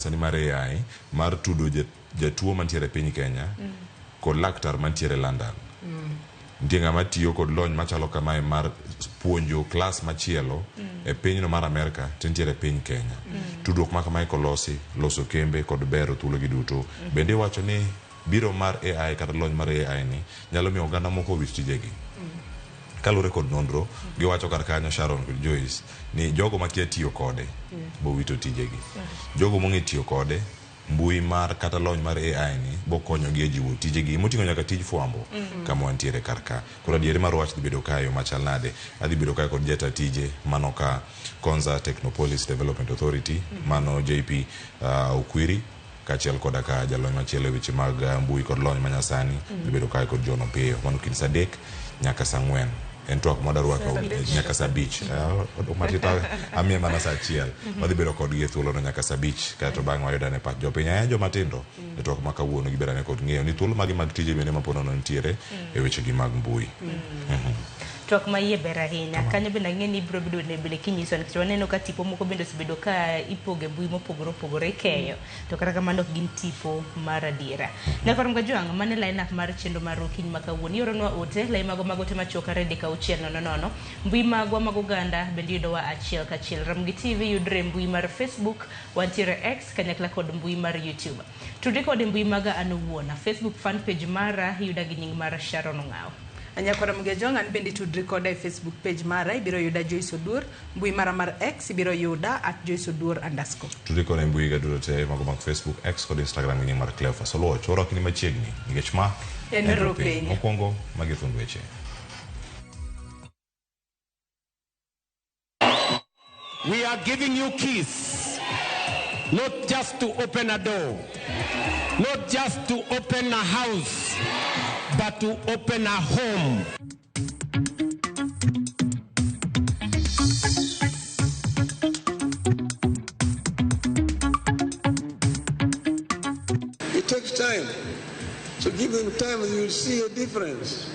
Sani mar AI mar tudo jatuo mantiere e piny Kenya kod laktar mantiere London. Nitie ng'ama tiyo kod lony machalo kamae mar puonjo klas machielo e pinyno mar Amerka to entiere e piny Kenya. Tudruok ma kamae kolosi, loso kembe kod bero thuologi duto. Bende iwacho ni biro mar AI kata lony mar AI ni nyalo miyo oganda moko owit tijegi. Kaluwore kod nonro, giwacho kar kanyo Sharon kod Joyce ni jogo makia tiyo kode bowito tijegi. Jogo mong'e tiyo kode, mbui mar kata lony mar AI ni bokonyogi e jiwo tijegi moting'o nyaka tij fwambo kama wantiere kar ka. Koro adieri mar wach dhi bedo kae yo machal nade? Adhi bedo kae kod jata tije mano ka Konza Technopolis Development Authority mano JP Okwiri kaachiel koda ka jalony machielo e weche mag mbui kod lony manyasani dhi bedo kae kod John Opiyo. Mano kind saa 3 nyaka saa 4. En twak mwadwa rwako nyaka saa 5. Matita amiye mana saa 1. Wadhi bedo kodgi e thuolono nyaka saa 5 kaeto bang'e wayudane pach jopiny. Ahinya joma tindo e twak ma kawuono giberane kod ng'eyo ni thuolo mage mag tije bende ma po nono nitiere e wechegi mag mbui. Twak ma iye ber ahinya. Kanyo bende ang'e ni ibiro bedo bende kinyiso nikech waneno ka tipo moko bende osebedo ka ipogo e mbui mopogore opogore ikeyo. To kata kamano ok gin tipo mar adiera. Nyakwar Mgajwang', mano e line up mar chenro mar okinyi ma kawuono. Ioronwa ote, lai mago mag ote machuok 23600. Mbui magwa mag oganda bende yudowa achiel kachiel. Ramogi TV yudre e mbui mar Facebook, wantiere X kanyakla kod mbui mar YouTube. Tudri kod e mbui maga an owuon. Facebook fan page mara yuda gi nying mar Sharon Ong'aw. Nyakwara Mgejong, an bende tudri koda e Facebook page mara, ibiro yuda Joyce Oduor. Mbui mara mar X ibiro yuda at Joyce Oduor underscore. Tudri koda e mbui ga duto te mago mag Facebook, X kod Instagram gi nying mar Cleophas Oluoch. Warwakni machiegni nikech ma En Rupiny. Mokwongo magi thund weche. We are giving you keys, not just to open a door, not just to open a house, but to open a home. It takes time. So give them time and you'll see a difference.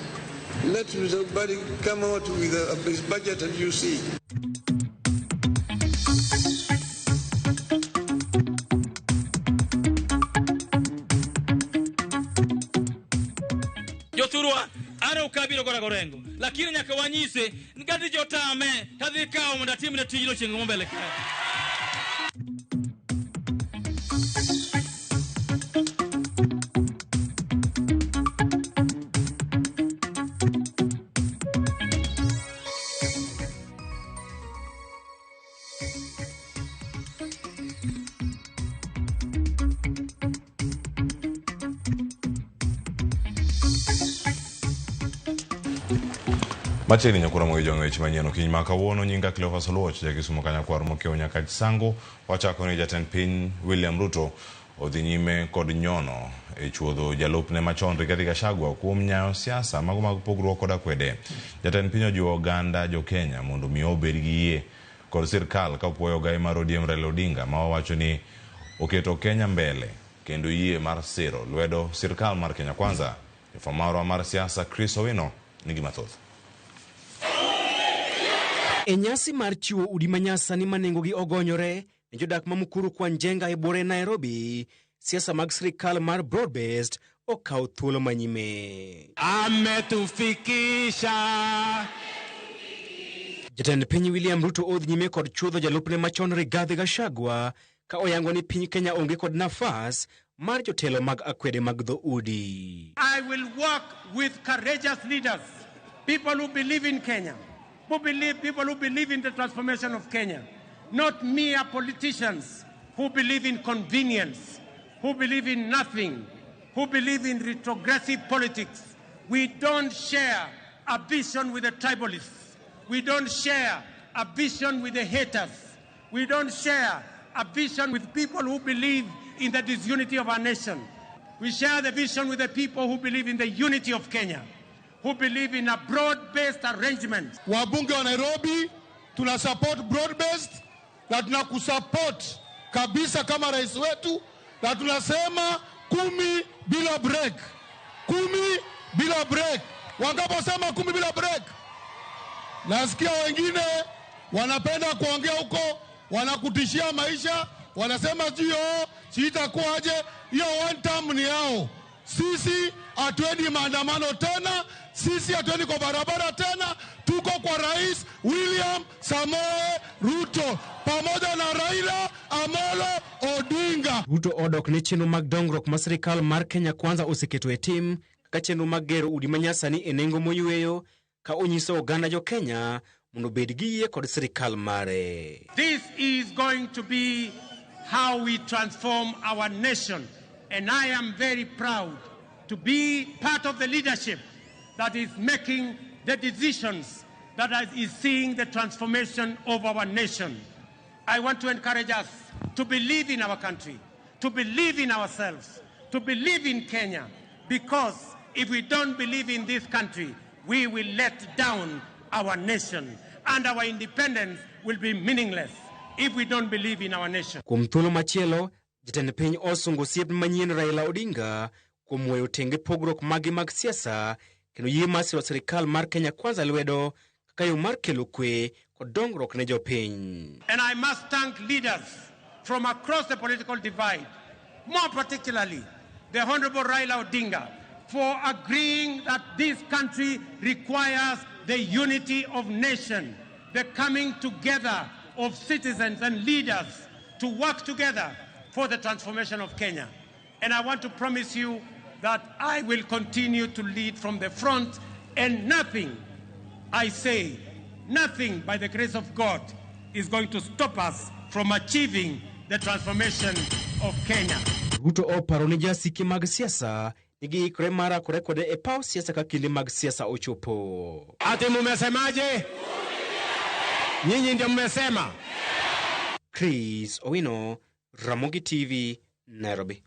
Let somebody come out with his budget and you see. Jothurwa, an ok abiro gora gorengo, lakini nyaka wanyise ni kadhi jotame tadhi kawo mondo atimne tijno chieng' mo mbele kae. Machiegni nyakura mogi jong'e weche manyien okinyi ma kawuono. Nyinga Cleophas Oluoch, ja Kisumu kanyakwar mokiewo nyaka Sango. Wachako ni jatend piny William Ruto odhi nyime kod nyono e chuodho jalupne machon Rigathi Gachagua kuom nyayo siasa mago mag pogruok kod akwede. Jatend piny ojiwo oganda jo Kenya mondo mi obed gi yie kod sirkal ka opuoyo ogai mar ODM Raila Odinga ma owacho ni oketo Kenya mbele kendo yie mar siro lwedo sirkal mar Kenya Kwanza. Jafwamb marwa mar siasa Chris Owino nigi mathoth. E nyasi mar chiwo udi manyasani ma nengogi ogonyore ne jodak ma Mukuru kwa Njenga e buore Nairobi, siasa mag sirikal mar broad-based okawo thuolo manyime. Ametufikisha. Jatend piny William Ruto odhi nyime kod chuodho jalupne machon Rigathi Gachagua ka oyango ni piny Kenya onge kod nafas mar jotelo mag akwede mag dhoudi. I will work with courageous leaders, people who believe in Kenya, people who believe in the transformation of Kenya, not mere politicians who believe in convenience, who believe in nothing, who believe in retrogressive politics. We don't share a vision with the tribalists. We don't share a vision with the haters. We don't share a vision with people who believe in the disunity of our nation. We share the vision with the people who believe in the unity of Kenya, who believe in a broad-based arrangement. Wabunge wa Nairobi tuna support broad-based na tunakusupport kabisa kama rais wetu, na tunasema 10 bila break, 10 bila break. Wangaposema 10 bila break, nasikia wengine wanapenda kuongea huko, wanakutishia maisha. Wanasema sijui sijui itakuwaje, hiyo one term ni yao. Sisi hatuendi maandamano tena, sisi hatuendi kwa barabara tena, tuko kwa Rais William Samoei Ruto pamoja na Raila Amolo Odinga. Ruto odok ne chenro mag dongruok ma sirikal mar Kenya Kwanza oseketo e tim kaka chenro mag gero udi manyasani e nengo moyweyo ka onyiso oganda jo Kenya mondo obed gi yie kod sirikal mare. This is going to be how we transform our nation. And I am very proud to be part of the leadership that is making the decisions that is seeing the transformation of our nation. I want to encourage us to believe in our country, to believe in ourselves, to believe in Kenya, because if we don't believe in this country, we will let down our nation, and our independence will be meaningless if we don't believe in our nation. Kuom thuolo machielo, jatend piny osungo osiep manyien Raila Odinga kuom weyo tenge pogruok mage mag siasa kendo yie mar siro sirikal mar Kenya Kwanza lwedo kaka yo mar kelo kwe kod dongruok ne jopiny. And I must thank leaders from across the political divide, more particularly the Honorable Raila Odinga, for agreeing that this country requires the unity of nation, the coming together of citizens and leaders to work together for the transformation of Kenya. And I want to promise you that I will continue to lead from the front, and nothing, I say, nothing by the grace of God is going to stop us from achieving the transformation of Kenya. Ruto oparo ne jasike mag siasa ni giikore mar rakore kode e paw siasa ka kinde mag siasa ochopo. Ati mumesemaje? Nyinyi ndio mmesema. Chris Owino, Ramogi TV, Nairobi.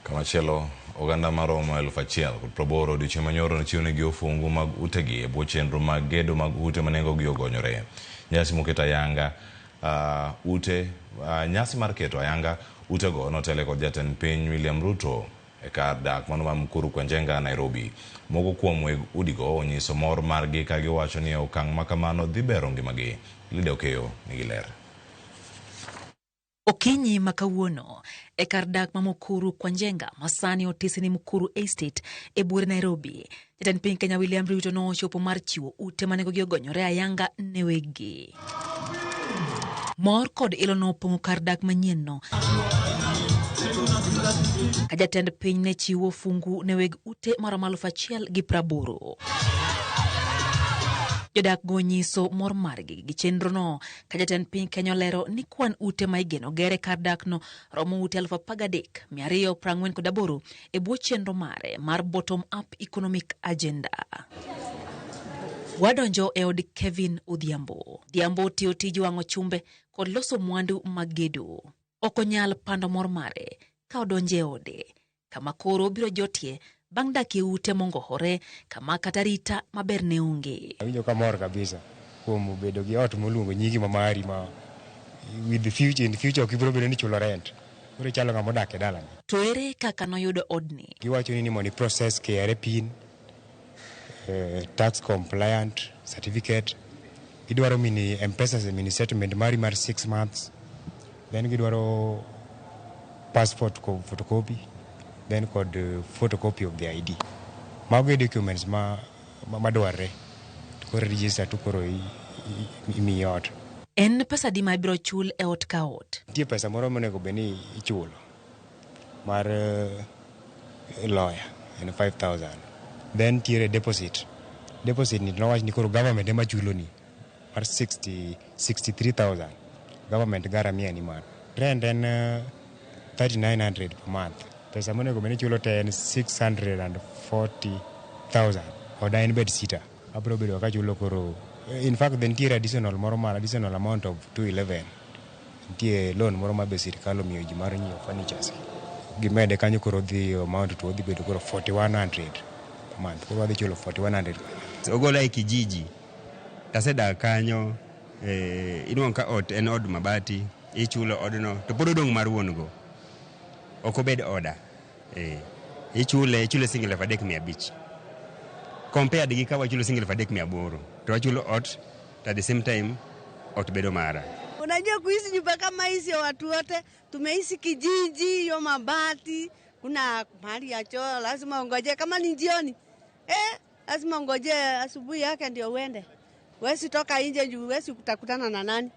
Kamachielo, oganda maromo 1,080 odiochieng' manyoro nochiwnegi ofungu mag utegi e bwo chenro mag gedo mag ute ma nengogi ogonyore. Nyasi moketo ayanga ute nyasi mar keto ayanga utego notele kod jatend piny William Ruto e kar dak mano ma Mukuru kwa Njenga, Nairobi. Moko kuom weg udigo onyiso mor margi ka giwacho ni okang' ma kamano dhi bero ngimagi. Lida Okeyo nigi ler. Okinyi ma kawuono e kar dak ma Mukuru kwa Njenga masani otisi ni Mukuru Estate e buore Nairobi, jatend piny Kenya William Ruto nochopo mar chiwo ute ma nengogi ogonyore ayanga ne weggi. Mor kod ilo nopong'o kar dak manyienno ka jatend piny ne chiwo fungu ne weg ute maromo 1,080. Jodak go nyiso mor margi gi chenrono ka jatend piny Kenya olero ni kwan ute ma igeno ger e kar dakno romo ute 13,248 e bwo chenro mare mar bottom up economic agenda. Wadonjo e od Kevin Odhiambo. Odhiambo tiyo tij wang'o chumbe kod loso mwandu mag gedo. Ok onyal pando mor mare ka odonjo e ode kama koro obiro jotie bang' dak e ute mongohore kama kata rita maber ne onge. Awinjo ka mor kabisa kuom bedo gi ot moluongo nyingi ma mari ma with the future, in the future ok ibiro bedo ni chulo rent. Koro ichalo ng'ama odak e dalani. To ere kaka noyudo odni? Giwacho ni mondo i process KRA PIN, tax compliant certificate. Gidwaro mini M-Pesa mini settlement mari mar 6 months. Then gidwaro passport photocopy, then kod photocopy of the ID. Mago e documents ma madwarre. To koro register to koro imiyi ot. En pesa adi ma ibiro chul e ot ka ot? Nitie pesa moro monego bed ni ichulo mar lawyer en 5,000. Then nitiere deposit. Deposit ni nowach ni koro government ema chuloni mar 63,000. Government garamia ni mano. Rent en 3,900 per month. Pesa monego bed ni ichulo te en 640,000. Oda en bed sitter. Abiro bedo kachulo koro. In fact, then nitiere additional moro mar additional amount of 211. Nitie loan moro ma be sirikal omiyo ji mar nyiewo furnitures. Gimede kanyo koro dhi amount to odhi bedo koro 4,100 per month. Koro wadhi chulo 4,100. Ogola e kijiji. Tasedak kanyo, inuang'o ka ot en od mabati, ichulo odno to pod odong' mar wuon go. Ok obed oda. Ichule siling 3,500. Compared gi ka wachulo siling 3,800 to wachulo ot to at the same time ot bedo mara. Unajua kuishi nyumba kama hizi watu wote tumeishi kijiji, hiyo mabati, kuna mahali ya choo lazima ungoje kama ni jioni. Lazima ungoje asubuhi yake ndio uende. Huwezi toka nje juu huwezi kutakutana na nani.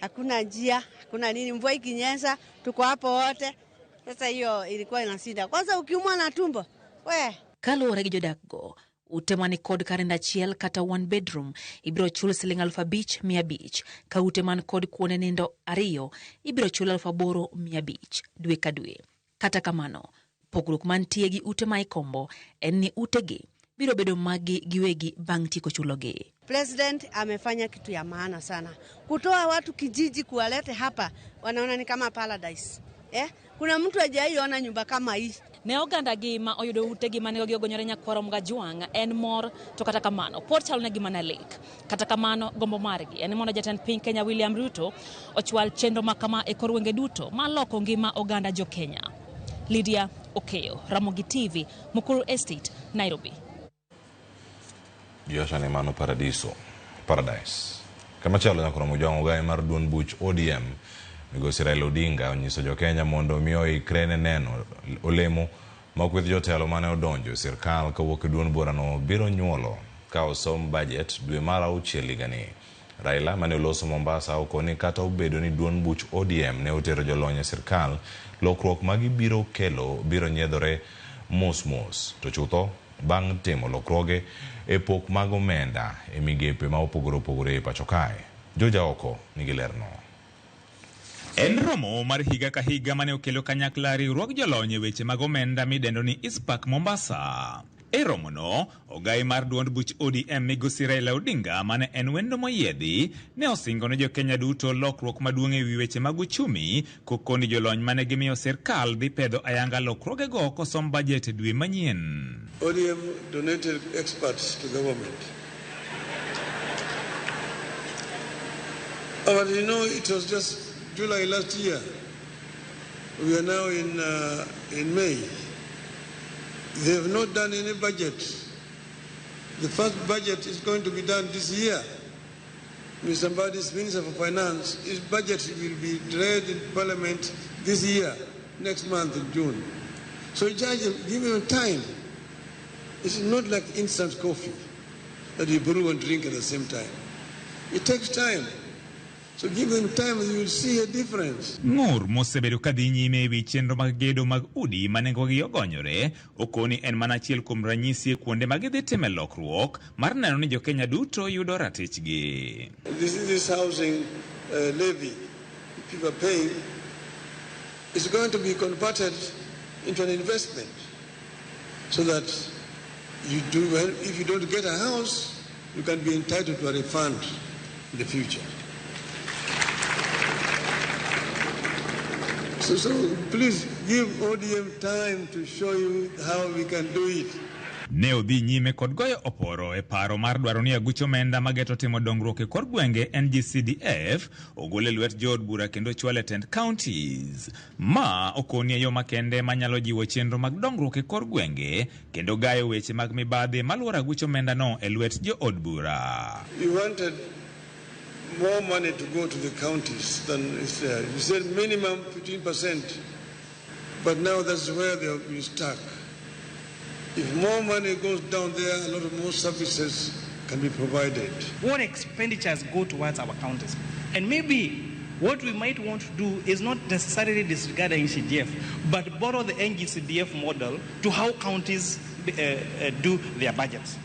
Hakuna njia, hakuna nini, mvua ikinyesha tuko hapo wote. Sasa hiyo ilikuwa ina shida. Kwanza ukiumwa na tumbo, we. Kaluwore gi jodakgo, ute mani kod kar nindo achiel kata one bedroom ibiro chul siling 5,500 ka ute man kod kuonde nindo 2 ibiro chul 8,500 dwe ka dwe. Kata kamano, pogruok mantie gi ute ma ikombo en ni utegi biro bedo magi giwegi bang' tieko chulogi. President amefanya kitu ya maana sana. Kutoa watu kijiji kuwalete hapa, wanaona ni kama paradise. Kuna mtu hajaiona nyumba kama hii. Ne oganda gi ma oyudo utegi mane ogonyore nyakwaro Mgajwang' en mor, to kata kamano pod chalonegi mana lek. Kata kamano gombo margi en mondo jatend piny Kenya William Ruto ochwal chenro ma kama e kor gwenge duto ma loko ngima oganda jo Kenya. Lydia Okeyo, Ramogi TV, Mukuru Estate, Nairobi. Joshua ne mano paradiso, paradise. Kamachielo nyakwaro Mojwang' ogaye mar duond buch ODM Migosi Raila Odinga onyiso jo Kenya mondo mi oikre ne neno olemo ma kweth jotelo mane odonjo e sirkal kawuok e duond burano biro nyuolo ka osom budget dwe mar 6 higani. Raila mane oloso Mombasa okoni kata obedo ni duond buch ODM ne otero jolony e sirkal, lokruok ma gibiro kelo biro nyiedhore mos mos, to chutho bang' timo lokruoge e pok mag omenda e migepe ma opogore opogore e pacho kae. Joja oko nigi lerno. En romo mar higa ka higa mane okelo kanyakla riwruog jolony e weche mag omenda midendo ni ISPAC Mombasa. E romono, ogai mar duond buch ODM Migosi Raila Odinga mane en wendo moyiedhi ne osingo ne jo-Kenya duto lokruok maduong' e wi weche mag uchumi kokoni jolony mane gimiyo sirkal dhi pedho ayanga lokruogego kosom bajet e dwe manyien. ODM donated experts to government. But you know, it was just July last year. We are now in May. They have not done any budget. The first budget is going to be done this year. Mr. Mbadi's Minister for Finance, his budget will be read in Parliament this year, next month in June. So judge him, give him time. It's not like instant coffee that you brew and drink at the same time. It takes time. So give them time and you will see a difference. Ng'ur mosebedo ka dhi nyime ewi chenro mag gedo mag udi ma nengogi ogonyore, okoni en mana achiel kuom ranyisi e kuonde ma gidhi time lokruok mar neno ni jo-Kenya duto yudo ratichgi. This is this housing levy people are paying is going to be converted into an investment so that you do well, if you don't get a house, you can be entitled to a refund in the future. So please give ODM time to show you how we can do it. Ne odhi nyime kod goyo oporo e paro mar dwaro ni aguch omenda mageto timo dongruok e kor gwenge NGCDF ogol e lwet jood bura kendo chwal e tend counties. Ma okoni e yo makende manyalo jiwo chenro mag dongruok e kor gwenge kendo gayo weche mag mibadhi maluoro aguch omenda no e lwet jood bura. You wanted more money to go to the counties than is there. You said minimum 15%, but now that's where they have been stuck. If more money goes down there, a lot of more services can be provided. What expenditures go towards our counties? And maybe what we might want to do is not necessarily disregard the NGCDF, but borrow the NGCDF model to how counties do their budgets.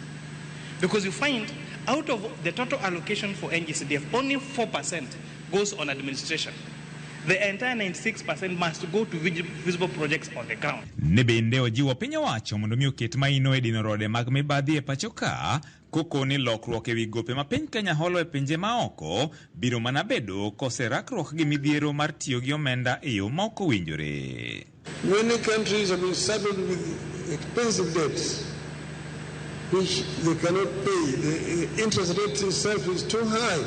Because you find out of the total allocation for NGCDF, only 4% goes on administration. The entire 96% must go to visible projects on the ground. Ne bende ojiwo piny owacho mondo mi oket maino e dino rode mag mibadhi e pacho ka, kokoni lokruok ewi gope ma piny Kenya holo e pinje maoko biro mana bedo koserakruok gi midhiero mar tiyo gi omenda e yo ma ok owinjore. Many countries have been saddled with expensive debts which they cannot pay. The interest rate itself is too high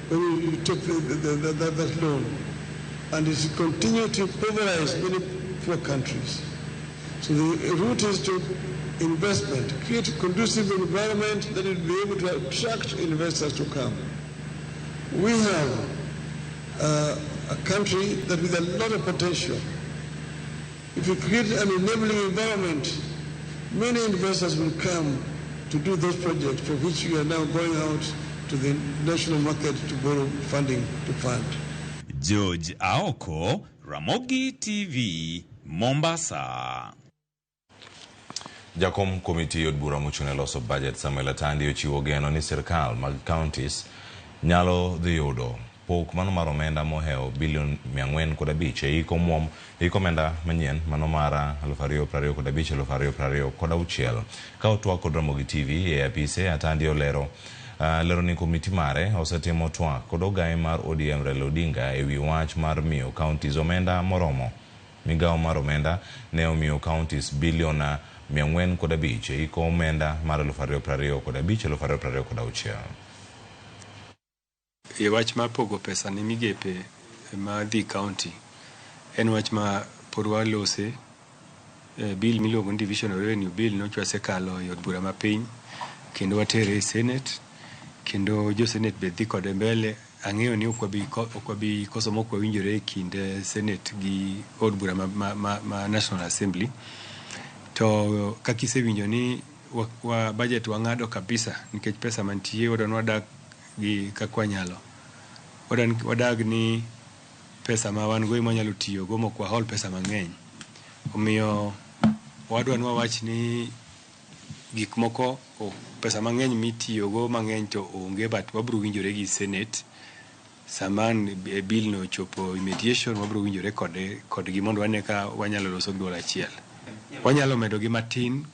when you take that loan, and it continues to pulverize many poor countries. So the route is to investment, create a conducive environment that will be able to attract investors to come. We have a country that with a lot of potential. If we create an enabling environment, many investors will come to do those projects for which we are now going out to the national market to borrow funding to fund. George Aoko, Ramogi TV, Mombasa. Jakom komiti od bura mochung' ne loso budget Samuel Atandi ochiwo geno ni sirkal mag counties nyalo dhi yudo pok mano mar omenda mohewo bilion 405 e hik omuom e hik omenda manyien mano mar 2025 2026. Ka otwak kod Ramogi TV e apise, Atandi olero lero ni komiti mare osetimo twak kod ogaye mar ODM Raila Odinga e wi wach mar miyo counties omenda moromo. Migawo mar omenda ne omiyo counties bilion 405 e hik omenda mar 2025 2026. E wach mar pogo pesa ne migepe ma dhi county en wach ma pod walose. Bill miluongo ni Division of Revenue Bill nyocha wasekalo e od bura mapiny kendo watere e Senate kendo jo Senate be dhi kode mbele. Ang'eyo ni ok wabi koso mok wawinjore e kind Senate gi od bura ma National Assembly. To kaka isewinjo ni wa budget wang'ado kabisa nikech pesa mantie wadwa ni wadak gi kaka wanyalo. Wadwa ni wadag ni pesa ma wan go ema wanyalo tiyo go mok wahol pesa mang'eny. Omiyo wadwa ni wawach ni gik moko pesa mang'eny mitiyogo mang'eny to onge, but wabiro winjore gi Senate sama bill no ochopo e mediation. Wabiro winjore kode kodgi mondo wane ka wanyalo loso gi duol achiel. Wanyalo medo gi matin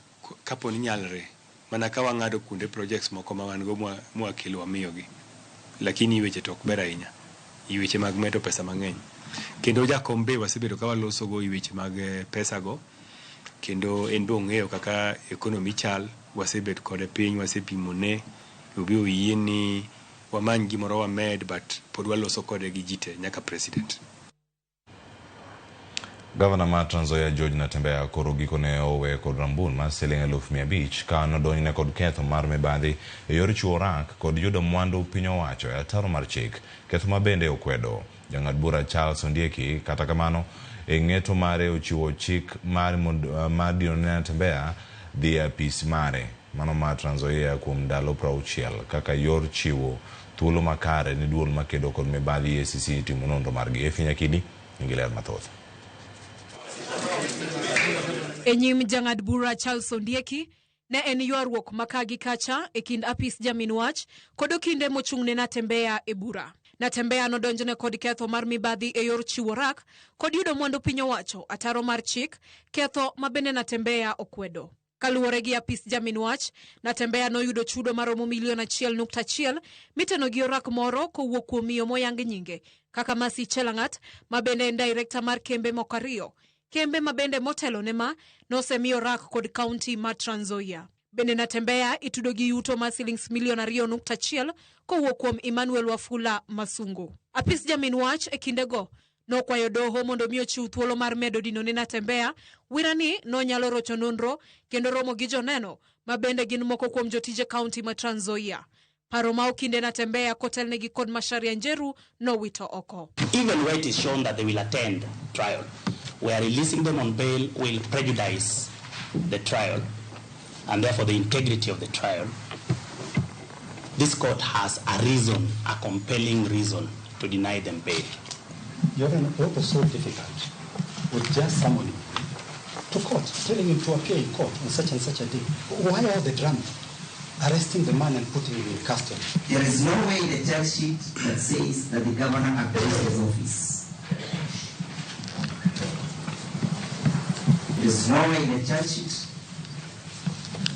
kapo ni nyalre mana ka wang'ado kuonde projects moko ma wan go mwakelo wamiyogi, lakini weche to ok ber ahinya i weche mag medo pesa mang'eny. Kendo jakom be wasebedo ka waloso go i weche mag pesa go, kendo en be ong'eyo kaka economy chal. Wasebet kode piny, wasepimone obi oyie ni wamany gimoro wamed, but pod waloso kode gi ji te nyaka president. Gavana mar Trans Nzoia George Natembeya koro gikone owe kod rambun mar siling 500,000 ka nodonjne kod ketho mar mibadhi e yor chiwo rak kod yudo mwandu piny owacho e ataro mar chik, ketho ma bende okwedo. Jang'ad bura Charles Ondieki kata kamano e ng'eto mare ochiwo chik mar dino ne Natembeya dhi e apis mare mano mar Trans Nzoia kuom ndalo 60 kaka yor chiwo thuolo makare ne duol makedo kod mibadhi EACC timo nonro margi. Efi Nyakidi nigi ler mathoth. E nyim jang'ad bura Charles Ondieki ne en ywaruok ma gi kacha e kind apis jamin wach kod okinde mochung'ne Natembeya e bura. Natembeya nodonjne kod ketho mar mibadhi e yor chiwo rak kod yudo mwandu piny owacho ataro mar chik, ketho ma bende Natembeya okwedo. Kaluwore gi apis jamin wach, Natembeya noyudo chudo maromo milion 1.1 miteno gi orak moro kowuok kuom miyo moyang nyinge kaka Mercy Chelangat, ma bende en director mar kembe moko ariyo. Kembe ma bende motelo ne ma nosemiyo rak kod kaunti ma Trans Nzoia. Bende Natembeya itudo gi yuto mar silings milion 2.1 kowuok kuom Emmanuel Wafula Masungu. Apis jamin wach e kindego nokwayo doho mondo mi ochiw thuolo mar medo dino ne Natembeya wira ni nonyalo rocho nonro kendo romo gi joneno ma bende gin moko kuom jotije kaunti ma Trans Nzoia. Paro ma okinde Natembeya kotelnegi kod Macharia Njeru nowito oko. Even where it is shown that they will attend trial, where releasing them on bail will prejudice the trial and therefore the integrity of the trial, this court has a reason, a compelling reason to deny them bail. Your Honor, what was so difficult with just summoning to court, telling him to appear in court on such and such a day? Why all the drama? Arresting the man and putting him in custody. There is no way in the charge sheet that says that the governor abused his office. There is no way in the charge sheet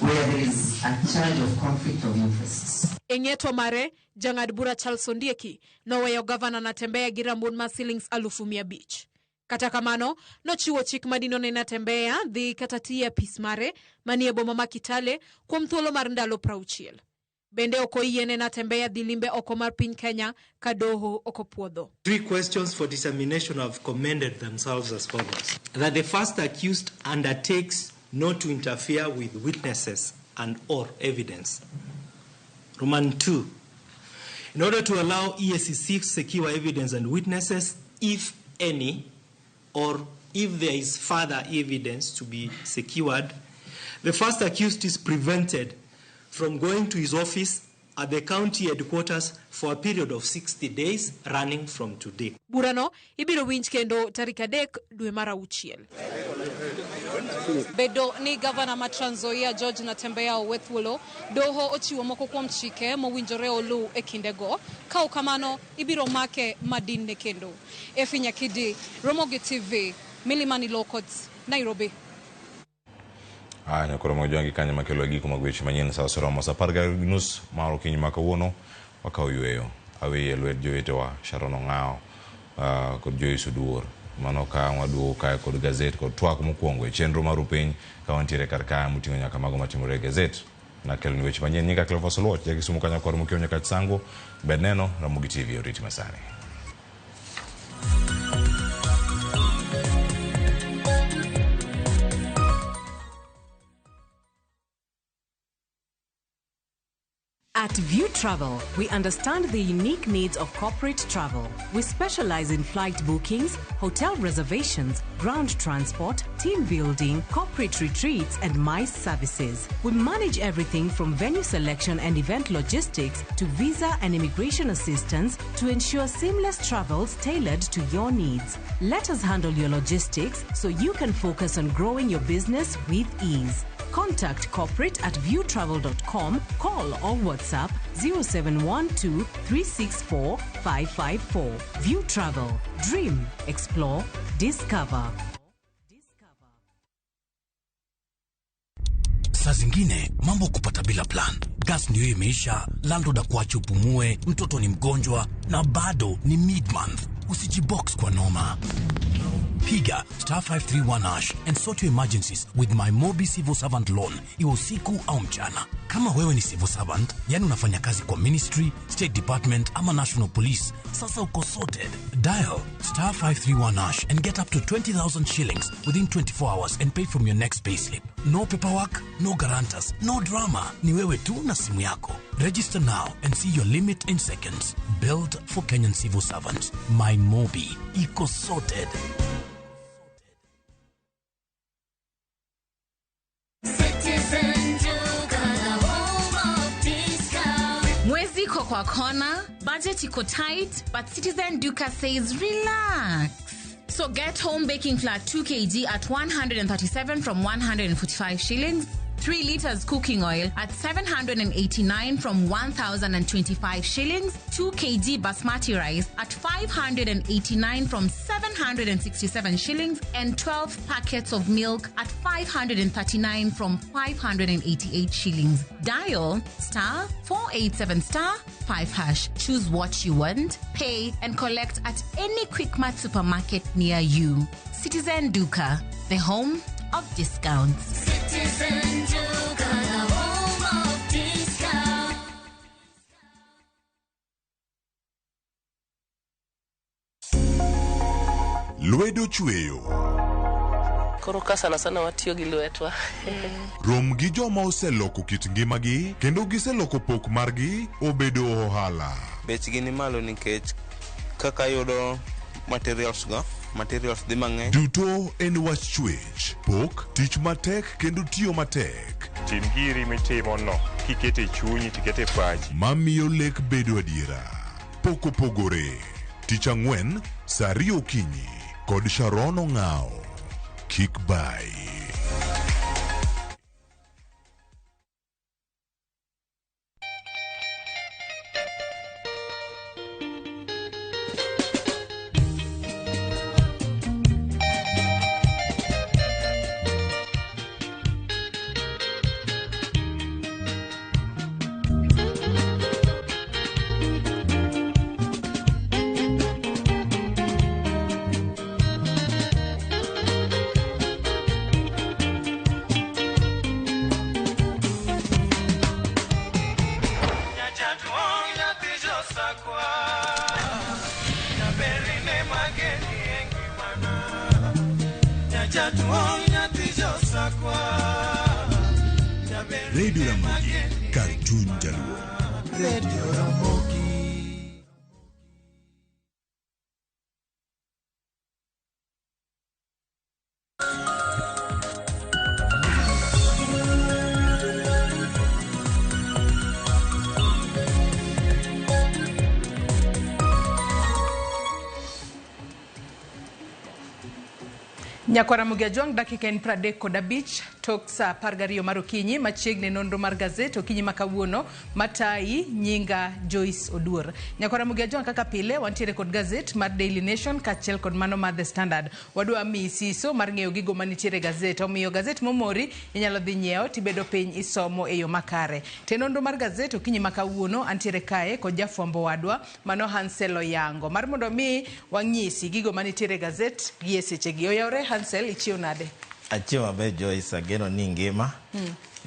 where there is a charge of conflict of interests. E ng'eto mare, jang'ad bura Charles Ondieki noweyo gavana Natembeya gi rambun mar silings 500,000. Kata kamano, nochiwo chik madino ne Natembeya dhi kata tiyo e apis mare manie boma ma Kitale kuom thuolo mar ndalo 60. Bende ok oyiene Natembeya dhi limbe oko mar piny Kenya ka doho ok opuodho. Three questions for determination have commended themselves as follows. That the first accused undertakes not to interfere with witnesses and or evidence. Roman 2. In order to allow EACC to secure evidence and witnesses, if any, or if there is further evidence to be secured, the first accused is prevented from going to his office at the county headquarters for a period of 60 days running from today. Burano ibiro winj kendo tarik 3 dwe mar 6. Bedo ni gavana ma Trans Nzoia George Natembeya owe thuolo, doho ochiwo moko kuom chike mowinjore oluw e kindego. Ka ok kamano, ibiro make madinne kendo. Efi Nyakidi, Ramogi TV, Milimani Law Courts, Nairobi. Aya, nyakoro mag kanyo makelo giko mag weche manyien sa osoromo sa 12:30 mar okinyi ma kawuono wakawo yweyo. Aweyi e lwet jowetewa Sharon Ong'awo kod Joyce Oduor. Mano ka waduogo kae kod gazet kod twak mokwongo e chenro mar upiny ka wantiere kar kae moting'o nyaka mago matimore e gazet. Nakelo ni weche manyien nyinga Cleophas Oluoch, ja Kisumu kanyo kod Mokio nyaka Sango. Ber neno Ramogi TV oriti masani. At View Travel, we understand the unique needs of corporate travel. We specialize in flight bookings, hotel reservations, ground transport, team building, corporate retreats, and MICE services. We manage everything from venue selection and event logistics to visa and immigration assistance to ensure seamless travels tailored to your needs. Let us handle your logistics so you can focus on growing your business with ease. Contact corporate at viewtravel.com, call or WhatsApp 0712 364 554. View Travel. Dream, explore, discover. Saa zingine mambo kupata bila plan. Gas ndio imeisha, landlord akuache upumue, mtoto ni mgonjwa na bado ni mid-month. Usijibox kwa noma. Piga star 531 hash and sort your emergencies with my Mobi Civil Servant Loan, iwe usiku au mchana. Kama wewe ni civil servant, yani unafanya kazi kwa ministry, state department ama national police, sasa uko sorted. Dial star 531 hash and get up to 20,000 shillings within 24 hours and pay from your next payslip. No paperwork, no guarantors, no drama. Ni wewe tu na simu yako. Register now and see your limit in seconds. Built for Kenyan civil servants. My Mobi. Iko sorted. Mwezi iko kwa kona, budget iko tight, but Citizen Duka says relax. So get home baking flour 2 kg at 137 from 145 shillings, 3 liters cooking oil at 789 from 1,025 shillings, 2 kg basmati rice at 589 from 767 shillings, and 12 packets of milk at 539 from 588 shillings. Dial star 487 star 5 hash. Choose what you want, pay, and collect at any Quickmart supermarket near you. Citizen Duka, the home of discounts. Citizen Duka, the home of discounts. Lwedo chweyo. Koro ka sana sana watiyo gi lwetwa. Rom gi joma oseloko kit ngimagi kendo giseloko pok margi obedo ohala. Bechgi ni malo nikech kaka yudo materials go, materials dhi mang'eny. Duto en wach chwech, pok, tich matek kendo tiyo matek. Tim giri mitimo no, kikete chunyi tikete pachi. Mamiyo lek bedo adiera. Pok opogore. Tich ang'wen, saa 2 okinyi kod Sharon Ong'awo. Kik bai. Radio Ramogi, Cartoon Jaluo. Radio Ramogi. Nyakwara Ramogi Ajwang' dakika en 35 tok saa 12 mar okinyi machiegni nonro mar gazet okinyi ma kawuono matayi nyinga Joyce Oduor. Nyakwara Ramogi Ajwang' kaka pile wantiere kod gazet mar Daily Nation kaachiel kod mano mar The Standard. Wadwa miyi siso mar ng'eyo gigo manitiere e gazet omiyo gazet momori inyalo dhi nyiewo tibedo piny isomo e yo makare. Te nonro mar gazet okinyi ma kawuono antiere kae kod jafwambo wadwa mano Hansel Oyango mar mondo mi wang'isi gigo manitiere e gazet gi e sechegi. Oyawre Hansel, ichiew nade? Achiew maber Joyce, ageno ni ngima.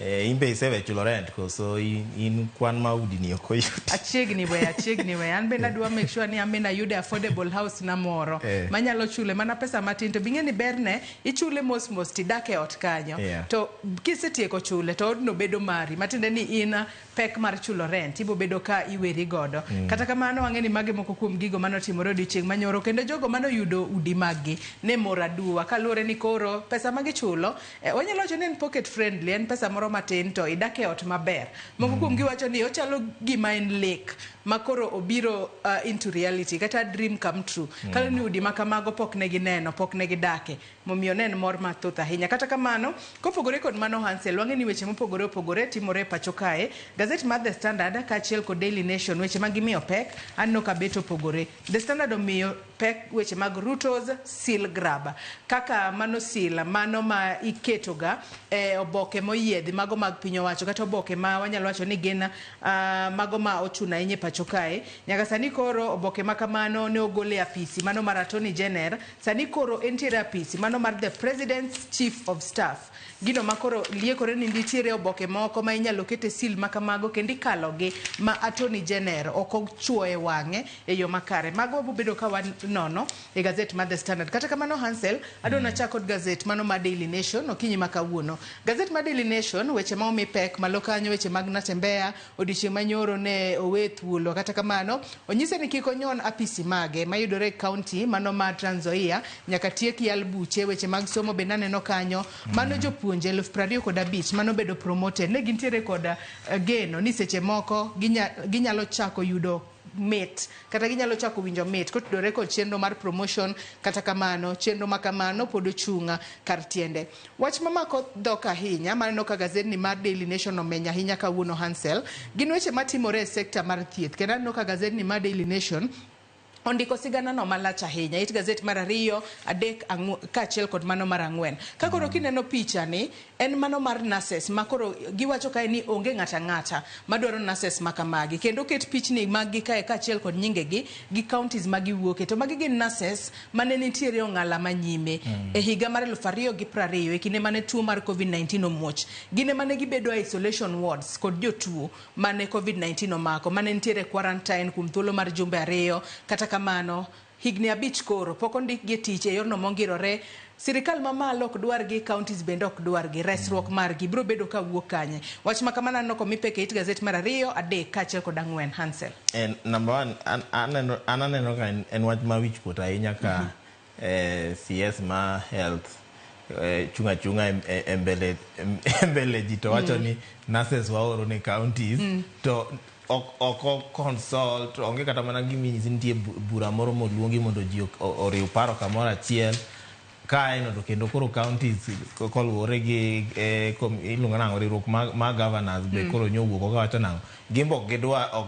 In be isewe chulo rent koso in kwan ma udi ni ok oyudi? Achiegni weya, achiegni weya. An bende adwa make sure ni an bende ayudo affordable house na moro manyalo chule mana pesa matin to bing'e ni berne ichule mos mos tidak e ot kanyo. To kisetieko chule to odno bedo mari matiende ni in pek mar chulo rent ibo bedo ka iweri godo. Kata kamano wang'e ni magi moko kuom gigo manotimore odiochieng' manyoro kendo jogo manoyudo udi maggi ne mor aduwa kaluwore ni koro pesa magichulo wanyalo wacho ni en pocket friendly, en pesa moro matin to idak e ot maber. Moko kuom gi wacho ni ochalo gima en lek ma koro obiro into reality kata dream come true. Kaluwore ni udi ma kamago pok ne gineno, pok ne gidake. Momiyo ne en mor mathoth ahinya. Kata kamano, kopogore kod mano Hansel, wang'e ni weche mopogore opogore timore e pacho kae. Gazet mar The Standard kaachiel kod Daily Nation weche ma gimiyo pek aneno ka bet opogore. The Standard omiyo pek weche mag Ruto's seal grab. Kaka mano seal, mano ma iketoga e oboke moyiedhi mago mag piny owacho kata oboke ma wanyalo wacho ni gin mago ma ochuno ahinya e pacho kae. Nyaka sani koro oboke ma kamano ne ogol e apisi mano mar Attorney General, sani koro entiere apisi mano mar the President's Chief of Staff. Gino ma koro liekore ni nitiere oboke moko ma inyalo kete seal ma kamago kendo ikalogi ma Attorney General ok ochuo e wang'e e yo makare. Mago wabobedo ka wanono e gazet mar The Standard. Kata kamano Hansel, adwa nachak kod gazet mano mar Daily Nation okinyi ma kawuono. Gazet mar Daily Nation weche ma omi pek malo kanyo weche mag Natembeya odiochieng' manyoro ne owe thuolo. Kata kamano onyise ni kik onyon apisi mage mayudore e county mano mar Trans Nzoia nyaka tiek yal buche. Weche mag somo bende aneno kanyo mano jopuonje 25,000 mano bedo promoted ne gintiere kod geno ni seche moko ginyalo chako yudo mit kata ginyalo chako winjo mit kotudore kod chenro mar promotion. Kata kamano chenro ma kamano pod ochung' kar tiende. Wach mamako dhok ahinya maneno ka gazetni mar Daily Nation omenyo ahinya kawuono Hansel gin weche matimore e sekta mar thieth kendo aneno ka gazetni mar Daily Nation ondiko sigana no malach ahinya. It gazet mar 2, 3, kaachiel kod mano mar 4. Ka koro kineno picha ni en mano mar nurses ma koro giwacho kae ni onge ng'ata ng'ata madwaro nurses ma kamagi kendo ket pichni mag gi kae kaachiel kod nyingegi gi counties ma giwuoke. To magi gin nurses mane nitiere ong'ala manyime e higa mar 2020 e kinde mane tuo mar COVID-19 omuoch. Gin ema ne gibedo e isolation wards kod jotuo mane COVID-19 omako mane nitiere quarantine kuom thuolo mar jumbe 2. Kata kamano higni 5 koro pok ondikgi e tich e yorno mongirore. Sirikal mamalo ok dwargi, counties bende ok dwargi. Resruok margi biro bedo ka wuok kanye? Wach ma kamano aneno komi pek e it gazet mar 2, 3 kaachiel kod 4. Hansel. Number one, an aneno ka en wach ma wich kuot ahinya ka CS ma health chunga chunga e mbele ji to wacho ni nurses waoro ne counties to ok consult, onge kata mana giminyisi nitie bura moro moluongi mondo ji oriw paro kamoro achiel. Kae no to kendo koro counties koluwore gi iluongo nang'o riwruok ma governors be koro nyowuok kawacho nang'o gin be ok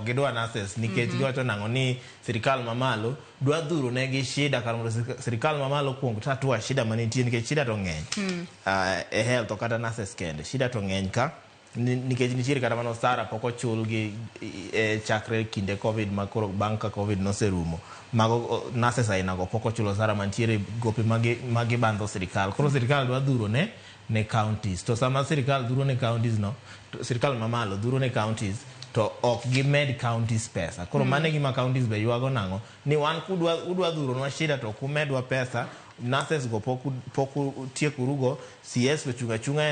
gidwa nurses nikech giwacho nang'o ni sirikal mamalo dwa dhuro negi shida kar mondo sirikal mamalo kuong tatua shida manitie nikech shida to ng'eny e health ok kata nurses kende shida to ng'eny ka nikech nitiere kata mana osara pok ochul gi chakre kinde COVID ma koro bang' ka COVID noserumo mago nurses aina go pok ochulo osara mantiere gope magi bandho sirikal. Koro sirikal dwa dhuro ne counties to sama sirikal dhuro ne counties no to sirikal mamalo dhuro ne counties to ok gimed counties pesa. Koro mano e gima counties be ywago nang'o ni wan udwa dhuronwa shida to ok umedwa pesa. Nurses go pok utiekurugo. CS ochung' achung'a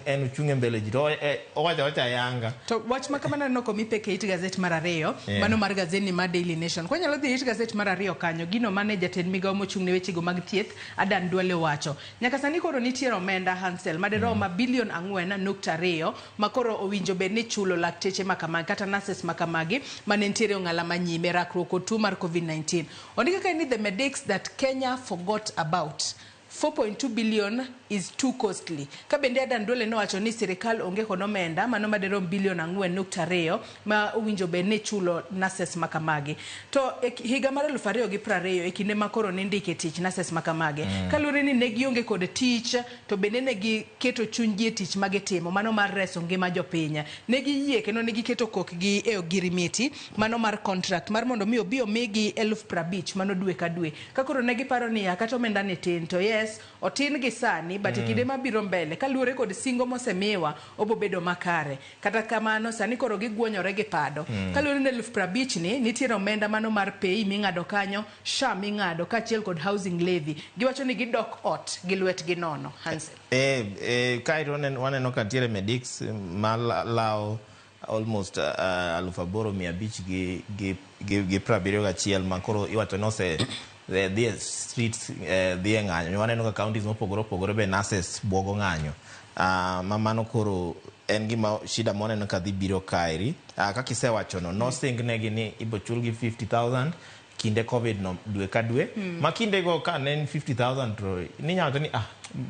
en ochung' e mbele ji to owacho awacha ayanga. To wach ma kamano aneno komi pek e it gazet mar 2 mano mar gazetni mar Daily Nation. Kwanyalo dhi e it gazet mar 2 kanyo gino mane jatend migawo mochung' ne wechego mag thieth Adan Duale owacho. Nyaka sani koro nitiere omenda Hansel madirom bilion 4.2 ma koro owinjo bed ni chulo lakteche ma kamagi kata nurses ma kamagi mane nitiere ong'ala manyime rakruok kod tuo mar COVID-19. Ondike kae ni the medics that Kenya forgot about. 4.2 billion is too costly. Ka bende Adan Duale nowacho ni sirikal onge kod omenda mano madirom bilion 4.2 ma owinjo bed ni chulo nurses makamagi. To e higa mar 2020 e kinde ma koro nindike tich nurses makamagi, kaluwore ni ne gionge kod tich to bende ne giketo chunygi e tich magitimo mano mar reso ngima jopiny. Ne giyie kendo ne giketo kokgi e ogirimiti mano mar contract mar mondo mi obi omigi 50,000 mano dwe ka dwe. Ka koro ne giparo niya kata omenda ni tin to yes otin gi sani but e kinde mabiro mbele kaluwore kod singo mosemiwa obo bedo makare. Kata kamano sani koro giguonyore gi pado. Kaluwore ni 50,000 ni nitiere omenda mano mar pay ming'ado kanyo, SHA ming'ado kaachiel kod housing levy. Giwacho ni gidok ot gi lwetgi nono. Hansel. Kaeto waneno ka nitiere medics ma lawo almost 8,571 ma koro iwacho ni ose dhi e streets, dhi e ng'anyo. Waneno ka counties mopogore opogore be nurses buogo ng'anyo. Ma mano koro en gima shida mwaneno ka dhi biro kaeri. Kaka isewachono, nosing negi ni ibo chulgi 50,000 kinde Covid no dwe ka dwe. Ma kinde go ka ne en 50,000 to ninyalo wacho ni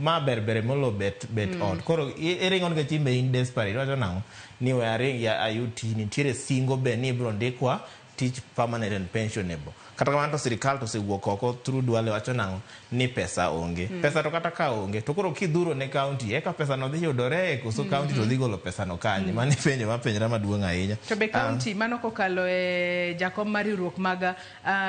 ma ber bere molo bet ot. Koro iringo nikech in be in desperate. Iwacho nang'o? Ni we aring ayud tich, nitiere singo be ni ibiro ndikwa tich permanent and pensionable. Kata kamano to sirikal to osewuok oko through Duale wacho nang'o? Ni pesa onge. Pesa to kata ka onge to koro kidhuro ne county eka pesa no dhi yudore koso county to dhi golo pesa no kanye? Mano e penjo mapenjra maduong' ahinya. To be county mano kokalo e jakom mar riwruok mag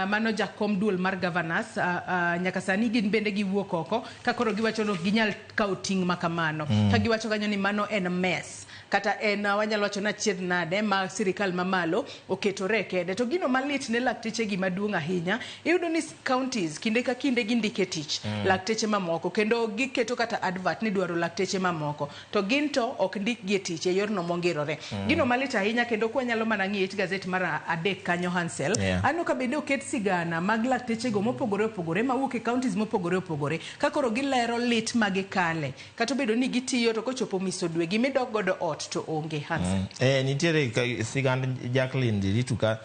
mano jakom duol mar governors nyaka sani gin bende giwuok oko ka koro giwacho ni ok ginyal kawo ting' makamano. Ka giwacho kanyo ni mano en mess. Kata en wanyalo wacho ni achiedh nade ma sirikal mamalo oketore kende. To gino malit ne lakteche gi maduong' ahinya, iyudo ni counties kinde ka kinde gindike tich lakteche mamoko kendo giketo kata advert ni dwaro lakteche mamoko to gin to ok ndikgi e tich e yorno mongirore. Gino malit ahinya kendo kwanyalo mana ng'iyo it gazet mar 3 kanyo Hansel, aneno ka bende oket sigana mag laktechego mopogore opogore mawuok e counties mopogore opogore ka koro gilero lit magikale kata obedo ni gitiyo to kochopo miso dwe gimidok godo ot to onge. Hansel. Nitiere sigand Jacqueline Nderitu ka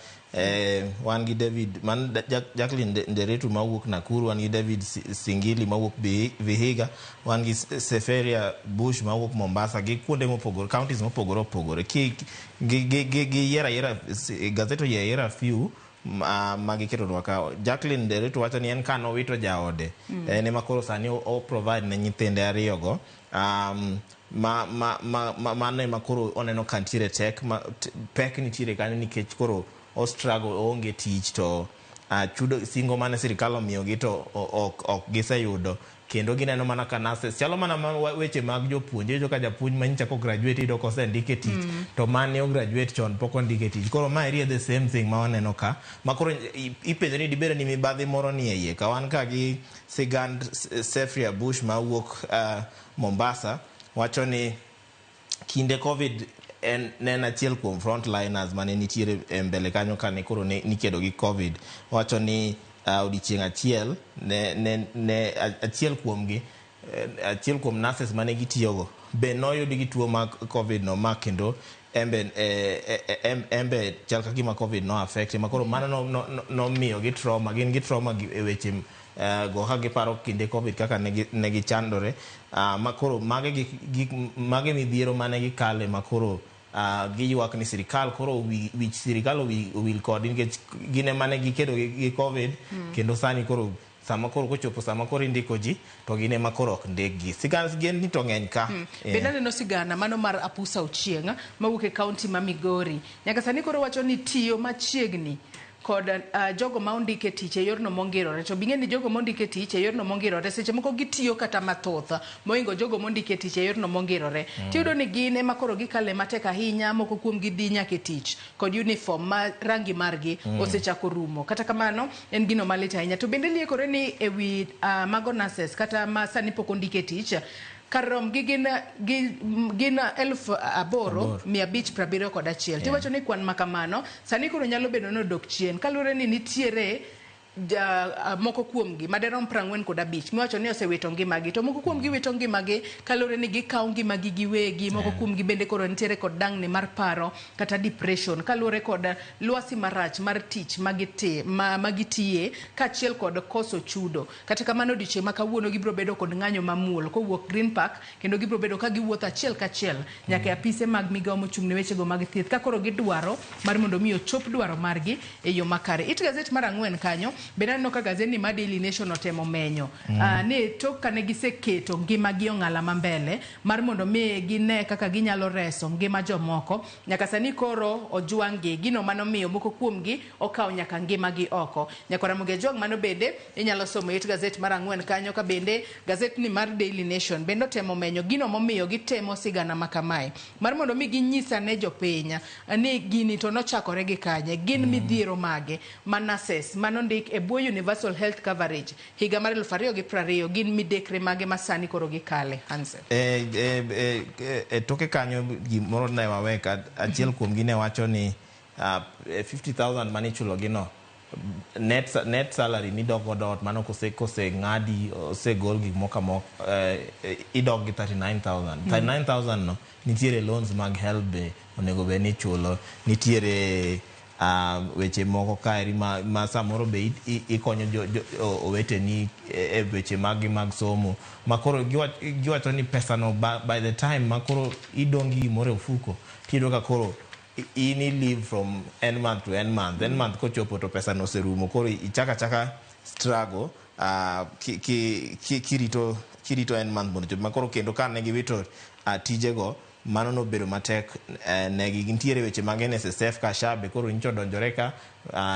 wan gi David man Jacqueline Nderitu mawuok Nakuru, wan gi David Singili mawuok Vihiga, wan gi Seferia Bush mawuok Mombasa gi kuonde mopogore, counties mopogore opogore. Gi yiera yiera gazet oyiera yiera few ma giketonwa ka. Jacqueline Nderitu wacho ni en ka nowito jaode, en ema koro sani o provide ne nyithinde ariyogo. Mano ema koro oneno ka nitiere tek, pek nitiere kanyo nikech koro o struggle, oonge tich to chudo singo mane sirikal omiyogi to ok giseyudo. Kendo gineno mana ka nurses chalo mana weche mag jopuonj. Iyudo ka japuonj manyicha ko graduate iyudo kosendike tich, to mane o graduate chon pok ondike tich. Koro ma eri the same thing ma waneno ka ma koro ipenjo ni dibed ni mibadhi moro ni e iye ka. Wan ka gi sigand Sefria Bush mawuok Mombasa wacho ni kinde Covid en ne en achiel kuom frontliners mane nitiere e mbele kanyo kane koro nikedo gi Covid. Wacho ni odiechieng' achiel ne achiel kuom gi achiel kuom nurses mane gitiyogo be noyud gi tuo mag Covid no ma kendo embe chal ka gima Covid no affect ma koro mano nomiyo gi trauma, gin gi trauma e weche go ka giparo kinde Covid kaka ne gichandore. Ma koro mage mage midhiero mane gikale ma koro giywak ni sirikal koro wich sirikal owil kod nikech gin ema ne gikedo gi Covid. Kendo sani koro sama koro kochopo sama koro indiko ji to gin ema koro ok ndikgi. Sigana gin ni to ng'eny ka. Bende aneno sigana mano mar Apusa Ochieng' mawuok e county ma Migori. Nyaka sani koro wacho ni tiyo machiegni kod jogo ma ondike tich e yorno mongirore. To bing'e ni jogo mondike tich e yorno mongirore seche moko gitiyo kata mathoth moingo jogo mondike tich e yorno mongirore. Tiyudo ni gin ema koro gikale matek ahinya, moko kuom gi dhi nyaka e tich kod uniform ma rangi margi osechako rumo. Kata kamano en gino malit ahinya. To bende liekore ni ewi mago nurses kata ma sani pok ondike tich kar romgi gin 8,571. Tiwacho ni kwan makamano sani koro nyalo bedo ni odok chien kaluwore ni nitiere Moko kuomgi maderom 45 miwacho ni osewito ngimagi, to moko kuomgi wito ngimagi kaluwore ni gikawo ngimagi giwegi. Moko kuomgi bende koro nitiere kod dangni mar paro kata depression kaluwore kod lwasi marach mar tich magitiye kaachiel kod koso chudo. Kata kamano, odiochieng' ma kawuono gibiro bedo kod ng'anyo mamuol kowuok Green Park, kendo gibiro bedo ka giwuotho achiel kachiel nyaka e apise mag migawo mochung' ne wechego mag thieth, ka koro gidwaro mar mondo mi ochop dwaro margi e yo makare. It gazet mar 4 kanyo bende aneno ka gazetni mar Daily Nation otemo menyo ni tok kane giseketo ngimagi ong'ala ma mbele mar mondo mi gine kaka ginyalo reso ngima jomoko, nyaka sani koro ojwang'-gi, gino manomiyo moko kuomgi okawo nyaka ngimagi oko. Nyaka Ramogi Ajwang', mano bende inyalo somo it gazet mar 4 kanyo. Ka bende gazetni mar Daily Nation bende otemo menyo gino momiyo gitemo sigana ma kamae mar mondo mi ginyisa ne jopiny ni gini to nochakore gi kanye, gin midhiero mage ma nurses manondik e bwo Universal Health Coverage higa mar 2020, gin midekre mage ma sani koro gikale, Hansel. E toke kanyo gimoro ne wawe ka achiel kuomgi ne wacho ni 50,000 manichulo gi no net salary midok godo ot, mano kose ng'adi, osegol gik moko moko, idok gi 39,000. 39,000 no nitiere loans mag health be onego bed ni ichulo, nitiere weche moko kaeri ma samoro be ikonyo oweteni e weche mag gi mag somo, ma koro giwacho ni pesa no by the time ma koro idong' gi gimoro e ofuko, tiyudo ka koro in i live from end month to end month. End month kochopo to pesa no oserumo, koro ichako achaka struggle kirito end month mondo ochop. Ma koro kendo ka ne giwito tijego, mano nobedo matek negi. Nitiere weche mag NSSF ka SHA be koro nyicho odonjore ka,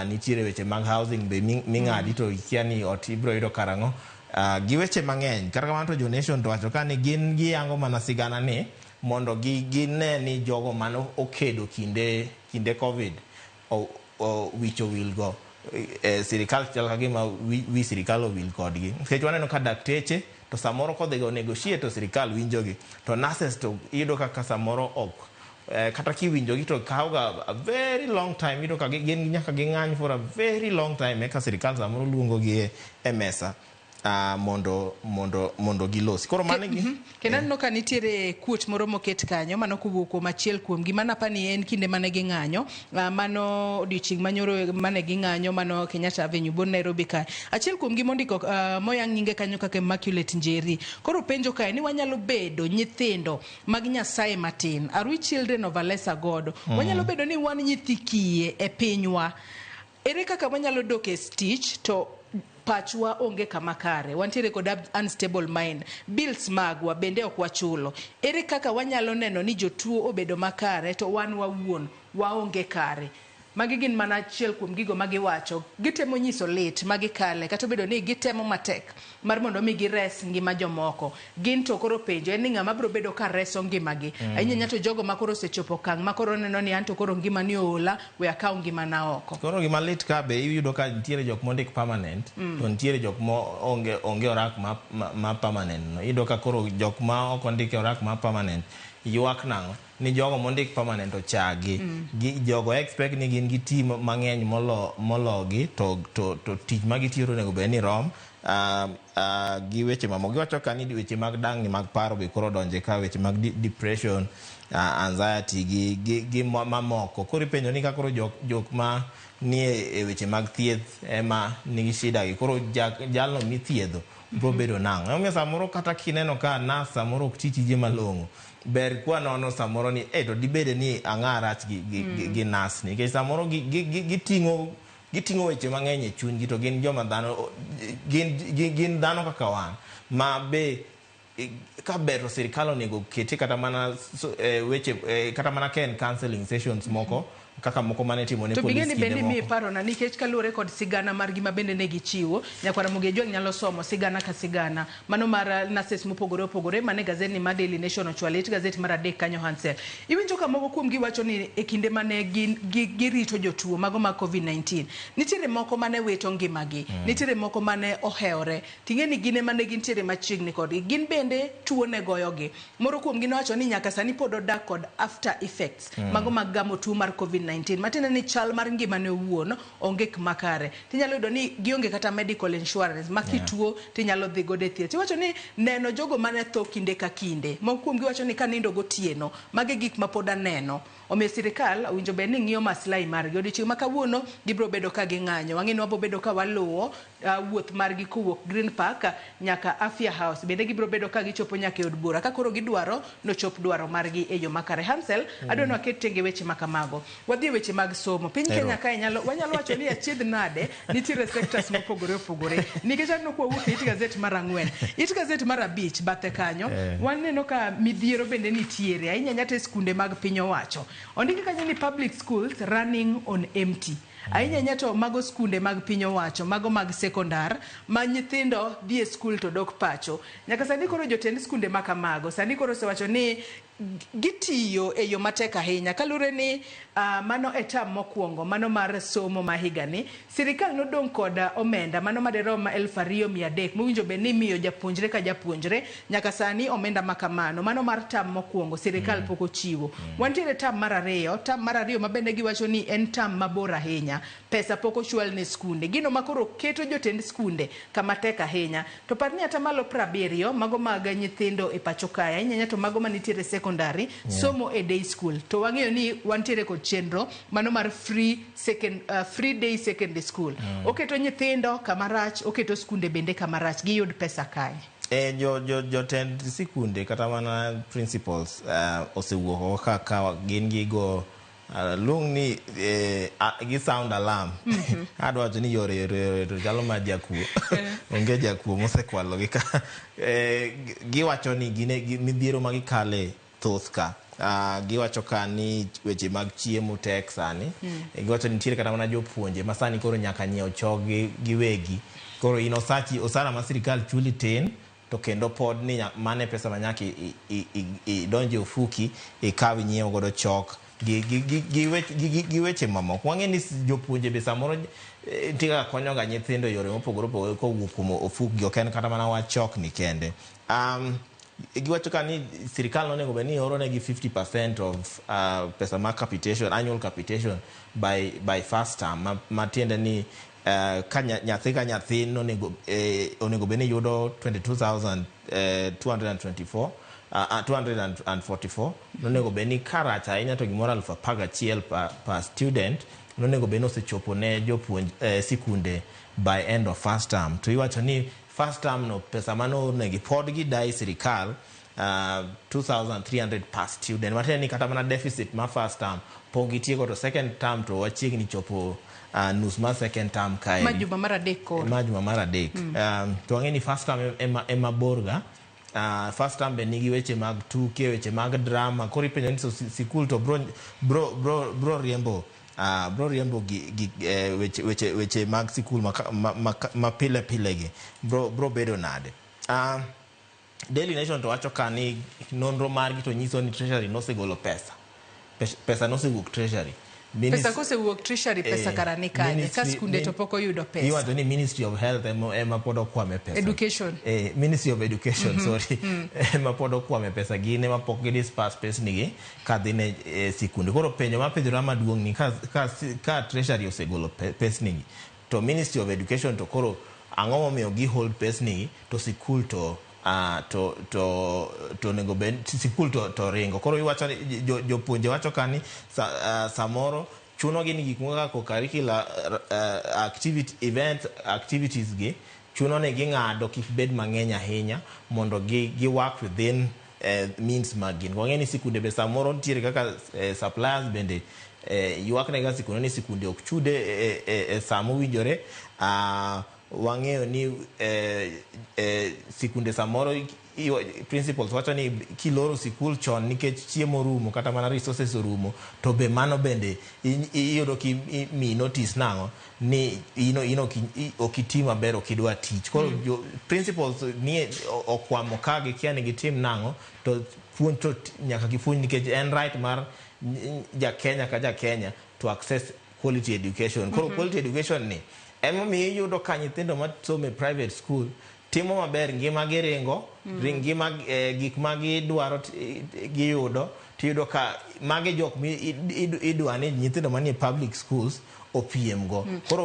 nitiere weche mag housing be ming'adi to ikia ni ot ibiro yudo karang'o, gi weche mang'eny. Kata kamano to jo Nation to wacho ka ni gin giyango mana sigana ni mondo gine ni jogo mano okedo kinde COVID wich owil go sirikal chal ka gima wi sirikal owil kodgi, nikech waneno ka dakteche to samoro kodhi go negotiate to sirikal winjogi, to nurses to iyudo kaka samoro ok kata kiwinjogi to kawo ga a very long time. Iyudo ka gin nyaka ging'any for a very long time eka sirikal samoro luongogi e mesa mondo gilosi. Koro mano gi Kendo aneno ka nitiere quote moro moket kanyo, mano kowuok kuom achiel kuomgi, mano apani en kinde mane ging'anyo, mano odiochieng' manyoro mane ging'anyo mano Kenyatta Avenue bon Nairobi kae. Achiel kuomgi mondiko moyang nyinge kanyo kaka Immaculate Njeri koro penjo kae ni wanyalo bedo nyithindo mag Nyasaye matin, are we children of a lesser God? Wanyalo bedo ni wan nyithi kiye e pinywa, ere kaka wanyalo dok e stich to pachwa onge kama kare, wantiere kod unstable mind, bills magwa bende ok wachulo, ere kaka wanyalo neno ni jotuo obedo makare to wan wawuon waonge kare? Magi gin mana achiel kuom gigo ma giwacho, gitemo nyiso lit ma gikale kata obedo ni gitemo matek mar mondo mi gires ngima jomoko, gin to koro penjo en ni ng'ama biro bedo ka reso ngimagi? Ahinya ahinya to jogo ma koro osechopo okang' ma koro neno ni anto koro ngimani oola, we akaw ngimana oko. Koro gima lit ka be iyudo ka nitiere jok mondik permanent to nitiere jok ma onge orak ma permanent no. Iyudo ka koro jok ma ok ondik e orak ma permanent ywak nang'o ni jogo mondik permanent ochagi. Jogo expect ni gin gi team mang'eny mologi to tich ma gitiyo to onego bed ni rom gi weche mamoko. Giwacho ka ni weche mag dangni mag paro be koro donje ka, weche mag depression, anxiety gi mamoko. Koro ipenjo ni ka koro jok ma nie e weche mag thieth ema nigi shida gi, koro jalno mithiedho biro bedo nang'o? Emomiyo samoro kata kineno ka nurse samoro ok ti tije malong'o, ber kwa nono samoro ni to dibede ni ang'a rach gi nurse ni, nikech samoro giting'o weche mang'eny e chunygi, to gin joma dhano, gin dhano kaka wan, ma be ka ber to sirikal onego kete kata mana weche kata mana ka en counseling sessions moko kaka moko mane timo ne To polis bigeni kinde bende miye moko. parona, nikech kaluwore kod sigana margi ma bende ne gichiwo, nyakwara Ramogi Ajwang' nyalo somo sigana ka sigana mano mar nurses mopogore opogore mane gazetni mar Daily Nation ochwalo, it gazet mar 3 kanyo. Hansel, iwinjo ka moko kuomgi wacho ni e kinde mane girito jotuo mago mag COVID-19, nitiere moko mane wito ngimagi, nitiere moko mane ohewore, ting'e ni gin ema ne gintiere machiegni kodgi, gin bende tuo ne goyogi. Moro kuomgi nowacho ni nyaka sani pod odak kod after effects mago mag gamo tuo mar COVID-19. COVID-19, matiende ni chal mar ngimane owuon onge kuma kare. Tinyalo yudo ni gionge kata medical insurance ma kituo tinyalo dhi godo e thieth. Iwacho ni neno jogo mane tho kinde ka kinde, moko kuomgi wacho ni kanindo gotieno, magi gik ma pod aneno. Omiyo sirikal owinjo bed ni ng'iyo maslahi margi. Odiochieng' ma kawuono gibiro bedo ka ging'anyo. Wang'e ni wabiro bedo ka waluwo wuoth margi kowuok Green Park nyaka Afya House. Bende gibiro bedo ka gichopo nyaka e od bura. Ka koro gidwaro nochop dwaro margi e yo makare. Hansel, adwa ni waket tenge weche ma kamago. Wadhi e weche mag somo. Piny Kenya kae wanyalo wacho ni achiedh nade nitiere sectors mopogore opogore. Nikech aneno ka wawuok e it gazet mar 4. It gazet mar 5 bathe kanyo. Waneno ka midhiero bende nitiere. Ahinya ahinya to e skunde mag piny owacho. Ondiki kanyo ni public schools running on empty. Ahinya ahinya to mago skunde mag piny owacho, mago mag sekondar, ma nyithindo dhi e skul to dok pacho. Nyaka sani koro jotend skunde ma kamago, sani koro osewacho ni gitiyo e yo matek ahinya. Kaluwore ni mano e term mokwongo, mano mar somo ma higani, sirikal nodong' kod omenda mano madirom 2300 mowinjo bed ni imiyo japuonjre ka japuonjre. Nyaka sani omenda ma kamano, mano mar term mokwongo sirikal pok ochiwo. Wantiere term mar 2, term mar 2 ma bende giwacho ni en term mabor ahinya. Pesa pok ochwal ne skunde. Gino ma koro keto jotend skunde kama tek ahinya. To par ni atamalo 70 mago mag nyithindo e pacho kae, ahinya ahinya to mago manitiere sekondari, somo e day school. To wang'eyo ni wantiere kod chenro mano mar free day secondary school. Oketo nyithindo kama rach, oketo skunde bende kama rach. Giyud pesa kanye? Jotend sikunde kata mana principals osewuok kaka gin gigo luong ni gi sound alarm. Adwa wacho ni yore to chalo ma jakuo. Onge jakuo mosekwalo gi ka. Giwacho ni gine midhiero ma gikale thoth ka. Giwacho ka ni weche mag chiemo tek sani. Giwacho ni nitiere kata mana jopuonje ma sani koro nyaka nyiew chok giwegi. Koro in osachi osara ma sirikal chuli tin, to kendo pod ni mane pesa ma nyaka idonje ofuki ikaw inyiew godo chok gi weche mamoko. Wang'e ni jopuonje be samoro nitie kaka konyoga nyithindo e yore mopogore opogore kowuok kuom ofukgi, ok en kata mana wach chok ni kende. Giwacho ka ni sirikal nonego bed ni oro negi 50% of pesa mar capitation, annual capitation by first term, ma tiende ni ka nyathi ka nyathi onego bed ni yudo 22,224 244, nonego bed ni karach ahinya to gimoro 11,000 per student nonego bed ni osechopo ne jopuonj sikunde by end of first term. To iwacho ni first term no pesa manoornegi pod gidai sirikal 2,300 per student. Matiende ni kata mana deficit ma first term pok gitieko, to second term to wachiegni chopo nus mar second term kae. Ma juma mar 3 koro. Ma juma mar 3. To wang'e ni first term ema borga. First term be nigi weche mag tuke, weche mag drama. Koro ipenjo ni sikul to bro riembo gi weche mag sikul ma pile pile gi bro bedo nade. Daily Nation to wacho ka ni nonro margi to nyiso ni Treasury nosegolo pesa. Pesa nosewuok Treasury. Pesa kosewuok Treasury, pesa kara ni kanye? Ka skunde to pok oyudo pesa. Iwacho ni Ministry of Health ema pod okwame pesa. Education. Ministry of Education, sorry. Ema pod okwame pesa. Gin ema pok gi disperse pesnigi kadhi ne sikunde. Koro penjo mapenjora maduong' ni ka Treasury osegolo pesnigi to Ministry of Education to koro ang'o momiyo gi hold pesnigi to sikul to onego bed sikul to ringo. Koro iwacho ni jopuonje wacho ka ni samoro chuno gi ni gik moko kaka curricular activity event activities gi chuno ni ging'ado kik bed mang'eny ahinya mondo gi work within means mag gin. Wang'e ni sikunde be samoro nitiere kaka suppliers bende ywak nega sikunde ni sikunde ok chude e sa mowinjore. Wang'eyo ni sikunde samoro principals wacho ni kiloro sikul chon nikech chiemo orumo kata mana resources orumo, to be mano bende iyudo ki mi notice nang'o ni ino ok iti maber, ok idwa tich. Koro principals ni okwamo ka gikia ni gitim nang'o, to puonj to nyaka gipuonj nikech en right mar ja Kenya ka ja Kenya to access quality education. Koro quality education ni emomiyo iyudo ka nyithindo masomo e private school timo maber, ngima giringo, ngima gik ma gidwaro giyudo, Tiyudo ka magi jok mi idwa ni nyithindo manie public schools opiem go. Koro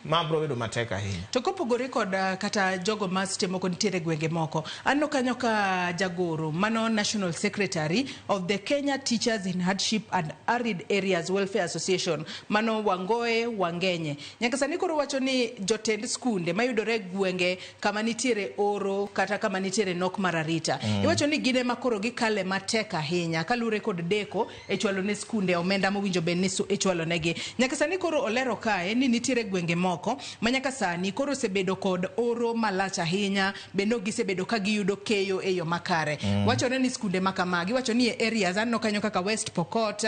ma bro bedo matek ahinya. To kopogore kod kata jogo ma seche moko nitiere gwenge moko, aneno kanyo ka jagoro mano National Secretary of the Kenya Teachers in Hardship and Arid Areas Welfare Association, mano Wangoe Wangenye, nyaka sani koro wacho ni jotend skunde mayudore e gwenge kama nitiere oro kata kama nitiere nok mar arita, iwacho ni gin ema koro gikale matek ahinya kaluwore kod deko e chwalo ne skunde omenda mowinjo bed ni ichwalo negi. Nyaka sani koro olero kae ni nitiere gwenge moko ma nyaka sani koro osebedo kod oro malach ahinya, bende ok gisebedo ka giyudo keyo e yo makare. Wachore ni skunde ma kamagi, iwacho ni e areas aneno kanyo kaka West Pokot,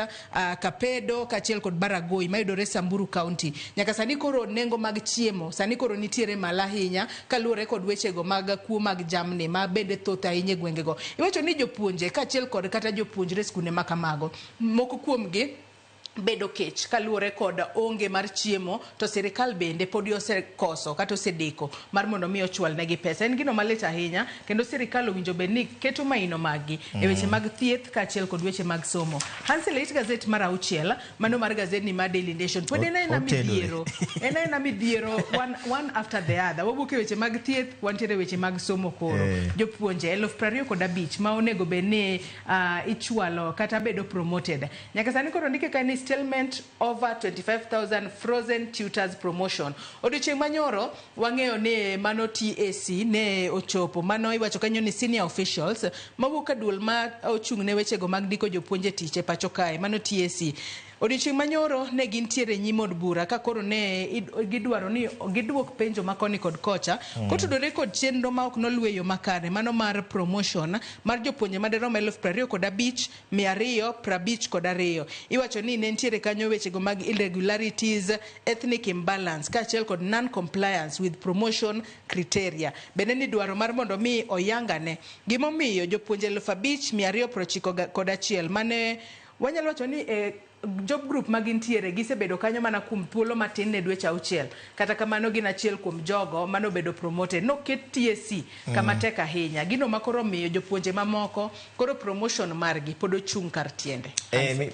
Kapedo kaachiel kod Baragoi mayudore Samburu County. Nyaka sani koro nengo mag chiemo sani koro nitiere malo ahinya kaluwore kod wechego mag kuo mag jamni ma bende thoth ahinya e gwengego. Iwacho ni jopuonje kaachiel kod kata jopuonjre skunde ma kamago, moko kuomgi bedo kech kaluwore kod onge mar chiemo, to sirikal bende podi osekoso kata osedeko mar mondo mi ochwal negi pesa. En gino malit ahinya kendo sirikal owinjo bed ni keto maino maggi e weche mag thieth kaachiel kod weche mag somo. Hansel, it gazet mar 6 mano mar gazetni mar Daily Nation pod en aena midhiero, en aena midhiero one after the other. Wawuok e weche mag thieth, wantiere weche mag somo koro. Jopuonje 25,000 ma onego bed ni ichwalo kata bedo promoted. Nyaka sani koro ndike ka ni stalemate over 25,000 frozen tutors promotion. Odiochieng' manyoro wang'eyo ni mano TAC ne ochopo, mano iwacho kanyo ni senior officials mawuok e duol ma ochung' ne wechego mag ndiko jopuonj e tich e pacho kae, mano TAC. Odiochieng' manyoro ne gintiere nyim od bura ka koro ne gidwaro ni giduok penjo ma koni kod kocha kotudore kod chenro ma ok noluw e yo makare, mano mar promotion mar jopuonje madirom 25,252. Iwacho ni ne nitiere kanyo wechego mag irregularities, ethnic imbalance kaachiel kod non-compliance with promotion criteria. Bende ni dwaro mar mondo mi oyangane gimomiyo jopuonje 5,291 mane wanyalo wacho ni job group ma gintiere gisebedo kanyo mana kuom thuolo matin ne dweche 6. Kata kamano gin achiel kuom jogo manobedo promoted. Noket TSC kama tek ahinya. Gino ma koro miyo jopuonje mamoko koro promotion margi pod ochung' kar tiende.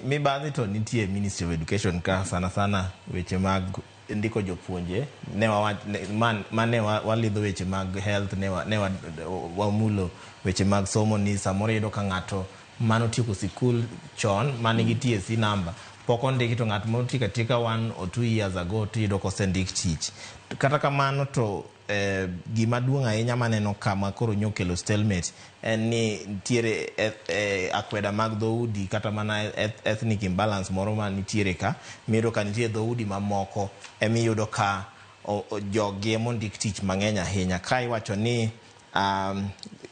Mibadhi to nitie Ministry of Education ka sana sana weche mag ndiko jopuonje ne mane walidho weche mag health, ne wamulo weche mag somo ni samoro iyudo ka ng'ato mano tieko sikul chon manigi TSC number pok ondiki, to ng'at motieko atieka 1 or 2 years ago tiyudo kosendik tich. Kata kamano to gima duong' ahinya maneno kama koro nyokelo stalemate en ni nitiere akweda mag dhoudi kata mana ethnic imbalance moro ma nitiere ka, miyudo ka nitie dhoudi mamoko emiyudo ka jogi emondik tich mang'eny ahinya. Ka iwacho ni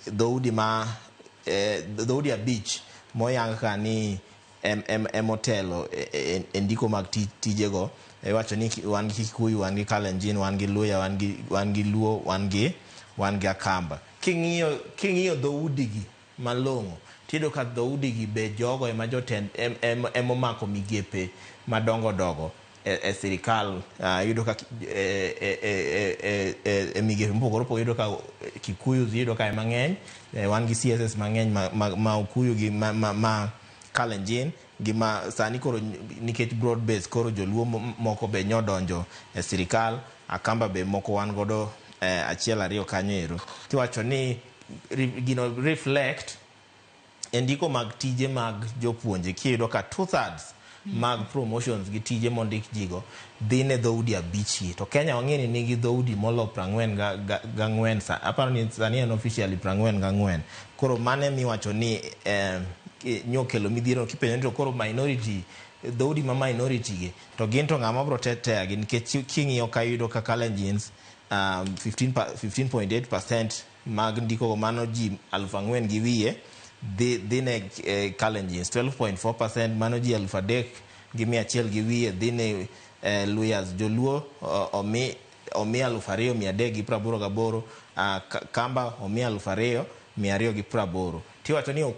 dhoudi ma dhoudi 5 moyang ka ni emotelo e ndiko mag tijego, iwacho ni wan gi Kikuyu, wan gi Kalenjin, wan gi Luhya, wan gi Luo, wan gi Akamba. King'iyo dhoudigi malong'o, tiyudo ka dhoudigi be jogo ema jotend emomako migepe madongo dongo e sirikal. Iyudo ka e migepe mopogore opogore, iyudo ka Kikuyu iyudo ka ema ng'eny, wan gi CSS mang'eny ma Okuyu gi ma Kalenjin gi ma sani koro nikech broad base koro joluo moko be nyodonjo e sirikal, Akamba be moko wan godo 1 2 kanyo ero. Tiwacho ni gino reflect e ndiko mag tije mag jopuonje, kiyudo ka 2/3 mag promotions gi tije mondik jigo dhi ne dhoudi 5 gi. To Kenya wang'e ni nigi dhoudi molo 44, aparo ni sani en officially 44. Koro mane miwacho ni nyokelo midhiero kipenjo ni to koro minority, dhoudi ma minority gi to gin to ng'ama bro tetea gi, nikech king'iyo ka iyudo ka Kalenjins 15.8% mag ndiko mano ji 4,000 gi wiye dhi ne Kalenjins, 12.4% mano ji 3,100 gi wiye dhi ne Luyas. Joluo omi 2,388, Kamba omi 2,280. Tiwacho ni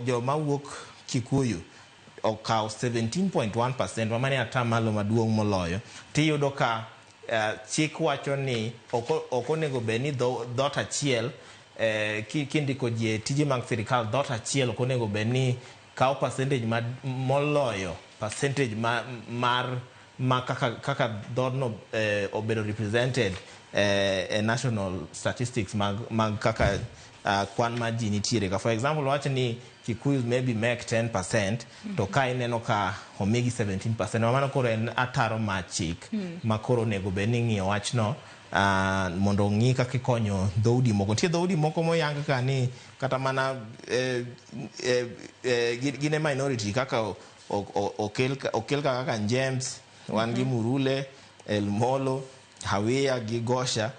joma wuok Kikuyu okawo 17.1%, mano e atamalo maduong' moloyo. Tiyudo ka chik wacho ni ok onego bed ni dhoot achiel Kindiko ji e tije mag sirikal, dhoot achiel ok onego bed ni kawo percentage ma moloyo percentage ma, mar ma kaka dhoodno obedo represented e national statistics mag kaka kwan mar ji nitiere ka. For example, wach ni Kikuyu maybe make 10%, to ka ineno ka omigi 17%, mano koro en ataro mar chik ma koro onego bed ni ing'iyo wachno mondo ong'i kaka ikonyo dhoudi moko. Nitie dhoudi moko moyang ka ni kata mana gin e minority kaka okel kaka Njems, wan gi Murule, Elmolo, Hawia gi Gosha.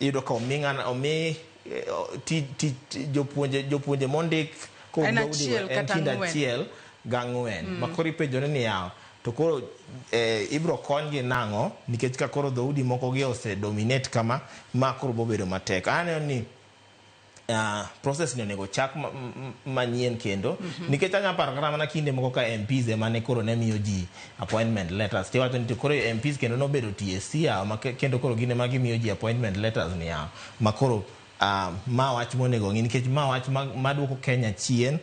Iyudo ka omi jopuonje mondik En achiel en kata kind ang'wen. achiel gang'wen. Ma koro ipenjore ni yawa to koro ibro konygi nang'o, nikech ka koro dhoudi moko gi ose dominate kama, ma koro bobedo matek. Aneno ni process ni onego chak manyien kendo, nikech anya paro kata mana kinde moko ka MPs ema ne koro ne miyo ji appointment letters, tiwacho ni to koro MPs kendo nobedo TSC yawa, ma kendo koro gin ema gimiyo ji appointment letters ni yawa, ma koro ma wach monego ng'i, nikech ma wach maduoko Kenya chien,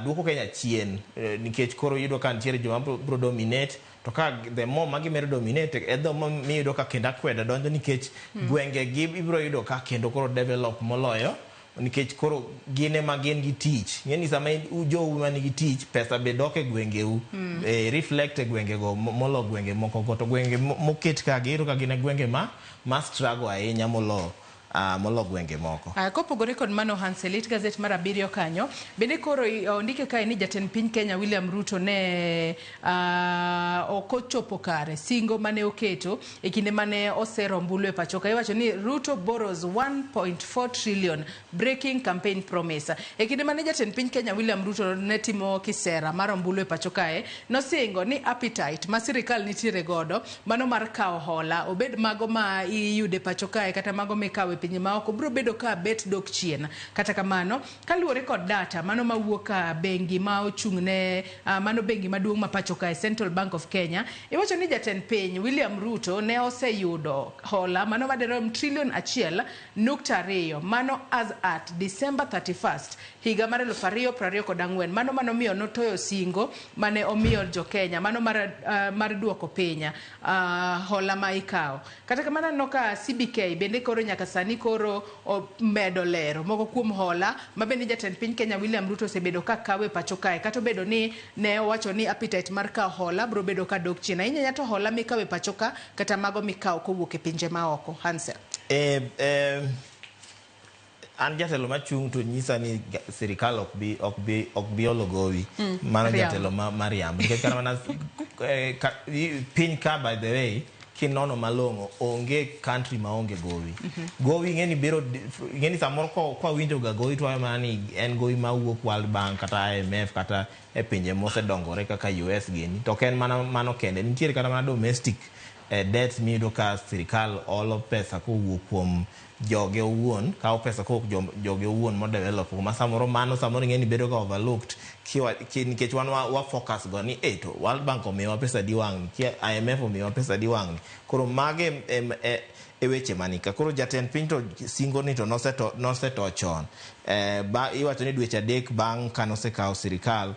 duoko Kenya chien, nikech koro iyudo ka nitiere joma bro dominate, to ka the more ma gimedo dominate e the more miyudo ka kendo akweda donjo, nikech gwenge gi ibiro yudo ka kendo koro develop moloyo, nikech koro gin ema gin gi tich. Ing'e ni sama jou manigi tich, pesa be dok e gwengeu, reflect e gwengego molo gwenge moko go. To gwenge moket ka gi iyudo ka gin e gwenge ma struggle ahinya molo gwenge moko. Kopogore kod mano, Hansel, it gazet mar 7 kanyo bende koro ondike kae ni jatend piny Kenya William Ruto ne ok ochopo kare singo mane oketo e kinde mane osero ombulu e pacho ka. Iwacho ni Ruto borrows 1.4 trillion, breaking campaign promise. E kinde mane jatend piny Kenya William Ruto ne timo kisera mar ombulu e pacho kae, nosingo ni appetite ma sirikal nitiere godo mano mar kawo hola, obed mago ma iyude pacho kae kata mago mikawo e pinje maoko, biro bedo ka bet dok chien. Kata kamano, kaluwore kod data mano mawuok ka bengi ma ochung' ne mano bengi maduong' ma pacho kae, Central Bank of Kenya, iwacho ni jatend piny William Ruto ne oseyudo hola mano madirom trilion 1.2, mano as at December 31st higa mar 2024. Mano manomiyo notoyo singo mane omiyo jo Kenya mano mar duoko piny hola ma ikawo. Kata kamano, aneno ka CBK bende koro nyaka sani koro omedo lero moko kuom hola ma bende jatend piny Kenya William Ruto osebedo ka kawe pacho kae, kata obedo ni ne owacho ni appetite mar kawo hola biro bedo ka dok chien ahinya, to hola mikawo e pacho ka kata mago mikawo kowuok e pinje maoko. Hansel. An jatelo machung' to nyisa ni sirikal ok bi olo gowi. Mano Riambo. Jatelo mariambo, nikech kata mana piny ka, by the way, kinono malong'o, onge country maonge gowi. Gowi ing'eni biro, ing'eni samoro kwa winjo ga gowi to wawe mana ni en gowi mawuok World Bank kata IMF kata e pinje mosedongore kaka US gini, to ok en mana mano kende. Nitiere kata mana domestic debt miyudo ka sirikal olo pesa kowuok kuom joge owuon, kawo pesa kowuok joge owuon modevelop, ma samoro mano samoro ing'eni bedo ga overlooked nikech wan wa focus go ni to World Bank omiyowa pesa di wang'ni, IMF omiyowa pesa di wang'ni. Koro mage e weche manika. Koro jatend piny to singo ni to noseto chon. Iwacho ni dweche 3 bang' ka nosekawo sirikal,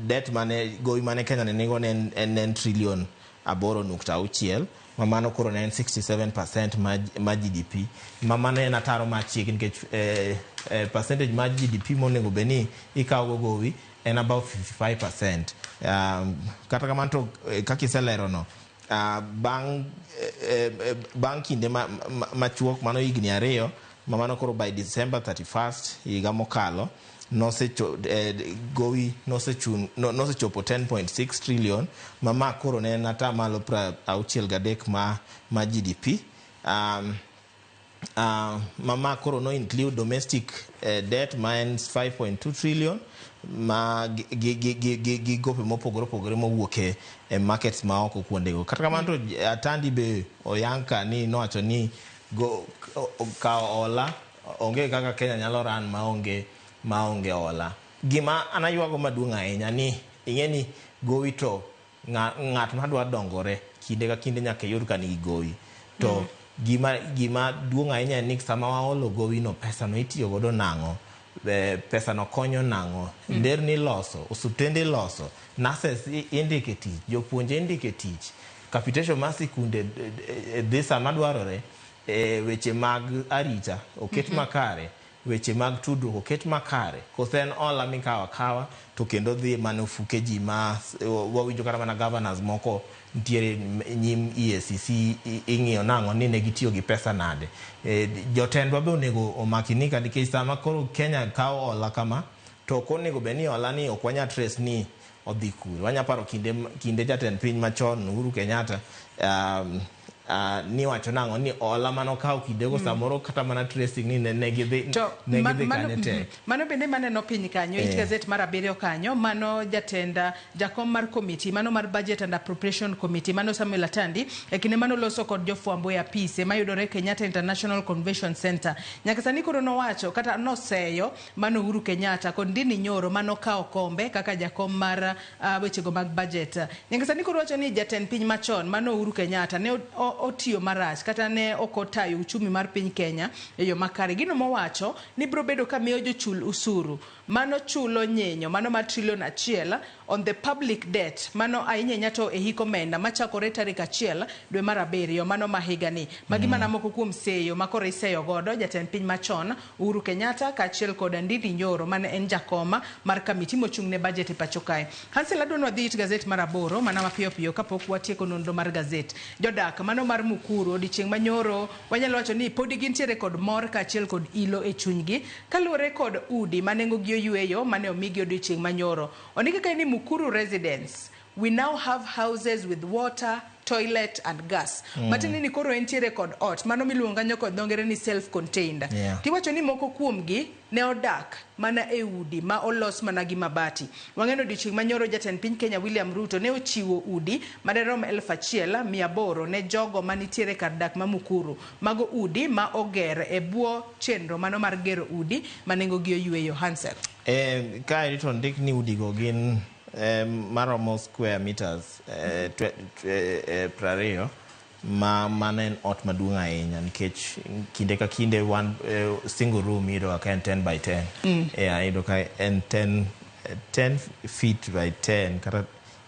debt mane gowi mane Kenya ne nigo ne en trilion 8.6, ma mano koro ne en 67% ma GDP, ma mano en ataro mar chik, nikech percentage mar GDP monego bed ni ikawo go gowi en about 55%. Kata kamano to kaka iselero no, bang' kinde machuok mano higni 2, ma mano koro by December 31st higa mokalo, gowi nosechopo 10.6 trillion, ma koro ne en atamalo 63 ma GDP, ma koro no include domestic debt ma en 5.2 trillion, ma gi gope mopogore opogore mowuok e markets ma oko kuondego. Kata kamano to Atandi be oyang ka ni nowacho ni kawo hola onge kaka Kenya nyalo ran maonge hola. Gima an aywago maduong' ahinya ni ing'e ni gowi to ng'at madwa dongore kinde ka kinde nyaka iyud ka nigi gowi to. Gima duong' ahinya en ni sama waolo gowi no, pesa no itiyo godo nang'o? Pesa no konyo nang'o? Nderni iloso, osuptende iloso, nurses indiko e tich, jopuonje indiko e tich, capitation mar sikunde dhi sama dwarore, weche mag arita oket makare, weche mag tudruok oket makare. Koso en hola mikawo akawa to kendo dhi mana ofuke ji ma wawinjo kata mana governors moko nitiere nyim EACC ing'iyo nang'o ni ne gitiyo gi pesa nade. Jotendwa be onego omakinika nikech sama koro Kenya kawo hola kama to ok onego bed ni hola ni ok wanyal trace ni odhi kure. Wanya paro kinde jatend piny machon Uhuru Kenyatta, niwacho nang'o ni hola manokawo kindego samoro kata mana tracing ni ne gidhi kanye tek. Mano bende maneno piny kanyo, it gazet mar 7 kanyo, mano jatenda jakom mar committee, mano mar Budget and Appropriation Committee, mano Samuel Atandi, e kinde mano loso kod jofwambo e apise mayudore Kenyatta International Convention Center. Nyaka sani koro nowacho kata noseyo mano Uhuru Kenyatta kod Ndindi Nyoro mano kawo kombe kaka jakom mar wechego mag budget. Nyaka sani koro wacho ni jatend piny machon mano Uhuru Kenyatta ne otiyo marach kata ne ok otayo uchumi mar piny Kenya e yo makare. Gino mowacho ni biro bedo ka miyo jochul usuru mano chulo nyenyo mano mar trilion 1 on the public debt, mano ahinya ahinya to e hik omenda machakore tarik 1 dwe mar 7 mano ma higani. Magi mana moko kuom seyo makoro iseyo godo jatend piny machon Uhuru Kenyatta kaachiel kod Ndindi Nyoro mane en jakoma mar kamiti mochung' ne budget e pacho kae. Hansel, adwa ni wadhi it gazet mar 8 mana mapiyo piyo kapok watieko nonro mar gazet. Jodak mano mar Mukuru odiechieng' manyoro wanyalo wacho ni podi gintiere kod mor kaachiel kod ilo e chunygi kaluwore kod udi ma nengogi oyweyo mane omigi odiechieng' manyoro. Ondiki kae ni Mukuru residents, we now have houses with water, toilet and gas. Matiende ni koro entiere kod ot mano miluongo kanyo kod dho ngere ni self contained. Tiwacho ni moko kuomgi ne odak mana e udi ma olos mana gi mabati. Wang'eno odiechieng' manyoro jatend piny Kenya William Ruto ne ochiwo udi maderom 1800 ne jogo manitiere kar dak ma Mukuru. Mago udi ma oger e bwo chenro mano mar gero udi ma nengogi oyweyo. Hansel. Kae to ndik ni udigo gin maromo square meters 20 ma mano en ot maduong' ahinya nikech kinde ka kinde one single room iyudo ka en 10 by 10. Iyudo ka en 10 feet by 10 kata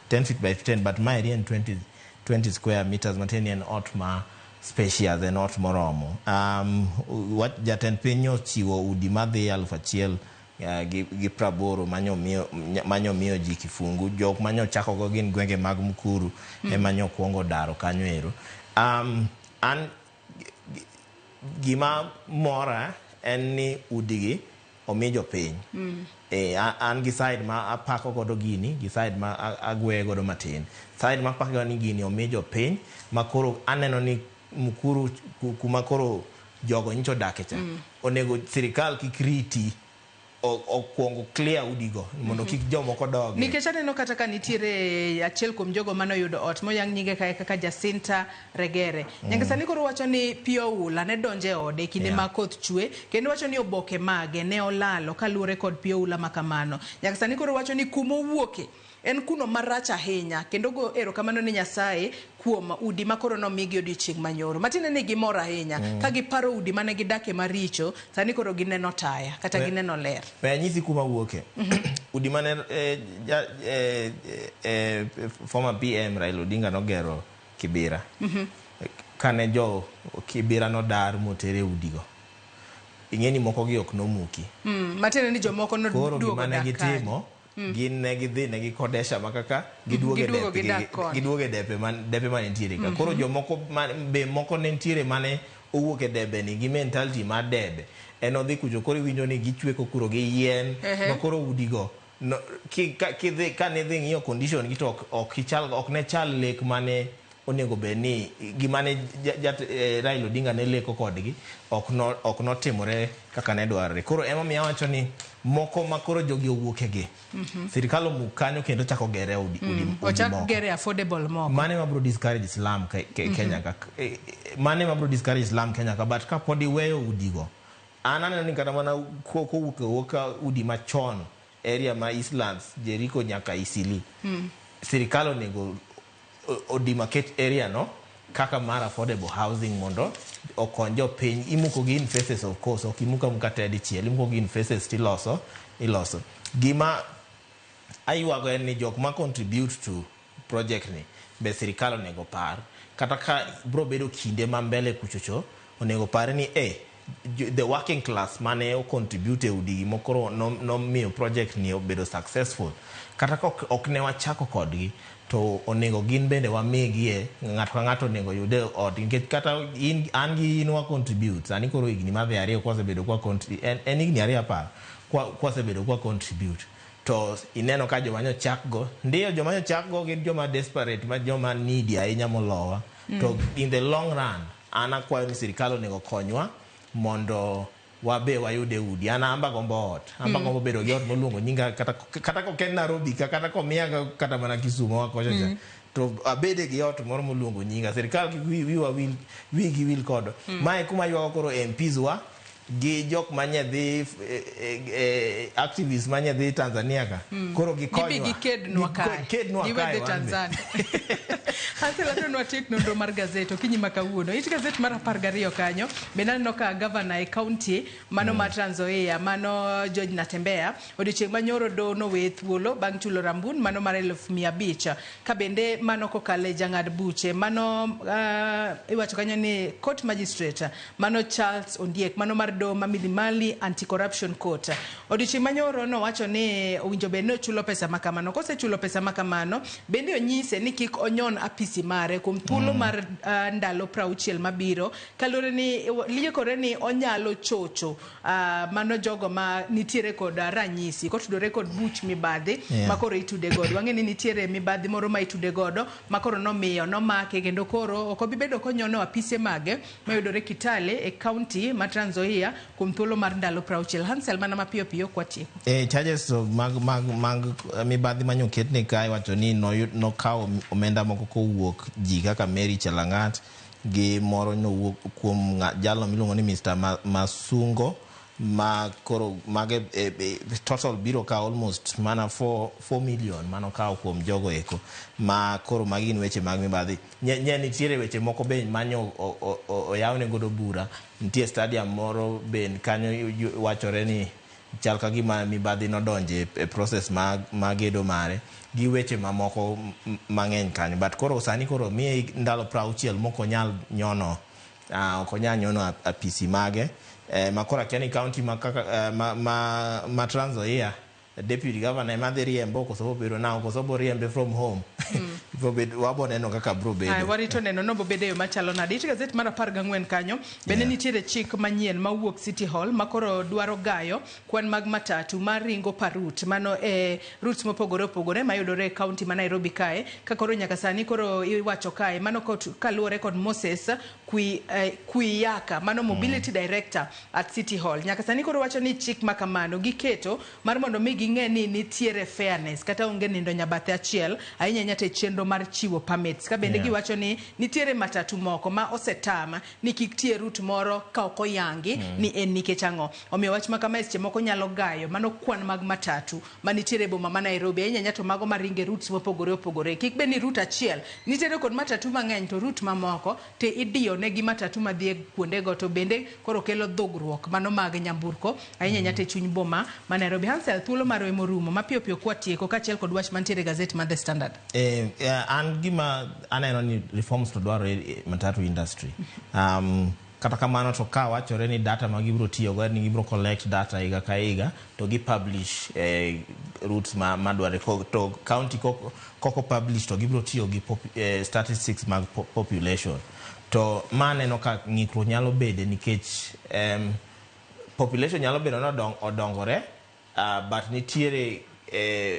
10 feet by 10, but maeri en 20 square meters, matiende ni en ot ma spacious, en ot moromo. Jatend piny ochiwo udi madhi 1000 gi 80 manyo miyo ji kifungu. Jok manyo chako go gin gwenge mag Mukuru ema nyo kuongo daro kanyo ero. An gima mora en ni udigi omi jopiny. An gi side ma apako godo gini, gi side ma agweye godo matin. Side ma apako godo ni gini omi jopiny ma koro aneno ni Mukuru kuma koro jogo nyicho odake cha. Onego sirikal kik riti okuongo clear udigo mondo kik jomoko dogi. Nikech aneno kata ka nitiere achiel kuom jogo manoyudo ot moyang nyinge kae kaka Jacinta Regere. Nyaka sani koro wacho ni pi oula ne donjo e ode kinde ma koth chwe, kendo wacho ni oboke mage ne olalo kaluwore kod pi oula ma kamano. Nyaka sani koro wacho ni kuma owuoke en kuno marach ahinya, kendo go erokamano ne Nyasaye kuom udi ma koro nomigi odiechieng' manyoro. Matiende ni gimor ahinya ka giparo udi mane gidake maricho, sani koro gineno taya kata gineno ler. We anyisi kuma wuoke. Udi mane former PM Raila Odinga nogero Kibera. Kane jo Kibera nodar motere udigo. Ing'eni moko gi ok nomuki. Matiende ni jomoko Koro noduogo gima ne dak gitimo, kanyo. Gin ne gidhi ne gikodesha ma kaka giduogo e depe man nitiere ka. Koro jomoko be moko ne nitiere mane owuok e debe ni gi mentality mar debe. En odhi kucho koro iwinjo ni gichweko kuro gi yien, ma koro udigo. No, ka ne dhi ng'iyo condition gi to ok ne chal lek mane onego bed ni gima ne Raila Odinga ne leko kodgi ok notimore kaka ne dwarore. Koro emomiyo awacho ni moko ma koro jogi owuok e gi. Sirikal omuk kanyo kendo chako gere udi Ochak moko. gere affordable moko. Mane ma biro discourage Islam Kenya ka. Mane ma biro discourage Islam Kenya ka, but kapod iweyo udigo. An aneno ni kata mana kowuok udi machon area ma Eastlands, Jericho nyaka Isili. Sirikal onego odemarcate area no kaka mar affordable housing mondo okony jopiny. Imuko gi in phases, of course, ok imuka muka te dichiel, imuko gi in phases tiloso iloso. Gima aywago en ni jok ma contribute to project ni be sirikal onego par kata ka bro bedo kinde ma mbele kuchocho onego par ni the working class mane o contribute e udigi mokoro nomiyo project ni obedo successful, kata ka ok ne wachako kodgi to onego gin bende wamigie, ng'ato ka ng'ato onego yude ot, nikech kata in an gi in wa contribute sani koro higni madhi 2 kwasebedo kwa en higni 2 apar kwasebedo kwa contribute, to ineno ka joma nyochak go ndiyo joma nyochak go gin joma desperate ma joma needy ahinya molowa. To in the long run an akwayo ni sirikal onego konywa mondo wabe wayude udi. An amba gombo ot, amba gombo bedo gi ot moluongo nyinga, kata kok en Nairobi ka, kata komiya kata mana Kisumu wakocha cha, to abede gi ot moro moluongo nyinga. Sirikal kik wiwa wil wigi wil kodo. Mae kuma ywago koro MPs wa gi jok manye dhi activists manye dhi Tanzania ka koro gikonywa. Gibi gikednwa kae. Kednwa Giwe kae dhi wan be. Tanzania. Hansel, adwa watiek nonro mar gazet okinyi ma kawuono. It gazet mar 12 kanyo bende aneno ka gavana e county mano mar Trans Nzoia mano George Natembeya odiochieng' manyoro doho noweye thuolo bang' chulo rambun mano mar 500,000 ka bende mano kokalo e jang'ad buche mano iwacho kanyo ni court magistrate mano Charles Ondiek mano mar doho ma Milimani Anti-Corruption Court odiochieng' manyoro nowacho ni owinjo bed ni ochulo pesa makamano. Kosechulo pesa makamano bende onyise ni kik onyon apisi mare kuom thuolo mar ndalo 60 mabiro, kaluwore ni liekore ni onyalo chocho mano jogo ma nitiere kod ranyisi kotudore kod buch mibadhi ma koro itude godo. Wang'e ni nitiere mibadhi moro ma itude godo ma koro nomiyo nomake kendo koro ok obi bedo konyono apise mage mayudore Kitale e county ma Trans Nzoia kuom thuolo mar ndalo 60. Hansel, mana mapiyo piyo kwatieko. Charges mag mibadhi manyoketne kae wacho ni nokawo omenda moko kowuok ji kaka Mary Chelangat gi moro nowuok kuom jalno miluongo ni Mr. Masungo ma koro mage total biro ka almost mana 4 million mano kawo kuom jogo eko ma koro magi gin weche mag mibadhi. Nye nitiere weche moko be manyo oyawne godo bura. Nitie stadium moro be kanyo wachore ni chal ka gima mibadhi nodonje e process ma gedo mare gi weche mamoko mang'eny kanyo, but koro sani koro miye ndalo 60 mok onyal nyono ok onyal nyono apisi mage ma koro akia ni county ma kaka ma Trans Nzoia deputy governor ema dhi riembo koso bobedo nang'o koso boriembe from home. Wabo neno kaka bro bedo. Ay, warito neno no bobedo e yo machalo nade. It gazet mar 14 kanyo bende nitiere chik manyien mawuok City Hall makoro dwaro gayo kwan mag matatu mar ringo pa route mano e routes mopogore opogore mayudore e county ma Nairobi kae, ka koro nyaka sani koro iwacho kae mano kaluwore kod Moses Kuiyaka mano mobility director at City Hall. Nyaka sani koro wacho ni chik makamano giketo mar mondo mi ging'e ni nitiere fairness kata onge nindo nyabathe achiel ahinya ahinya to e chenro mar chiwo permits, ka bende giwacho ni nitiere matatu moko ma osetama ni kik tie route moro ka ok oyangi ni en nikech ang'o. Omiyo wach ma kama e seche moko nyalo gayo mano kwan mag matatu manitiere e boma ma Nairobi ahinya ahinya to mago maringe routes mopogore opogore. Kik bed ni route achiel nitiere kod matatu mang'eny to route mamoko te idiyo negi matatu madhi e kuondego, to bende koro kelo dhogruok mano mag nyamburko ahinya ahinya to e chuny boma ma Nairobi. Hansel, thuolo marwa emorumo mapiyo piyo kwatieko kaachiel kod wach mantiere e gazet mar The Standard. An gima aneno ni reforms to dwarore e matatu industry. Kata kamano to ka wachore ni data ma gibiro tiyogo en ni gibiro collect data higa ka higa to gi publish routes ma dwarore to county koko publish to gibiro tiyo gi statistics mag population. To ma aneno ka ng'ikruok nyalo bede nikech population nyalo bedo ni odongore, but nitiere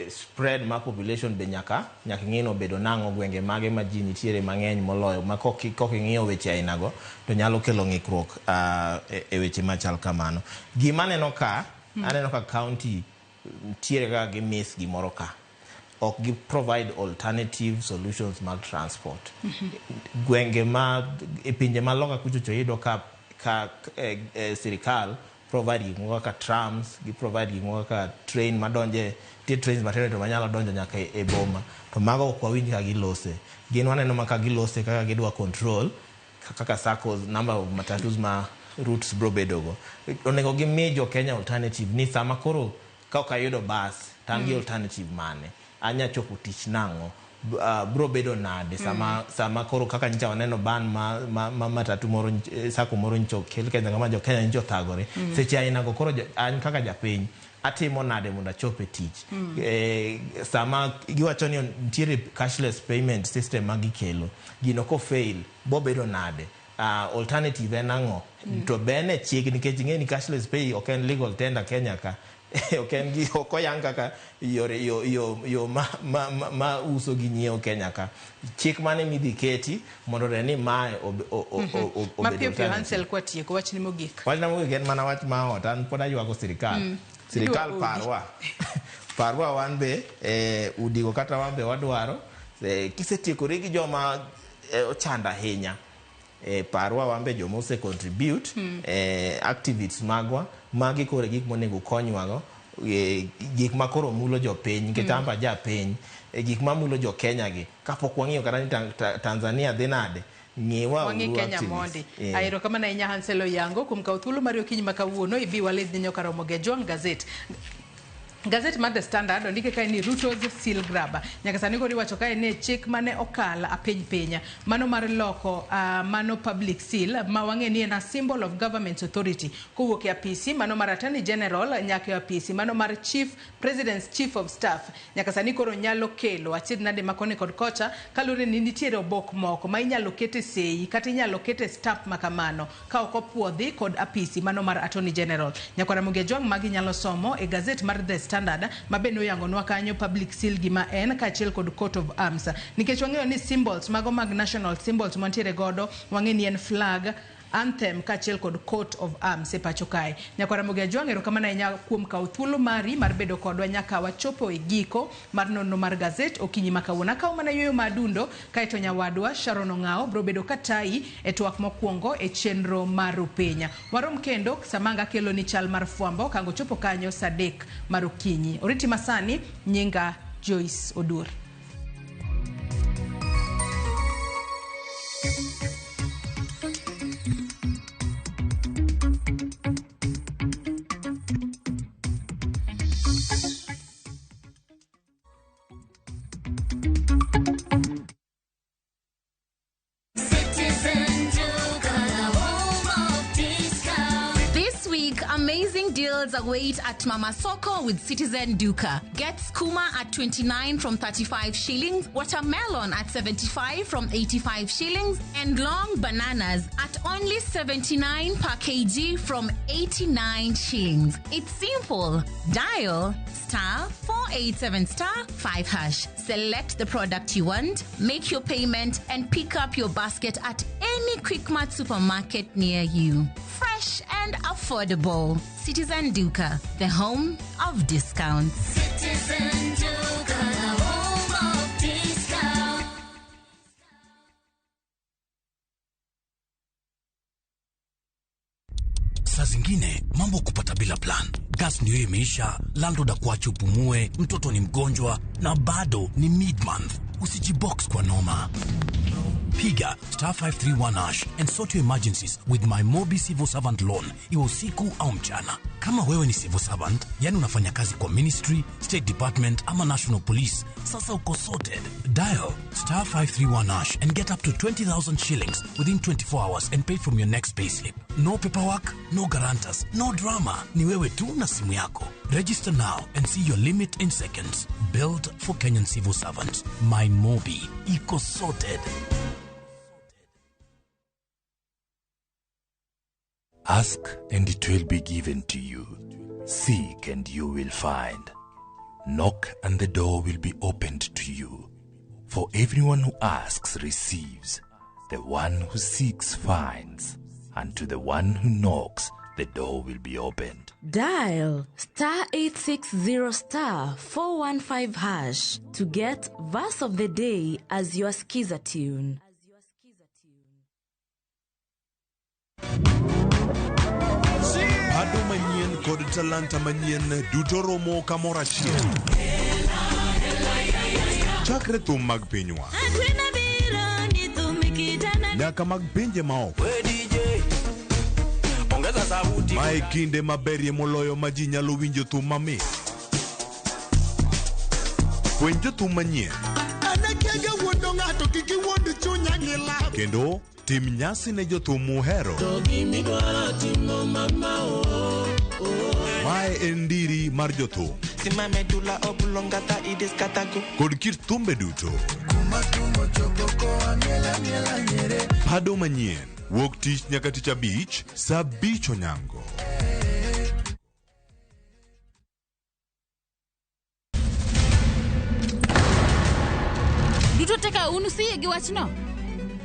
spread mar population be nyaka ng'i ni obedo nang'o, gwenge mage ma ji nitiere mang'eny moloyo ma kok ing'iyo weche ainago to nyalo kelo ng'ikruok e weche machal kamano. Gima aneno ka aneno ka county nitiere kaka gi miss gimoro ka ok gi provide alternative solutions mag transport. Gwenge ma e pinje ma loka kucho to iyudo ka sirikal provide gik moko kaka trams, gi provide gik moko kaka train madonje, nitie trains matindo to manyalo donjo nyaka e boma. To mago ok wawinj ka gilose. Gin waneno ma ka gilose kaka gidwa control kaka SACCOs, number of matatus ma routes bro bedogo. Onego gimi jo Kenya alternative ni sama koro ka ok ayudo bus to an gi alternative mane, anya chopo tich nang'o, bro bedo nade sama sama koro kaka nyicha waneno ban ma matatu moro SACCO moro nyicha okel Kenya kama jo Kenya nyicha othagore. Seche ainago koro an kaka japiny atimo nade mondo achop e tich. Sama giwacho ni nitiere cashless payment system ma gikelo, gino ko fail bo bedo nade, alternative en ang'o? To bene chik, nikech ing'e ni cashless pay ok en legal tender Kenya ka, ok en gi ok oyang kaka yore yo ma uso gi nyiewo Kenya ka. Chik mane midhi keti mondo one ni mae obedo Mapiyo piyo. alternative. Hansel, kwatieko, wachni mogik. Wachna mogik en mana wach ma ot. An pod aywago sirikal. Sirikal, Idwa udi. parwa wan be udigo kata wan be wadwaro. Kisetiekori gi joma ochando ahinya, parwa wan be joma ose contribute. Activists magwa magi koro e gik monego konywago, gik ma koro mulo jopiny nikech an be japiny, gik mamulo jo Kenya gi kapok wang'iyo kata ni Tanzania dhi nade, ng'iwa Wang'i uru Kenya activists. mondi. Erokamano ahinya, Hansel Oyango, kuom kawo thuolo mari okinyi ma kawuono ibi walidh nyoka romo gi Jwang' Gazette. Gazet mar The Standard ondike kae ni Ruto's seal grab. Nyaka sani koro iwacho kae ni chik mane okal apiny piny mano mar loko mano public seal ma wang'e ni en a symbol of government authority kowuok e apisi mano mar Attorney General nyaka e apisi mano mar Chief President's Chief of Staff, nyaka sani koro nyalo kelo achiedh nade ma koni kod kocha, kaluwore ni nitiere obok moko ma inyalo kete sei kata inyalo kete stamp ma kamano ka ok opuodhi kod apisi mano mar Attorney General. Nyakwara Ramogi Ajwang', magi nyalo somo e gazet mar The Standard ma bende oyangonwa kanyo public seal gima en kaachiel kod coat of arms, nikech wang'eyo ni symbols mago mag national symbols mantiere godo, wang'e ni en flag, anthem kaachiel kod coat of arms e pacho kae. Nyakwara Ramogi Ajwang', erokamano ahinya kuom kawo thuolo mari mar bedo kodwa nyaka wachopo e giko mar nonro mar gazet okinyi ma kawuono. Akawo mana yueyo ma adundo kaeto nyawadwa Sharon Ong'ao biro bedo katayi e twak mokwongo e chenro mar Rupenya. Warom kendo samanga kelo ni chal mar fwambo kango chopo kanyo saa 3 mar okinyi. Oriti masani, nyinga Joyce Odur. Citizen Duka, the home of discount. This week, amazing deals await at Mama Soko with Citizen Duka. Get skuma at 29 from 35 shillings, watermelon at 75 from 85 shillings, and long bananas at only 79 per kg from 89 shillings. It's simple. Dial star 487 star 5 hash. Select the product you want, make your payment, and pick up your basket at any Quickmart supermarket near you. Fresh and affordable. Citizen Duka, the home of discounts. Citizen Duka, the home of discount. Saa zingine mambo kupata bila plan. Gas ndio imeisha, landlord akuache upumue, mtoto ni mgonjwa na bado ni mid-month. Usijibox kwa noma. Piga star 531 hash and sort your emergencies with my Mobi Civil Servant Loan, iwe usiku au mchana. Kama wewe ni civil servant, yani unafanya kazi kwa ministry, state department ama national police, sasa uko sorted. Dial star 531 hash and get up to 20,000 shillings within 24 hours and pay from your next payslip. No paperwork, no guarantors, no drama. Ni wewe tu na simu yako. Register now and see your limit in seconds. Built for Kenyan civil servants. My Mobi. Iko sorted. Ask and it will be given to you. Seek and you will find. Knock and the door will be opened to you. For everyone who asks receives. The one who seeks finds. And to the one who knocks, the door will be opened. Dial star 860 star 415 hash to get verse of the day as your skiza tune. Bado manyien. talanta manyien duto romo kamoro achiel. Chakre thum mag pinywa nyaka mag pinje maoko. Mae kinde maberie moloyo ma ji nyalo winjo thum mamit. Fweny jothum manyien kendo tim nyasi ne jothum muhero. Mae en ndiri mar jothum kod kit thumbe duto. Pado manyien wuok tich nyaka tich abich saa 5 onyango. Duto teka unu siye gi wachno.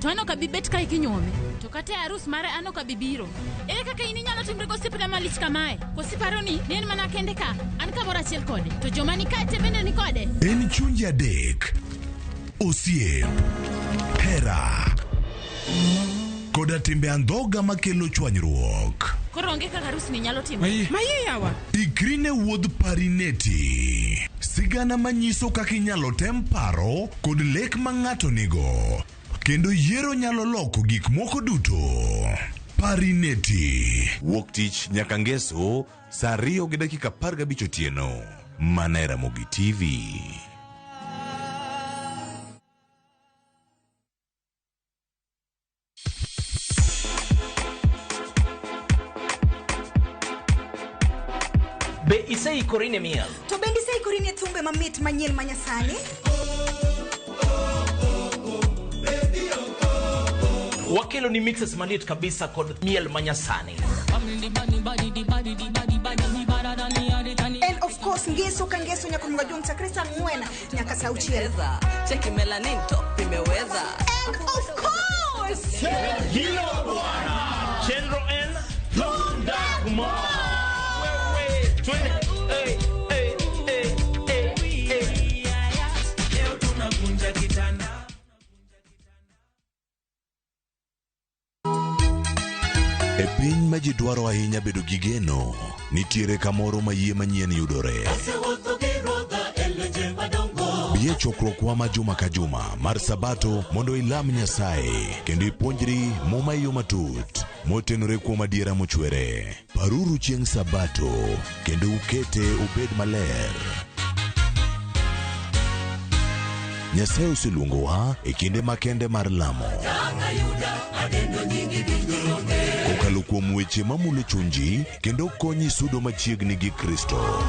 To an ok abi bet kae kinyuome. To kata e arus mare an ok abi biro. Ere kaka in inyalo timri gosiepna malich kamae? Koso iparo ni en mana kende ka? An kamoro achiel kode. To joma ni kae te bende ni kode. En chunje adek. Osiep, hera, koda timbe andhoga makelo chwanyruok. Koro onge kaka arus ni nyalo timore. Maye yawa. Ikri ne wuodh Parineti. Sigana manyiso kaka inyalo tem paro kod lek ma ng'ato nigo. Kendo yiero nyalo loko gik moko duto. Parineti. Wuok tich nyaka ngeso saa 2:15 otieno. Mana e Ramogi TV. Be iseikori ne miel? To bende iseikori ne thumbe mamit manyien manyasani? Wakelo ni mixes maliet kabisa kod miel manyasani. And of course ngeso ka ngeso nyaka mga chakre saa 4 nyaka saa 6. Cheki melanin top imeweza. And of course Hilo bwana. Chenro N Lunda. E piny ma ji dwaro ahinya bedo gi geno, nitiere kamoro ma yie manyien yudore. Bi e chokruokwa ma juma ka juma mar Sabato mondo ilam Nyasaye kendo ipuonjri Muma e yo matut motenore kuom adiera mochwere. Paruru chieng' Sabato kendo ukete obed maler. Nyasaye oseluongowa e kinde makende mar lamo. Kokalo kuom weche mamulo chunji kendo konyi sudo machiegni gi Kristo.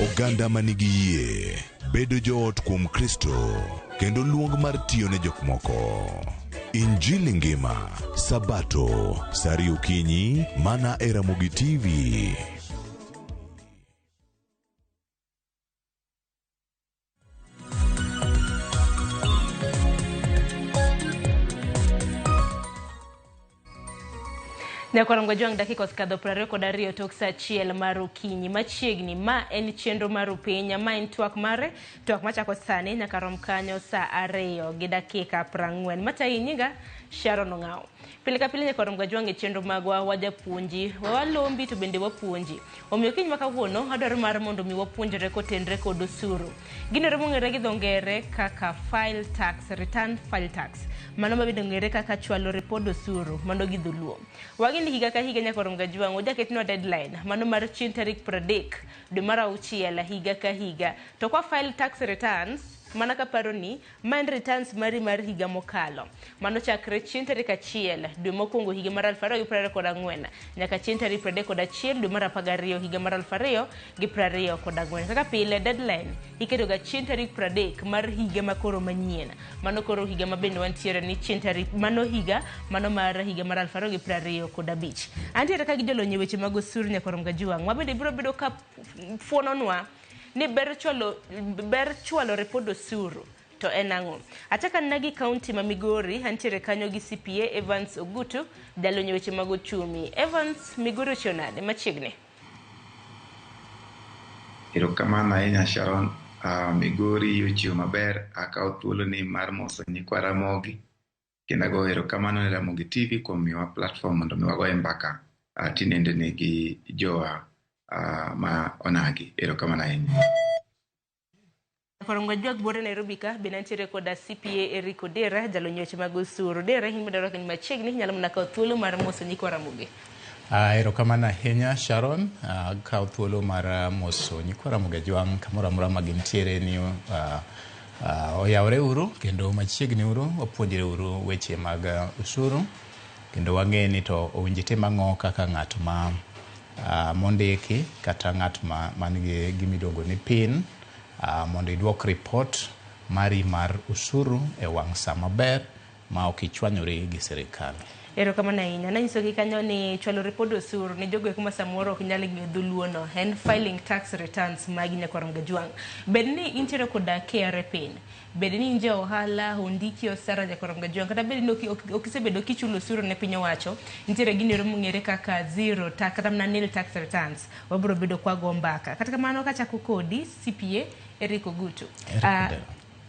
Oganda manigi yie, bedo joot kuom Kristo kendo luong mar tiyo ne jok moko. Injili ngima, Sabato, saa 2 okinyi, mana e Ramogi TV. Nyakorongo jwang' dakika osekadho 22 tok saa 1 mar okinyi machiegni. Ma en chenro mar Upenya, ma en twak mare, twak machako sani nyaka rom kanyo saa 2:40. Matayi nyinga Sharon Ong'ao. Pile ka pile nyakorongo jwang' e chenro magwa wajapuonji, wawalombi to bende wapuonji. Omiyo kiny ma kawuono adwaro mar mondo mi wapuonjre kotenre kod osuru. Ginore mong'ere gi dho ngere kaka file tax, return file tax. Mano mabende ong'ere kaka chwalo ripod osuru, mano gi dholuo. Wagin higa ka higa nyakorongo jwang' ojaketnwa deadline mano mar chieng' tarik 30 dwe mar 6 higa ka higa. To kwa file tax returns mana kaparo ni ma en returns mari mar higa mokalo. Mano chakre chieng' tarik 1 dwe mokwongo higa mar 2024 nyaka chieng' tarik 31 dwe mar 12 higa mar 2024. Kaka pile deadline iketo ga chieng' tarik 30 mar higa makoro manyien. Mano koro higa mabende wantiere ni chieng' tarik mano higa mano mar higa mar 2025. Antiere ka gi jolony e weche mag osuru nyakorom Gajuang'. Wabende biro bedo ka fuononwa ni ber chwalo ripod osuru to en ang'o. Achaka nagi kaunti ma Migori, antiere kanyo gi CPA Evans Ogutu, jalony weche mag ochumi. Evans, Migori ochiew nade machiegni? Erokamano ahinya Sharon. Migori ochiew maber. Akawo thuoloni mar moso nyikwa Ramogi Kendo ago erokamano ne Ramogi TV kuom miyowa platform mondo mi wagoye mbaka tinendeni gi jowa ma onagi. Erokamano ahinya. Korongo juak bore Nairobi ka bende nitiere koda CPA Eric Odera jalony weche mag osuru. Odera in bende rwakni machiegni nyalo mana kawo thuolo mar moso nyikwa Ramogi. Erokamano ahinya Sharon, akawo thuolo mar moso nyikwa Ramogi Ajwang' kamoro amora ma gintiere ni oyawre uru kendo machiegni uru wapuonjre uru weche mag osuru kendo wang'e ni to owinjo itim ang'o kaka ng'at ma mondiki kata ng'at ma man gi gima iluongo ni PIN mondo iduok report mari mar osuru e wang' sa maber ma ok ichwanyori gi sirikal. Erokamano ahinya. Nanyisogi kanyo ni chwalo ripod osuru ne jogo eko ma samoro ok nyal ng'eyo dholuo no en filing tax returns magi nyakwar Mgajwang'. Bed ni intiere koda KRA PIN, bed ni in ja ohala, ondiki osara nyakwar Mgajwang', kata bed ni ok isebedo kichulo osuru ne piny owacho, nitiere gino ero mong'ere kaka zero tax kata mana nil tax returns. Wabiro bedo kwago mbaka. Kata kamano kachako kodi CPA Eric Ogutu.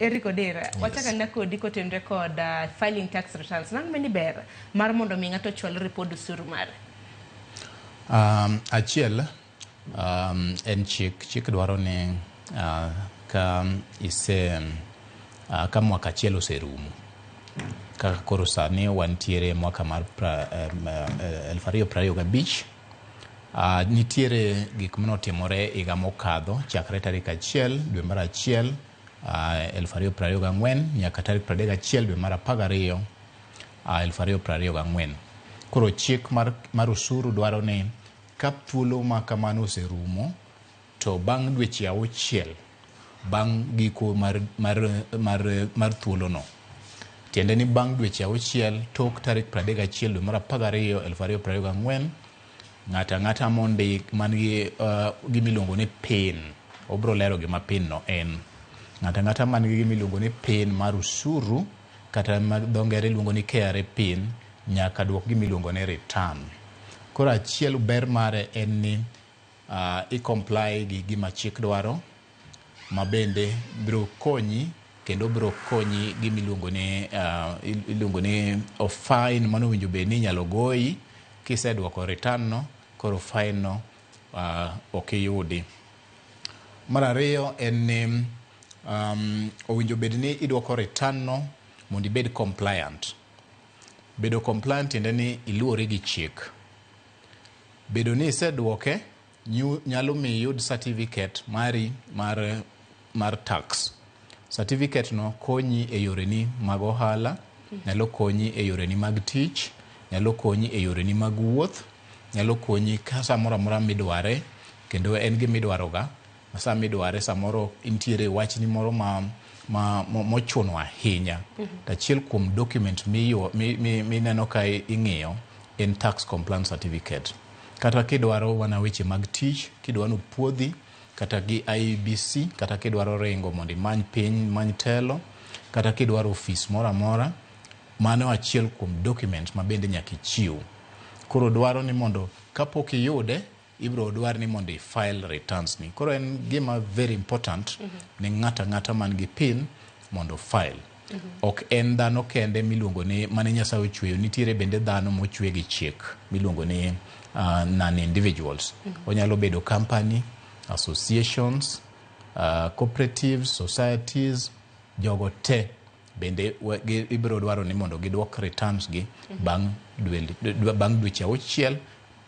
Eric Odera, yes. Wachako anena kodi kotenore kod filing tax returns. Nang'o mani ber mar mondo mi ng'ato ochwal ripod osuru mare? Achiel en chik. Chik dwaro ni ka ise ka mwaka achiel oserumo, kaka koro sani wantiere mwaka mar 2025, nitiere gik manotimore higa mokadho chakre tarik 1 dwe mar 1 2024 nyaka tarik 31 dwe mar 12 2024. Koro chik mar osuru dwaro ni ka thuolo ma kamano oserumo to bang' dweche 6 bang' giko mar thuolono, tiende ni bang' dweche 6 tok tarik 31 dwe mar 12 2024, ng'ato ang'ata mondik man gi gima iluongo ni PIN, obiro lero gima PIN no en. Ng'ato ang'ata man gi gima iluongo ni PIN mar osuru kata ma dho ngere luongo ni KRA PIN nyaka duok gima iluongo ni return. Koro achiel ber mare en ni i comply gi gima chik dwaro ma bende biro konyi kendo biro konyi gima iluongo ni iluongo ni fine mano owinjo bed ni inyalo goyi kiseduoko return no, koro fine no ok iyudi. Mar ariyo en ni owinjo bed ni iduoko return no mondo ibed compliant. Bedo compliant tiende ni iluwori gi chik. Bedo ni iseduoke nyalo miyo iyud certificate mari mar tax. Certificate no konyi e yoreni mag ohala, nyalo konyi e yoreni mag tich, nyalo konyi e yoreni mag wuoth, nyalo konyi ka samoro amora midware, kendo en gima idwaroga. Sa midware samoro intiere wachni moro ma mochuno ahinya. To achiel kuom document mineno ka ing'iyo en tax compliance certificate. Kata kidwaro wana weche mag tich, kidwaro ni kata gi IEBC, kata kidwaro ringo mondo imany piny, imany telo, kata kidwaro ofis moro amora, mano achiel kuom document ma bende nyaka ichiw. Koro dwaro ni mondo kapok iyude, ibiro dwar ni mondo i file returns ni. Koro en gima very important ne ng'ato ang'ata man gi PIN mondo file. Ok en dhano kende miluongo ni mane Nyasaye ochweyo, nitiere bende dhano mochwe gi chik miluongo ni non-individuals. Onyalo bedo company, associations, cooperatives, societies, jogo te bende ibiro dwaro ni mondo giduok returns gi bang' dweche 6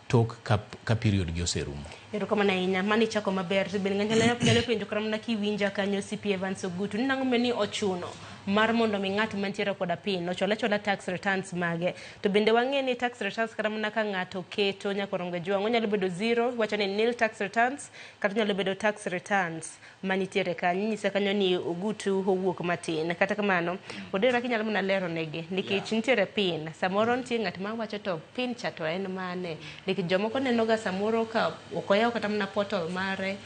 tok ka period gi oserumo. Erokamano ahinya, mano ichako maber. To bende nyalo penjo kata mana kiwinja kanyo CPA Evans Ogutu ni nang'o ni ochuno mar mondo mi ng'at mantiere koda PIN ochwal achuala tax returns mage. To bende wang'e ni tax returns kata mana ka ng'ato keto nyakorongo jwang' onyalo bedo zero, wacho ni nil tax returns, kata onyalo bedo tax returns manitiere kanyo. Inyise kanyo ni Ogutu owuok matin. Kata kamano, Odera kinyalo mana lero negi nikech nitiere PIN. Samoro nitie ng'at ma wacho to PIN cha to en mane? Nikech jomoko neno ga samoro ka ok oyaw kata mana portal mare,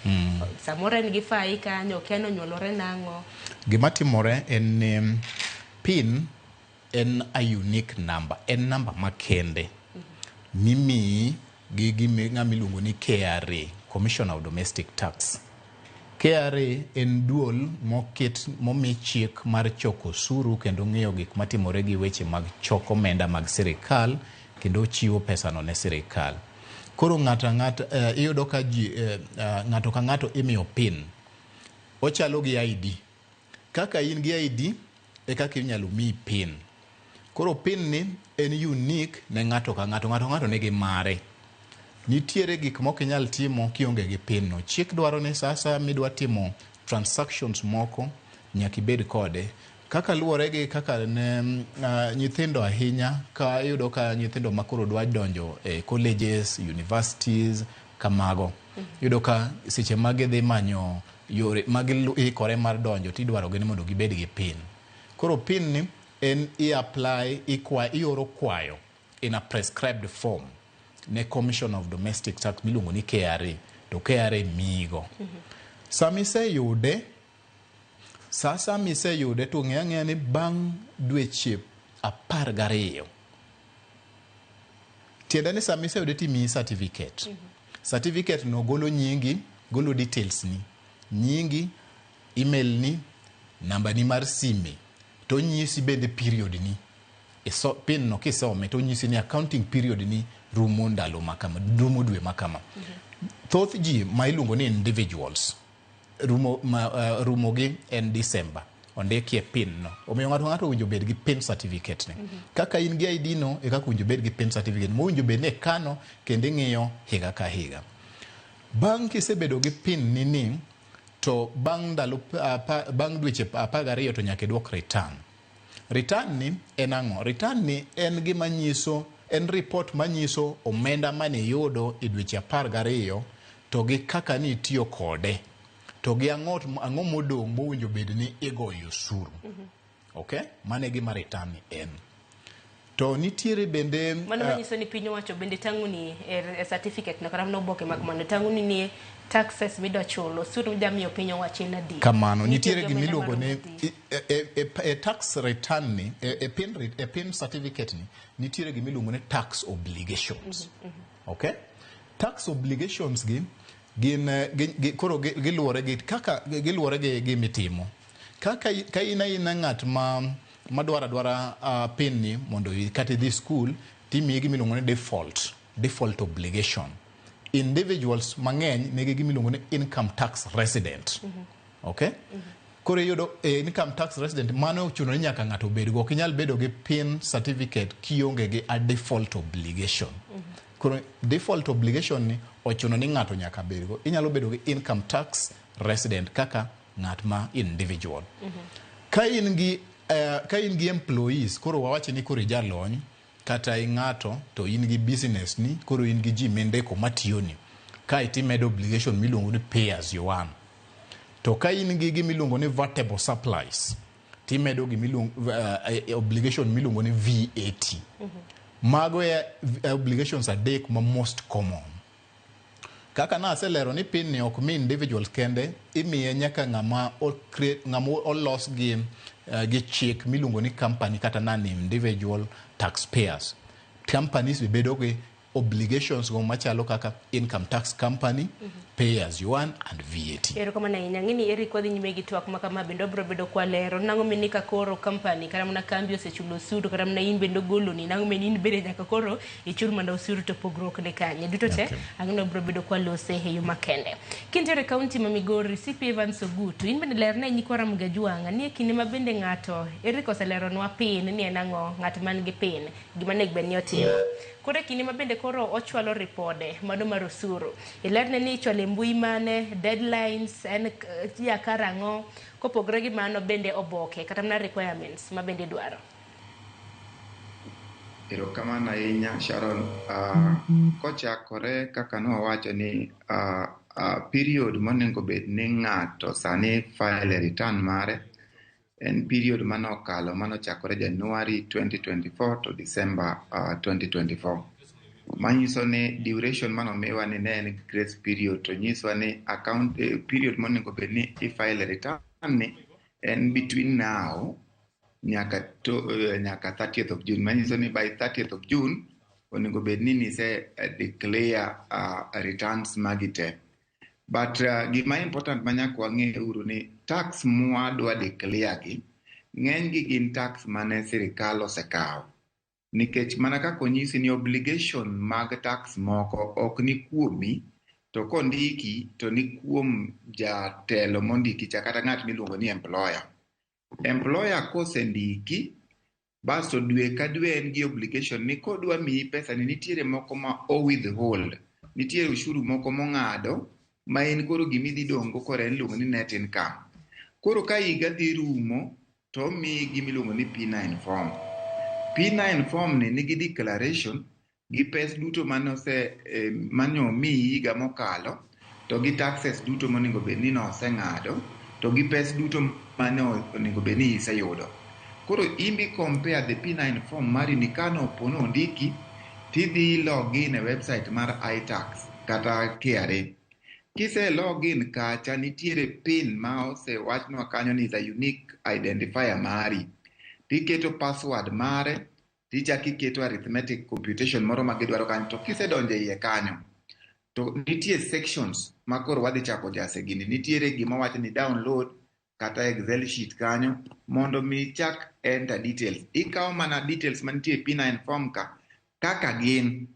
samoro en gi fai kanyo, okia ni onyuolore nang'o. Gima timore en ni PIN en a unique number, en namba makende mimiyi gi ng'ama iluongo ni KRA, Commissioner of Domestic Tax. KRA en duol moket momi chik mar choko osuru kendo ng'iyo gik matimore gi weche mag choko omenda mag sirikal kendo chiwo pesano ne sirikal. Koro ng'ato ang'ata iyudo ka ji ng'ato ka ng'ato imiyo PIN. Ochalo gi ID. Kaka in gi ID e kaka inyalo miyi PIN. Koro PIN ni en unique ne ng'ato ka ng'ato, ng'ato ka ng'ato nigi mare. Nitiere gik mok inyal timo kionge gi PIN no. Chik dwaro ni sa asaya midwa timo transactions moko nyaka ibed kode. Kaka luwore gi kaka ne nyithindo ahinya ka iyudo ka nyithindo makoro dwa donjo e colleges, universities kamago. Iyudo ka seche ma gidhi manyo yore magiikore mar donjo tidwaro gi ni mondo gibed gi PIN. Koro PIN ni en i apply ioro kwayo in a prescribed form ne Commission of Domestic Tax miluongo ni KRA to KRA miyigo. Sama iseyude, sa miseyude to ng'e ang'eya ni bang' dweche 12. Tiende ni sama iseyude timiyi certificate. Certificate no golo nyingi, golo details ni. Nyingi, email ni, namba ni mar sime, to onyisi bende period ni. PIN no kisome to onyisi ni accounting period ni rumo ndalo makama, rumo dwe makama. Thoth ji ma iluongo ni individuals rumo, rumo gi en December ondikie PIN no. Omiyo ng'ato ka ng'ato owinjo bed gi PIN certificate ne. Kaka in gi ID no e kaka owinjo bed gi PIN certificate mowinjo bed ni ikano kendo ing'iyo higa ka higa. Bang' kisebedo gi PIN ni ni to bang' ndalo bang' dweche 12 to nyaka iduok return. Return ni en ang'o? Return ni en gima nyiso, en report manyiso omenda mane iyudo e dweche 12 to gi kaka ni itiyo kode to gi ang'o modong' mowinjo bed ni igoyo osuru. Okay? Mano e gima return ni en. To nitiere bende Mano manyiso ni piny owacho bende tang'oni e certificate no kata mana oboke mag mano tang'oni ni taxes midwa chulo osuru midwa miyo piny owacho en adi. Kamano, Nitiere nitiere gi gima omenda iluongo ni maromo adi. e tax return ni e PIN certificate ni nitiere gima iluongo ni tax obligations. Okay? Tax obligations gi gin koro giluwore gi kaka giluwore gi gimitimo. Kaka ka in aina ng'at ma madwaro adwara PIN ni mondo kata idhi school timiyi gima iluongo ni default obligation. Individuals mang'eny nigi gima iluongo ni income tax resident. Okay? Koro iyudo income tax resident mano ochuno ni nyaka ng'ato obedgo. Ok inyal bedo gi PIN certificate kionge gi a default obligation. Koro default obligation ni ochuno ni ng'ato nyaka bedgo. Inyalo bedo gi income tax resident kaka ng'at ma individual. Ka in gi ka in gi employees, koro wawacho ni koro ijalony kata ing'ato to in gi business ni, koro in gi ji mindiko matiyoni. Kae timedo obligation miluongo ni pay as you earn. To ka in gi gima iluongo ni vatable supplies, timedo gima obligation miluongo ni VAT. Mago e obligations adek ma most common. Kaka naselero ni PIN ni ok mi individuals kende, imiye nyaka ng'ama ng'ama olos gi chik miluongo ni company kata non individual taxpayers. Companies be bedo gi obligations go machalo kaka income tax company, pay as you earn and VAT. Erokamano ahinya. Ng'eni Eric wadhi nyime gi twak ma kama bende wabiro bedo kwalero. Nang'o mini ka koro company kata mana kambi osechulo osuru kata mana in bende ogoloni nang'o mini in bende nyaka koro ichul mana osuru to pogruok ni kanye. Duto te ang'e ni wabiro bedo kwalose e yo makende. Kintiere e kaunti ma Migori, CP Evans Ogutu, in bende lerne nyikwa Ramogi Ajwang' ni e kinde ma bende ng'ato Eric oseleronwa PIN ni en ang'o, ng'at man gi PIN, gima onego bed ni otimo. Koro e kinde ma bende koro ochwalo ripode mano mar osuru, ilerne ni ichwalo e mbui mane, deadlines en ya karang'o, kopogore gi mano bende oboke kata mana requirements ma bende idwaro. Erokamano ahinya Sharon. Kochakore kaka nowacho ni period monego bed ni ng'ato sani file return mare en period manokalo manochakore January 2024 to December 2024. Manyiso ni duration manomiwa ni ne en grace period to nyiswa ni account period monego bed ni ifile return ni en between now nyaka 30th of June. Manyiso ni by 30th of June onego bed ni nise declare returns magi te. But gima important ma nyaka wang'e uru ni tax mwadwa declare gi, ng'eny gi gin tax mane sirikal osekawo. Nikech mana kaka onyisi ni obligation mag tax moko ok ni kuomi, to kondiki to ni kuom jatelo mondiki cha kata ng'at miluongo ni employer. Employer kosendiki, basto dwe ka dwe en gi obligation ni kodwa miyi pesa ni nitiere moko ma o withhold, nitiere ushuru moko mong'ado ma en koro gimidhi dong' go koro en iluongo ni net income. Koro ka higa dhi rumo to omiyi gimiluongo ni P9 form. P9 form ni nigi declaration gi pes duto mane omiyi higa mokalo, to gi taxes duto monego bed ni noseng'ado, to gi pes duto mane onego bed ni iseyudo. Koro imbi compare the P9 form mari ni kano opono ondiki, tidhi log in e website mar iTax kata KRA. Kise log in kacha nitiere PIN ma osewachnwa kanyo ni is a unique identifier mari. Tiketo password mare, tichako iketo arithmetic computation moro ma gidwaro kanyo, to kisedonjo e iye kanyo, to nitie sections ma koro wadhi chako jase gini. Nitiere gima wacho ni download kata Excel sheet kanyo mondo mi ichak enter details. Ikawo mana details mantie e P9 form ka kaka gin,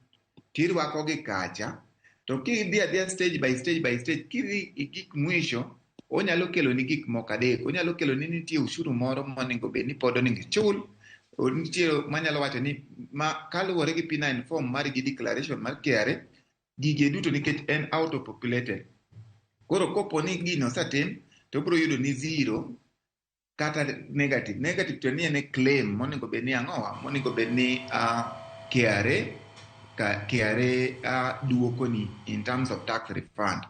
tirwakogi kacha, to kidhi adhiya stage by stage by stage, kidhi e gik mwisho, onyalo keloni gik moko adek. Onyalo keloni nitie ushuru moro monego bed ni pod onego ichul, nitie manyalo wacho ni ma kaluwore gi P9 form mari gi declaration mar KRA, gige duto nikech en auto populated. Koro kopo ni gino osetim, to obiro yudo ni zero kata negative. Negative to ni en e claim monego bed ni ang'owa, monego bed ni KRA ka KRA duokoni in terms of tax refund.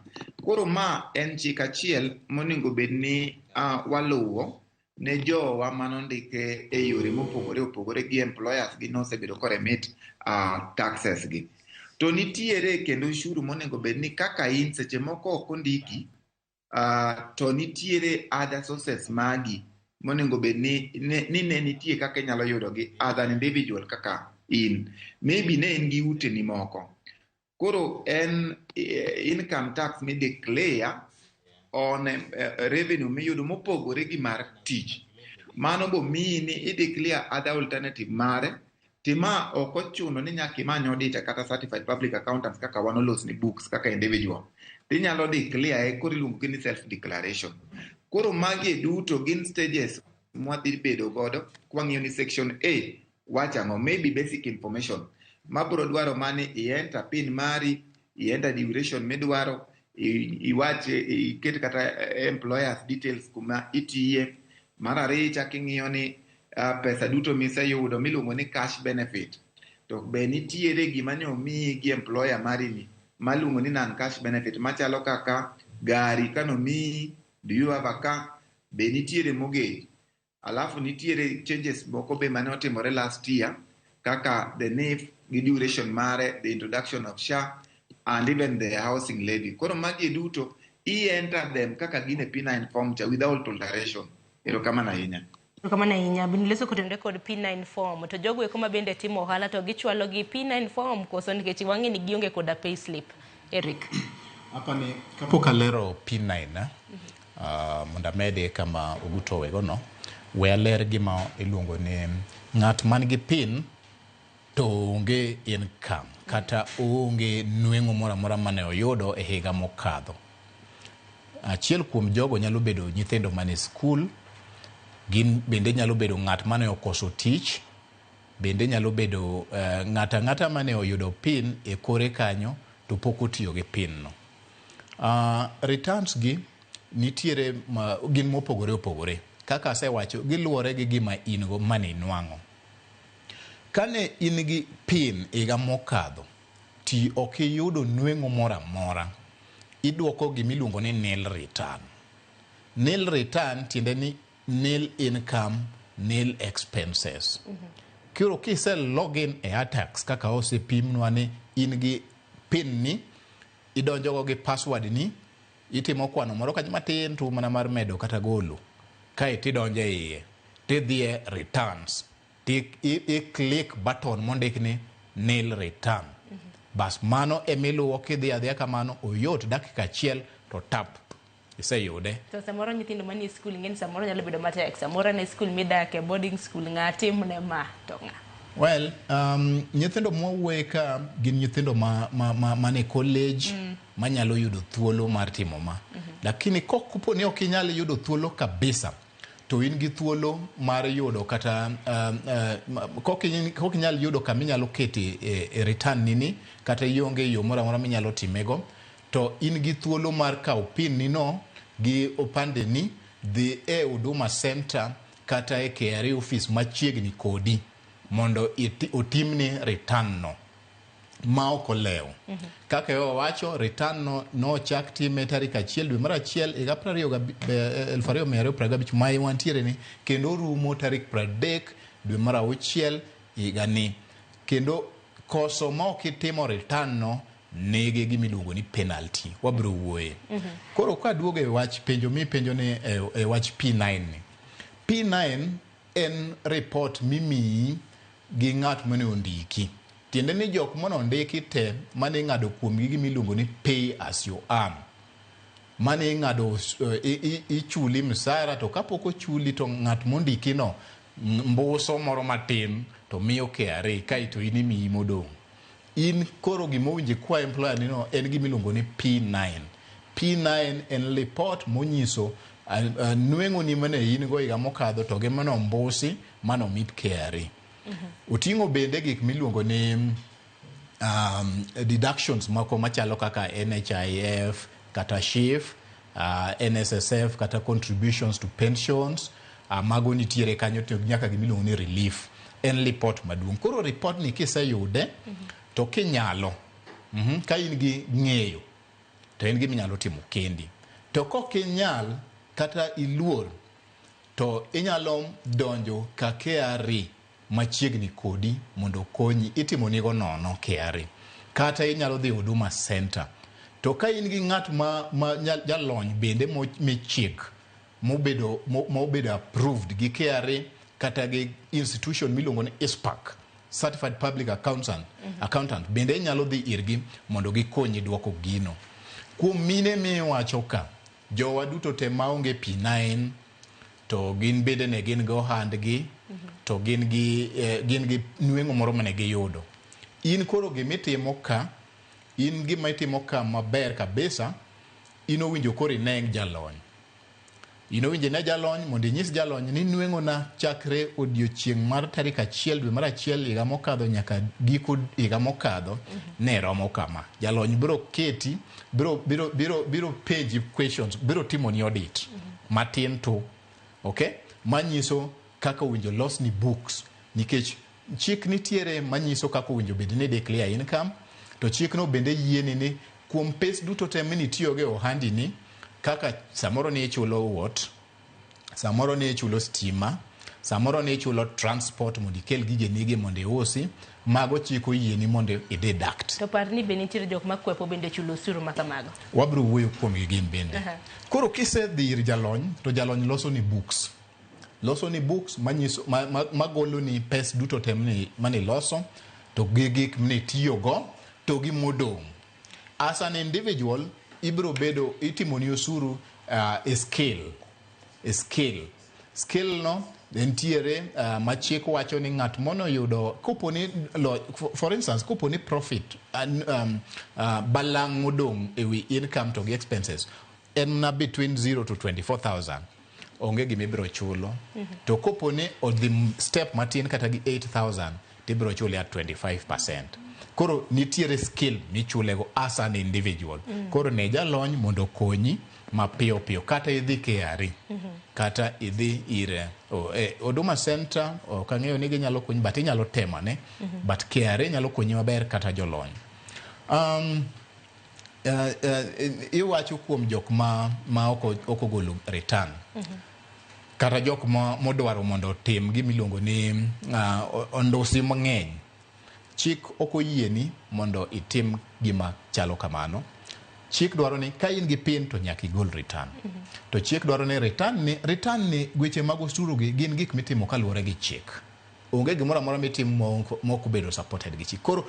Koro ma en chik achiel monego bed ni waluwo ne jowa manondike e yore mopogore opogore gi employers gi nosebedo koremit taxes gi. To nitiere kendo ushuru monego bed ni kaka in seche moko ok ondiki, to nitiere other sources magi monego bed ni ne nitie kaka inyalo yudo gi as an individual kaka in. Maybe ne in gi uteni moko. Koro en income tax mi declare on revenue miyudo mopogore gi mar tich. Mano bo miyi ni i declare other alternative mare, tima ok ochuno ni nyaka imany auditor kata certified public accountants kaka wan olosni books kaka individual. Tinyalo declare e koro iluongo ni self declaration. Koro magi duto gin stages mwadhi bedo godo kwang'iyo ni section A wacho ang'o, maybe basic information mabro dwaro mani i enter PIN mari, i enter duration midwaro, iwach iket kata employers details kuma itiye. Mar ariyo ichak ing'iyo ni pesa duto miseyudo miluongo ni cash benefit. To be nitiere gima ne omiyi gi employer mari ni maluongo ni non cash benefit machalo kaka gari kanomiyi, do you have a car, be nitiere mortgage. Alafu nitiere changes moko be mane otimore last year kaka the NHIF gi duration mare, the introduction of SHA and even the housing levy. Koro magi duto i enter them kaka gin e P9 form cha without alteration. Erokamano ahinya. Erokamano ahinya. Bende loso kotenore kod P9 form. To jogo eko ma bende timo ohala to gichwalo gi P9 form koso nikech wang'e ni gionge koda payslip. Eric. Apani kapok alero P9 mondo amede kama Oguto owego no, we aler gima iluongo ni ng'at man gi PIN to onge income kata onge nweng'o moro amora mane oyudo e higa mokadho. Achiel kuom jogo nyalo bedo nyithindo mane skul, gin bende nyalo bedo ng'at mane okoso tich, bende nyalo bedo ng'at ang'ata mane oyudo PIN e kore kanyo to pok otiyo gi PIN no. Returns gi nitiere gin mopogore opogore. Kaka asewacho, giluwore gi gima in go mane inwang'o. Kane in gi PIN higa mokadho, ti ok iyudo nweng'o moro amora, idwoko gimiluongo ni nil return. Nil return tiende ni nil income, nil expenses. Koro kise login e iTax kaka osepimnwa ni in gi PIN ni, idonjo go gi password ni, itimo kwano moro kanyo matin tu mana mar medo kata golo. Kae tidonjo e iye, tidhi e returns, ti i click button mondik ni nil return. Bas mano emiluwo kidhi adhiya kamano, oyot dakika achiel to tap iseyude. To samoro nyithindo manie skul ing'eni samoro nyalo bedo matek. Samoro en e skul midake, boarding school, ng'a timne ma to ng'a. Well, nyithindo mwawuoye ka gin nyithindo ma mane college manyalo yudo thuolo mar timo ma. Lakini kopo ni ok inyal yudo thuolo kabisa, to in gi thuolo mar yudo kata kok inyal yudo kama inyalo kete e return nini, kata ionge yo moro amora minyalo timego, to in gi thuolo mar kawo PIN ni no gi opande ni, dhi e Huduma Center kata e KRA office machiegni kodi mondo otimni return no ma ok olewo. Kaka owacho, return no nochak time tarik 1 dwe mar 1 higa 2025 ma wantiere ni, kendo orumo tarik 30 dwe mar 6 higa ni. Kendo koso ma ok itimo return no nigi gimiluongo ni penalty, wabiro wuoye. Koro kaduogo e wach penjo mipenjo ni e wach P9 ni, P9 en report mimiyi gi ng'at mane ondiki. Tiende ni jok mane ondiki te mane ing'ado kuomgi gimiluongo ni pay as you earn, mane ing'ado ichuli msara, to kapok ochuli to ng'at mondiki no mbuso moro matin to miyo KRA, kaeto in imiyi modong'. In koro gimowinjo ikwa employer ni no en gimiluongo ni P9. P9 en report monyiso nweng'oni mane in go higa mokadho to gi mane ombusi mane omi KRA. Oting'o bende gik miluongo ni deductions moko machalo kaka NHIF kata SHIF, NSSF kata contributions to pensions, mago nitiere kanyo, to nyaka gimiluongo ni relief. En report maduong'. Koro report ni kiseyude to kinyalo, ka in gi ng'eyo to en gima inyalo timo kendi. To kok inyal kata iluor, to inyalo donjo ka KRA machiegni kodi mondo okonyi, itimo nigo nono KRA. Kata inyalo dhi Huduma Center. To ka in gi ng'at ma jalony bende michik mobedo approved gi KRA kata gi institution miluongo ni ICPAK, Certified Public Accountant, accountant bende inyalo dhi irgi mondo gikonyi duoko gino. Kuom mine miwacho ka, jowa duto te maonge P9 to gin bende ne gin gi ohandgi, to gin gi nweng'o moro mane giyudo. In koro gimitimo ka, in gima itimo ka maber kabisa, in owinjo koro ine jalony. In owinjo ine jalony mondo inyis jalony ni nweng'ona chakre odiochieng' mar tarik 1 dwe mar 1 higa mokadho nyaka giko higa mokadho ne romo kama. Jalony biro keti, biro penji questions, biro timoni audit matin to, okay? Manyiso kaka owinjo losni books, nikech chik nitiere manyiso kaka owinjo bed ni declare income, to chikno bende yieni ni kuom pes duto te minitiyogo e ohandi ni, kaka samoro ni ichulo ot, samoro ni ichulo stima, samoro ni ichulo transport mondo ikel gigenigi mondo iusi, mago chik oyieni mondo i deduct. To par ni be nitiere jok makwepo bende chulo osuru ma kamago. Wabiro wuoyo kuomgi gin bende. Koro kisedhi ir jalony to jalony loso ni books, loso ni books manyiso magolo ni pes duto te maniloso to gi gik minitiyogo to gi modong'. As an individual, ibiro bedo itimoni osuru e scale. Scale no nitiere ma chik wacho ni ng'at monoyudo koponi for instance, koponi profit balang' modong' ewi income to gi expenses en na between 0 to 24,000, onge gima ibiro chulo. To koponi odhi step matin kata gi 8000, tibiro chule at 25%. Koro nitiere scale michulego as an individual. Koro ne jalony mondo okonyi mapiyo piyo, kata idhi KRA kata idhi ir Huduma Center. Ok ang'eyo ni ginyalo konyi, but inyalo temane. But KRA nyalo konyi maber kata jolony. Iwacho kuom jok ma ok ogolo return kata jok ma modwaro mondo otim gimiluongo ni ondusi mang'eny. Chik ok oyieni mondo itim gima chalo kamano. Chik dwaro ni ka in gi PIN to nyaka igol return. To chik dwaro ni return ni weche mag osuru gi gin gik mitimo kaluwore gi chik. Onge gimoro amora mitimo mok obedo supported gi chik. Koro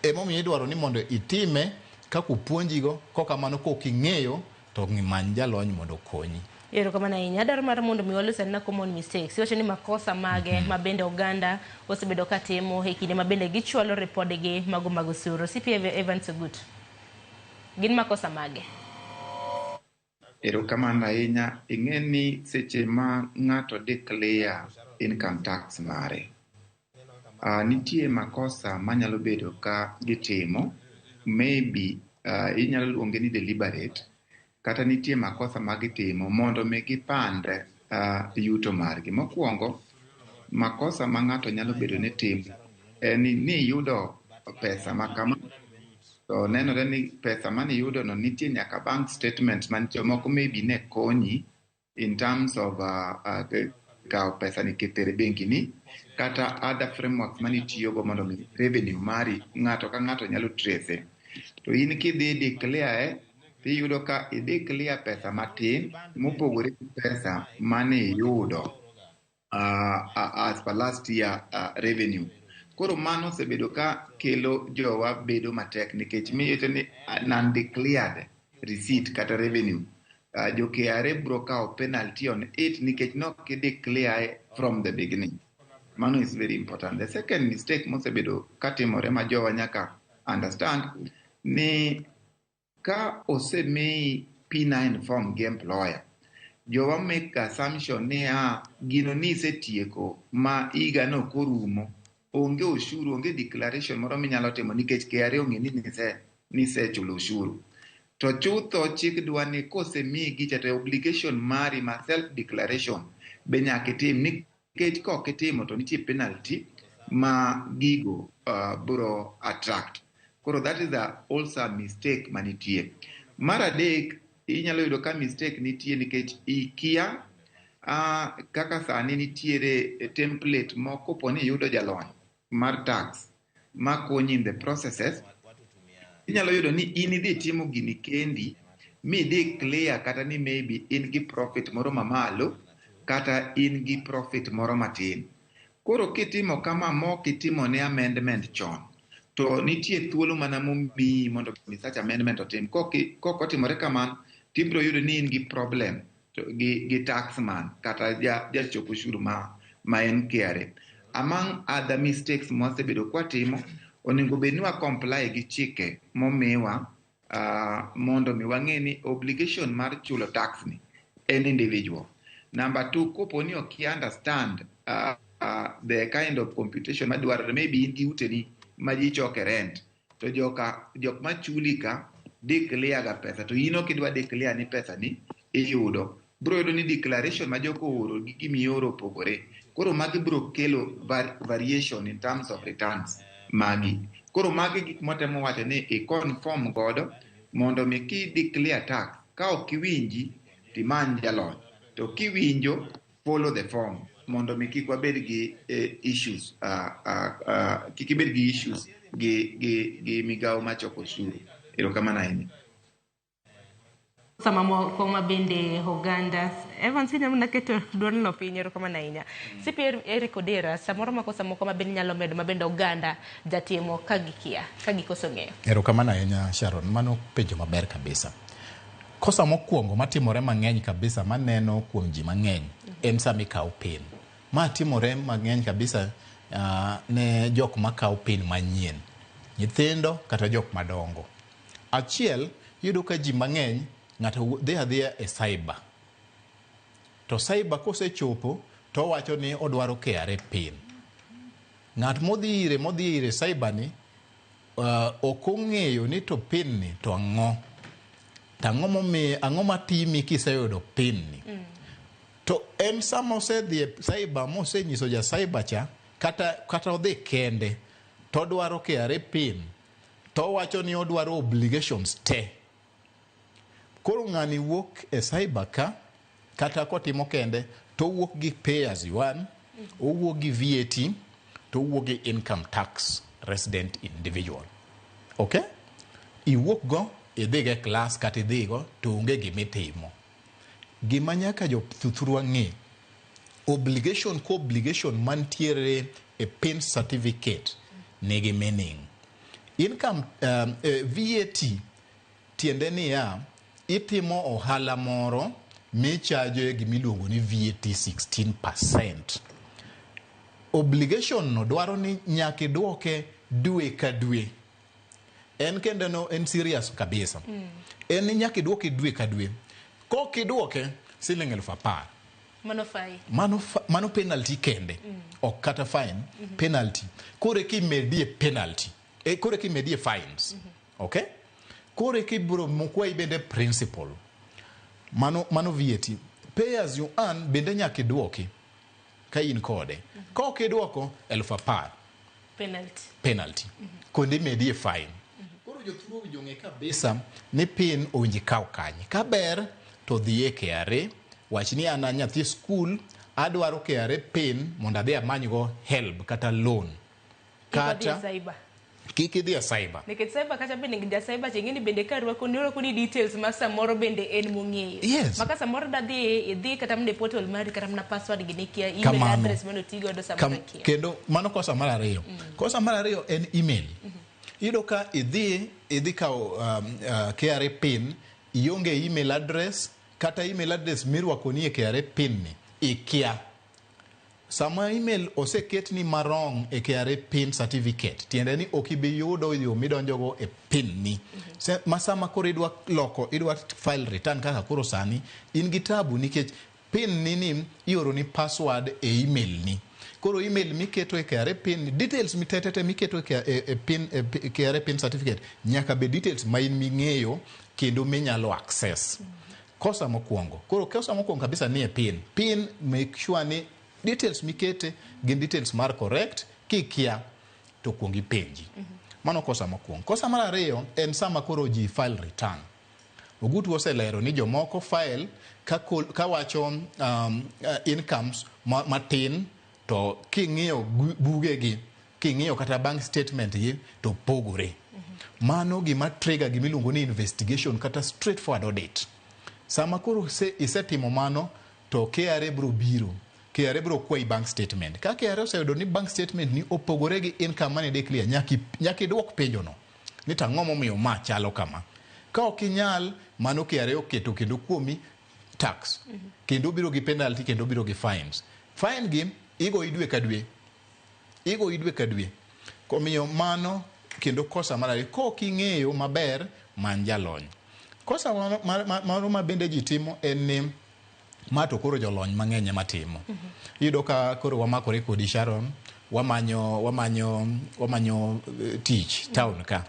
emomiyo idwaro ni mondo itime kaka opuonjigo. Kokamano kok ing'eyo to many jalony mondo okonyi. Erokamano ahinya. Adwaro mar mondo mi walos anena common mistakes. Iwacho ni makosa mage ma bende oganda osebedo ka timo e kinde ma bende gichwalo ripodegi mago mag osuru. CPA Evans Ogut. Gin makosa mage? Erokamano ahinya. Ing'e ni seche ma ng'ato declare income tax mare, nitie makosa manyalo bedo ka gitimo, maybe inyalo luonge ni deliberate, kata nitie makosa ma gitimo mondo mi gipandre yuto margi. Mokwongo, makosa ma ng'ato nyalo bedo ni timo en ni iyudo pesa ma kama, to nenore ni pesa maniyudo no nitie nyaka bank statement man jomoko maybe ne konyi in terms of kawo pesa ni ketere bengi ni kata other frameworks manitiyogo mondo mi revenue mari ng'ato ka ng'ato nyalo trace. To in kidhi declare tiyudo ka idhi clear pesa matin mopogore gi pesa mane iyudo as per last year revenue. Koro mano osebedo ka kelo jowa bedo matek nikech miyoto ni non-declared receipt kata revenue. Jo KRA bro kawo penalty on it nikech nok ideclare from the beginning. Mano is very important. The second mistake mosebedo katimore ma jowa nyaka understand ni ka osemiyi P9 form gi employer, jowa make assumption ni gino ni isetieko ma higa no korumo, onge ushuru, onge declaration moro minyalo timo nikech KRA ong'e ni nisechulo ushuru. To chutho chik dwa ni kosemiyi gicha to obligation mari ma self declaration be nyaka itim nikech kok itimo to nitie penalty ma gigo bro attract. Koro that is also a mistake manitie. Mar adek, inyalo yudo ka mistake nitie nikech ikia kaka sani nitiere template moko kopo ni iyudo jalony mar tax makonyi in the processes, inyalo yudo ni in idhi timo gini kendi mi idhi clear kata ni maybe in gi profit moro mamalo kata in gi profit moro matin. Koro kitimo kama mok itimo ne amendment chon, to nitie thuolo mana momiyi mondo mi such amendment otim. Kok otimore kamano, tibiro yudo ni in gi problem gi taxman kata jachok ushuru ma en KRA. Among other mistakes mwasebedo kwatimo, onego bed ni wa comply gi chike momiwa mondo mi wang'e ni obligation mar chulo tax ni en individual. Number two, kopo ni ok understand the kind of computation madwarore, maybe in gi uteni ma ji choke rent, to jok machuli ka declare ga pesa, to in ok idwa declare ni pesa ni iyudo. Bro yudo ni declaration ma joko ooro gi gimioro opogore. Koro magi bro kelo variation in terms of returns magi. Koro magi gik mwatemo wacho ni i conform godo mondo mi ki declare tax, ka ok iwinji timany jalony, to kiwinjo follow the form mondo mi kik wabed gi issues, kik ibed gi issues gi migawo machoko osuru. Erokamano ahinya. Sama moko ma bende oganda Evans inyalo mana keto duol no piny, erokamano ahinya. CPA Eric Odera, samoro makosa moko ma bende nyalo medo ma bende oganda jatimo ka gikia, ka gikoso ng'eyo. Erokamano ahinya Sharon, mano penjo maber kabisa. Kosa mokwongo matimore mang'eny kabisa maneno kuom ji mang'eny en sama ikawo pin. Ma timore mang'eny kabisa ne jok makawo pin manyien, nyithindo kata jok madongo. Achiel, iyudo ka ji mang'eny ng'ato dhi adhiya e cyber. To cyber kosechopo to owacho ni odwaro KRA pin. Ng'at modhi ire cyber ni ok ong'eyo ni to pin ni to ang'o. To ang'o momiyo, ang'o matimi kiseyudo pin ni. To en sama osedhi e cyber mosenyiso ja cyber cha kata odhi kende to odwaro KRA pin to owacho ni odwaro obligations te. Koro ng'ani wuok e cyber ka kata kotimo kende to owuok gi pay as you earn, owuok gi VAT, to owuok gi income tax resident individual. Okay? Iwuok go idhi go e class kata idhi go to onge gimitimo. Gima nyaka jothuthurwa ng'e, obligation ko obligation mantiere e pin certificate nigi meaning. Income VAT tiende niya, Itimo ohala moro michajoe gimiluongo ni VAT 16%. Obligation no dwaro ni nyaka idwoke dwe ka dwe. En kende no en serious kabisa. En ni nyaka idwoke dwe ka dwe. Kok idwoke siling 10,000. Mano fine. Mano penalty kende. Ok kata fine, penalty. Koro eka imedie penalty. Koro eka imedie fines. Okay? Koro eka ibiro mokwayi bende principal. Mano VAT. Pay as you earn bende nyaka idwoki ka in kode. Ka ok idwoko 10,000. Penalty. Penalty. Kendo imedie fine. Koro jotuo owinjo ng'e kabisa ni PIN owinjo ikaw kanye. Ka ber to dhi e KRA, wach ni an a nyathi skul, adwaro KRA PIN mondo adhi amanygo help kata loan. Kata cyber. Kik idhi e cyber. Nikech cyber kacha bende ja cyber cha ing'eni bende ka rwako ni orwako ni details ma samoro bende en mong'eyo. Yes. Ma ka samoro da dhi idhi kata mana e portal mari kata mana password gi nikia, email Kamano. address mane oti godo samoro kia. Kendo mano kosa mar ariyo. Kosa mar ariyo en email. Iyudo ka idhi kawo KRA PIN, ionge email address, kata email address mirwako ni e KRA PIN ni, ikia. Sama email oseketni marong e KRA PIN certificate, tiende ni ok ibi yudo yo midonjogo e PIN ni. Ma sama koro idwa loko, idwa file return kaka koro sani, in gi tabu nikech PIN ni ioro ni password e email ni. Koro email miketo e KRA PIN, details mitetete miketo e PIN, e KRA PIN certificate, nyaka bed details ma in ming'eyo kendo minyalo access. Kosa mokwongo. Koro kosa mokwongo kabisa ni e PIN. PIN make sure ni details mikete gin details mar correct, kikia to kuong ipenji. Mano kosa mokwongo. Kosa mar ariyo en sama koro ji file return. Ogutu oselero ni jomoko file ka wacho incomes matin to king'iyo bugegi, king'iyo kata bank statement gi to pogore. Mano gima trigger gimiluongo ni investigation kata straightforward audit. Sama koro isetimo mano to KRA biro biro. KRA biro kwayi bank statement. Ka KRA oseyudo ni bank statement ni opogore gi income mane declare, nyaka idwok penjono. Ni to ang'o momiyo ma chalo kama? Ka ok inyal, mano KRA oketo kendo kuomi tax. Kendo biro gi penalty, kendo biro gi fines. Fine gi igoyi dwe ka dwe. Igoyi dwe ka dwe. Omiyo mano kendo kosa mar ariyo, ka ok ing'eyo maber, many jalony. Kosa moro ma bende ji timo en ni ma to koro jolony mang'eny ema timo. Iyudo ka koro wamakore kodi Sharon, wamanyo tich town ka.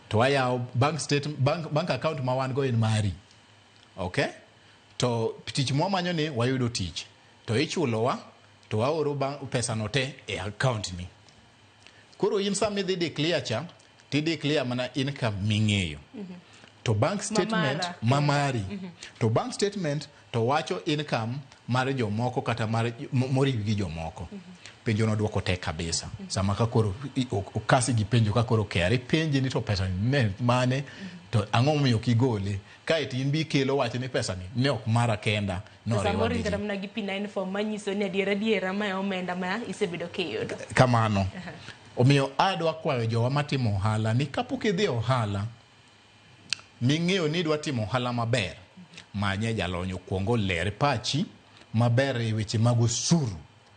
To wayawo bank state, bank account ma wan go en mari. Okay? To tich mwamanyo ni wayudo tich. To ichulowa, to waoro pesa no te e account ni. Koro in sama idhi declare cha, ti declare mana income ming'eyo. To bank statement mamari. To bank statement to wacho income mar jomoko kata mar moriw gi jomoko. Penjo no dwoko tek kabisa. Sama ka koro okasi gi penjo ka koro KRA penji ni to pesa ni ne mane, to ang'o momiyo ok igole? Kae to in bi ikelo wach ni pesa ni ne ok mara kenda, noriwa Samoro gi in ji. kata mana gi P9 form manyiso ni adiera adiera ma e omenda ma isebedo kiyudo. Kamano. Omiyo adwa kwayo jowa matimo ohala ni kapok idhi e ohala, ming'eyo ni idwa timo ohala maber, manye jalony okuongo oler pachi maber e weche mag osuru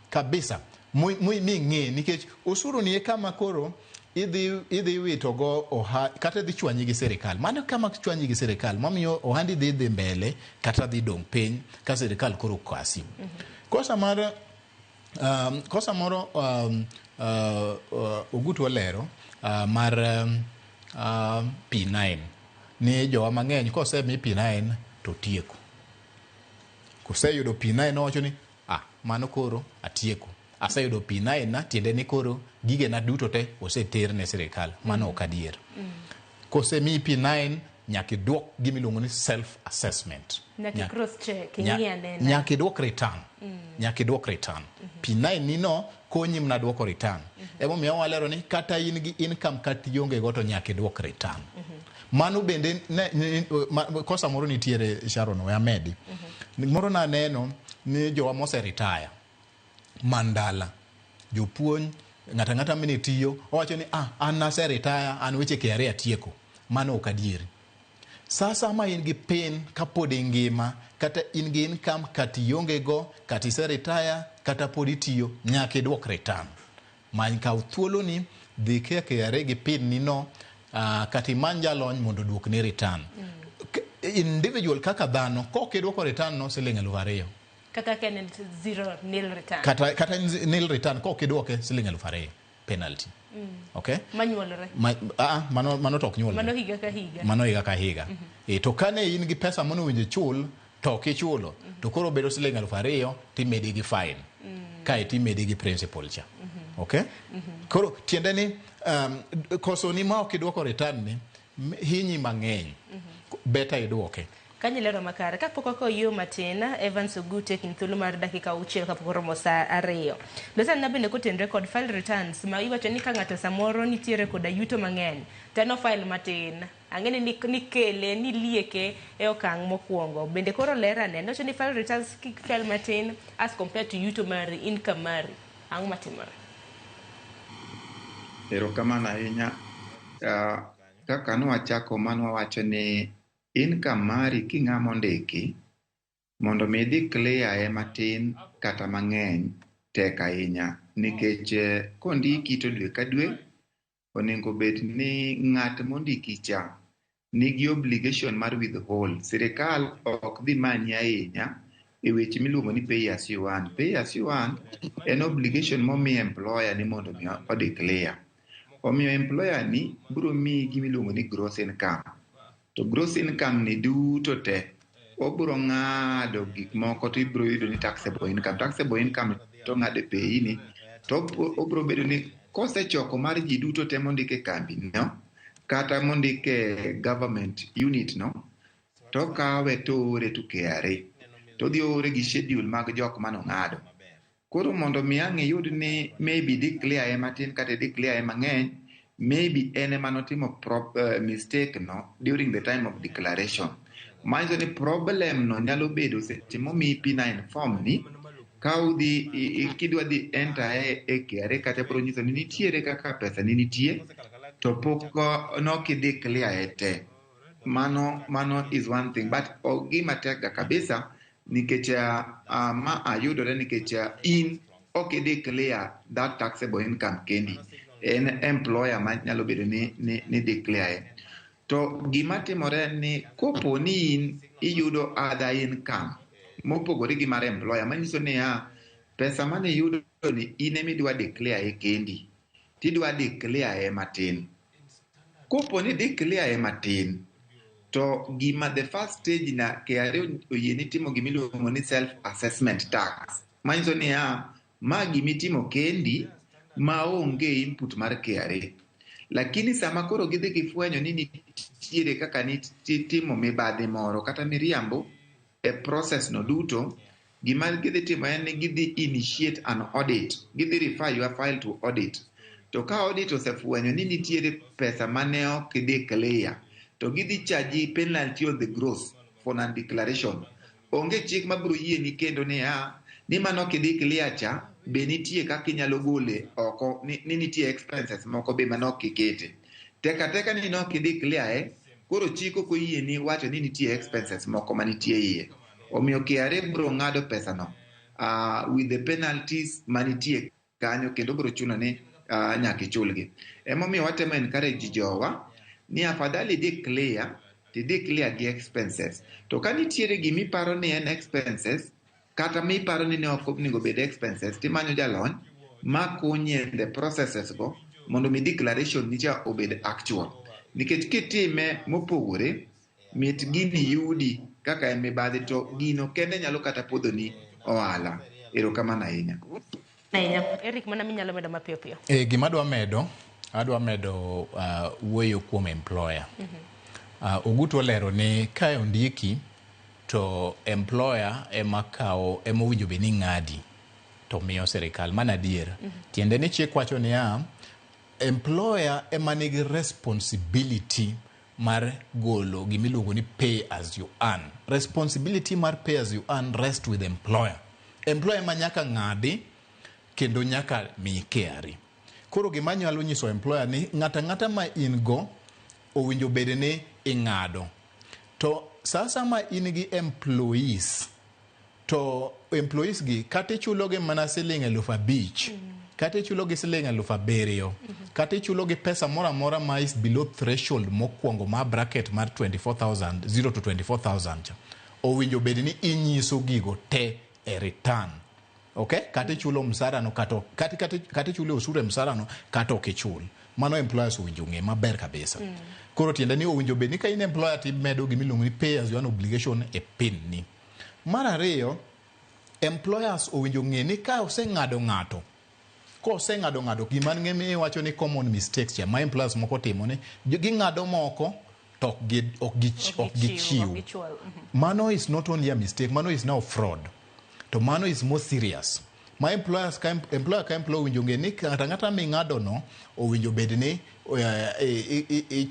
kabisa ming'e nikech osuru ni e kama koro idhi wito go kata idhi chwanyi gi sirikal. Mano kama chwanyi gi sirikal mamiyo ohandi dhi mbele kata dhi dong' piny ka sirikal koro kasi. Kosa mar kosa moro Ogutu olero mar P9 ni jowa mang'eny kosemi P9 to tieko. Koseyudo P9 owacho ni mano koro atieko. Aseyudo P9 na tiende ni koro gigena duto te oseter ne sirikal. Mano ok adier. Kosemiyi P9 nyaka idwok gimiluongo ni self assessment. Nyaka cross check, ing'i anena. Nyaka idwok return. Nyaka idwok return. P9 ni no konyi mana dwoko return. Emomiyo walero ni kata in gi income kata ionge go to nyaka idwok return. Mano bende kosa moro nitiere Sharon we amedi. Moro naneno ni jowa mose retire mandala jopuonj ng'ata ng'ata mane tiyo owacho ni an nase retire an weche KRA atieko. Mano ok adieri. Sasa ma in gi PIN kapod ingima, kata in gi income, kata ionge go, kata ise retire, kata pod itiyo, nyaka idwok return. Many kaw thuoloni, dhi ke KRA gi PIN ni no, kata imany jalony mondo oduokni return. Individual kaka dhano, kok idwoko return no siling 2,000. Kata ka en zero nil return. Kata nil return, kok idwoke siling 2,000 penalty. Okay? Manyuolore. Mano to ok nyuolre. Mano higa ka higa. Mano higa ka higa. To kane in gi pesa monowinjo ichul, to ok ichulo, to koro bedo siling 2,000 timedi gi fine. Kae timedi gi principal cha. Okay? Koro tiende ni koso ni ma ok idwoko return ni hinyi mang'eny. Beta idwoke. Kanyo lero makare. Kapok wakawo yo matin, Evans Ogute kind thuolo mar dakika 6 kapok oromo saa 2. Losana bende kotenre kod file returns ma iwacho ni ka ng'ato samoro nitiere koda yuto mang'eny, to en ofile matin. Ang'e ni nikele, nilieke e okang' mokwongo. Bende koro ler ane, nowacho ni file returns kik file matin as compared to yuto mari, income mari. Ang'o matimore? Erokamano ahinya. Kaka nwachako mano wawacho ni income mari king'ama ondiki mondo mi declare e matin kata mang'eny tek ahinya nikech kondiki to dwe ka dwe onego bed ni ng'at mondiki cha nigi obligation mar withhold. Sirikal ok dhi manyi ahinya e weche miluongo ni pay as you earn. Pay as you earn en obligation momi employer ni mondo mi o declare. Omiyo employer ni biro miyi gimiluongo ni gross income. To gross income ni duto te obiro ng'ado gik moko to ibiro yudo ni taxable income. Taxable income to ng'ado e pay ni to obiro bedo ni kosechoko mar ji duto te mondik e kambi no kata mondik e government unit no to kawe to ore to KRA to dhi ore gi schedule mag jok manong'ado. Koro mondo mi ang' iyud ni maybe declare e matin kata declare e mang'eny, maybe en ema notimo mistake no during the time of declaration. Manyiso ni problem no nyalo bedo seche momiyi P9 form ni ka udhi kidwa dhi enter e KRA kata biro nyiso ni nitiere kaka pesa ni nitie to pok nok ideclare e te. Mano is one thing, but gima tek ga kabisa nikech ma ayudore nikech in ok ideclare that taxable income kendi, en employer ma nyalo bedo ni declare. To gima timore ni kopo ni in iyudo other income mopogore gi mar employer, manyiso niya pesa mane iyudo ni in ema idwa declare e kendi, tidwa declare e matin. Kopo ni declare e matin, to gima the first stage na KRA oyieni timo gimiluongo ni self assessment tax, manyiso niya ma gimitimo kendi maonge input mar KRA. Lakini sama koro gidhi gifwenyo ni nitiere kaka nitimo mibadhi moro kata miriambo e process no duto, gima gidhi timo en ni gidhi initiate an audit, gidhi refer your file to audit. To ka audit osefwenyo ni nitiere pesa mane ok declare, to gidhi charge penalty on the gross for non-declaration. Onge chik mabiro yieni kendo niya ni mano ok ideclare cha be nitie kaka inyalo gole oko ni nitie expenses moko be mane ok ikete. Teka teka ni nok ideclare, koro chik ok oyieni wacho ni nitie expenses moko manitie iye. Omiyo KRA biro ng'ado pesa no with the penalties manitie kanyo kendo biro chuno ni nyaka ichulgi. Emomiyo watemo encourage jowa ni afadhali declare to declare gi expenses. To ka nitiere gimiparo ni en expenses kata miparo ni ne ok onego bed expenses, timanyo jalony makonyi e the processes go mondo mi declaration ni cha obed actual. Nikech kitime mopogore, mit gini yudi kaka en mibadhi to gino kende nyalo kata podho ni ohala. Erokamano ahinya. Eric, mana minyalo medo mapiyo piyo. Gima adwa medo wuoyo kuom employer. Ogutu olero ni ka ondiki to employer ema kawo ema owinjo bed ni ng'adi to miyo sirikal. Mano adier. Tiende ni chik wacho niya employer ema nigi responsibility mar golo gimiluongo ni pay as you earn. Responsibility mar pay as you earn rest with employer. Employer ema nyaka ng'adi kendo nyaka mi KRA. Koro gima anyalo nyiso employer ni ng'ata ng'ata ma in go owinjo bed ni ing'ado. To sasa ma in gi employees, to employees gi kata ichulogi mana siling 5,000, kata ichulogi siling 7,000, kata ichulogi pesa moro amora ma is below threshold mokwongo ma bracket mar 24,000, 0 to 24,000 cha, owinjo bed ni inyiso gigo te e return. Okay? Kata ichulo msara no kata kata ichulo osuru e msara no kata ok ichul. Mano employers owinjo ng'e maber kabisa. Koro tiende ni owinjo bed ni ka in employer to imedo gimiluongo ni pay as you earn obligation e pin ni. Mar ariyo, employers owinjo ng'e ni ka oseng'ado ng'ato, koseng'ado ng'ato, gima ng'e iwacho ni common mistakes cha ma employers moko timo ni ging'ado moko to ok gichiw. Mano is not only a mistake, mano is now fraud. To mano is more serious. Ma employers ka employer ka employer owinjo ng'e ni ng'ato ang'ata ming'ado no owinjo bed ni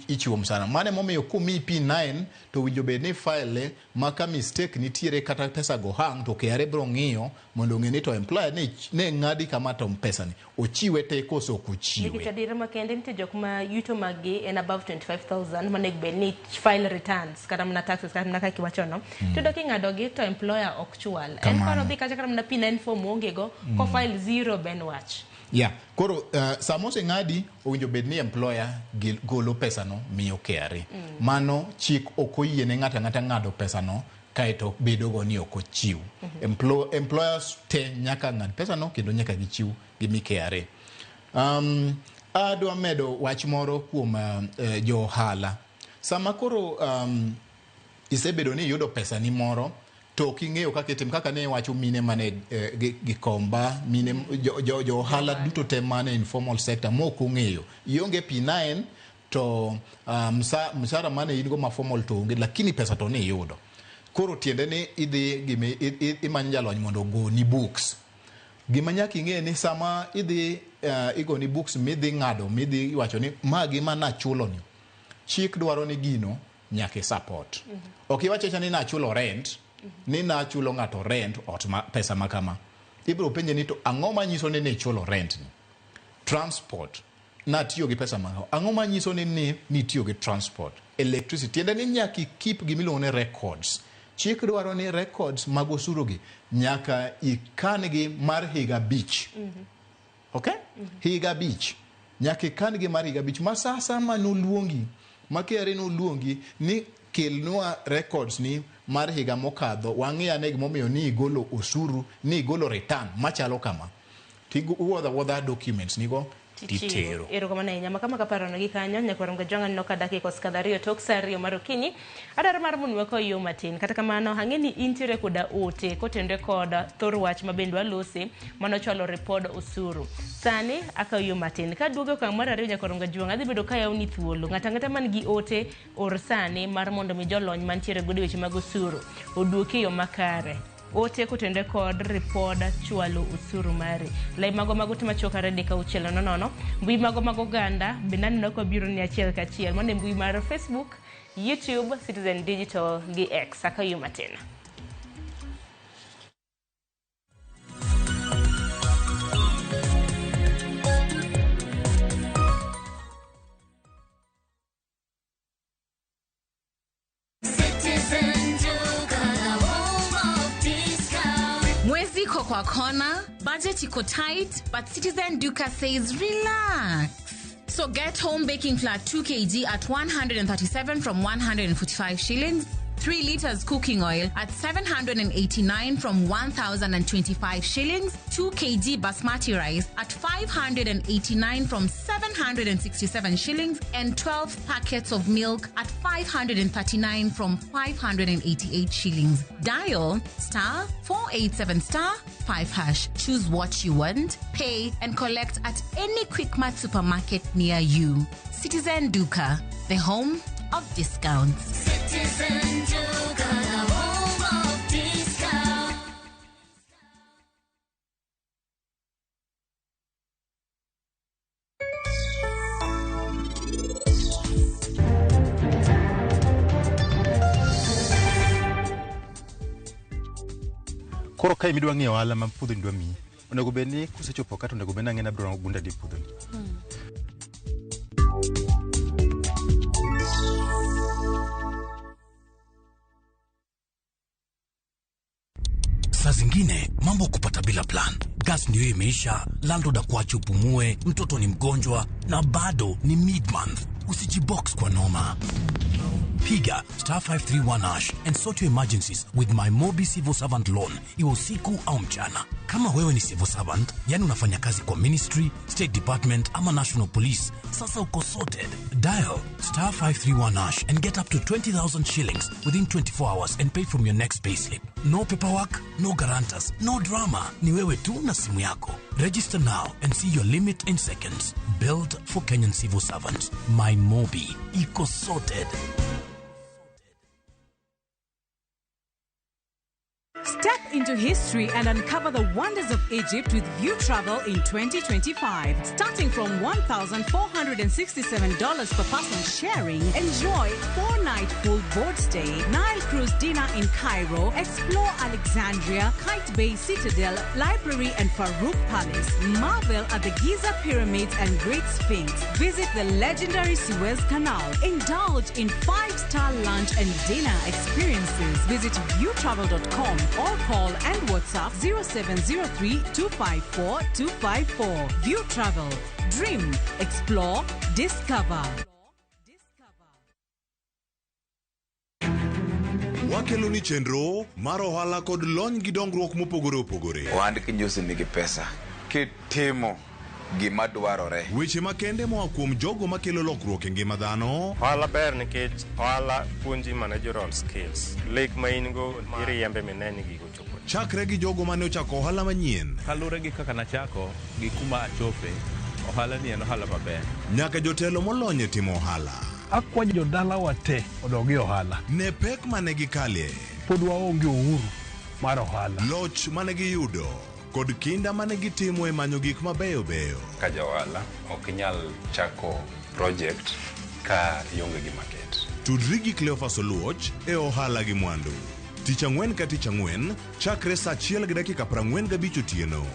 ichiwo msara. Mano emomiyo komiyi P9 to owinjo bed ni file ma ka mistake nitiere kata pesa go hang to KRA biro ng'iyo mondo ong'e ni to employer ne ng'adi kama to pesa ni ochiwe te koso ok ochiwe. Nikech adiera makende nitie jok ma yuto mag gi en above 25,000 monego bed ni file returns kata mana taxes kata mana kaka iwachono. To yudo king'ado gi to employer ok chwal. En koro dhi kacha kata mana P9 form oonge go, ko file zero ben wach. Yeah. Koro sama oseng'adi owinjo bed ni employer golo pesa no miyo KRA. Mano chik ok oyie ne ng'ato ang'ata ng'ado pesa no kaeto bedo go ni ok ochiw. Employers te nyaka ng'ad pesa no kendo nyaka gichiw gimi KRA. Adwa medo wach moro kuom jo ohala. Sama koro isebedo ni iyudo pesa ni moro to ok ing'eyo kaka itim, kaka ne iwacho mine mane Gikomba, mine jo ohala duto te mane informal sector mok ong'eyo. Ionge P9 to msara mane in go ma formal to onge, lakini pesa to ni iyudo. Koro tiende ni idhi imanyo jalony mondo ogoni books. Gima nyaka ing'e ni sama idhi igoni books midhi ng'ado, midhi iwacho ni magi mana achulo ni. Chik dwaro ni gino nyaka i support. Ok iwacho ni nachulo rent, ni nachulo ng'ato rent ot ma pesa ma kama. Ibiro penje ni to ang'o manyiso ni nichulo rent ni? Transport, natiyo gi pesa ma kama. Ang'o manyiso ni nitiyo gi transport? Electricity, tiende ni nyaka i keep gimiluongo ni records. Chik dwaro ni records mag osuru gi nyaka ikan gi mar higa 5. Okay? Higa 5. Nyaka ikan gi mar higa 5. Ma sa manoluongi, ma KRA noluongi ni kelnwa records ni mar higa mokadho, wang'i ane gimomiyo ni igolo osuru, ni igolo return machalo kama. Tiwuodho awuodha documents nigo titero. Erokamano ahinya. Makama kaparo gi kanyo nyaka Jwang' aneno ka dakika osekadho 2 tok sa 2 mar okinyi. Adwaro mar mondo wakoyo matin. Kata kamano ang'e ni intiere koda ote kotenore kod thor wach ma bende walose manochwalo ripod osuru. Sani akawo yo matin. Kaduogo e okang' mar 2 nyaka Jwang' adhi bedo kayawoni thuolo. Ng'ato ang'ata man gi ote or sani mar mondo mi jolony mantiere godo e weche mag osuru oduoki e yo makare. Ote kotenore kod ripod chwalo osuru mari. Lai mago mag ote machuok 2 3 6 0 0. Mbui mago mag oganda bende aneno ka biro ni achiel kachiel. Mano e mbui mar Facebook, YouTube, Citizen Digital gi X. Akayo matin. Citizen Duka, the home of discount. Mwezi iko kwa kona, budget iko tight, but Citizen Duka says relax. So get home baking flour 2 kg at 137 from 145 shillings, 3 liters cooking oil at 789 from 1,025 shillings, 2 kg basmati rice at 589 from 767 shillings, and 12 packets of milk at 539 from 588 shillings. Dial star 487 star 5 hash. Choose what you want, pay, and collect at any Quickmart supermarket near you. Citizen Duka, the home of discounts. Citizen Duka, the home of discount. Koro kae midwa ng'iyo ohala ma puodhoni dwa miyi, onego bed ni kosechopo ka to onego bed ni ang'e ni abiro rango gunde adi e puodhoni. Saa zingine mambo kupata bila plan. Gas ndio imeisha, landlord akuache upumue, mtoto ni mgonjwa na bado ni mid-month. Usijibox kwa noma. Piga star 531 hash and sort your emergencies with my Mobi Civil Servant Loan, iwe usiku au mchana. Kama wewe ni civil servant, yani unafanya kazi kwa ministry, state department ama national police, sasa uko sorted. Dial star 531 hash and get up to 20,000 shillings within 24 hours and pay from your next payslip. No paperwork, no guarantors, no drama. Ni wewe tu na simu yako. Register now and see your limit in seconds. Built for Kenyan civil servants. My Mobi. Iko sorted. Step into history and uncover the wonders of Egypt with View Travel in 2025. Starting from $1,467 per person sharing, enjoy 4-night full board stay, Nile cruise dinner in Cairo, explore Alexandria, Kite Bay Citadel, Library and Farouk Palace, marvel at the Giza Pyramids and Great Sphinx, visit the legendary Suez Canal, indulge in 5-star lunch and dinner experiences. Visit viewtravel.com or call and WhatsApp 0703 254 254. View Travel. Dream, explore, discover. Wakelo ni chenro mar ohala kod lony gi dongruok mopogore opogore. Ohand kinyosi nigi pesa kitimo gima dwarore. Weche makende moa kuom jogo makelo lokruok e ngima dhano. Ohala ber nikech ohala puonji managerial skills. Lek ma in go iriembe mineni gigo chopo. Chakre gi jogo mane ochako ohala manyien. Kaluwore gi kaka nachako gi kuma achope, ohala ni en ohala maber. Nyaka jotelo molony e timo ohala. Akwayo jodalawa te odog e ohala. Ne pek mane gikalie. Pod waonge uhuru mar ohala. Loch mane giyudo kod kinda mane gitimo e manyo gik mabeyo beyo. Ka ja ohala ok inyal chako project ka ionge gi market. Tudri gi Cleophas Oluoch e ohala gi mwandu. Tich ang'wen ka tich ang'wen, chakre saa 1:45 otieno.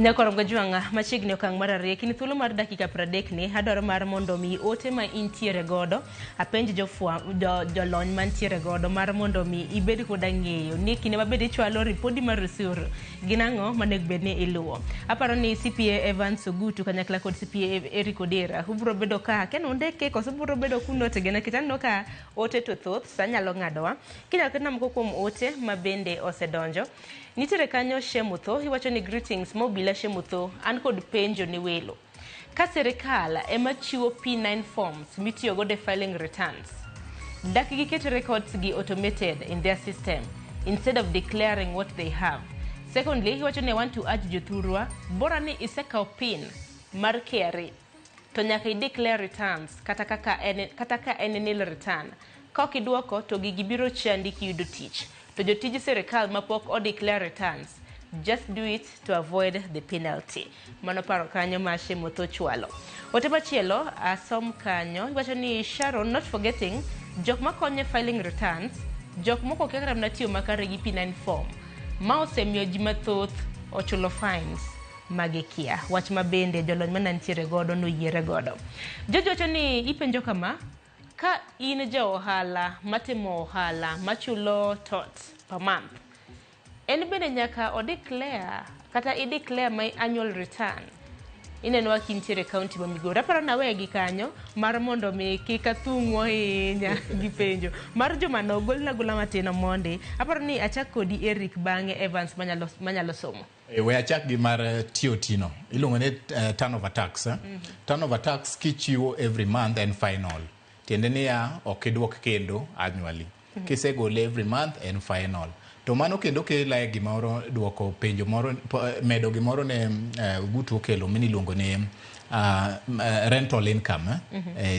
Nyakorongo jwang'a machiegni okang' mar ariyo kini thuolo mar dakika 30 ni adwaro mar mondo mi ote ma intiere godo apenj jolony mantiere godo mar mondo mi ibed koda ng'eyo ni kinde mabed ichwalo ripodi mar osuru gin ang'o monego bed ni iluwo. Aparo ni CPA Evans Ogutu kanyakla kod CPA Eric Odera ubiro bedo ka kendo ndeke koso ubiro bedo kuno tegena nikech aneno ka ote to thoth sa nyalo ng'adowa. Kinyalo ketna moko kuom ote ma bende osedonjo. Nitiere kanyo Shemutho iwacho ni greetings mobila Shemutho an kod penjo ni welo. Ka sirikal ema chiwo P9 forms mitiyo godo e filing returns, dak giket records gi automated in their system instead of declaring what they have. Secondly, iwacho ni I want to urge jothurwa bora ni isekawo PIN mar KRA to nyaka i declare returns kata ka en nil return. Ka ok idwoko to gigi biro chandi kiyudo tich. To jotij sirikal mapok o declare returns, just do it to avoid the penalty. Mano paro kanyo ma Shemotho chwalo. Ote machielo asom kanyo iwacho ni Sharon, not forgetting jok makonyo filing returns, jok moko kia kata mana tiyo makare gi P9 form ma osemiyo ji mathoth ochulo fines magikia. Wach ma bende jolony manantiere godo noyiere godo. Jojo wacho ni ipenjo kama, ka in ja ohala matimo ohala machulo tot per month, en bende nyaka o declare kata i declare my annual return. Ineno ka intiere county ma Migori. Aparo naweye gi kanyo mar mondo mi kik athung'u ahinya gi penjo mar joma nogolna gola matin mondi. Aparo ni achak kodi Eric bang'e Evans manyalo somo. We achak gi mar TOT no. Iluongo ni turnover tax. Turnover tax kichiwo every month en final. Tiende niya ok idwok kendo annually. Kisegole every month en final. To mano kendo kela e gimoro duoko penjo moro medo gimoro ne Ogutu okelo miniluongo ni rental income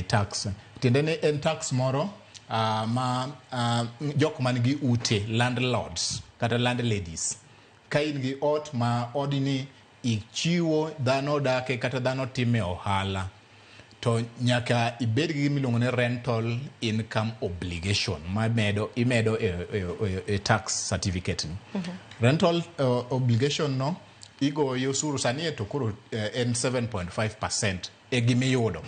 tax. Tiende ni en tax moro ma jok man gi ute landlords kata landladies. Ka in gi ot ma odni ichiwo dhano dake kata dhano time ohala To nyaka ibed gi gima iluongo ni rental income obligation ma imedo imedo e tax certificate ni. Rental obligation no igoyo osuru sani e to koro en 7.5% e gimiyudo.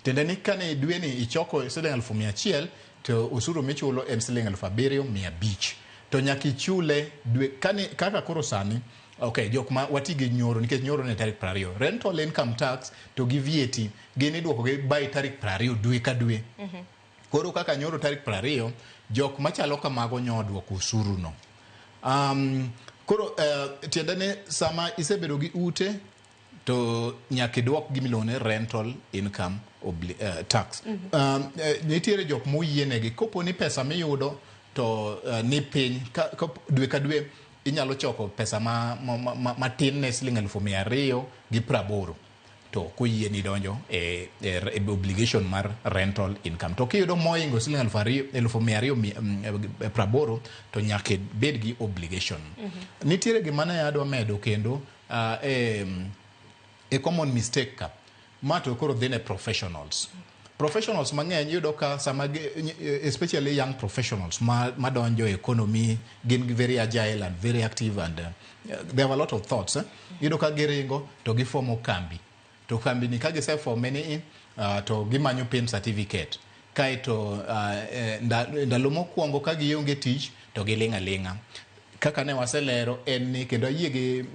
Tiende ni kane dwe ni ichoko siling 100,000 to osuru michulo en siling 7,500. To nyaka ichule dwe kane kaka koro sani. Okay, jok ma wati gi nyoro nikech nyoro ne tarik 20. Rental income tax to gi VAT gin iduoko gi by tarik 20 dwe ka dwe. Koro kaka nyoro tarik 20, jok machalo kamago nyo duoko osuru no. Koro tiende ni sama isebedo gi ute to nyaka idwok gima iluongo ni rental income tax. Nitiere jok moyienegi kopo ni pesa miyudo to ni piny ka dwe ka dwe inyalo choko pesa matin ne siling 280,000 to koyieni donjo e obligation mar rental income. To kiyudo moingo siling 280,000 to nyaka ibed gi obligation. Nitiere gima ne adwa medo kendo e common mistake ka ma to koro dhi ne professionals. Professionals mang'eny iyudo ka sama especially young professionals ma donjo e economy gin very agile and very active and they have a lot of thoughts. Iyudo ka giringo to gifomo kambi. To kambi ni ka gisefome ni to gimanyo PIN certificate. Kaeto ndalo mokwongo ka gionge tich to giling' aling'a. Kaka ne waselero en ni kendo ayie gi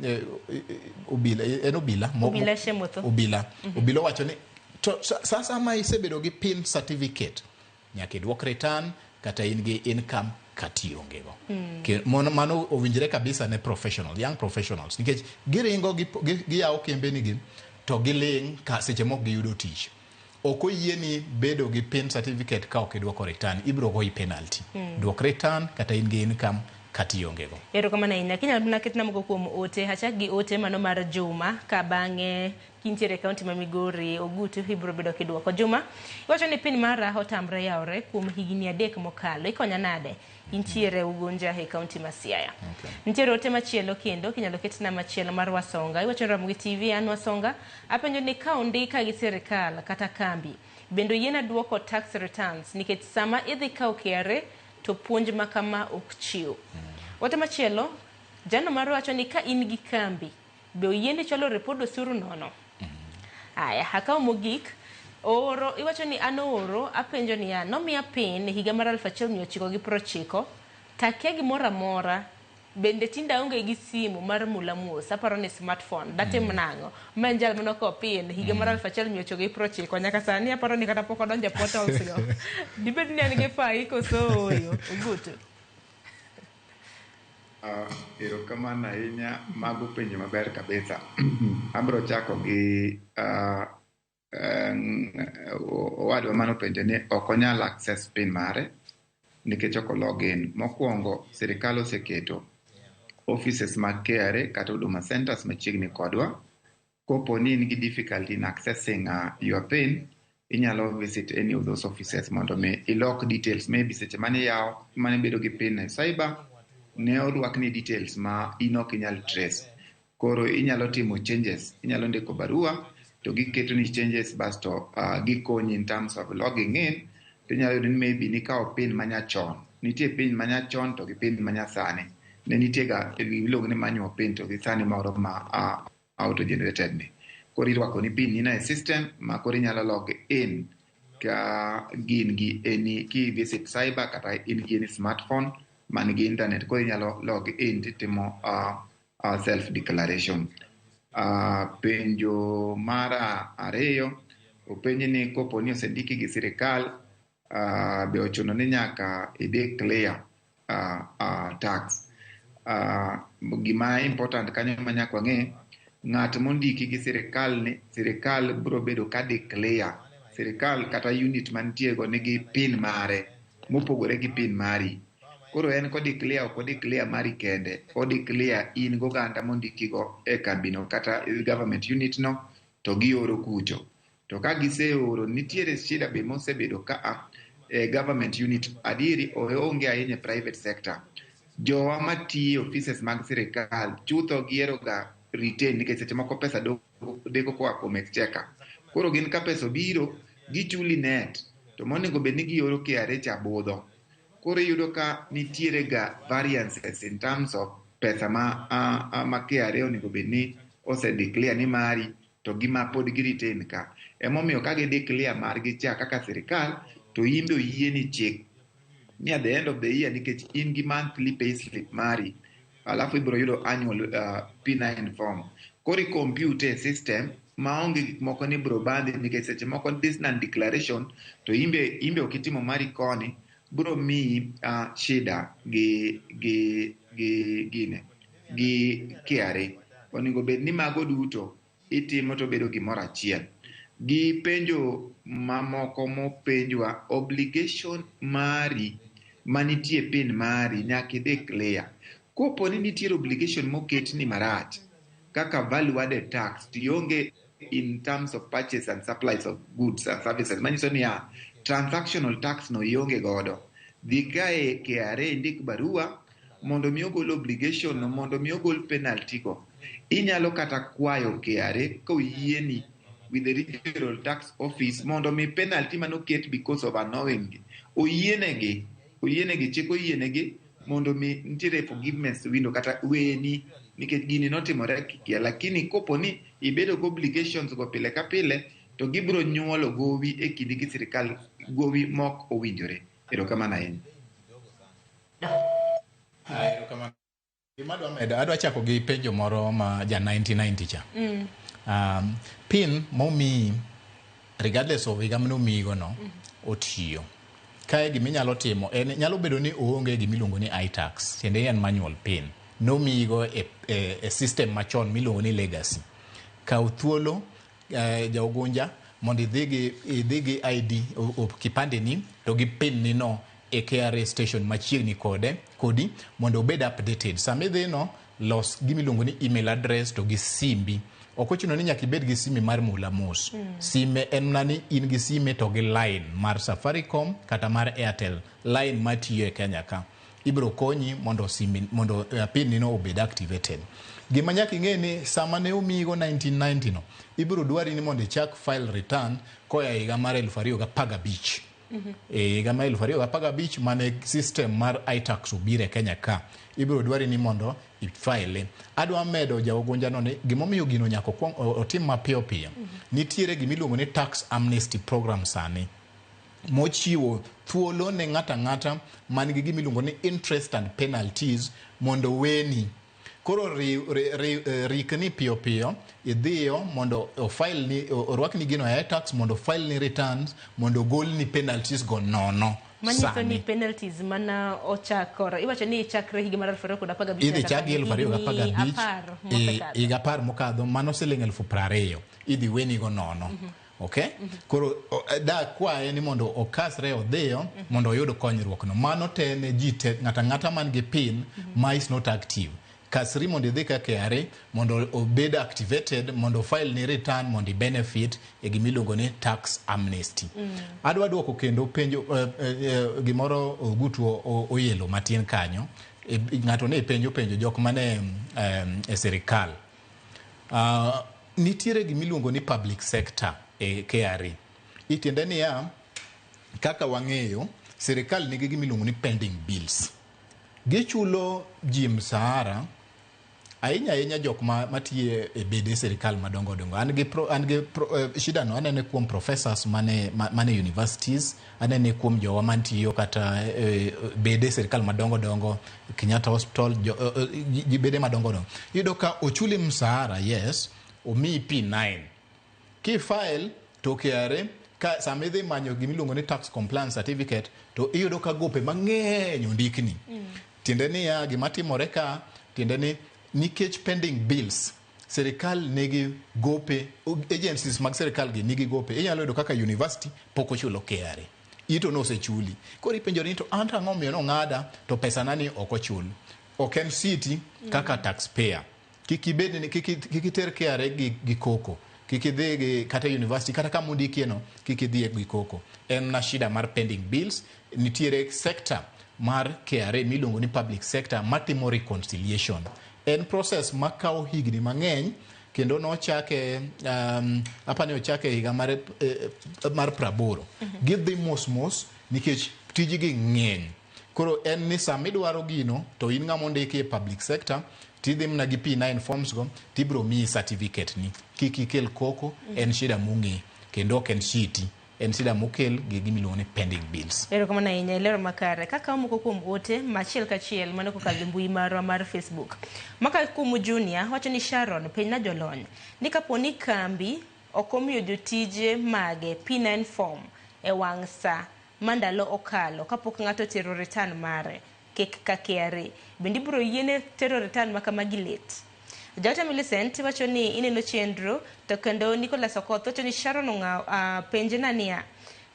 Obila, en Obila Obila Shemotho. Obila. Obila owacho ni to sasa ma isebedo gi PIN certificate nyaka idwok return kata in gi income kata ionge go. Mano owinjore kabisa ne professional, young professionals nikech giringo giyawo kembeni gi to giling' ka seche moko giyudo tich. Ok oyieni bedo gi PIN certificate ka ok idwoko return, ibiro goyi penalty. Dwok return kata in gi income kata ionge go. Erokamano ahinya. Kinyalo mana ketna moko kuom ote, achak gi ote mano mar Juma ka bang'e kintiere e kaunti ma Migori, Ogutu ibiro bedo kidwoko. Juma, iwacho ni PIN mara otamre yawore kuom higni 3 mokalo. Ikonya nade? Intiere Ugunja e kaunti ma Siaya. Nitiere ote machielo kendo kinyalo ketna machielo mar Wasonga. Iwacho ni Ramogi TV, an Wasonga, apenjo ni ka ondika gi sirikal kata kambi, bende oyiena duoko tax returns nikech sama idhi kawo KRA to puonj ma kama ok chiw. Ote machielo, jano mar wacho ni ka in gi kambi, be oyieni chwalo ripod osuru nono? Aya, akawo mogik, ooro, iwacho ni an ooro, apenjo niya, nomiya PIN higa mar 1990, takia gimoro amora, bende tinde aonge gi simu mar mula mos, aparo ni smartphone, datim nang'o? Ma en jal manokawo PIN higa mar 1990, nyaka sani aparo ni kata pok odonjo e portals go. Dibed ni en gi fai koso ooyo? Ogutu. Erokamano ahinya, mago penjo maber kabisa. Abro chako gi owadwa manopenjo ni ok onyal access PIN mare nikech ok o login. Mokwongo, sirikal oseketo offices mag KRA kata Huduma Centers machiegni kodwa. Kopo ni in gi difficulty in accessing your PIN, inyalo visit any of those offices mondo mi ilok details. Maybe seche mane iyawo, mane ibedo gi PIN e cyber, ne orwakni details ma in ok inyal trace. Koro inyalo timo changes, inyalo ndiko barua to giketoni changes basto gikonyi in terms of logging in. To inyalo yudo ni maybe nikawo PIN manyachon. Nitie PIN manyachon to gi PIN manyasani. Ne nitie ga iluongo ni manual PIN to gi sani moro ma auto generated ni. Koro irwako ni PIN ni e system ma koro inyalo log in ka gin gi any ki visit cyber kata in gi any smartphone man gi internet, koro inyalo log in titimo self declaration. Penjo mar ariyo openji ni kopo ni osendiki gi sirikal, be ochuno ni nyaka i declare tax. Gima important kanyo ma nyaka wang'e, ng'at mondiki gi sirikal ni sirikal biro bedo ka declare sirikal kata unit mantie go nigi PIN mare mopogore gi PIN mari. Koro en kodeclare ok odeclare mari kende, odeclare in goganda mondiki go e kambino kata government unit no to gioro kucho. To ka giseoro, nitiere shida be mosebedo ka a e government unit adieri onge ahinya e private sector. Jowa matiyo e offices mag sirikal chutho gihero ga retain nikech seche moko pesa deko koa kuom exchequer. Koro gin ka pesa obiro, gichuli net, to monego bed ni gioro KRA cha budho. Koro iyudo ka nitiere ga variances in terms of pesa ma KRA onego bed ni ose declare ni mari to gima pod gi retain ka. Emomiyo ka gi declare margi cha kaka sirikal, to in be oyieni chik ni at the end of the year, nikech in gi monthly pay slip mari, alafu ibiro yudo annual P9 form. Koro i compute e system maonge gik moko ni biro bandhi, nikech seche moko this non declaration to imbe ok itimo mari koni, biro miyi shida gi gine gi KRA. Onego bed ni mago duto itimo to bedo gimoro achiel. Gi penjo mamoko mopenjwa, obligation mari manitie PIN mari nyaka idhi clear. Kopo ni nitiere obligation moketni marach kaka value added tax, to ionge in terms of purchase and supplies of goods and services, manyiso niya transactional tax no ionge godo, dhi kae KRA, indik barua mondo mi ogol obligation no, mondo mi ogol penalty go. Inyalo kata kwayo KRA koyieni with the regional tax office mondo mi penalty manoket because of unknowingly oyienegi, chik oyienegi mondo mi nitiere forgiveness window kata weni nikech gini notimore kikia. Lakini kopo ni ibedo gi obligations go pile ka pile, to gibiro nyuolo gowi e kindi gi sirikal, gowi mok owinjore. Erokamano ahinya. Erokamano. Gima adwa medo, adwa chako gi penjo moro ma ja 1990 cha. PIN momiyi, regardless of higa manomiyigo no, otiyo. Kae giminyalo timo en nyalo bedo ni oonge gimiluongo ni iTax, tiende en manual PIN. Nomiyigo e system machon miluongo ni legacy. Kaw thuolo, jaogunja, mondo idhi gi ID kipande ni to gi PIN ni no e KRA station machiegni kodi mondo obed updated. Sama idhi no, los gimiluongo ni email address to gi simbi. Ok ochuno ni nyaka ibed gi sime mar mula mos. Sime en mana ni in gi sime to gi line mar Safaricom kata mar Airtel, line matiyo e Kenya ka. Ibiro konyi mondo simi, mondo PIN ni no obed activated. Gima nyaka ing'e ni sama ne omiyigo 1990 no, ibiro dwari ni mondo ichak file return koa e higa mar 2015. E higa mar 2015 mane system mar iTax obiro e Kenya ka, ibiro dwari ni mondo ifile. Adwa medo jaogunja no ni gimomiyo gino nyaka okwong otim mapiyo piyo. Nitiere gimiluongo ni tax amnesty program sani mochiwo thuolo ne ng'ato ang'ata man gi gimiluongo ni interest and penalties mondo weni. Koro rikni piyo piyo idhiyo mondo ofile ni, orwakni gino e iTax mondo ofile ni returns mondo ogolni penalties go nono. Manyiso ni sani. Penalties mana ochakore, iwacho ni chakre higa mar 2015. Idhi chak gi 2015. 10 mosekadho. Higa 10 mokadho, mano siling 20,000 idhi wenigo nono. Okay, koro da kwaye ni mondo okasre odhiyo mondo oyud konyruok no. Mano te ne ji te, ng'ato ang'ata man gi PIN ma is not active, kasri mondo idhi ka KRA mondo obed activated, mondo file ni return mondo i benefit e gimiluongo ni tax amnesty. Adwa duoko kendo penjo gimoro Ogutu oyelo matin kanyo. Ng'ato ne penjo penjo jok mane e sirikal. Nitiere gimiluongo ni public sector e KRA. Itiende niya, kaka wang'eyo, sirikal nigi gimiluongo ni pending bills. Gichulo ji msahara, ahinya ahinya jok ma matiyo e bede sirikal madongo dongo. An gi shida no anene kuom professors mane universities, anene kuom jowa mantiyo kata bede sirikal madongo dongo, Kenyatta Hospital, jo, bede madongo dongo. Iyudo ka ochuli msahara, yes, omiyi P9. Kifile to KRA ka sama idhi manyo gimiluongo ni tax compliance certificate to iyudo ka gope mang'eny ondikni. Tiende niya, gima timore ka, tiende ni nikech pending bills, sirikal nigi gope, agencies mag sirikal gi nigi gope. Inyalo yudo kaka university pok ochulo KRA. Ito nosechuli. Koro ipenjori ni to an to ang'o miyo nong'ada to pesana ni ok ochul. Ok en city kaka taxpayer. Kik ibed ni kik iter KRA gi koko. Kik idhi gi kata university kata kama ondikie no, kik idhi gi koko. En na shida mar pending bills. Nitiere sector mar KRA miluongo ni public sector matimo reconciliation. En process makawo higni mang'eny. Kendo nochake apani ochake higa mar 80. Gidhi mos mos nikech tijgi ng'eny. Koro en ni sama idwaro gino to in ng'ama ondiki e public sector, tidhi mana gi P9 forms go, tibiro miyi certificate ni. Kik ikel koko, en shida mong'e kendo ok en shiti. En shida mokel gi gimiluongo ni pending bills. Erokamano ahinya, ilero makare. Kaka moko kuom ote machiel kachiel mane kokalo e mbui marwa mar Facebook. Maka kuom Junior wacho ni Sharon penj na jolony ni kapo ni kambi ok omiyo jotije mage P9 form e wang' sa ma ndalo okalo kapok ng'ato tero return mare kek ka KRA, bende ibiro yiene tero return ma kamagi late? Jaote Millicent wacho ni ineno chenro to kendo Nicholas Okoth wacho ni Sharon penjna niya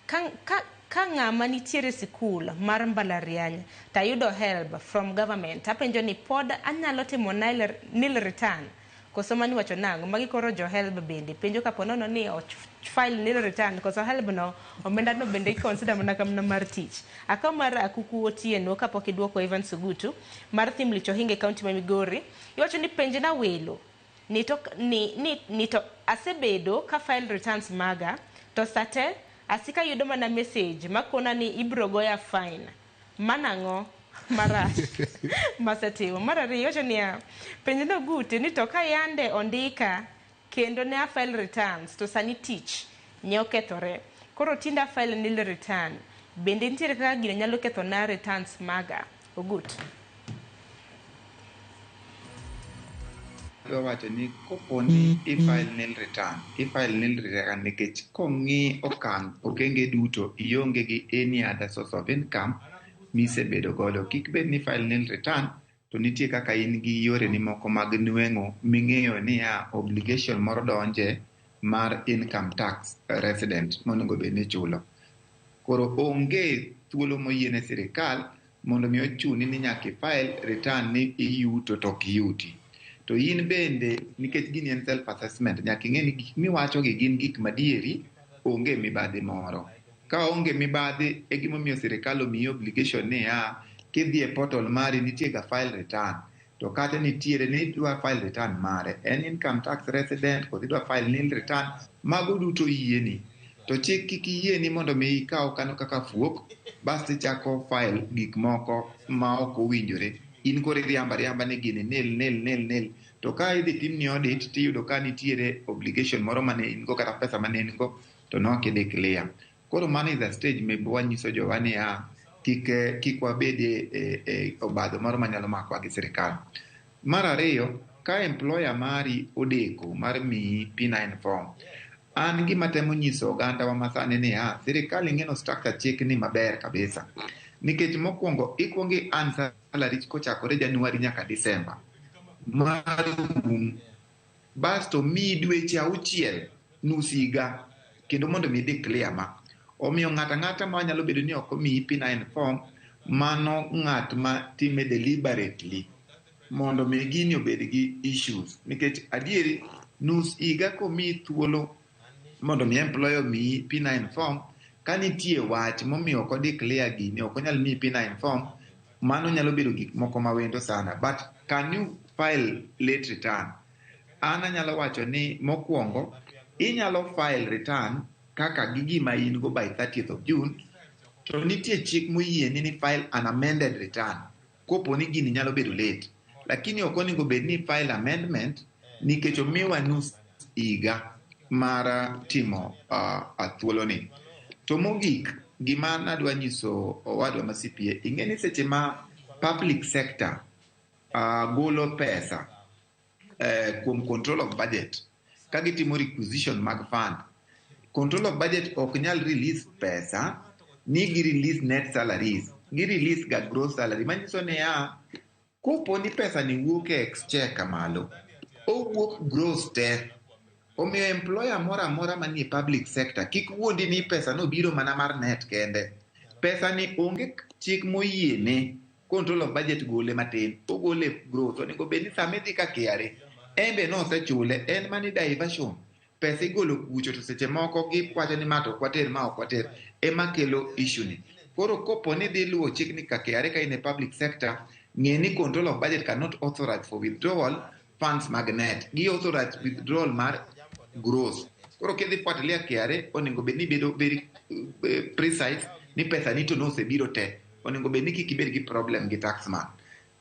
ka ng'ama nitiere sikul mar mbalariany to ayudo help from government, apenjo ni pod anyalo timo nil return koso mani wacho nang'o? Magi koro jo help bende penjo kapo nono ni file nil return koso help no omenda no bende iconsider mana kamna mar tich. Akaw mar Akuku Otieno kapok iduoko Evan Sugutu mar Thimlich Ohinga e kaunti ma Migori, iwacho ni penj na welo ni to, ni to asebedo ka file returns maga to sate asika yudo mana message makona ni ibro goya fine. Manang'o marach masetimo? Mar ariyo iwacho niya, penj no Gute ni to ka yande ondika kendo ne a file returns to sani tich ne okethore, koro tinda file nil return, bende nitiere kaka gino nyalo ketho na returns maga? Ogut. Adwa wacho ni kopo ni i-file nil return, i-file nil return nikech kong'i okang' okenge duto ionge gi any other source of income misebedo godo. Kik bed ni file nil return to nitie kaka in gi yoreni moko mag nweng'o ming'eyo niya obligation moro donje mar income tax resident monego bed ni ichulo. Koro onge thuolo moyiene sirikal mondo mi ochuni ni nyaka i-file return ni iyuto to ok iyuti. To in bende nikech gini en self assessment, nyaka ing'e ni gik miwacho gi gin gik madieri, onge mibadhi moro. Ka onge mibadhi e gimomiyo sirikal omiyi obligation niya kidhi e portal mari nitie ga file return, to kata nitiere ni idwa file return mare en income tax resident kod idwa file nil return, mago duto yieni. To chik kik yieni mondo mi ikaw kano kaka fuok bas ichako file gik moko ma ok owinjore. In koro iriambo ariamba ni gini nil nil nil nil, to ka idhi timni audit tiyudo ka nitiere obligation moro mane in go kata pesa mane in go to nok idhi clear. Koro mano is a stage me wanyiso jowa niya kik wabed e obadho moro manyalo makowa gi sirikal. Mar ariyo, ka employer mari odeko mar miyi P9 form, an gima temo nyiso ogandawa masani niya sirikal ing'eno structure chik ni maber kabisa. Nikech mokwongo ikuongo i earn salary kochakore January nyaka December marum, basto miyi dweche 6 nus higa kendo mondo mi declare ma. Omiyo ng'ato ang'ata ma nyalo bedo ni ok omiyi P9 form, mano ng'at ma time deliberately mondo mi gini obed gi issues. Nikech adieri nus higa komiyi thuolo mondo mi employer omiyi P9 form, ka nitie wach momiyo ok odeclare gini, ok onyal miyi P9 form, mano nyalo bedo gik moko mawendo sana. But can you file late return? An anyalo wacho ni mokwongo inyalo file return kaka gi gima in go by 30th of June, to nitie chik moyieni ni file an amended return kopo ni gini nyalo bedo late. Lakini ok onego bed ni file amendment nikech omiwa nus higa mar timo thuoloni. To mogik, gima nadwa nyiso owadwa ma CPA, ing'e ni seche ma public sector golo pesa kuom control of budget, ka gitimo requisition mag fund, control of budget ok nyal release pesa ni gi release net salaries, gi release ga gross salary. Manyiso niya, kopo ni pesa ni wuok e exchequer malo, owuok gross te. Omiyo employer moro amora manie public sector kik wuondi ni pesa no biro mana mar net kende. Pesa ni onge chik moyiene control of budget gole matin, ogole gross. Onego bed ni sama idhi ka KRA, en be nosechule, en mani diversion. Pesa igolo kucho to seche moko giwacho ni ma to ok water, ma ok water, ema kelo issue ni. Koro kopo ni dhi luwo chik ni ka KRA ka in e public sector, ng'e ni control of budget cannot authorize for withdrawal funds mag net. Gi authorize withdrawal mar gross. Koro kidhi fuatilia KRA, onego bed ni bedo very precise ni pesa ni to nosebiro te. Onego bed ni kik ibed gi problem gi taxman.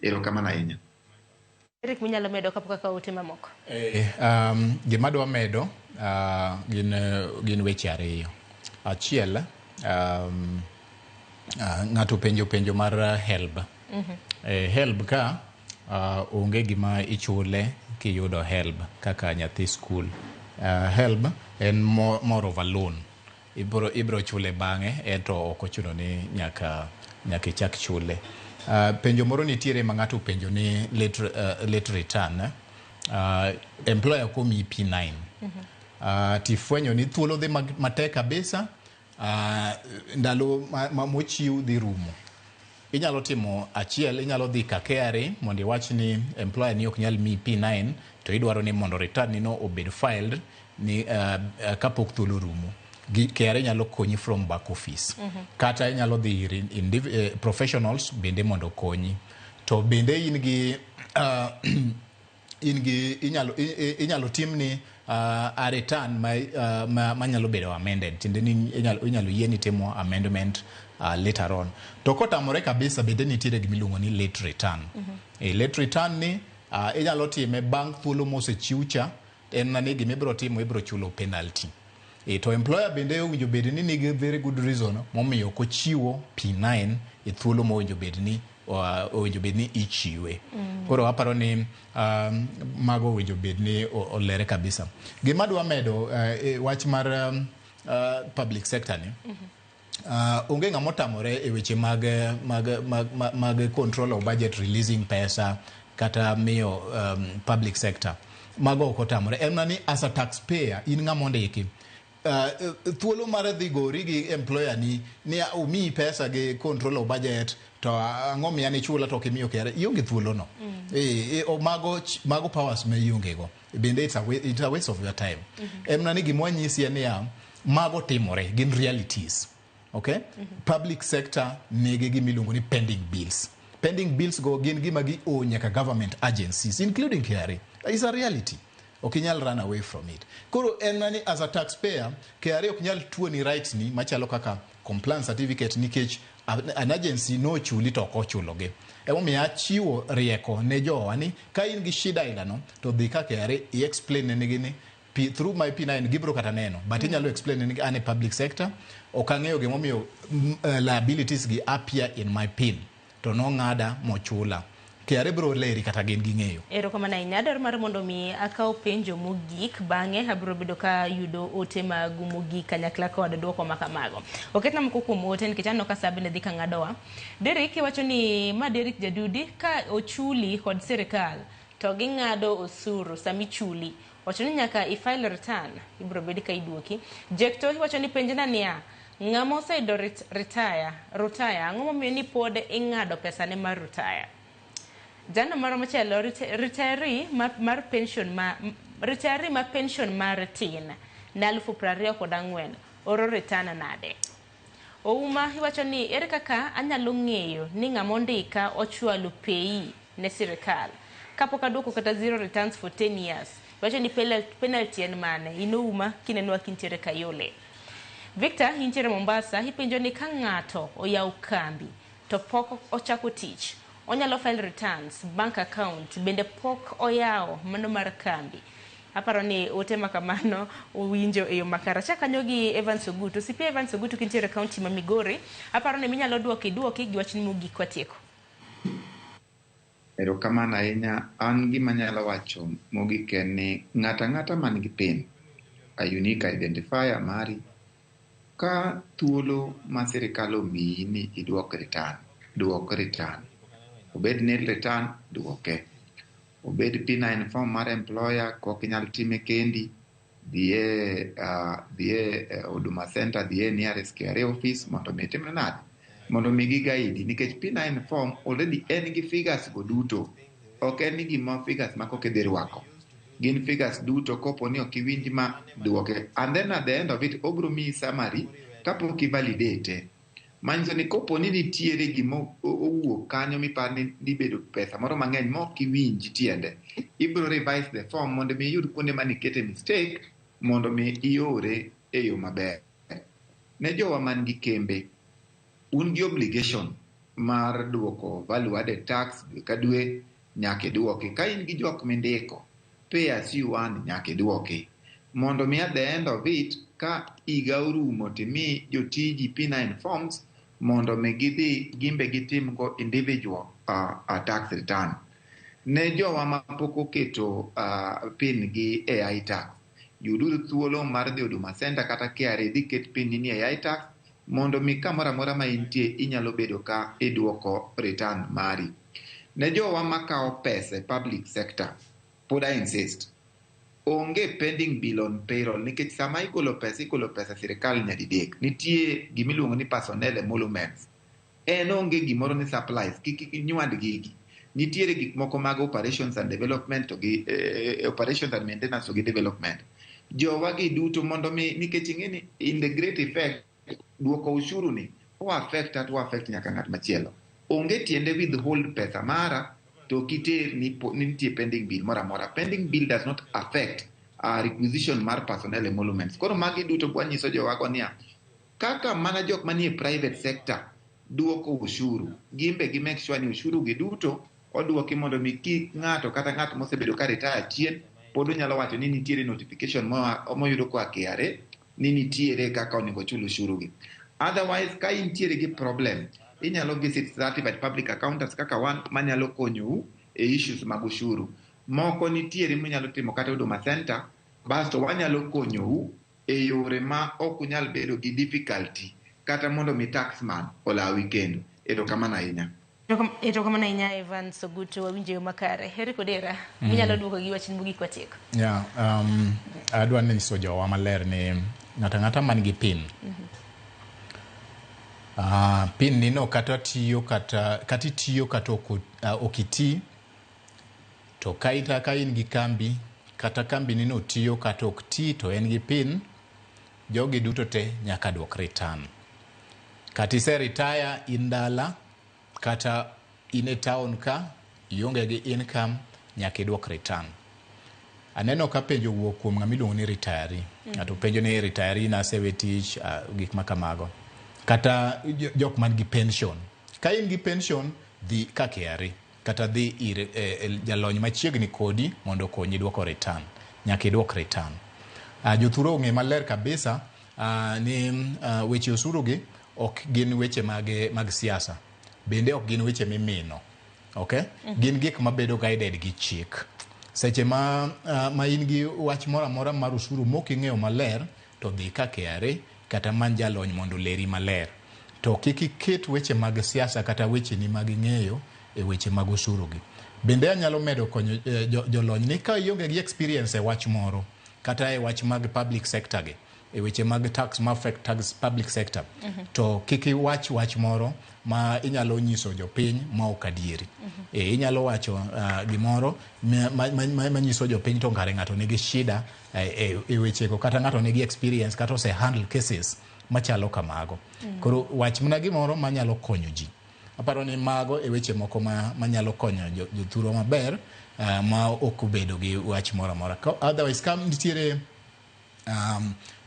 Erokamano ahinya. Eric, minyalo medo kapok akawo ote mamoko? Gima adwa medo gin weche ariyo. Achiel, ng'ato penjo penjo mar HELB. HELB ka onge gima ichule kiyudo HELB kaka nyathi skul. HELB en more of a loan. Ibro chule bang'e, ento ok ochuno ni nyaka ichak chule. Penjo moro nitiere ma ng'ato penjo ni late return. Employer komiyi P9. Tifwenyo ni thuolo dhi matek kabisa, ndalo mochiw dhi rumo. Inyalo timo achiel, inyalo dhi ka KRA mondo iwach ni employer ni ok nyal miyi P9 to idwaro ni mondo return ni no obed filed ni kapok thuolo rumo. KRA nyalo konyi from back office. Kata inyalo dhi ir professionals bende mondo okonyi. To bende in gi inyalo timni a return ma nyalo bedo amended. Tiende ni inyalo yieni timo amendment later on. To kotamore kabisa bende nitiere gima iluongo ni late return. Late return ni inyalo time bang' thuolo mosechiw cha, en mana ni gima ibiro timo ibiro chulo penalty. To employer bende owinjo bed ni nigi very good reason momiyo ok ochiwo P9 e thuolo mowinjo bed ni ichiwe. Koro aparo ni mago owinjo bed ni olere kabisa. Gima adwa medo wach mar public sector ni, onge ng'ama otamore e weche mag control of budget, releasing pesa kata miyo public sector. Mago ok otamore. En mana ni as a taxpayer in ng'ama ondiki, thuolo mar dhi gori gi employer ni omiyi pesa gi control of budget to ang'o miya ni chula to ok imiyo KRA, ionge thuolo no. Mago powers ma ionge go. Bende it's a waste of your time. En mana ni gima wanyisi en niya, mago timore, gin realities. Okay? Public sector nigi gima iluongo ni pending bills. Pending bills go gin gima gi owe nyaka government agencies including KRA. It's a reality. Ok inyal run away from it. Koro en ni as a taxpayer, KRA ok nyal tuoni rights ni machalo kaka compliance certificate nikech an agency no chuli to ok ochulogi. Emomiyo achiwo rieko ne jowa ni ka in gi shida aila no to dhi ka KRA i explain negi ni through my P9 gibro kata neno, but inyalo explain negi an e public sector, ok ang'eyo gimomiyo liabilities gi appear in my PIN to nong'ada mochula. KRA biro leri kata gin ging'eyo. Erokamano ahinya. Adwaro mar mondo mi akaw penjo mogik, bang'e abiro bedo ka yudo ote magu mogik kanyakla kod duoko makamago. Oketna moko kuom ote nikech aneno ka sa bende dhi ka ng'adowa. Derek iwacho ni ma Derek Jadudi, ka ochuli kod sirikal to ging'ado osuru samichuli. Wacho ni nyaka i file return, ibiro bed ka iduoki. Jekto iwacho ni penjna niya, ng'ama oseyudo retire, ang'o momiyo ni pod ing'ado pesane mar retire? Jano moro machielo, retiree mar pension ma retiree ma pension mar tin ne 24,000 oro return nade? Ouma iwacho ni ere kaka anyalo ng'eyo ni ng'ama ondika ochwalo pei ne sirikal kapok aduoko kata zero returns for 10 years? Iwacho ni penalty en mane? In Ouma kinenwa kintiere Kayole. Victor intiere Mombasa, ipenjo ni ka ng'ato oyawo kambi to pok ochako tich, onyalo file returns, bank account bende pok oyawo mano mar kambi. Aparo ni ote makamano owinjo e yo makare. Achak kanyo gi Evans Ogutu. CP Evans Ogutu kintiere kaunti ma Migori, aparo ni minyalo duoki gi wachni mogik watieko. Erokamano ahinya. An gima anyalo wacho mogik en ni ng'ato ang'ata man gi PIN, a unique identifier mari, ka thuolo ma sirikal omiyi ni iduok return, duok return. Obed nil return, duoke. Obed P9 form mar employer, kok inyal time kendi, dhiye Huduma Center, dhiye nearest KRA office mondo mi itimne nade? Mondo mi gi guide, nikech P9 form already en gi figures go duto. Ok en ni gima figures ma koka idhi rwako. Gin figures duto, kopo ni ok iwinj ma duoke. And then at the end of it, obro miyi summary kapok i validate. Manyiso ni kopo ni nitiere gima owuok kanyo mipar ni dhi bedo pesa moro mang'eny ma ok iwinj tiende, Ibiro revise the form mondo mi iyud kuonde manikete mistake mondo mi iore e yo maber. Ne jowa man gi kembe, un gi obligation mar duoko value added tax dwe ka dwe nyaka iduoki. Ka in gi jok mindiko, pay as you earn nyaka iduoki. Mondo mi at the end of it, ka higa orumo timi jotiji P9 forms mondo mi gidhi gimbe gitimgo individual tax return. Ne jowa mapok oketo PIN gi e iTax, yuduru thuolo mar dhi Huduma Center kata KRA dhi ket PIN ni e iTax mondo mi kamoro amora ma intie inyalo bedo ka iduoko return mari. Ne jowa makawo pesa e public sector, pod I insist, onge pending bill on payroll nikech sama igolo pesa sirikal nyadidek. Nitie gimiluongo ni personnel emoluments. En onge gimoro ni supplies, kik inywand gigi. Nitiere gik moko mag operations and development to gi operations and maintenance to gi development. Jowa gi duto mondo mi nikech ing'e ni in the great effect duoko ushuru ni o affect at o affect nyaka ng'at machielo. Onge tiende withhold pesa mara to kiter ni nitie pending bill moro amora. Pending bill does not affect requisition mar personnel emoluments. Koro magi duto wanyiso jowago niya, kaka mana jok manie private sector duoko ushuru, gimbe gi make sure ni ushuru gi duto oduoki mondo mi kik ng'ato kata ng'at mosebedo ka retire chien pod onyalo wacho ni nitiere notification moyudo koa KRA ni nitiere kaka onego chul ushuru gi. Otherwise, ka intiere gi problem, inyalo visit certified public accountants kaka wan manyalo konyou e issues mag ushuru. Moko nitiere munyalo timo kata Huduma Center, basto wanyalo konyou e yore ma ok unyal bedo gi difficulty kata mondo mi taxman olawi kendo. Erokamano ahinya. Erokamano ahinya Evan Sogutu, wawinjo yo makare. Eric Odera, minyalo duoko gi wachni mogik watieko. Yeah, adwa nyiso jowa maler ni ng'ato ang'ata man gi PIN. PIN ni no kata tiyo kata itiyo kata ok iti, to ka in gi kambi kata kambi ni no tiyo kata ok ti to en gi PIN, jogi duto te nyaka duok return. Kata ise retire in dala kata in e town ka ionge gi income, nyaka iduok return. Aneno ka penjo wuok kuom ng'ama iluongo ni retiree. Ng'ato penjo ni retiree nasewe tich, gik ma kamago. Kata jok man gi pension. Ka in gi pension, dhi ka KRA kata dhi ir jalony machiegni kodi mondo okonyi duoko return. Nyaka iduok return. Jothuro ong'e maler kabisa ni weche osuru gi ok gin weche mag siasa. Bende ok gin weche mimino. Okay? Gin gik mabedo guided gi chik. Seche ma in gi wach moro amora mar osuru mok ing'eyo maler, to dhi ka KRA kata many jalony mondo oleri maler. To kik iket weche mag siasa kata wecheni mag ng'eyo e weche mag osuru gi. Bende anyalo medo konyo jolony ni ka ionge gi experience e wach moro kata e wach mag public sector gi, e weche mag tax ma affect tax public sector, to kik iwach wach moro ma inyalo nyiso jopiny ma ok adieri. Inyalo wacho gimoro manyiso jopiny to kare ng'ato nigi shida e wechego, kata ng'ato nigi experience kata ose handle cases machalo kamago. Koro wach mana gimoro manyalo konyo ji. Aparo ni mago e weche moko manyalo konyo jothurwa maber ma ok obedo gi wach moro amora. Otherwise ka nitiere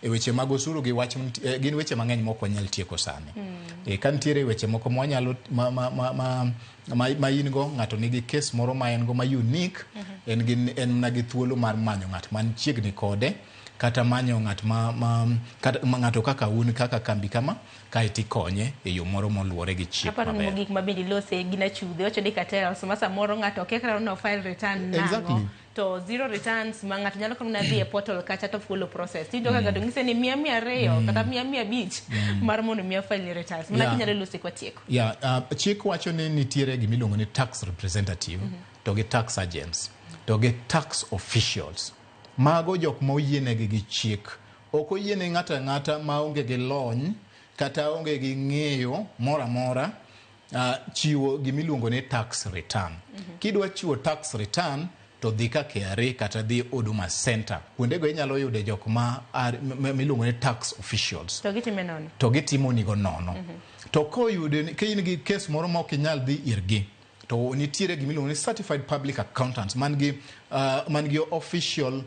e weche mag osuru gi wach gin weche mang'eny mok wanyal tieko sani. Ka nitiere weche moko mwanyalo ma in go, ng'ato nigi case moro ma en go ma unique, en mana gi thuolo mar manyo ng'at man chiegni kode kata manyo ng'at ng'ato kaka un kaka kambi kama kae tikonye e yo moro moluwore gi chik maber. Aparo ni mogik ma bende ilose gi Nachudhe wacho ni cartels ma samoro ng'ato okia kata no file return nang'o. Exactly. To zero returns ma ng'ato nyalo kata dhi e portal kacha to follow process. Tiyudo ka ng'ato ng'ise ni 100, 200 kata 100, 500 mar mondo miya file returns. Mana kinyalo lose kwa tieko. Yeah, chik wacho ni nitiere gimiluongo ni tax representative to gi tax agents to gi tax officials. Mago jok ma oyienegi gi chik. Ok oyiene ng'ato ang'ata maonge gi lony kata onge gi ng'eyo moro amora chiwo gimiluongo ni tax return. Kidwa chiwo tax return to dhi ka KRA kata dhi Huduma Center. Kuondego inyalo yude jok ma miluongo ni tax officials. To gitime nono. To gitimo nigo nono. To koyude ka in gi case moro ma ok inyal dhi irgi, To nitiere gimiluongo ni certified public accountants man gi official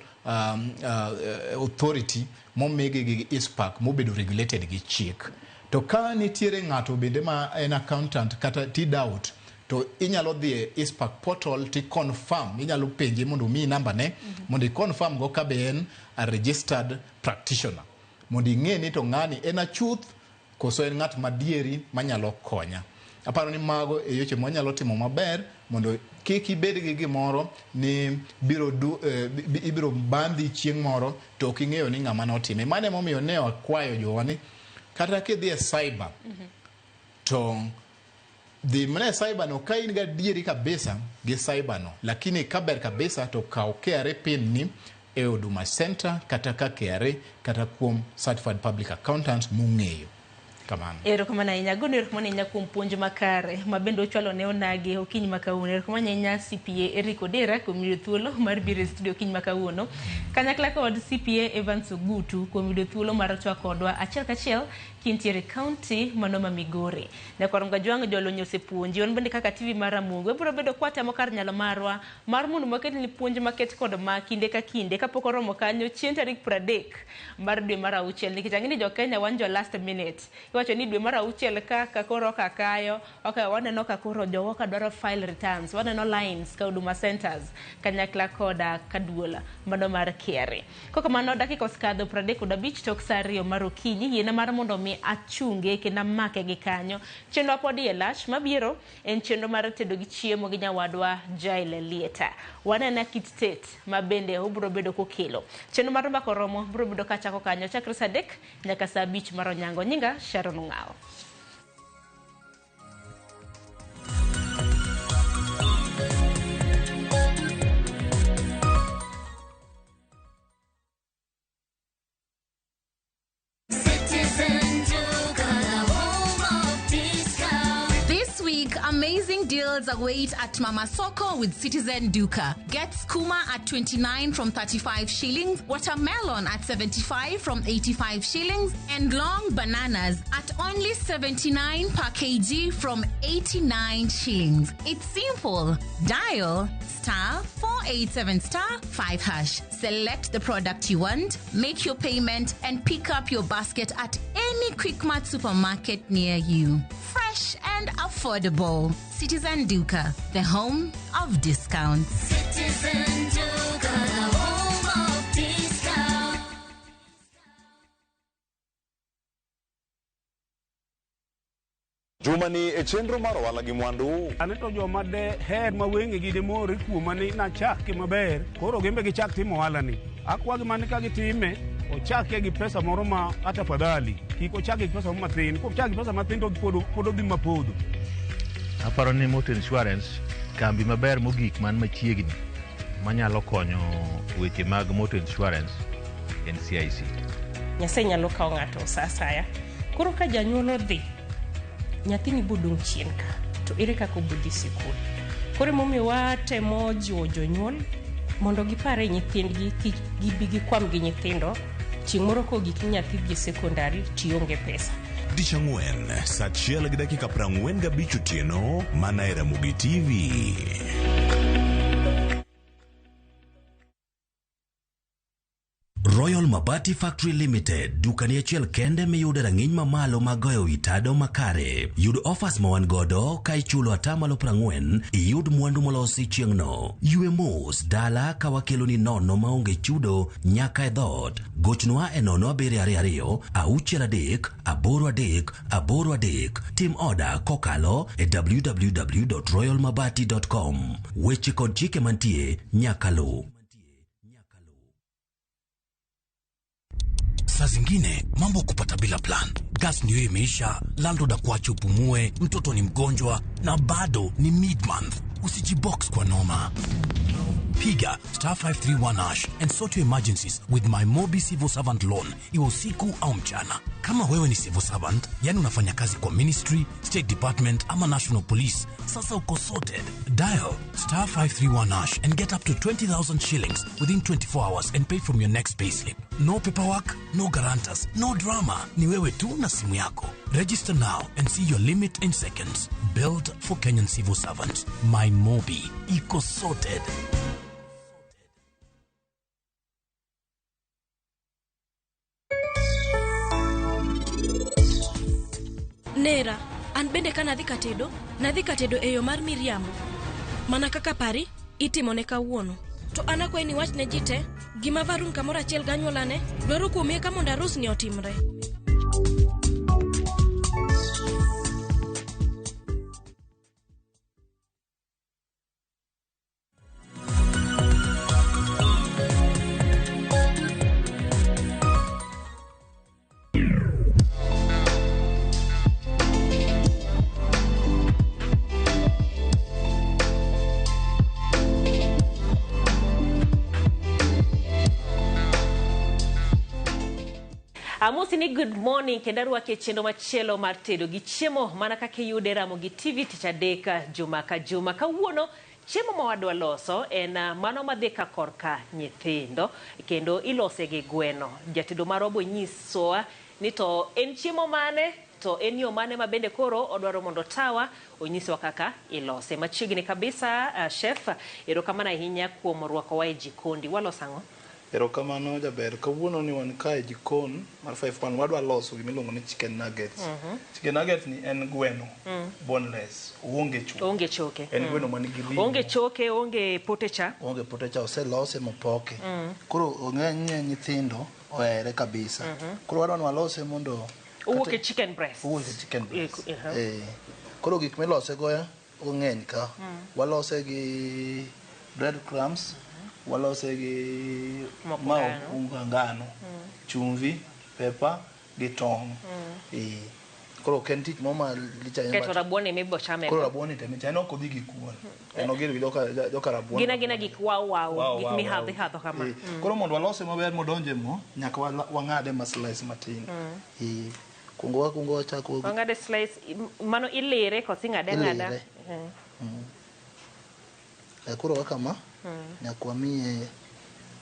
authority momigi gi ICPAK mobedo regulated gi chik. To ka nitiere ng'ato bende ma en accountant kata tidoubt, to inyalo dhi e ICPAK portal ti confirm, inyalo penje mondo omiyi namba ne, mondo i confirm go ka be en a registered practitioner, mondo ing'e ni to ng'ani en achuth koso en ng'at madieri manyalo konya. Aparo ni mago e weche mwanyalo timo maber mondo kik ibed gi gimoro ni ibiro bandhi chieng' moro to ok ing'eyo ni ng'ama notime. Mano emomiyo ne wakwayo jowa ni kata kidhi e cyber to dhi mana e cyber no ka in gadieri kabisa gi cyber no, lakini kaber kabisa to kaw KRA pin ni e Huduma Center kata ka KRA kata kuom certified public accountants mung'eyo. Kamano. Erokamano ahinya. Agoni erokamano ahinya kuom puonj makare ma bende ochwalo ne onagi okinyi ma kawuono. Erokamano ahinya CPA Eric Odera kuom yudo thuolo mar biro e studio okinyi ma kawuono. Kanyakla kod CPA Evans Ogutu kuom yudo thuolo mar twak kodwa achiel kachiel kintiere county mano ma Migori. Nyakwar Mgajwang' jolony osepuonji. Wan bende kaka TV mar Ramogi wabiro bedo kwatemo kar nyalo marwa mar mondo waket ni puonj maket kod ma kinde ka kinde kapok oromo kanyo chieng' tarik 30 mar dwe mar auchiel, nikech ang'e ni jo Kenya wan jo last minute. Iwacho ni dwe mar auchiel ka koro kakayo, okay, waneno ka koro jowa ka dwaro file returns, waneno lines ka Huduma Centers kanyakla koda kaduola mano mar KRA. Kokamano dakika osekadho 35 tok saa 2 mar okinyi, yiena mar mondo mi achunge kendo amake gi kanyo. Chenro pod iye lach mabiro en chenro mar tedo gi chiemo gi nyawadwa Jael Lieta. Wanena kit tet ma bende obiro bedo kokelo. Chenro mar mbaka romo biro bedo kachako kanyo chakre saa 3 nyaka saa 5 mar onyango. Nyinga Sharon Ong'awo. Amazing deals await at Mama Soko with Citizen Duka. Get skuma at 29 from 35 shillings, watermelon at 75 from 85 shillings, and long bananas at only 79 per kg from 89 shillings. It's simple. Dial *487*5#. Select the product you want, make your payment, and pick up your basket at any Quickmart supermarket near you. Fresh and affordable. Citizen Duka, the home of discounts. Citizen Duka, the home of discounts. Juma ni e chenro mar ohala gi mwandu. Ane to joma de her ma wengegi de more kuoma ni nachake maber, koro gimbe gichak timo ohala ni. Akwagi mane ka gitime, ochake gi pesa moro ma ata fadhali. Kik ochake gi pesa moro mathin, kochake gi pesa mathin to pod odhi mapodho. Aparo ni motor insurance kambi maber mogik man machiegni manyalo konyo weche mag motor insurance en CIC. Nyasaye nyalo kawo ng'ato sa asaya. Koro ka janyuol odhi, nyathini bodong' chien ka, to ere kaka obodhi sikul? Koro emomiyo watemo jiwo jonyuol mondo gipare nyithindgi kik gibi gikwam gi nyithindo chieng' moro kogik ni nyathi dhi e sekondari tionge pesa. Tich ang'wen saa 1:45 otieno mana e Ramogi TV. Royal Mabati Factory Limited, dukani achiel kende miyude rang'iny mamalo mag goyo wi tado makare. Yud offers ma wan godo ka ichulo 40% iyud mwandu molosi chieng'no. Ywe mos dala ka wakeloni nono maonge chudo nyaka e dhoot. Gochnwa e 0722 63 83 83. Tim oda kokalo e www.royalmabati.com. Weche kod chike mantie nyaka luw. Saa zingine mambo kupata bila plan. Gas ndio imeisha, landlord akuache upumue, mtoto ni mgonjwa na bado ni mid-month. Usijibox kwa noma. Piga star 531 hash and sort your emergencies with my Mobi Civil Servant Loan, iwe usiku au mchana. Kama wewe ni civil servant, yani unafanya kazi kwa ministry, state department ama national police, sasa uko sorted. Dial star 531 hash and get up to 20,000 shillings within 24 hours and pay from your next payslip. No paperwork, no guarantors, no drama. Ni wewe tu na simu yako. Register now and see your limit in seconds. Built for Kenyan civil servants. My Mobi. Iko sorted. Nera, an bende ka nadhi katedo, nadhi katedo e yo mar miriambo. Mana kaka pari, itimone kawuono. To an akwayi ni wach ne ji te, gima Varun kamoro achiel gi anyuolane dwaro kuomi eka mondo arus ni otimre. Amosi ni good morning kendo arwaki e chenro machielo mar tedo gi chiemo mana kaka iyude Ramogi TV tich adek juma ka juma. Kawuono chiemo ma wadwa loso en mano madhi ka korka nyithindo kendo ilose gi gweno. Jatedo marwa bo nyisowa ni to en chiemo mane to en yo mane ma bende koro odwaro mondo tawa onyiswa kaka ilose. Machiegni kabisa chef, erokamano ahinya kuom rwakowa e jikondi. Waloso ang'o? Erokamano jaber, kawuono ni wan kae e jikon mar 51 wadwa loso gimiluongo ni chicken nuggets. Chicken nuggets ni en gweno, boneless, oonge choke. Onge choke. En gweno man gi ring'o. Onge choke, onge pote cha. Onge pote cha, oselose mopoke. Koro ng'eny nyithindo ohere kabisa. Koro wadwa ni walose mondo owuok e chicken breast. Owuok e chicken breast. Koro gik milose go ng'eny ka. Walose gi bread crumbs. Walose gi mao ngano, chumvi, pepper gi tong'. Koro ok en tich moro malich ahinya. Keto rabuon ema ibiro chame. Koro rabuon to ema ichame, en ok odhi gi kuon. En ogir gi joka rabuon. Gin agina gik wow wow, gik mihadho ihadho kama. Koro mondo walose maber modonjo e mo, nyaka wang'ade ma slice matin. Kuongo wakuongo wachako. Wang'ade slice, mano ilire koso ing'ade ang'ada? Koro kaka ma, nyaka wamiye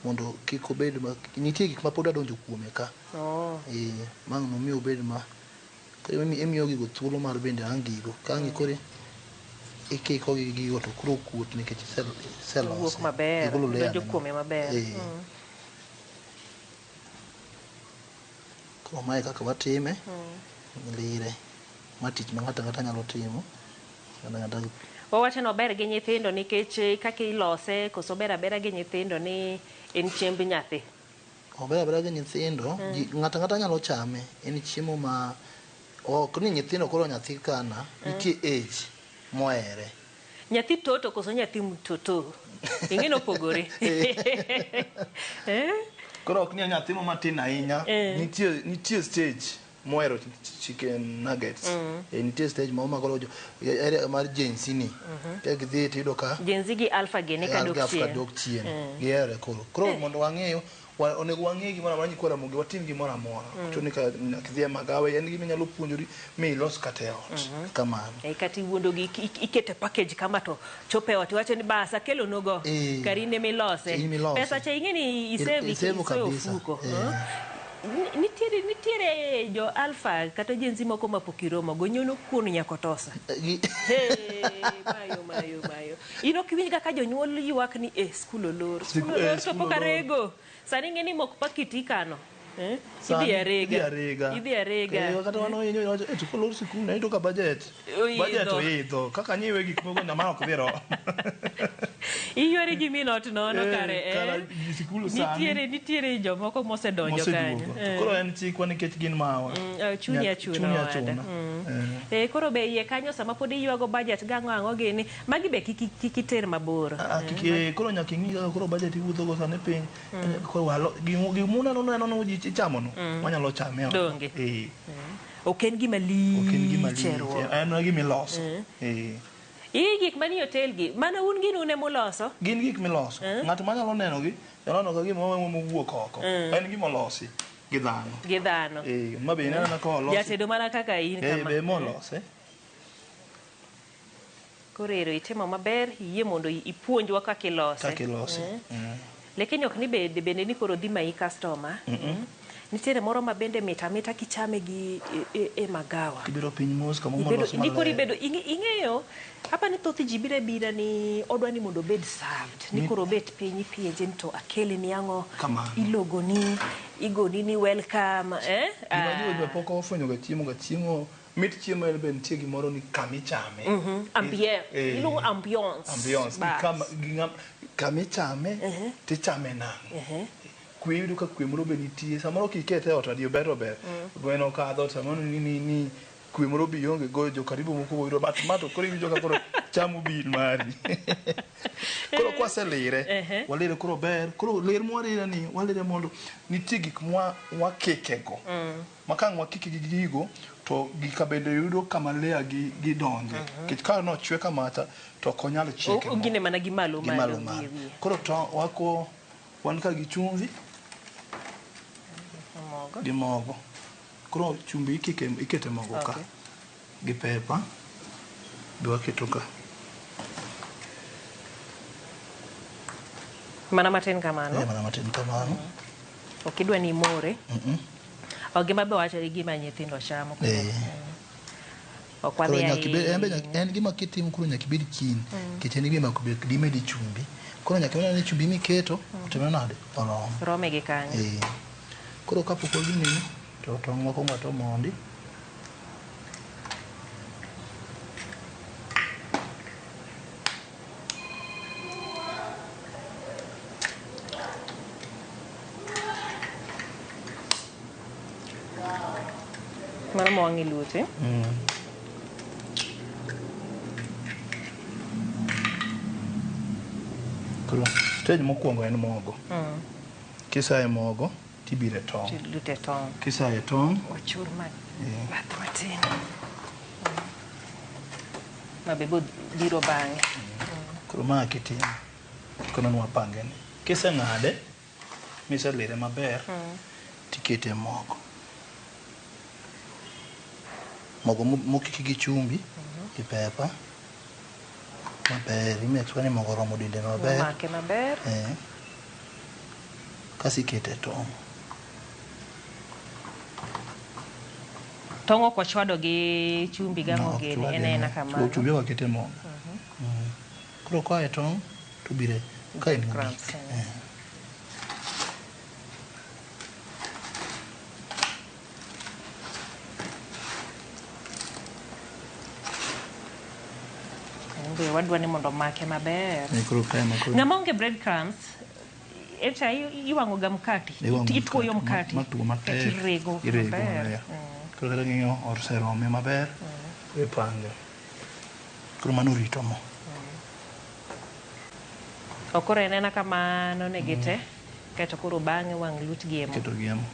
mondo kik obed ma, nitie gik ma pod adonjo kuome ka. Mang' nomiyo obed ma, imiyo gigo thuolo mar bende ang' gigo. Ka ang' koro ikiko gi gigo to koro okuot nikech iselose. Owuok maber, donjo kuome maber. Koro mae kaka watime, lire. Ma tich ma ng'ato ang'ata nyalo timo. Wawacho ni ober gi nyithindo nikech kaka ilose koso ber abera gi nyithindo ni en chiemb nyathi. Ober abera gi nyithindo, ng'ato ang'ata nyalo chame. En chiemo ma ok ni nyithindo koro nyathi kana, nitie age mohere. Nyathi toto koso nyathi mtoto? Ing'e ni opogore. Koro ok ni nyathi mo matin ahinya, nitie stage mohero chicken nuggets. Nitie stage moro ma koro area mar Gen Z ni. Ka gidhi to iyudo ka Gen Z gi Alpha gini ka dok chien. Dok chien. Gihere koro. Koro mondo wang'eyo, onego wang'e gimoro amora nyikwa Ramogi, watim gimoro amora. Chuno ni ka nyaka idhi e magawa, en gima inyalo puonjori mi ilos kata e ot. Kamano. Kata iwuondo gi ikete package kama to chopo e ot iwacho ni bas akelo nugo. Kari in ema ilose. Pesa cha ing'e ni isave Isevo kabisa. ofuko. Nitiere jo Alpha kata Gen Z moko mapok iromo go nyono kuon nyaka otosa. Mayo mayo mayo. In ok iwinj ga ka jonyuol ywak ni skul olor. Skul olor to pok arego. Sani ing'e ni mok pakit ikano. Idhi arega. Idhi arega. Kata wan ohinyo iwacho, to kolor sikul ne iyudo ka budget. Budget oidho. Kaka nyiewe gik moko na ma ok dhi romo. Iywari gi min ot nono kare. Kara sikul sani. Nitiere jomoko mosedonjo kanyo. Koro en chikwa nikech gin mawa. Chuni achuna. Koro be iye kanyo sama pod iywago budget gang'o ang'o gini. Magi be kik iter mabor. Koro nyaka ing'i kaka koro budget iwuotho go sani piny. Koro gimuna neno no ji ichamo no. Wanyalo chame ot. Donge. Ok en gima lich. Ok en gima lich. En gima iloso. Ii gik manie hotel gi, mana un gin un emoloso? Gin gik miloso. Ng'at manyalo neno gi, nyalo neno ka gima mowuok oko. En gima olosi gi dhano. Gi dhano. Eh, ma be ineno ka olosi. Jatedo mana kaka in Eh, kama. be molose. Koro ero itimo maber, iyie mondo ipuonjwa kaka ilose. Kaka ilose. Lakini ok ni bende bende ni koro dhi mayi customer. Nitiere moro ma bende mit amita kichame gi e magawa. Kibiro piny mos kama Ibedo, molos ni koro maler. ibedo ing'eyo hapa ni thoth ji biro abira ni odwa ni mondo obed served ni koro obet piny ipenje ni to akele ni ang'o Kamano. ilogoni igoni ni welcome eh Gima ji be pok ofwenyo ga chiemo ga chiemo mit chiemo en be nitie gimoro ni kamichame. Ambien Eh. iluongo ambience Ambience. Gi Bas. kama gi ng'am- kamichame tichame nang'o. Kwe iyudo ka kwe moro be nitie. Samoro kikete e ot adi ober to ber. Gweno okadho samoro ni kwe moro be ionge go jo karibu moko bo yudo but ma to koro iwinjo ka koro chamo bil mari. Koro kwaselire, walire koro ber. Koro ler mwarire ni walire mondo nitie gik mwa wakike go. Ma ka ang' wakike gi gigo to gika bende yudo kama layer gi gidonje. Nikech ka nochwe kamacha to ok onyal chiek e mo. Gine mana gi malo Gi malo malo gi malo. e wiye. Koro to wako wan ka gi chumvi Mogo. gi mogo. Koro chumbi ikike ikete mogo ka Okay. gi pepa be waketo ka. Mana matin kamano. Eh, mana matin kamano. Ok idwa ni imore. Ok gima be wacho gima nyithindo chamo. Eh. Ok Koro wadhi nyaka ibed, en be ahinya. nyaka- en gima kitimo koro nyaka ibed keen. Nikech en gima ok dimedi chumbi. Koro nyaka ibed ni chumbi miketo otimre nade? Oromo. Rome gi kanyo. Eh. Koro kapok waginene to tong' mokwongo to mondi. Mano mowang' e lwete. Koro stage mokwongo en mogo. Kisaye mogo tibiro e tong'. Tilute tong'. Kisaye tong' Wachur ma bath matin. Ma be biro bang'e. Koro ma kitimo. Koro nwapange ni. Kiseng'ade miselire maber tikete e mogo. Mogo mokiki gi chumbi gi pepa maber. I make sure ni mogo oromo dende maber. Omake maber. Eh. Kasto ikete e tong'. Tong' ok wachwado gi chumbi gang'o No, ok gini. chwade, En aena no. kamano. Chumbi ok wakete e mogo. Koro koa e tong' to biro kae mogik. Crumbs, Eh. Be wadwa ni mondo omake maber. Eh, koro kae ma koro Ng'ama onge bread crumbs, echa iwang'o ga mkati. iwang'o Ituoyo mkati. Matuo matek. Kaeto irego Irego maber. maber. Koro kata ng'iyo oserome maber. Koro ipange. Koro mano rito mo. Ok koro en ena kamano negi te. Kaeto koro bang'e wang' lutgi e mo. Iketo gi e mo.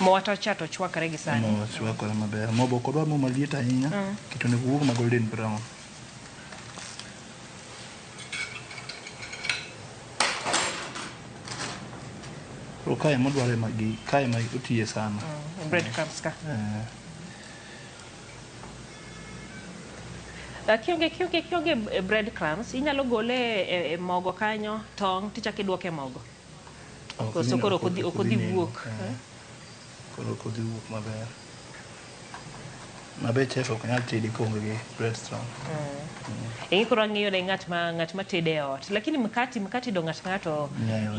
Mo to cha to chwakre gi sani. Mo chwakore maber. Mo be ok odwar mo maliet ahinya. Nikech onego owuog ma golden brown. Koro kae modware ma gi kae ma otiye sana. Bread crumbs ka. Eh. Kionge bread crumbs, inyalo gole e mogo kanyo, tong' tichako iduoke e mogo. Ok Koso odhi- koro ok odhi neno. wuok. Eh. Koro ok odhi wuok maber. Ma be chef ok nyal tedi koonge gi bread strong. Ing'e koro ang'iyo ne ng'at ma tede e ot. Lakini mkati do ng'at ng'ato nyalo.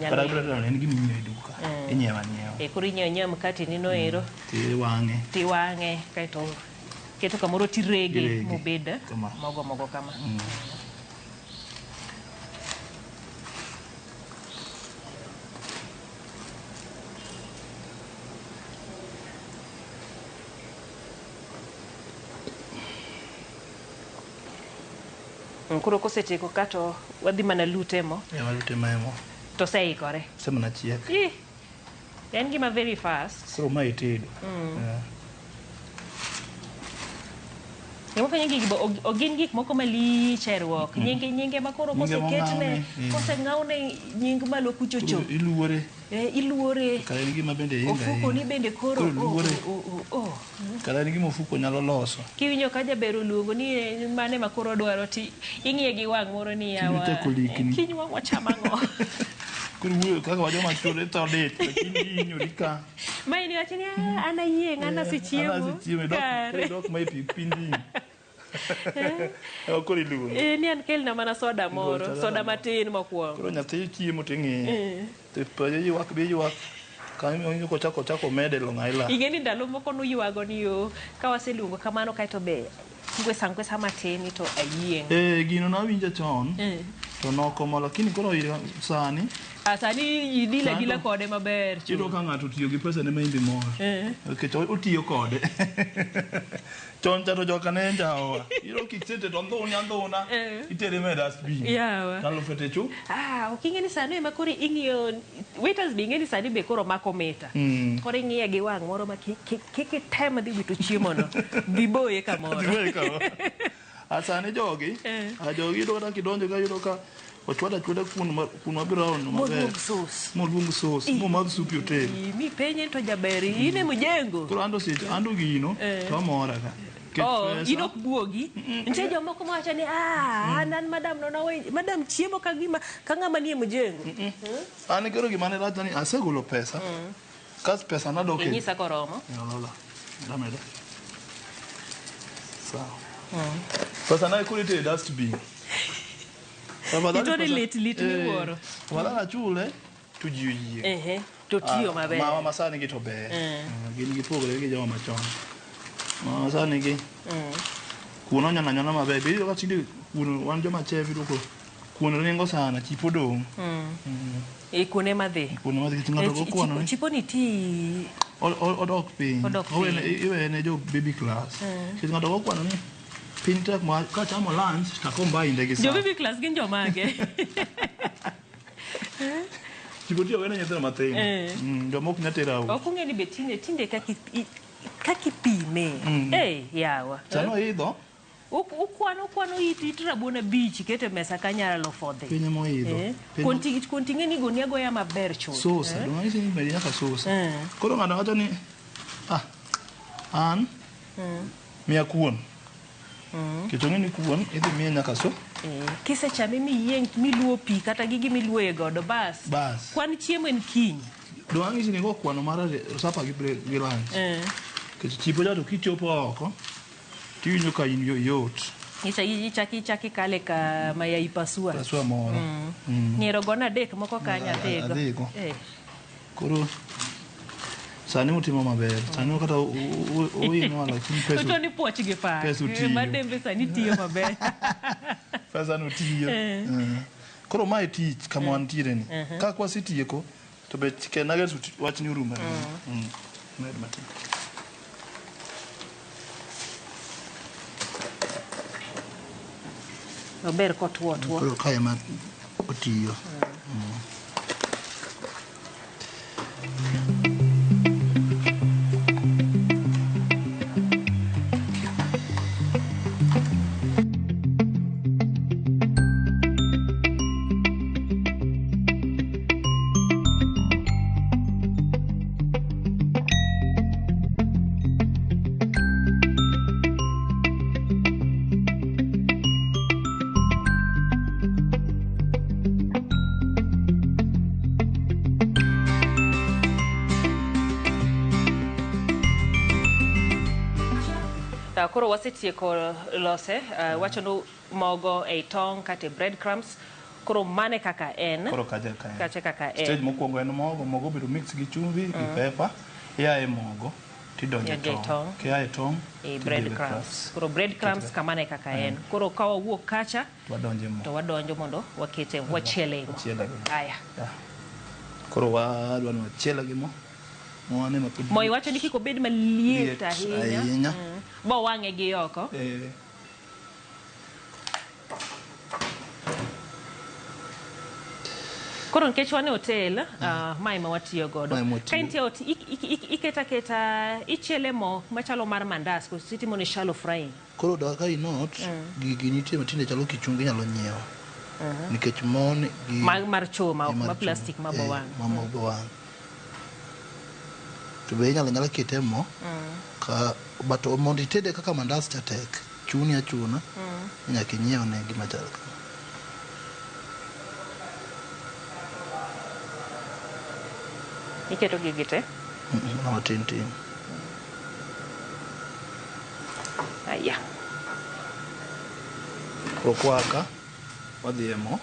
Kata bread roll en gima inyiewo e duka. Inyiewo anyiewa. Koro inyiewo anyiewa mkati ni no ero. Tiwang'e. Tiwang'e kaeto keto kamoro tirege Irege. mobed Kama. mogo mogo kama. Koro kosetieko ka to wadhi mana lute mo. Eh, walute ma e mo. To oseikore. Osemana chiek. Ih. En gima very fast. Koro ma itedo. Gima fwenyo gigi bo ok gin gik moko malich e ruok. Nyinge ma koro Nyinge koseketne, mong'awne, koseng'awne nying malo kuchocho. Koro iluore. Iluore. Kare en gima bende inga Ofuko ni bende koro. Koro luore. Oh. Kare en gima ofuko nyalo loso. Kiwinjo ka jaber oluongo ni mane ma koro dwaro ti ing'iye gi wang' moro ni Chuny yawa. ochako likni. Kiny wang' wacham ang'o? Koro wuoyo kaka wajoma chuo itho lit, lakini ihinyori ka. Ma in iwacho ni "Ah, an ayieng' an asechiemo." An asechiemo, Kare. idok ma ipi pindi. Koro iluongo. Ni an kelna mana soda moro, Soda soda moro. matin mokwongo. Koro nyathi chiemo ting'iye. To pache ywak be ywak. Kanyo kochako mede Long Island. Ing'e ni ndalo moko nuywago ni yo ka waseluongo kamano kaeto be ngwesa ngwesa matin to ayieng'. Gino nawinjo chon. To nokomo lakini koro sani. Sani idila Sani dila to- kode maber. Iyudo ka ng'ato otiyo gi pesa ne ma in be mor. Nikech otiyo kode. Chon cha to joka ne njawowa. Iyudo kisete to ndhune andhuna. Itere ma e dustbin. Yawa. Alufe te chu. Ok ing'e ni sani ema koro ing'iyo waiters be ing'e ni sani be koro mako mita. Koro ing'iye gi wang' moro ma kik item dhi wito chiemo no. Dhi boye kamoro. Dhi boye kamoro. Sani jogi, jogi iyudo kata kidonjo ka iyudo ka ochwado achwada kuon ma brown no maber. Moluong sauce. Moluong sauce, momadh sup e hotel. Mi penye to jaber in e mjengo. Koro ando seche, ando gino to amora ka. Nikech In ok buogi. Nitie jomoko mawacho ni an madam no nawe madam chiemo ka gima ka ng'ama nie mjengo. An koro gima ne rach ni asegolo pesa. Kas pesa nadok e. Inyisa koromo. Lola. Dameda. Sawa. Pesa na koro itere dustbin. Itone lit lit miwuoro. Afadhali achule to ji oyie. To tiyo maber. Mama masani gi to ber. Gin gipogore gi joma machon. Mama masani gi kuon onyono anyona maber. Be iyudo ka tinde kuon wan joma chef iyudo ko kuon ringo sana chipo dong'. Kuon ema dhi. Kuon ema dhi ng'ato go kuon. Chipo ni ti odok piny. Iwene jo baby class. Nikech ng'ato go kwano ni piny tek ma kachamo lunch to akombainde gi sa. Jo baby class gin jomage? Chipo tiyo wene nyithindo mathin. Joma ok nyal tero out. Ok ung'e ni be tinde kaka ipime. Yawa. Sano idho. Ukwano it rabuon abich iketo e mesa kanyo alufu odhi. Piny ema oidho. Kuon ting'e ni goni agoya maber chuth. Sosa. Dong' anyisi ni medi nyaka sosa. Koro ng'ato wacho ni an miya kuon. Nikech ong'e ni kuon idhi miye nyaka so. Kisechame miyieng' miluo pi kata gigi miluoye godo bas. Bas. Kwan chiemo en kiny. Dong' anyisi ni go kwano mar sapa gi bread gi lunch. Nikech chipo cha to kichopo oko tiwinjo ka in yot. Ichaki kale ka mayai pasua. Pasua moro. Niero gona adek moko kanyo adhigo. Adhigo. Koro sani utimo maber. Sani kata uinwa lakini pesa. Oto ni puoch gi par. Pesa otiyo. Madembe sani tiyo maber. Pesa no tiyo. Koro mae tich kama wantiere ni. Ka kwasetieko to be chicken nuggets wach ni orumo. Med matin. Ober kotuo tuo. Koro kae ma otiyo. Koro wasetieko lose, wacho no mogo ei tong' kata bread crumbs. Koro mane kaka en. Koro kacha ka en. Kacha kaka en. Stage mokwongo en mogo, mogo bedo mix gi chumvi, gi pepper, iaye mogo tidonjo e tong'. Kiaye tong' e bread crumbs. Koro bread crumbs kamane kaka en. Koro ka wawuok kacha to wadonjo e mo. To wadonjo mondo wakete wachiele mo. Aya. Koro wadwa ni wachiele gi mo. Mo iwacho ni kik obed maliet ahinya. Bo wang'e gi oko. Koro nikech wan e hotel, mae ema watiyo godo. Mae ema watiyo. Ka intie ot, iketa aketa, ichiele mo machalo mar mandas, koso itimo ne shallow frying? Koro da ka inot, gigi nitie matinde chalo kichungi inyalo nyiewo. Nikech mon gi Mar chuma, ok mar ma chuma. plastic ma bo wang'. Ma bo wang'. To be inyalo nyala kete e mo. Ka, but mondo itede kaka mandas cha tek. Chuni achuna. Nyaka inyiew ne gima chal kama. Iketo gigi te? Mana matin tin. Aya. Koro kwaka, wadhi e mo.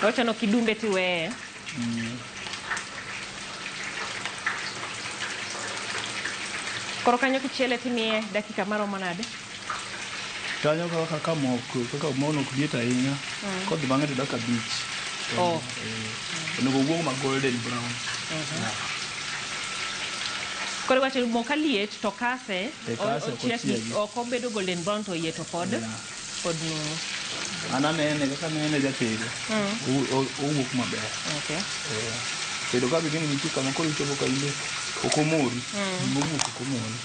Ochano kidumbe tiweye. Koro kanyo kichiele timiye dakika maromo nade? Kanyo kaka mok, kaka mono ok liet ahinya. Kodhi bang'e to dakika 5. Oh. Onego owuog ma golden brown. Koro iwacho ni mo ka liet to kase, Kase ok ochiegi. Ok obedo golden brown to iye to pod numu. An anene kaka anene jatedo. Owuok maber. Tedo ka bigini nitie kama koro ichopo ka in ok omori. Gima owuok ok omori.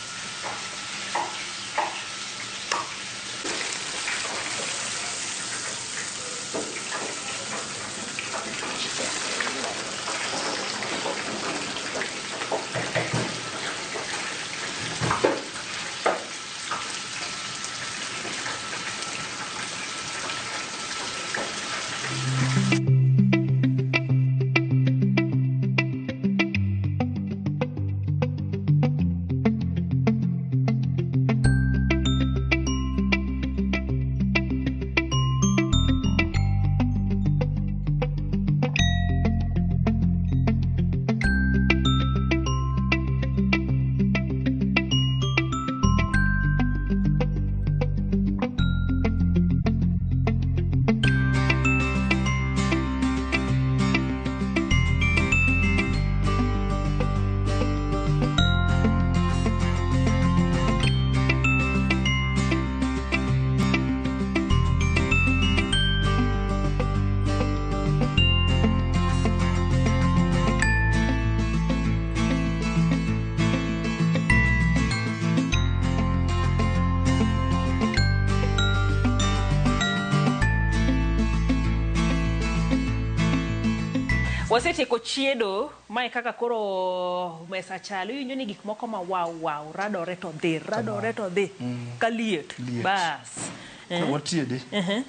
Wasetieko chiedo, mae kaka koro mesa chalo, iwinjo ni gik moko ma wow wow, radore to dhi, radore to dhi, ka liet, Liet. bas. Koro watiede,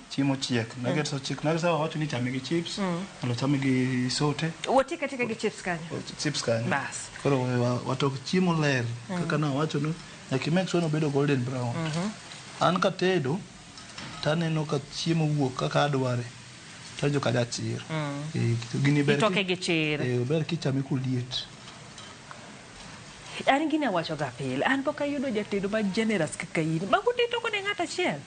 chiemo chiek. Nuggets ochiek. Nuggets awacho ni chame gi chips, nyalo chame gi sote. Watiek atieka gi chips kanyo. Chips kanyo. Bas. Koro watok chiemo ler. Kaka nawacho ni nyaka i make sure ni obedo golden brown. An katedo, taneno ka chiemo wuok kaka adware. Tawinjo ka jachir. Gini ber Itoke gi chir. Ber kichame koliet. An gini awacho ga pile, an pok ayudo jatedo ma generous kaka in. Mago titoko ne ng'ato achiel.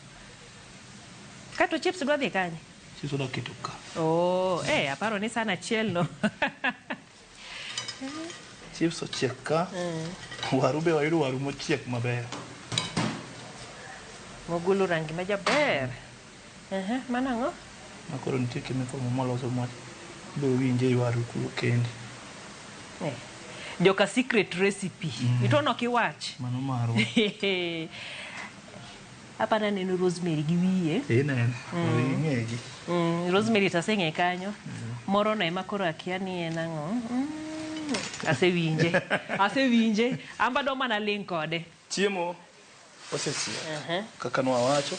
Kato chips dwa dhi kanye? Chips wadwa keto ka. Oh, aparo ni sana achiel no. Chips ochiek ka. Waru be wayudo waru mochiek maber. Mogolo rangi ma jaber. Mano ang'o? Ma koro nitie chemical moloso ma ibiro winje e waru kuro kendi. Joka secret recipe. Itono ok iwach. Mano marwa. Apana neno rosemary gi wiye. Ineno, ing'egi. Rosemary to aseng'e kanyo. Moro no ema koro akia ni en ang'o. Asewinje. Asewinje. An be adwa mana ling' kode. Chiemo osechiek. Kaka nwawacho.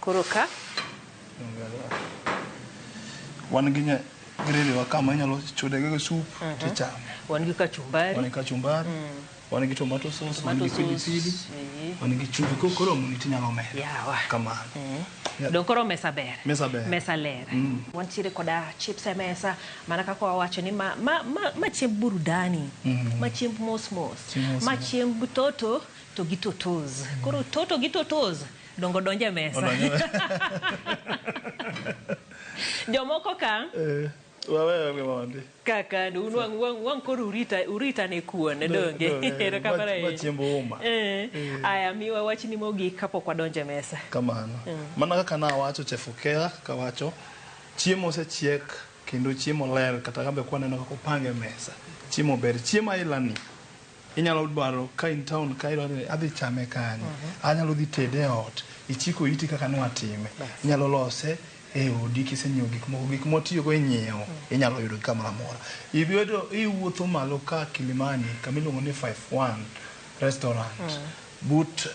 Koro ka? Wan gi gravy wa kama inyalo chude gi soup tichamo. Wan gi kachumbari. Wan gi kachumbari. Wan gi tomato sauce, wan gi Tomato sauce, pilipili. Wan gi chumvi koro moni tinyalo medo. Yawa. Kamano. Yeah. Dong koro mesa ber. Mesa ber. Mesa ler. Wantiere koda chips e mesa, mana kaka wawacho ni ma chiemb burudani, ma chiemb mos mos, Chiemb mos ma mos. chiemb toto to gi totos. Koro toto gi totos dongo donje e mesa. Odonjo. Jomoko ka Wawewe mondi. kaka un wang' koro urita ne kuon donge. Erokamano Ma ahinya. chiemb uma. Aya, miwa wachni mogik kapok wadonjo e mesa. Kamano. Mana kaka nawacho Chef Okea kawacho, chiemo osechiek kendo chiemo ler kata kambe kwaneno kaka opange e mesa. Chiemo ber. Chiemo aila ni inyalo dwaro ka in town ka idwaro ni adhi chame kanye. Anyalo dhi tede e ot. Ichiko iti kaka nwatime. Inyalo lose e odi kisenyiewo gik moko. Gik mwatiyogo e nyiewo inyalo yudo kamoro amora. Ibedo iwuotho malo ka Kilimani kama iluongo ni 51 restaurant. But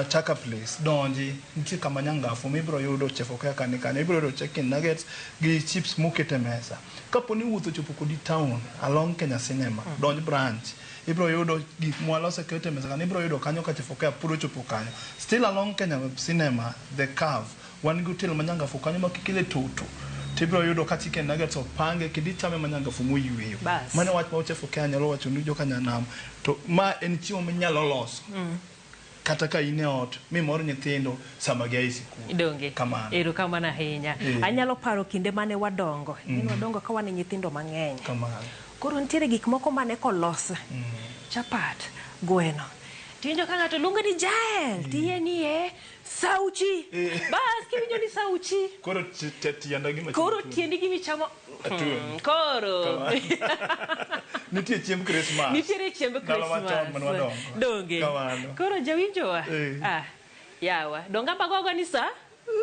Chaka Place, donji, nitie kama nyangafu mibiro yudo Chef Okea kani kanyo, ibiro yudo chicken nuggets gi chips moket e mesa. Kapo ni wuoth ochopo kodi town along Kenya Cinema, donj branch, ibiro yudo gik mwaloso ket e mesa kanyo, ibiro yudo kanyo ka Chef Okea pod ochopo kanyo. Still along Kenya Cinema, The Cave, wan gi hotel manyangafu kanyo ma kikele toto tibiro yudo ka chicken nuggets opange kendo ichame manyangafu moyweyo. Bas. Mano wach ma Chef Okea nyalo wacho ni joka nyanam to ma en chiemo minyalo loso kata ka in e ot mimor nyithindo sama gia e sikul. Donge. Kamano. Erokamano ahinya. Anyalo paro kinde mane wadongo. Mm. Wadongo ka wan nyithindo mang'eny. Kamano. Koro nitiere gik moko mane kolos. Chapat, gweno. Tiwinjo ka ng'ato luongo ni Jael, tiyie ni e sauchi. Bas kiwinjo ni sauchi. Koro tienda gima Koro tiendi gimichamo. Atuoni. Koro. Nitie chiemb Christmas. Nitiere chiemb Ndalo machon Christmas. mane wadongo. Donge. Kamano. Koro jawinjowa. Ah, yawa. Donga bagogo ni sa?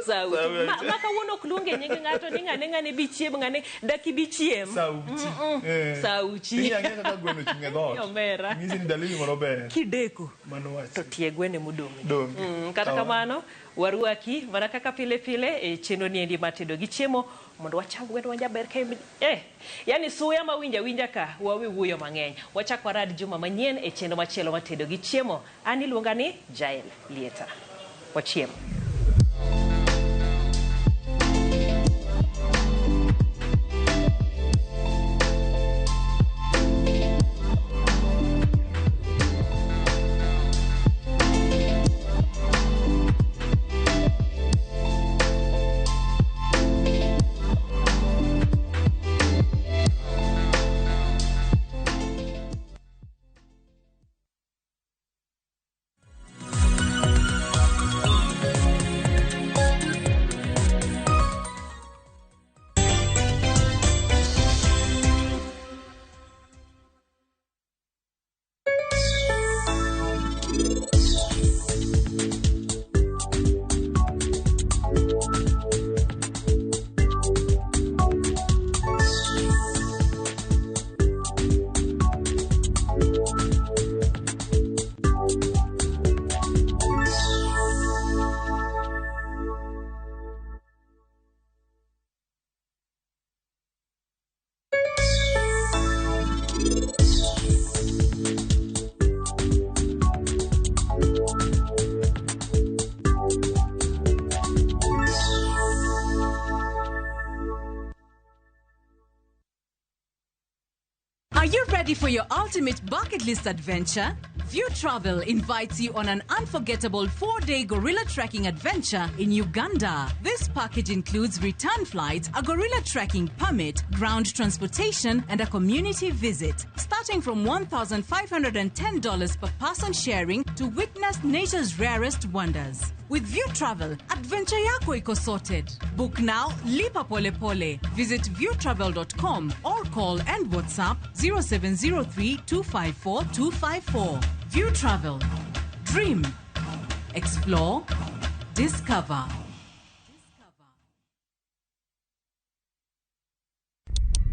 Sauchi. Sauchi. Ma kawuono ok luonge nying ng'ato ni ng'ane ng'ane bi chiem ng'ane dak ibi chiem. Sauchi. Sauchi. Ing'e ang'eya kaka gweno ochung' e dhoot. Omera. Nyisi ni dalili moro ber. Kideko. Mano wach. To tie gwene modong'. Donge. Kata Kamano. kamano, warwaki mana kaka pile pile e chenro ni endi mar tedo gi chiemo mondo wacham gweno majaber ka yani suya ma winja winja ka wawe wuoyo mang'eny. Wachak warad juma manyien e chenro machielo mar tedo gi chiemo. An iluonga ni Jael Lieta. Wachiem. Are you ready for your ultimate bucket list adventure? View Travel invites you on an unforgettable 4-day gorilla trekking adventure in Uganda. This package includes return flights, a gorilla trekking permit, ground transportation, and a community visit. Starting from $1,510 per person sharing to witness nature's rarest wonders. With View Travel, adventure yako iko sorted. Book now, lipa pole pole. Visit viewtravel.com or call and WhatsApp 0703 254 254. View Travel. Dream. Explore. Discover.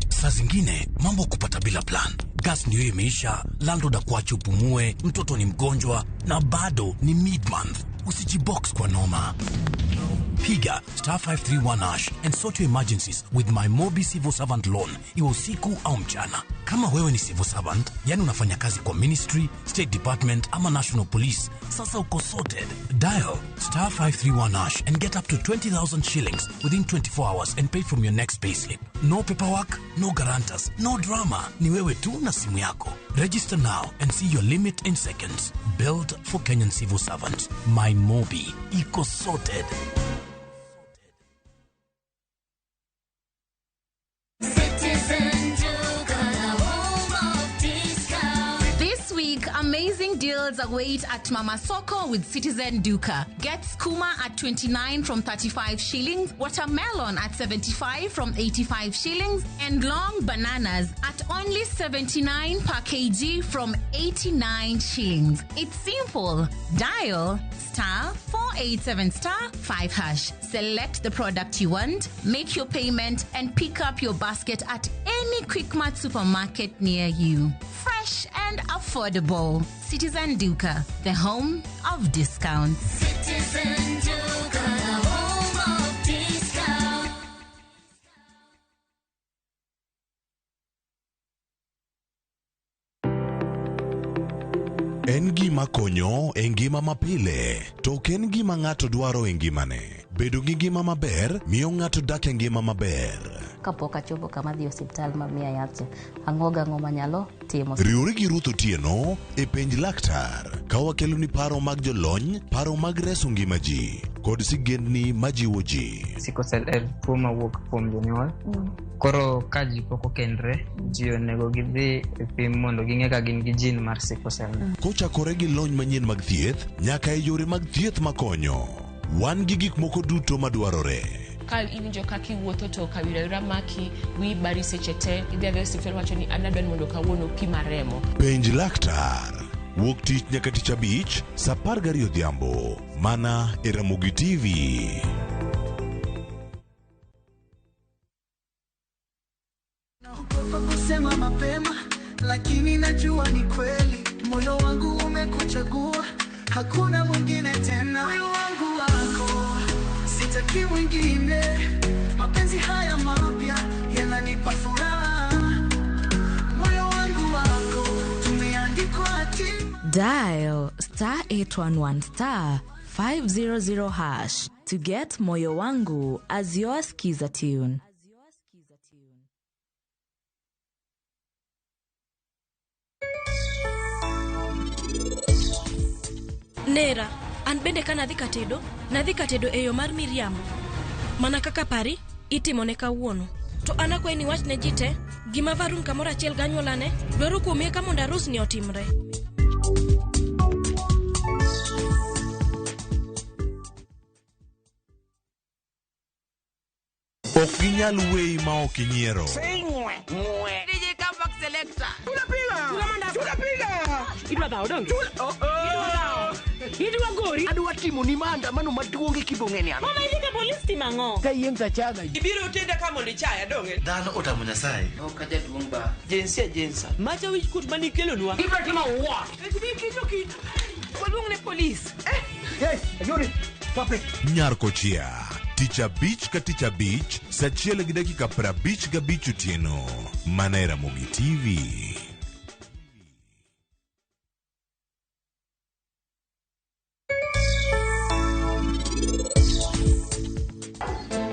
Saa zingine mambo kupata bila plan. Gas ndiyo imeisha, landlord akuache upumue, mtoto ni mgonjwa na bado ni mid-month. Usijibox kwa noma. Piga star 531 hash and sort your emergencies with my Mobi Civil Servant Loan, iwe usiku au mchana. Kama wewe ni civil servant, yani unafanya kazi kwa ministry, state department ama national police, sasa uko sorted. Dial star 531 hash and get up to 20,000 shillings within 24 hours and pay from your next payslip. No paperwork, no guarantors, no drama. Ni wewe tu na simu yako. Register now and see your limit in seconds. Built for Kenyan civil servants. My Mobi. Iko sorted. Citizen Duka, the home of discount. This week, amazing deals await at Mama Soko with Citizen Duka. Get skuma at 29 from 35 shillings, watermelon at 75 from 85 shillings, and long bananas at only 79 per kg from 89 shillings. It's simple. Dial star 487 star 5 hash. Select the product you want, make your payment, and pick up your basket at any Quickmart supermarket near you. Fresh and affordable. Citizen Duka, the home of discounts. Citizen Duka, the home of discount. En gima konyo e ngima mapile, to ok en gima ng'ato dwaro e ngimane. Bedo gi ngima maber miyo ng'ato dak e ngima maber. Kapok achopo kama dhi e osiptal ma miya yath cha, ang'o gang'o manyalo timo. Riwri gi Ruth Otieno e penj laktar ka wakeloni paro mag jolony, paro mag reso ngima ji kod sigendni majiwo ji. Sickle cell en tuo mawuok kuom jonyuol. Koro ka ji pok okendre, ji onego gidhi e pim mondo ging'e ka gin gi gene mar sickle cell. Kochakore gi lony manyien mag thieth nyaka e yore mag thieth makonyo, wan gi gik moko duto madwarore. Ka iwinjo kaka iwuotho to kawira wira maki, wiyi bari seche te, idhi adhiya e osiptal wacho ni an adwa ni mondo kawuono pima remo. Penj laktar wuok tich nyaka tich abich saa 12 odhiambo mana e Ramogi TV. Naogopa kusema mapema, lakini najua ni kweli. Moyo wangu umekuchagua, hakuna mwingine tena. Moyo wangu wako, sitaki mwingine. Mapenzi haya mapya yananipa furaha. Moyo wangu wako, tumeandikwa hatima. Dial star 811 star 500 hash to get Moyo Wangu as your skiza tune. Nera, an bende ka nadhi katedo, nadhi katedo e yo mar miriambo. Mana kaka pari, itimone kawuono. To an akwayi ni wach ne ji te, gima Varun kamoro achiel gi anyuolane dwaro kuomi eka mondo arus ni otimre. Ok ginyal weyi ma ok inyiero. DJ Comeback Selector. Tunapiga. Idwa dhawo donge? Idwa dhawo. Idwa gori. Adwa timo ni maandamano maduong' e Kibong'eni an. Mama idhi ka polis timo ang'o? Ka yiem tachaga. Ibiro tenda ka mondo ichaya donge? Dhano otamo Nyasaye. Ok ajaduong' ba. Jinsia jinsa. Macha wich kuot manikelonwa. Ibiro timo what? Ibiro kito. Waluong ne polis. Hey, ayori. Stop it. Nyar Kochia. Tich abich ka tich abich, saa 1:55 otieno. Mana e Ramogi TV.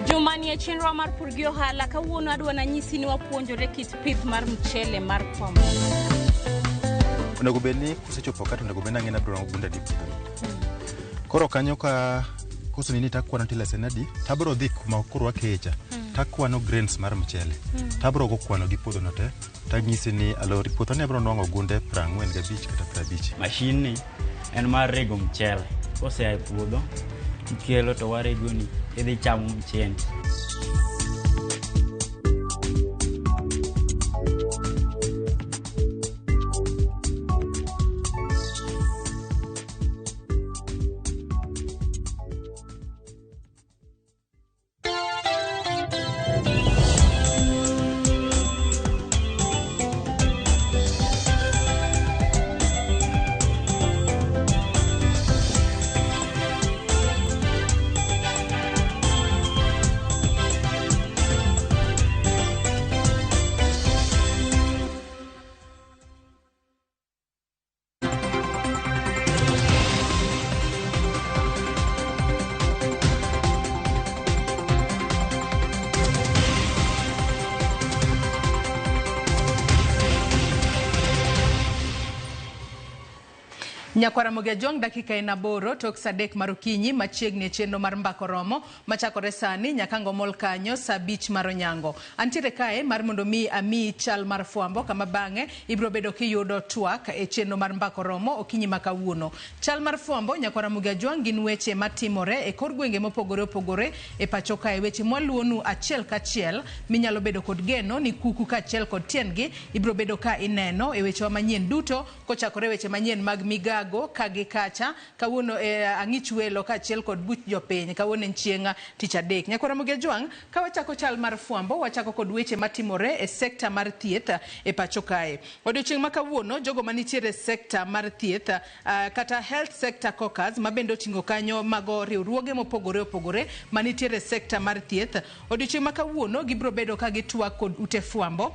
Juma nie chenro mar pur gi ohala kawuono adwa nanyisi ni wapuonjore kit pith mar mchele mar kwamo. Onego bed ni kusechopo ka to onego bed ni ang'e ni abiro gunde adi puodho. Koro kanyo ka koso nini takwano tiles en adi, tabiro dhi kuma koro wakecha, takwano grains mar mchele, tabiro go kwano gi puodho no te, tanyisi ni alori puodho ni abiro nwang'o gunde 45 kata 50. Mashin ni en mar rego mchele. Kosea e puodho, tikelo to waregoni, idhi chamo mchendi. Nyakwara Ramogi Ajwang' dakika en 8 tok saa 3 mar okinyi machiegni e chenro mar Mbaka Oromo machakore sani nyaka ngomol kanyo saa 5 mar onyango. Antiere kae mar mondo mi amiyi chal mar fwambo kama bang'e ibiro bedo kiyudo twak e chenro mar Mbaka Oromo okinyi ma kawuono. Chal mar fwambo Nyakwara Ramogi Ajwang' gin weche matimore e kor gwenge mopogore opogore e pacho kae, weche mwaluwonu achiel kachiel minyalo bedo kod geno ni kuku kaachiel kod tiendgi ibiro bedo ka ineno e wechewa manyien duto kochakore weche manyien mag migago ka gi kacha kawuono e ang'ich welo kaachiel kod buch jopiny kawuono en chieng' tich adek. Nyakwara Ramogi Ajwang' ka wachako chal mar fwambo wachako kod weche matimore e sekta mar thieth e pacho kae. Odiochieng' ma kawuono jogo manitiere e sekta mar thieth kata health sector caucus ma bende oting'o kanyo mago riwruoge mopogore opogore manitiere e sekta mar thieth odiochieng' ma kawuono gibiro bedo ka gitwak kod ute fwambo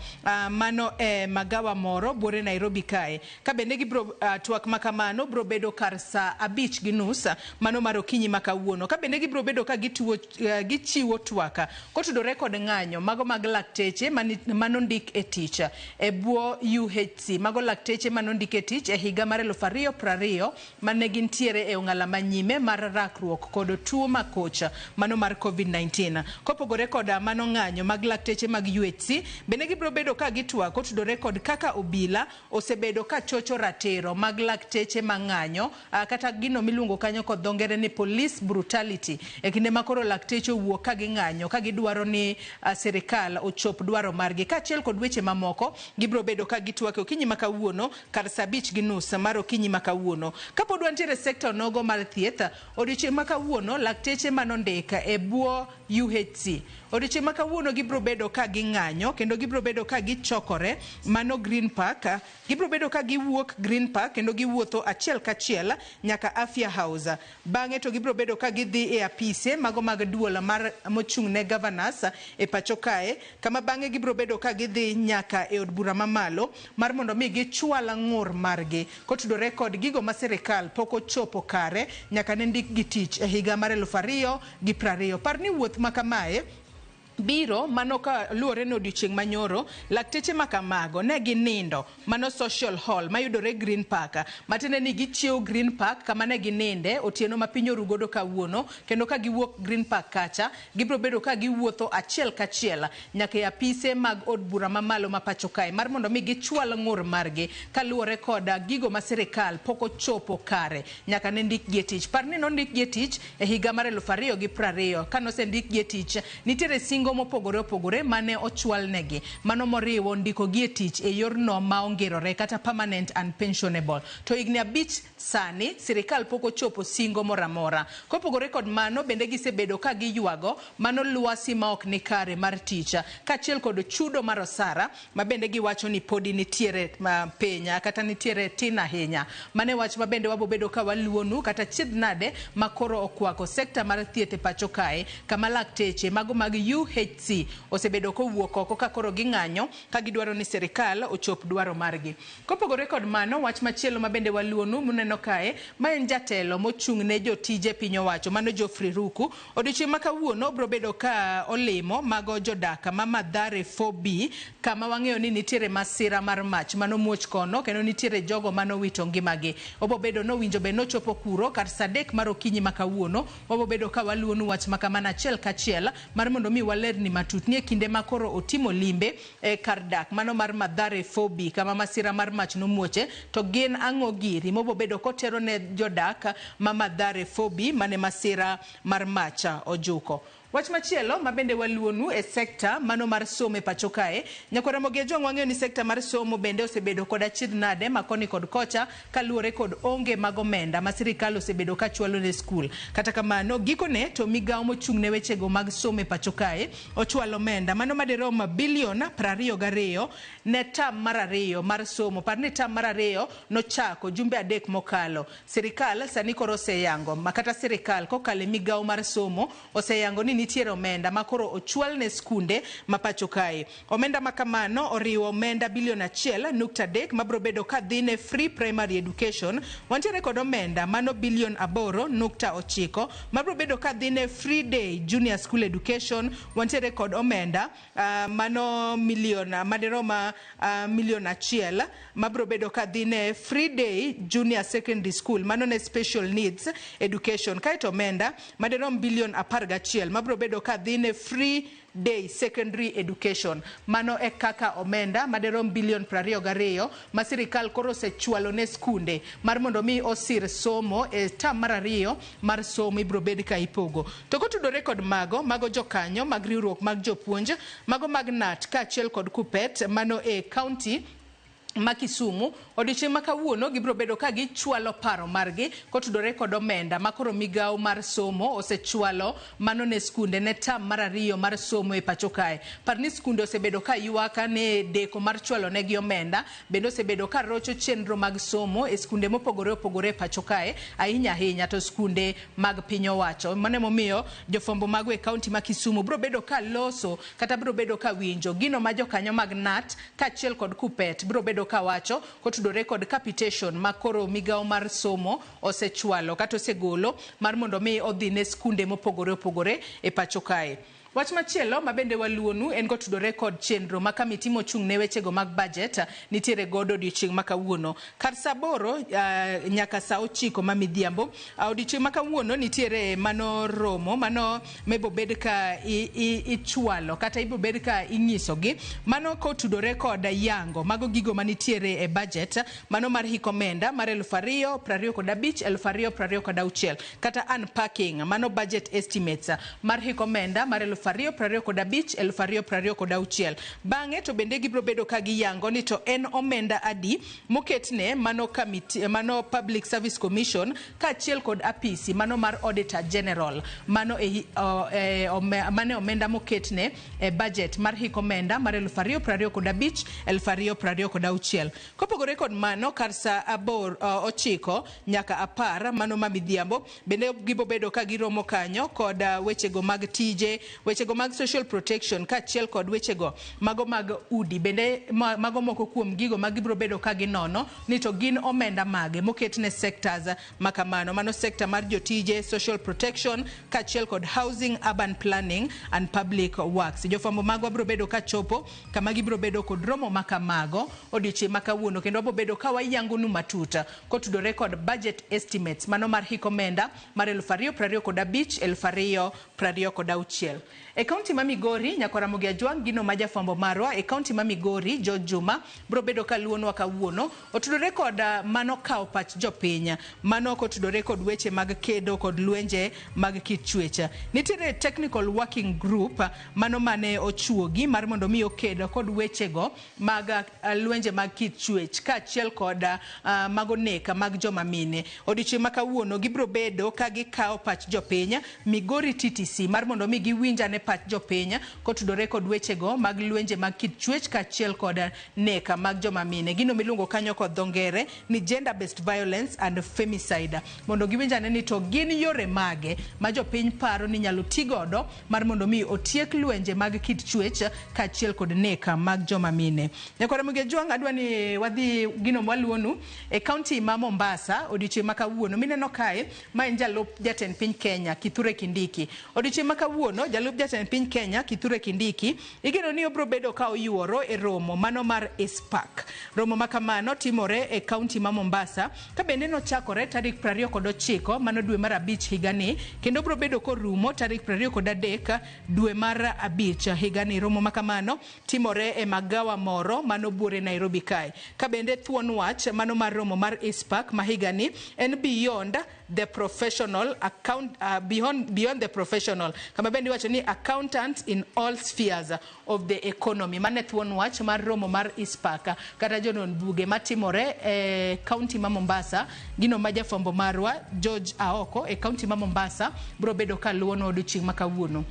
mano e magawa moro buore Nairobi kae. Ka bende gibiro twak ma kamano biro bedo kar saa 5:30 mano mar okinyi ma kawuono. Ka bende gibiro bedo ka gichiwo twak kotudore kod ng'anyo mago mag lakteche manondik e tich e bwo UHC mago lakteche manondik e tich e higa mar 2020 mane gintiere e ong'ala manyime mar rakruok kod tuo makoch mano mar COVID-19. Kopogore kod mano ng'anyo mag lakteche mag UHC bende gibiro bedo ka gitwak kotudore kod kaka obila osebedo ka chocho ratiro mag lakteche mang'anyo kata gino miluongo kanyo kod dho ngere ni police brutality e kinde ma koro lakteche owuok ka ging'anyo ka gidwaro ni sirikal ochop dwaro margi. Kaachiel kod weche mamoko gibiro bedo ka gitwak e okinyi ma kawuono kar saa 5:30 mar okinyi ma kawuono. Kapod wantiere e sekta onogo mar thieth, odiochieng' ma kawuono lakteche manondik e bwo UHC odiochieng' ma kawuono gibiro bedo ka ging'anyo kendo gibiro bedo ka gichokore mano Green Park. Gibiro bedo ka giwuok Green Park kendo giwuotho achiel kachiel nyaka Afya House. Bang'e to gibiro bedo ka gidhi e apise mago mag duol mar mochung' ne governors e pacho kae, kama bang'e gibiro bedo ka gidhi nyaka e od bura mamalo mar mondo mi gichwal ng'ur margi kotudore kod gigo ma sirikal pok ochopo kare nyaka ne ndikgi tich e higa mar 2020. Par ni wuoth ma kamae biro mano ka luwore ni odiochieng' manyoro lakteche ma kamago ne ginindo mano social hall mayudore Green Park, matiende ni gichiewo Green Park kama ne gininde otieno ma piny oru godo kawuono, kendo ka giwuok Green Park kacha gibiro bedo ka giwuotho achiel kachiel nyaka e apise mag od bura mamalo ma pacho kae mar mondo mi gichwal ng'ur margi kaluwore kod gigo ma sirikal pok ochopo kare nyaka ne ndikgi e tich. Par ni nondikgi e tich e higa mar 2020. Kanosendikgi e tich nitiere singo mopogore opogore mane ochwalnegi, mano moriwo ndikogi e tich e yorno ma ongirore kata permanent and pensionable. To higni 5 sani sirikal pok ochopo singo moro amora. Kopogore kod mano bende gisebedo ka giywago mano lwasi ma ok ni kare mar tich kaachiel kod chudo mar osara ma bende giwacho ni podi nitiere piny kata nitiere tin ahinya. Mane wach ma bende wabobedo ka waluwonu kata chiedh nade ma koro okwako sekta mar thieth e pacho kae kama lakteche mago mag UHC osebedo kowuok oko ka koro ging'anyo ka gidwaro ni sirikal ochop dwaro margi. Kopogore kod mano, wach machielo ma bende waluwonu muneno kae ma en jatelo mochung' ne jotije piny owacho mano Geoffrey Ruku odiochieng' ma kawuono biro bedo ka olimo mago jodak ma Mathare 4B kama wang'eyo ni nitiere masira mar mach manomuoch kono kendo nitiere jogo manowito ngimagi. Obobedo nowinjo be nochopo kuro kar saa 3 mar okinyi ma kawuono. Wabobedo ka waluwonu wach ma kamano achiel kachiel mar mondo mi walerni matut ni e kinde ma koro otimo limbe e kar dak mano mar Mathare 4B kama masira mar mach nomuoche to gin ang'o giri mobobedo kotero ne jodak ma Mathare 4B mane masira mar mach ojuko. Wach machielo ma bende waluwonu e sekta mano mar somo e pacho kae, Nyakwar Ramogi Ajwang' wang'eyo ni sekta mar somo bende osebedo kod achiedh nade ma koni kod kocha kaluwore kod onge mag omenda ma sirikal osebedo ka chwalo ne skul. Kata kamano gikone to migawo mochung' ne wechego mag somo e pacho kae ochwalo omenda mano madirom bilion 22 ne tam mar 2 mar somo. Par ni tam mar 2 nochako jumbe 3 mokalo. Sirikal sani koro oseyango ma kata sirikal kokalo e migawo mar somo oseyango ni nitiere omenda ma koro ochwal ne skunde ma pacho kae. Omenda ma kamano oriwo omenda bilion 1.3 mabiro bedo ka dhi ne free primary education. Wantiere kod omenda mano bilion 8.9 mabiro bedo ka dhi ne free day junior school education. Wantiere kod omenda mano milion maderom milion 1 mabiro bedo ka dhi ne free day junior secondary school, mano ne special needs education. Kaeto omenda maderom bilion 11 mabiro bedo ka dhi ne free day secondary education. Mano e kaka omenda maderom bilion 22 ma sirikal koro osechwalo ne skunde mar mondo mi osir somo e tam mar 2 mar somo ibiro bed ka ipogo. To kotudore kod mago jokanyo mag riwruok mag jopuonj, mago mag KNUT kaachiel kod KUPPET mano e county ma Kisumu, odiochieng' ma kawuono gibiro bedo ka gichwalo paro margi kotudore kod omenda ma koro migawo mar somo osechwalo mano ne skunde ne tam mar 2 mar somo e pacho kae. Par ni skunde osebedo ka ywak ne deko mar chwalo negi omenda, bende osebedo ka rocho chenro mag somo e skunde mopogore opogore e pacho kae, ahinya ahinya to skunde mag piny owacho. Mano emomiyo jofwambo mago e kaunti ma Kisumu biro bedo ka loso kata biro bedo ka winjo gino ma jokanyo mag KNUT kaachiel kod KUPPET biro bedo ka wacho kotudore kod capitation ma koro migawo mar somo osechwalo kata osegolo mar mondo mi odhi ne skunde mopogore opogore e pacho kae. Wach machielo ma bende waluonu en kotudore kod chenro ma kamiti mochung' ne wechego mag budget nitiere godo odiochieng' ma kawuono. Kar saa 8 nyaka saa 9 ma midhiambo, odiochieng' ma kawuono nitiere mano romo mano mebo bed ka ichwalo kata ibo bed ka inyisogi mano kotudore kod yango mago gigo manitiere e budget mano mar hik omenda mar 2025 2026 kata unpacking mano budget estimates mar hik omenda mar 2025 2026. Bang'e to bende gibiro bedo ka giyango ni to en omenda adi moketne mano kamiti, mano Public Service Commission kaachiel kod apisi mano mar Auditor General mano mane omenda moketne e budget mar hik omenda mar 2025 2026. Kopogore kod mano, kar saa 9 nyaka 10 mano ma midhiambo bende gibiro bedo ka giromo kanyo kod wechego mag tije, wechego mag social protection kaachiel kod wechego mago mag udi. Bende mago moko kuom gigo ma gibiro bedo ka ginono ni to gin omenda mage moketne sectors makamano, mano sector mar jotije, social protection kaachiel kod housing, urban planning and public works. Jofwambo magwa biro bedo ka chopo kama gibiro bedo kod romo makamago odiochieng' ma kawuono, kendo wabiro bedo ka wayangonu matut kotudore kod budget estimates mano mar hik omenda mar 2025 2026. E kaunti ma Migori, Nyakwar Ramogi Ajwang' gino ma jafwambo marwa e kaunti ma Migori George Juma biro bedo ka luonwa kawuono otudore kod mano kawo pach jopiny, mano kotudore kod weche mag kedo kod lwenje mag kit chwech. Nitiere technical working group mano mane ochuogi mar mondo mi oked kod wechego mag lwenje mag kit chwech kaachiel kod mago nek mag joma mine. Odiochieng' ma kawuono gibiro bedo ka gikawo pach jopiny Migori TTC mar mondo mi giwinj ane pach jopiny kotudore kod wechego mag lwenje mag kit chwech kaachiel kod nek mag joma mine. Gino miluongo kanyo kod dho ngere ni gender based violence and femicide, mondo giwinj ane ni to gin yore mage ma jopiny paro ni nyalo ti godo mar mondo mi otiek lwenje mag kit chwech kaachiel kod nek mag joma mine. Nyakwar Ramogi Ajwang' adwa ni wadhi gino mwaluonu e kaunti ma Mombasa odiochieng' ma kawuono. Mineno kae ma en jalup jatend piny Kenya Kithure Kindiki. Odiochieng' ma kawuono jalup jatend piny Kenya Kithure Kindiki igeno ni obiro bedo ka oyuoro e romo mano mar ICPAK. Romo ma kamano timore e kaunti ma Mombasa ka bende nochakore tarik 29 mano dwe mar 5 higani kendo obiro bedo korumo tarik 23 dwe mar 5 higani. Romo ma kamano timore e magawa moro mano buore Nairobi kae. Ka bende thuon wach mano mar romo mar ICPAK ma higani en beyond the professional account, beyond the professional, kama bende iwacho ni accountants in all spheres of the economy. Mane thuon wach mar romo mar ICPAK kata jonon buge matimore e kaunti ma Mombasa. Gino ma jafwambo marwa George Aoko e kaunti ma Mombasa biro bedo ka luwo odiochieng' ma kawuono.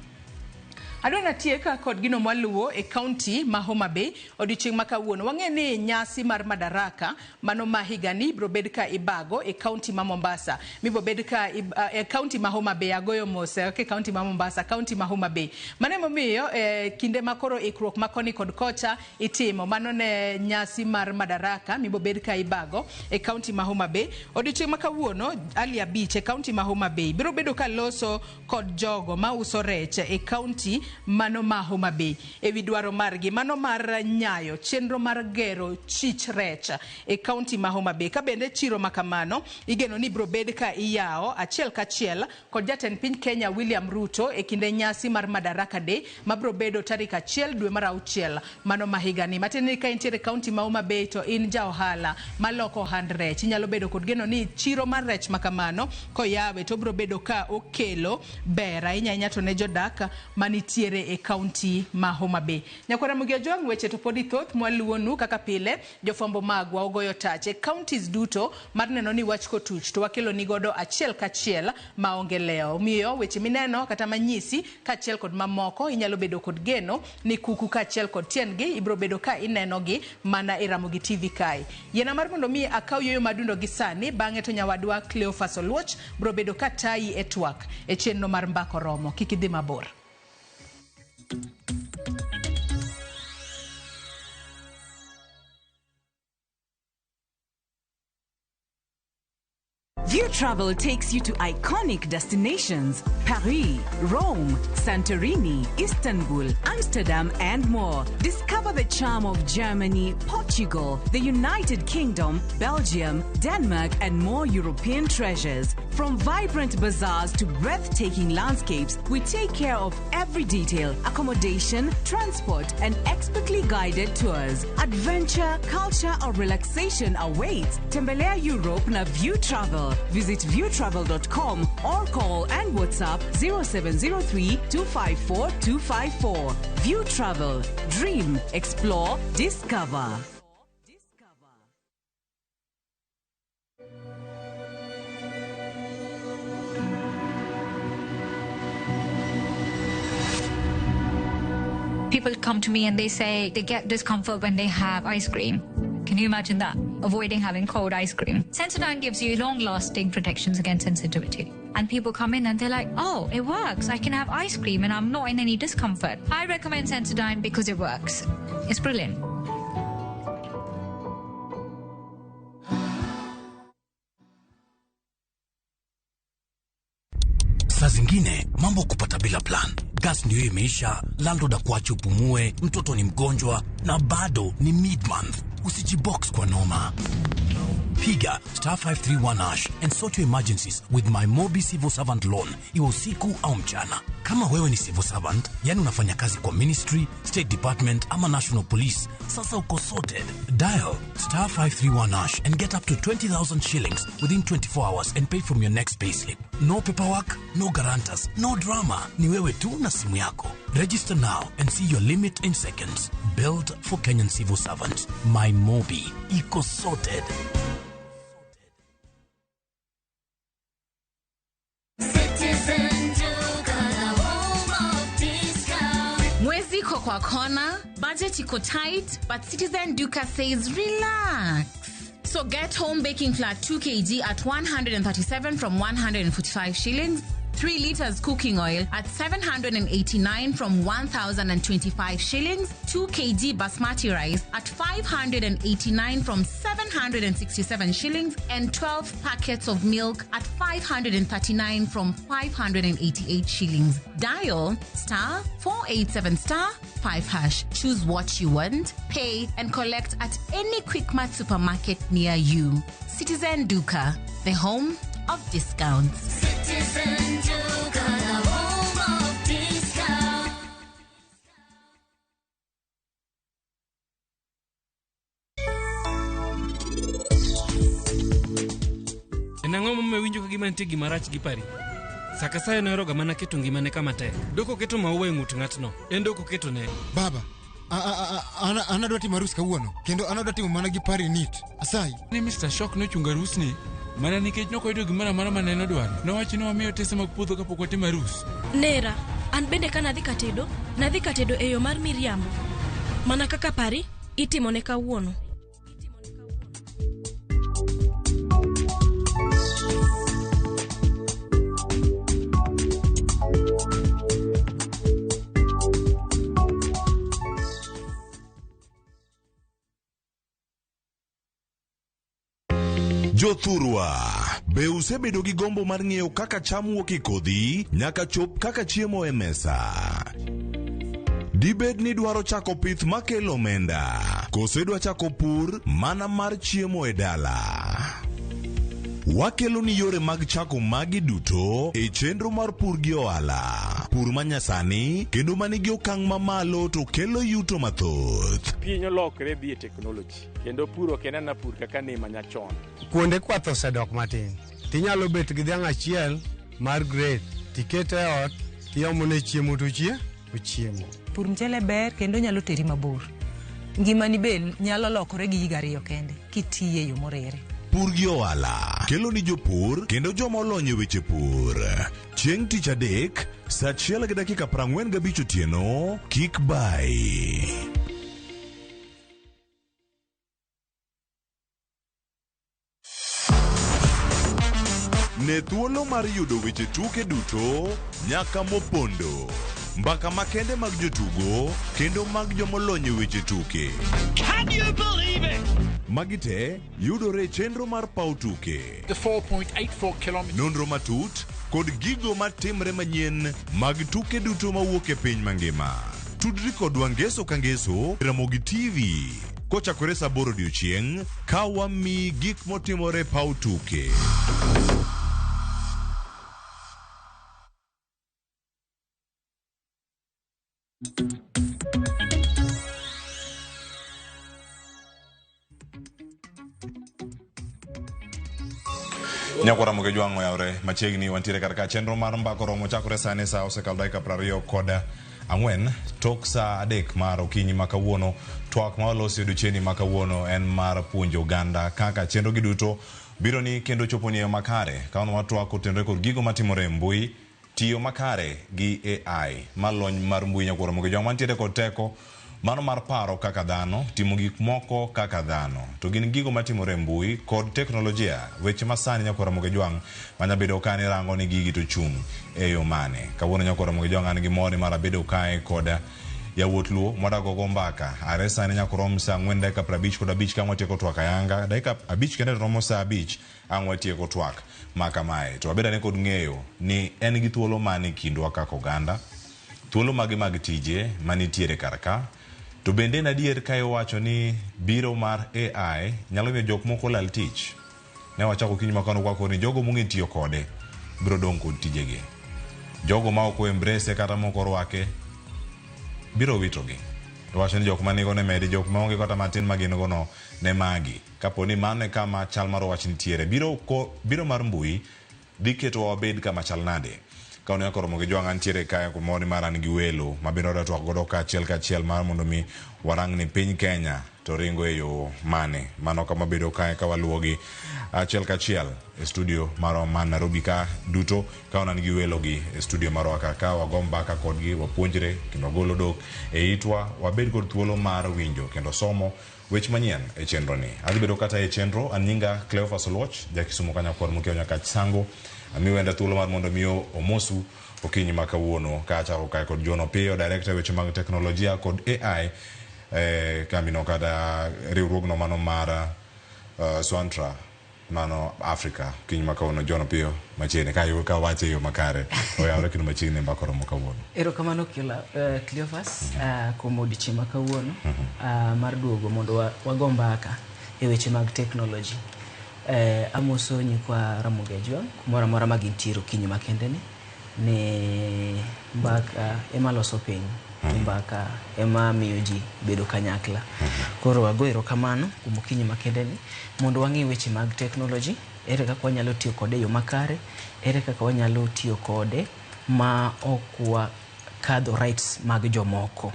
Adwa natiek kod gino mwaluwo e kaunti ma Homa Bay odiochieng' ma kawuono. Wang'e ni nyasi mar Madaraka mano ma higani biro bed ka ibago e kaunti ma Mombasa. Mibiro bed ka e kaunti ma Homa Bay, agoyo mos, ok e kaunti ma Mombasa, kaunti ma Homa Bay. Mano emomiyo kinde ma koro ikruok ma koni kod kocha itimo, mano ne nyasi mar Madaraka mibiro bed ka ibago e kaunti ma Homa Bay. Odiochieng' ma kawuono Ali 5 e kaunti ma Homa Bay biro bedo ka loso kod jogo ma uso rech e kaunti mano ma Homa Bay ewi dwaro margi mano mar nyayo chenro mar gero chich rech e kaunti ma Homa Bay. Ka bende chiro makamano igeno ni biro bed ka iyawo achiel kachiel kod jatend piny Kenya William Ruto e kinde nyasi mar Madaraka Day mabiro bedo tarik 1 dwe mar 6 mano ma higani. Matiende ni ka intiere kaunti ma Homa Bay to in ja ohala maloko ohand rech, inyalo bedo kod geno ni chiro mar rech makamano koyawe to biro bedo ka okelo ber ahinya ahinya to ne jodak manitiere e kaunti ma Homa Bay. Nyakwara Ramogi Ojwang', weche to podi thoth mwaluwonu kaka pile. Jofwambo magwa ogoyo tach e counties duto mar neno ni wach kotuch to wakelo ni godo achiel kachiel maonge lewo. Omiyo weche mineno kata manyisi kaachiel kod mamoko inyalo bedo kod geno ni kuku kaachiel kod tiendgi ibiro bedo ka inenogi mana e Ramogi TV kae. Yiena mar mondo mi akaw yueyo madundo gi sani, bang'e to nyawadwa Cleophas Oluoch biro bedo ka tayi e twak e chenro mar Mbaka Oromo. Kik idhi mabor. View Travel takes you to iconic destinations: Paris, Rome, Santorini, Istanbul, Amsterdam, and more. Discover the charm of Germany, Portugal, the United Kingdom, Belgium, Denmark, and more European treasures. From vibrant bazaars to breathtaking landscapes, we take care of every detail: accommodation, transport, and expertly guided tours. Adventure, culture, or relaxation awaits. Tembelea Europe na View Travel. Visit viewtravel.com or call and WhatsApp 0703 254 254. View Travel. Dream, explore, discover. People come to me and they say they get discomfort when they have ice cream. Can you imagine that? Avoiding having cold ice cream. Sensodyne gives you long-lasting protections against sensitivity. And people come in and they're like, oh, it works. I can have ice cream and I'm not in any discomfort. I recommend Sensodyne because it works. It's brilliant. Saa zingine mambo kupata bila plan. Gas ndio imeisha, landlord akuache upumue, mtoto ni mgonjwa na bado ni mid-month. Usijibox kwa noma. Piga star 531 hash and sort your emergencies with my Mobi Civil Servant Loan, iwe usiku au mchana. Kama wewe ni civil servant, yani unafanya kazi kwa ministry, state department ama national police, sasa uko sorted. Dial star 531 hash and get up to 20,000 shillings within 24 hours and pay from your next payslip. No paperwork, no guarantors, no drama. Ni wewe tu na simu yako. Register now and see your limit in seconds. Built for Kenyan civil servants. My Mobi. Iko sorted. Citizen Duka, the home of discount. Mwezi iko kwa kona, budget iko tight, but Citizen Duka says relax. So get home baking flour 2 kg at 137 from 145 shillings, 3 liters cooking oil at 789 from 1,025 shillings, 2 kg basmati rice at 589 from 767 shillings, and 12 packets of milk at 539 from 588 shillings. Dial star 487 star 5 hash. Choose what you want, pay, and collect at any Quickmart supermarket near you. Citizen Duka, the home of discounts. Citizen Duka, the home of discount. En ang'o momiyo winjo ka gima nitie gima rach gi pari? Sa ka sayo noheroga mana keto ngimane kama tek. Dok oketo maua e ng'ut ng'atno. En dok oketo ne. Baba, an adwa timo arus kawuono kendo an adwa timo mana gi pari nit. Asayi. Ni Mr. Shock nochungo arusni mana nikech nokoyudo gimoro amora mane nodwaro. Nowacho ni wamiyo otese mag puodho kapok watimo arus. Nera, An bende ka nadhi katedo, nadhi katedo e yo mar miriambo. Mana kaka pari itimone kawuono. Jothurwa, be usebedo gi gombo mar ng'eyo kaka cham wuok e kodhi nyaka chop kaka chiemo e mesa? Dibed ni idwaro chako pith makelo omenda, koso idwa chako pur mana mar chiemo e dala? Wakelo ni yore mag chako magi duto e chenro mar pur gi ohala. Pur manyasani kendo manigi okang' mamalo to kelo yuto mathoth. Piny olokre dhi e teknoloji kendo pur ok en ana pur kaka ne manyachon. Kuonde kwath osedok matin. Tinyalo bet gi dhiang' achiel mar grade tikete e ot tiomone chiemo to ochiemo. Pur mchele ber kendo nyalo teri mabor. Ngimani be nyalo lokore gi higa ariyo kende kitiye e yo moriere. Pur gi ohala kelo ni jopur kendo joma olony e weche pur. Chieng' tich adek saa 1:45 otieno kik bayi. Ne thuolo mar yudo weche tuke duto nyaka mopondo. Mbaka makende mag jotugo kendo mag jomolony e weche tuke. Can you believe it? Magi te yudore e chenro mar paw tuke. The 4.84 kilometers. Nonro matut kod gigo matimre manyien mag tuke duto mawuok e piny mangima. Tudri kodwa ngeso ka ngeso Ramogi TV kochakore saa 8 odiochieng' ka wamiyi gik motimore e paw tuke. Nyakwara Ramogi Jwang' oyawre machiegni wantiere kar ka chenro mar mbako romo chakore sani sa osekalo dakika 24 tok saa 3 mar okinyi ma kawuono. Twak ma walosi odiochieng'ni ma kawuono en mar puonjo oganda kaka chenro gi duto biro ni kendo chopo ni e yo makare. Ka wan watwak kotenore kod gigo matimore e mbui, tiyo makare gi AI ma lony mar mbui. Nyakwar Ramogi Jwang' mantiere kod teko mano mar paro kaka dhano, timo gik moko kaka dhano, to gin gigo matimore e mbui kod teknolojia, weche masani Nyakwar Ramogi Jwang' manyabedo ka ni rango ni gigi to chung' e yo mane. Kawuono Nyakwar Ramogi Jwang' an gi mor ni mar abedo kae kod yawuot Luo mwadago go mbaka are sani nyaka rom saa 4:55 ka watieko twak ayanga dakika 5 kende to romo saa 5 ang' watieko twak ma kamae. To wabed ane kod ng'eyo ni en gi thuolo mane kindwa kaka oganda, thuolo mage mag tije manitiere kar ka, to bende en adier ka iwacho ni biro mar AI nyalo miyo jok moko lal tich. Ne wachako okinyi ma kawuono kwakoro ni jogo mong'e tiyo kode biro dong' kod tijegi. Jogo ma ok o-embrace kata ma ok orwake biro witogi. To wacho ni jok manigo ne medi, jok maonge kata matin ma gin go no ne magi. Kapo ni mano e kama chal mar wach nitiere, biro mar mbui dhi ketowa wabed kama chal nade? Ka oneno koromo gi jwang' antiere kae kumoro ni mar an gi welo ma bende wadwa twak godo kaachiel kachiel mar mondo mi warang ni piny Kenya to ringo e yo mane. Mano kama bedo kae ka waluwogi achiel kachiel e studio marwa man Nairobi ka duto ka wan gi welo gi e studio marwa ka ka wago mbaka kodgi, wapuonjre kendo wagolo dhok e itwa, wabed kod thuolo mar winjo kendo somo weche manyien e chenro ni. Adhi bedo kata e chenro, an nyinga Cleophas Oluoch, ja Kisumu ka nyakwar Mokeo Nyakach Sango. Amiyo wenda thuolo mar mondo mi omosu okinyi ma kawuono ka achako kae kod John Opiyo, director weche mag teknolojia kod AI kambino kata riwruogno mano mar Swantra mano Africa. Okinyi ma kawuono John Opiyo machiegni ka ka wache e yo makare oyawre kendo machiegni mbaka oromo kawuono. Erokamano Cleophas kuom odiochieng' ma kawuono mar duogo mondo wago mbaka e weche mag teknoloji. Amoso nyikwa Ramogi Ajwang' kumoro amora ma gintiere okinyi makende ni ne mbaka ema loso piny, mbaka ema miyo ji bedo kanyakla. Koro wago erokamano kuom okinyi makende ni mondo wang'i weche mag teknoloji, ere kaka wanyalo tiyo kode e yo makare, ere kaka wanyalo tiyo kode ma ok wakadho rights mag jomoko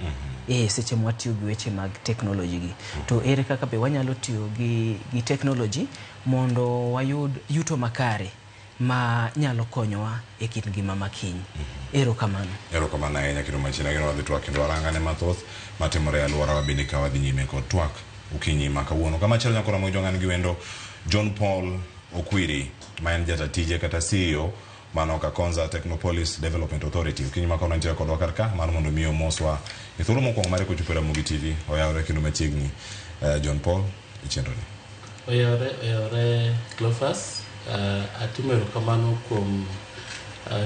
seche mwatiyo gi weche mag teknoloji gi. To ere kaka be wanyalo tiyo gi teknoloji mondo wayud yuto makare ma nyalo konyowa e kit ngima makiny. Erokamano. Erokamano ahinya kendo machiegni ageno wadhi twak kendo warangane mathoth matimore e alworawa bende ka wadhi nyime kod twak okinyi ma kawuono. Kamachielo nyakora Ramogi gi wendo John Paul Okwiri ma en jata tije kata CEO mano Kakonza Technopolis Development Authority. Okinyi ma kawuono nitiere kodwa kar ka mar mondo mi omoswa e thuolo mokwongo mare kochopo e Ramogi TV oyawore kendo machiegni. John Paul e chenro ni. Oyawore, oyawore Cleophas. Atimo erokamano kuom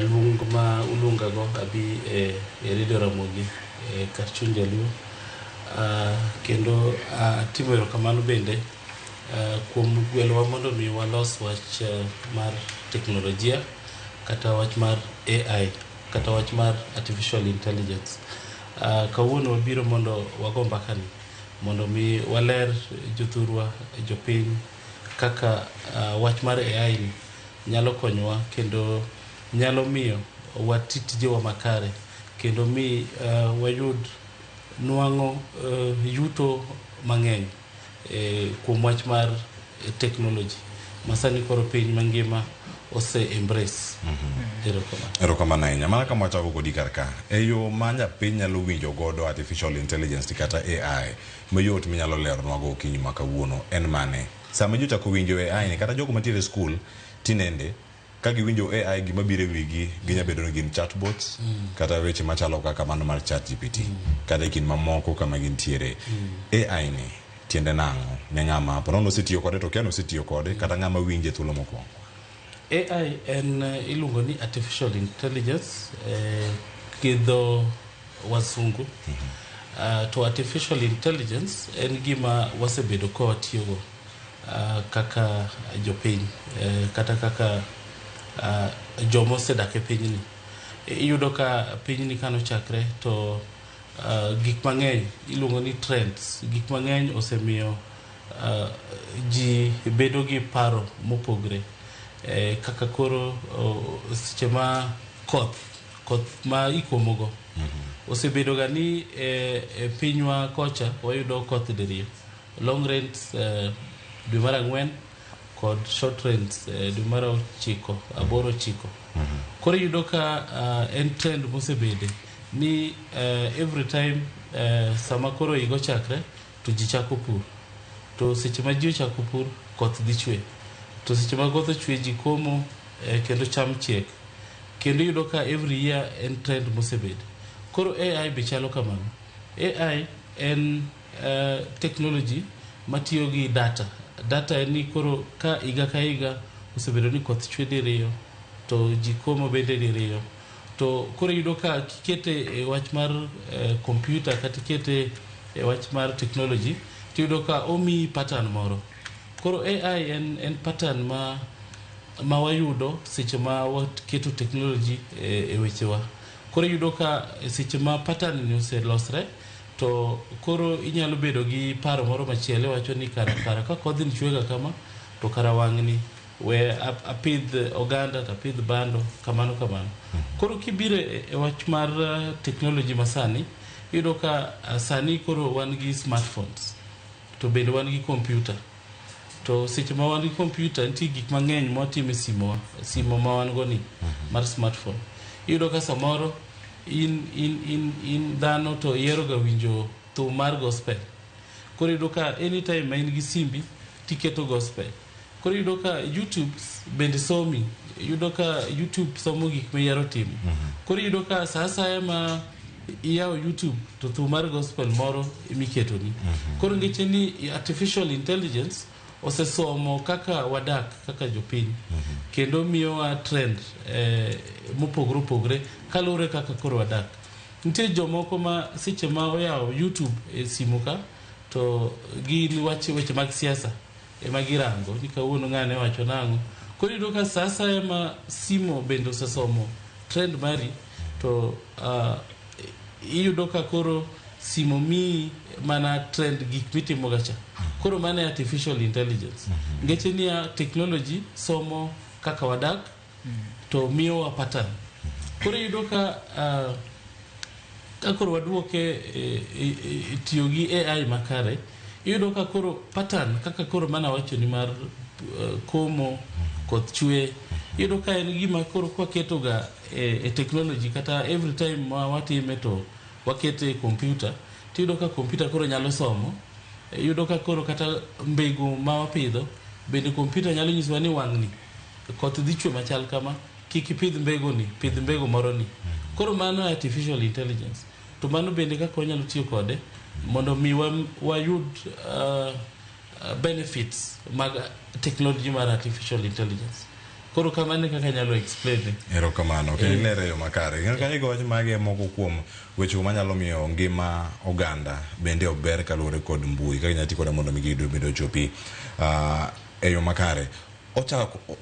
luong ma uluongago abi e Radio Ramogi e kar chuny jaluo. Kendo atimo erokamano bende kuom gwelowa mondo mi walos wach mar teknolojia kata wach mar AI kata wach mar artificial intelligence. Kawuono wabiro mondo wago mbakani mondo mi waler jothurwa jopiny kaka wach mar AI ni nyalo konyowa kendo nyalo miyo wati tijewa makare kendo mi wayud nwang'o yuto mang'eny kuom wach mar technology masani koro piny mangima ose embrace. Erokamano. Erokamano ahinya. Mana kama wachako kodi kar ka, e yo ma japiny nyalo winjo godo artificial intelligence kata AI mayot minyalo leronwago okinyi ma kawuono en mane? Sama ji ochako winjo AI ni kata jogo mantiere e skul tinende ka giwinjo AI gima biro e wigi ginya bedo ni gin chatbots kata weche machalo kaka mano mar ChatGPT kata e kind mamoko kama gintiere. AI ni tiende nang'o ne ng'ama po nono osetiyo kode to kia ni osetiyo kode kata ng'ama winje thuolo mokwongo? AI en iluongo ni artificial intelligence gi dho wasungu. To artificial intelligence en gima wasebedo ka watiyogo kaka jopiny kata kaka joma osedak e pinyni. Iyudo ka pinyni kanochakre to gik mang'eny iluongo ni trends, gik mang'eny osemiyo ji bedo gi paro mopogre. Kaka koro seche ma koth ma ikomogo osebedo ga ni e pinywa kocha wayudo koth diriyo, long rains dwe mar 4 kod short rains dwe mar 9 8 9. Koro iyudo ka en trend mosebede ni every time sama koro higa ochakre to ji chako pur, to seche ma ji ochako pur koth dhi chwe, to seche ma koth ochwe ji komo kendo cham chiek, kendo iyudo ka every year en trend mosebede. Koro AI be chalo kamano. AI en technology matiyo gi data. Data en ni koro ka higa ka higa osebedo ni koth chwe diriyo to ji komo bende diriyo, to koro iyudo ka kikete e wach mar computer kata ikete e wach mar technology tiyudo ka omiyi pattern moro. Koro AI en pattern ma wayudo seche ma waketo technology e wechewa. Koro iyudo ka seche ma pattern ni oselosre to koro inyalo bedo gi paro moro machielo iwacho ni kara ka kodhni chwega kama to kara wang'ni we apidh oganda to apidh bando kamano kamano. Koro kibiro e wach mar technology masani iyudo ka sani koro wan gi smartphones to bende wan gi computer. To seche ma wan gi computer nitie gik mang'eny mwatimo e simo ma wan go ni mar smartphone. Iyudo ka samoro in dhano to ihero ga winjo thum mar gospel. Koro iyudo ka anytime ma in gi simbi tiketo gospel. Koro iyudo ka YouTube bende somi, iyudo ka YouTube somo gik mihero timo. Koro iyudo ka sa asaya ma iyawo YouTube to thum mar gospel moro emiketoni. Koro ngeche ni artificial intelligence osesomo kaka wadak kaka jopiny kendo miyowa trend mopogore opogore kaluwore kaka koro wadak. Nitie jomoko ma seche ma oyawo YouTube e simu ka to gin weche mag siasa ema girango ni kawuono ng'ane owacho nang'o. Koro iyudo ka sa asaya ma simo bende osesomo trend mari to iyudo ka koro simo miyi mana trend gik mitimo ga cha. Koro mano e artificial intelligence. Ngeche niya technology somo kaka wadak to miyowa pattern. Koro iyudo ka ka koro waduoke e tiyo gi AI makare, iyudo ka koro pattern kaka koro mana wacho ni mar komo, koth chwe, Iyudo ka en gima koro kwaketo ga e technology kata every time ma watime to wakete e computer, tiyudo ka computer koro nyalo somo. Iyudo ka koro kata mbegu ma wapidho bende computer nyalo nyisowa ni wang'ni koth dhi chwe machal kama, kik ipidh mbegu ni, pidh mbegu moro ni. Koro mano artificial intelligence. To mano bende kaka wanyalo tiyo kode mondo mi wayud benefits mag technology mar artificial intelligence. Koro kamano e kaka anyalo explain. Erokamano, kendo ilero e yo makare. Kendo kanyo igo wach mage moko kuom weche manyalo miyo ngima oganda bende ober kaluwore kod mbui, kaka inyalo ti kode mondo mi gigo bende ochopi e yo makare.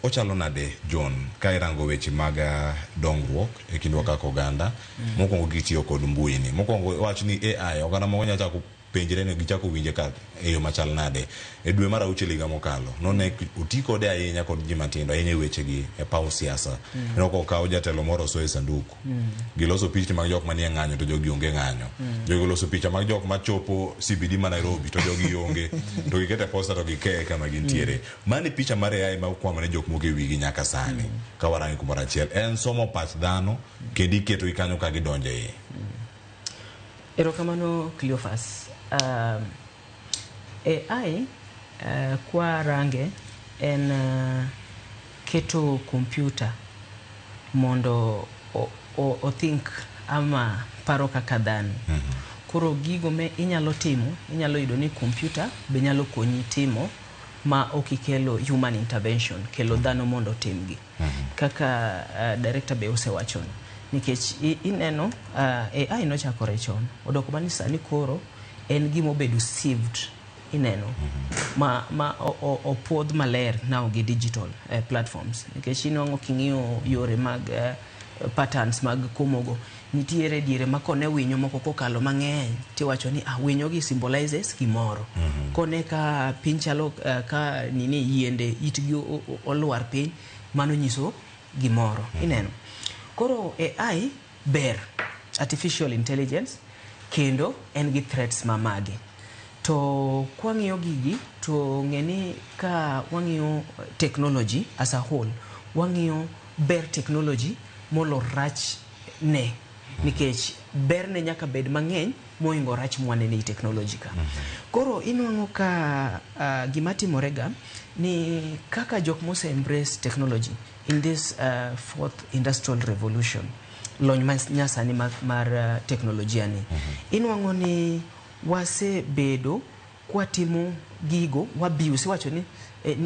Ochalo nade John ka irango weche mag dongruok e kindwa kaka oganda, mokwongo gitiyo kod mbui ni. Mokwongo wach ni AI, oganda moko nyalo chako penjre ni gichako winje ka e yo machal nade. E dwe mar auchiel higa mokalo, none oti kode ahinya kod ji matindo, ahinya e wechegi e paw siasa. Neno okaw jatelo moro osoyo e sanduku. Giloso pichni mag jok manie ng'anyo to jogi onge ng'anyo. Jogi oloso picha mag jok machopo CBD ma Nairobi to jogi onge. To giketo e posta to gikeye kama gintiere. Mani picha mar AI ma okwamo ne jok moko e wigi nyaka sani. Ka warange kumoro achiel. En somo pach dhano kendo iketogi kanyo ka gidonjo e iye. Erokamano Cleophas. AI kwa range en keto computer mondo o think ama paro kaka dhano. Koro gigo me inyalo timo, inyalo yudo ni computer be nyalo konyi timo ma ok ikelo human intervention, kelo dhano mondo otimgi. Kaka director be osewachono. Nikech ineno AI nochakore chon, odok mana ni sani koro en gima obedo sieved, ineno, ma opuodh maler now gi digital platforms. Nikech inwang'o king'iyo yore mag patterns mag komogo, nitiere diere ma kone winyo moko kokalo mang'eny, tiwacho ni winyo gi symbolizes gimoro. Kone ka piny chalo ka nini yiende itgi olwar piny, mano nyiso gimoro. Ineno. Koro AI ber, artificial intelligence, kendo en gi threats mamage. To kwang'iyo gigi, to ng'e ni ka wang'iyo technology as a whole, wang'iyo ber technology molo rach ne. Nikech ber ne nyaka bed mang'eny mohingo rach mwanene ei technology ka. Koro inwang'o ka gima timore ga ni kaka jok mose embrace technology in this fourth industrial revolution, lony ma nyasani mar teknolojia ni, inwang'o ni wasebedo kwatimo gigo, abuse, iwacho ni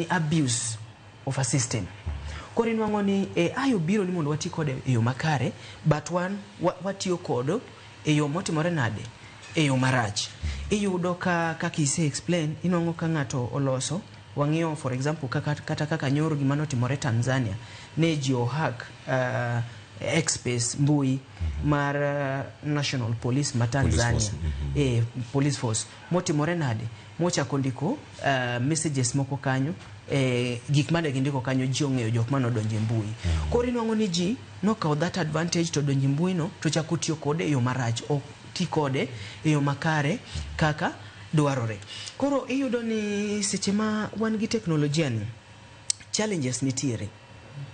abuse of a system. Koro inwang'o ni AI obiro ni mondo wati kode e yo makare, but wan watiyo kode e yo motimore nade? E yo marach. Iyudo ka kaka ise explain, inwang'o ka ng'ato oloso, wang'iyo for example kata kaka nyoro gima notimore Tanzania, ne ji ohack X-Space mbui mar National Police ma Tanzania. Police Force. Motimore nade? Mochako ndiko messages moko kanyo, gik mane gindiko kanyo ji ong'eyo jok mane odonjo e mbui. Koro inwang'o ni ji nokawo that advantage to donjo e mbui no to chako tiyo kode e yo marach, ok ti kode e yo makare kaka dwarore. Koro iyudo ni seche ma wan gi teknolojia ni, challenges nitiere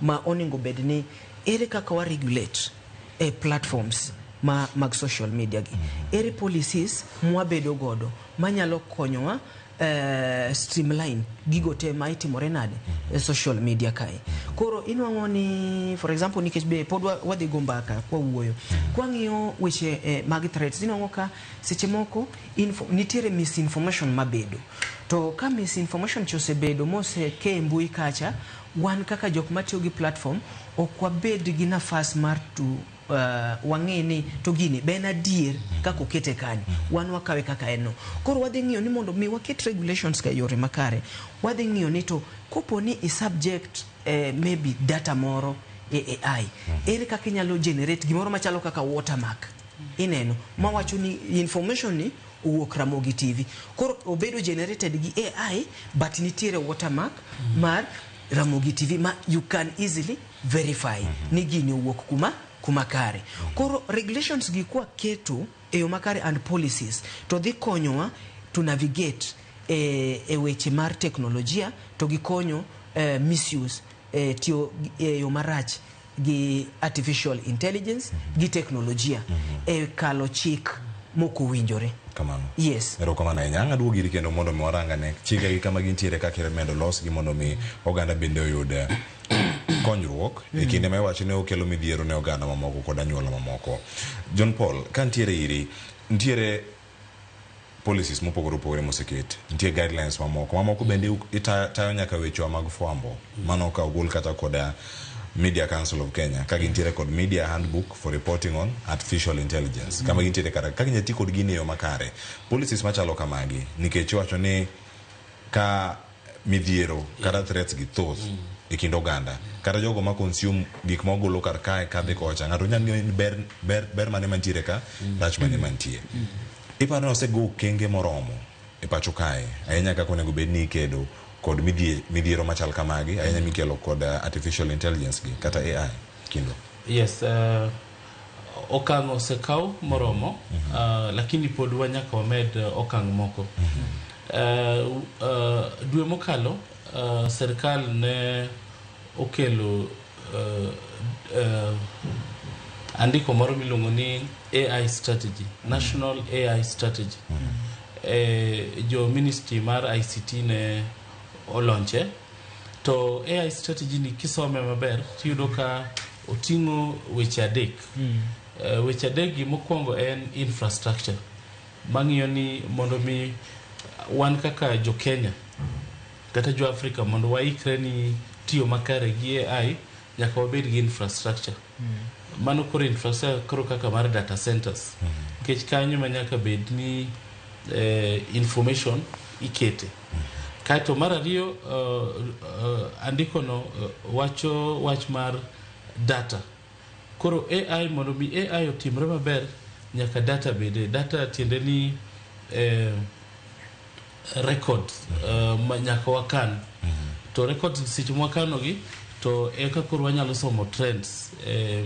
ma onego bed ni ere kaka wa regulate e platforms ma mag social media gi. Ere policies mwabedo godo manyalo konyowa streamline gigo te ma itimore nade e social media kae. Koro inwang'o ni for example nikech be pod wadhi go mbaka kwa wuoyo. Kwang'iyo weche mag threats, inwang'o ka seche moko nitiere misinformation mabedo. To ka misinformation cha osebedo moseke e mbui kacha, wan kaka jok matiyo gi platform ok wabed gi nafas mar to wang'e ni to gini be en adier kaka okete kanyo, wan wakawe kaka en no. Koro wadhi ng'iyo ni mondo mi waket regulations ka yore makare, wadhi ng'iyo ni to kopo ni i subject maybe data moro e AI, ere kaka inyalo generate gimoro machalo kaka watermark, ineno, mawacho ni information ni owuok Ramogi TV. Koro obedo generated gi AI, but nitiere watermark mar Ramogi TV ma you can easily verify ni gini owuok kuma kare. Koro regulations gi kwa keto e yo makare and policies to dhi konyowa to navigate e weche mar teknolojia to gikonyo misuse tiyo e yo marach gi artificial intelligence gi teknolojia e kalo chik mokowinjore. Kamano. Yes. Erokamano ahinya. Ang' aduogo iri kendo mondo mi warang ane chike gi kama gintiere kaka imedo losgi mondo mi oganda bende oyud konyruok e kinde ma iwacho ni okelo midhiero ne oganda mamoko kod anyuola mamoko. John Paul, ka ntiere iri, ntiere policies mopogore opogore moseket, nitie guidelines mamoko mamoko bende itayo nyaka wechewa mag fwambo mano ka ogol kata koda Media Council of Kenya ka gintiere kod Media Handbook for Reporting on Artificial Intelligence kama gintiere kata kaka inyalo ti kod gini e yo makare. Policies machalo kamagi nikech iwacho ni ka midhiero kata threats gi thoth e kind oganda kata jogo ma consume gik ma ogolo kar kae kadhi kocha ng'ato nyalo ng'eyo ni ber, ber, ber mane mantiere ka rach mane mantie. Iparo ni osego okenge moromo e pacho kae ahinya kaka onego bed ni ikedo kod midhiero machal kamagi ahinya mikelo kod artificial intelligence gi kata AI kindo. Yes, okang' osekaw moromo, lakini pod wanyaka wamed okang' moko. Dwe mokalo serikal ne okelo andiko moro miluongo ni AI strategy, National AI strategy. Jo ministry mar ICT ne olonche to AI strategy ni kisome maber tiyudo ka oting'o weche adek. Weche adek gi mokwongo en infrastructure mang'iyo ni mondo mi wan kaka jo Kenya kata jo Afrika mondo waikre ni tiyo makare gi AI nyaka wabed gi infrastructure. Mano koro infrastructure koro kaka mar data centers nikech kanyo ma nyaka bed ni information ikete. Kaeto mar ariyo andiko no wacho wach mar data. Koro AI mondo mi AI otimre maber nyaka data bede. Data tiende ni records ma nyaka wakan. To records seche mwakano gi to eka koro wanyalo somo trends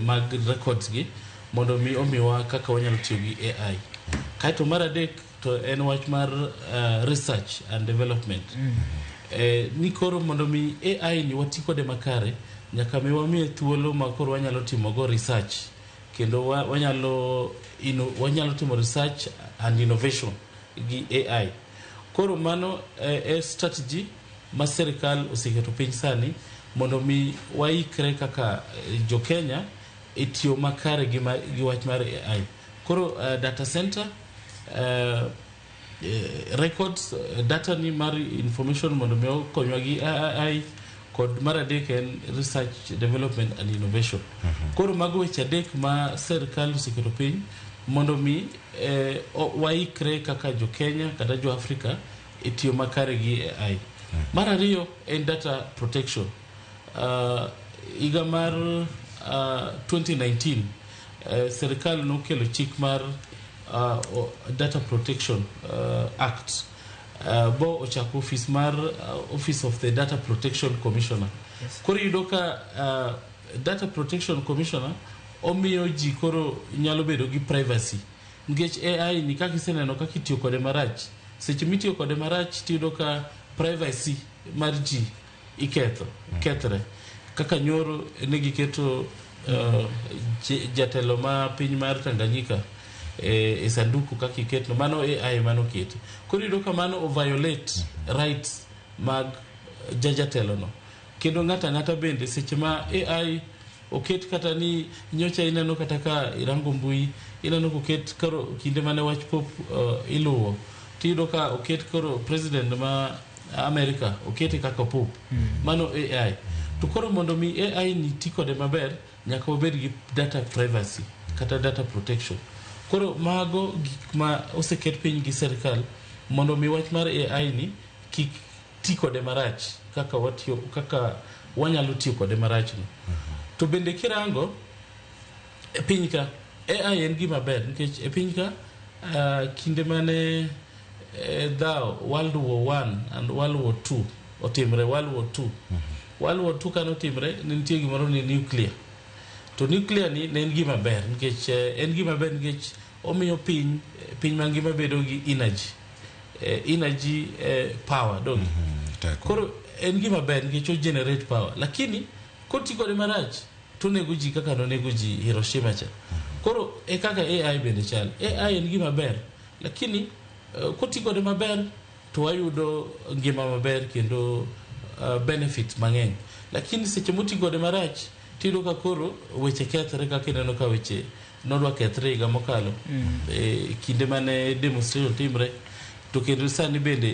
mag records gi mondo mi omiwa kaka wanyalo tiyo gi AI. Kaeto mar adek to en wach mar research and development. Ni koro mondo mi AI ni wati kode makare nyaka mi wamiye thuolo ma koro wanyalo timogo research kendo wanyalo timo research and innovation gi AI. Koro mano e strategy ma serikal oseketo piny sani mondo mi waikre kaka jo Kenya e tiyo makare gi wach mar AI. Koro data center records data ni mar information mondo mi okonywa gi AI kod mar adek en research development and innovation. Koro mago weche adek ma serikal oseketo piny mondo mi waikre kaka jo Kenya kata jo Afrika e tiyo makare gi AI. Mar ariyo en data protection. Higa mar 2019 serikal nokelo chik mar Data Protection Act. Bo ochako office mar Office of the Data Protection Commissioner. Yes. Koro iyudo ka Data Protection Commissioner omiyo ji koro nyalo bedo gi privacy nikech AI ni kaka iseneno kaka itiyo kode marach. Seche mitiyo kode marach tiyudo ka privacy mar ji iketho, kethre. Kaka nyoro ne giketo jatelo ma piny mar Tanganyika e sanduku kaka iketno, mano AI mano kete. Koro iyudo ka mano o violate rights mag jatelo no. Kendo ng'ato ang'ata bende seche ma AI oket kata ni nyocha ineno kata ka irango mbui ineno koket koro kinde mane wach pop iluwo tiyudo ka oket koro president ma America okete kaka pop. Mano AI. To koro mondo mi AI ni ti kode maber nyaka wabed gi data privacy kata data protection. Koro mago gik ma oseket piny gi serikal mondo mi wach mar AI ni kik ti kode marach kaka watiyo kaka wanyalo tiyo kode marach no. To bende kirango e piny ka AI en gima ber nikech e piny ka kinde mane dhaw World War 1 and World War 2 otimre, World War 2. World War 2 kane otimre ne nitie gimoro ni nuclear. To nuclear ni ne en gima ber nikech en gima ber nikech omiyo piny mangima bedo gi energy. Energy, power donge. Koro en gima ber nikech o generate power, lakini koti kode marach to onego ji kaka nonego ji Hiroshima cha. Koro e kaka AI bende chal. AI en gima ber, lakini koti kode maber to wayudo ngima maber kendo benefit mang'eny, lakini seche moti kode marach tiyudo ka koro weche kethre, kaka ineno ka weche nodwa kethre higa mokalo kinde mane demonstration timre. To kendo sani bende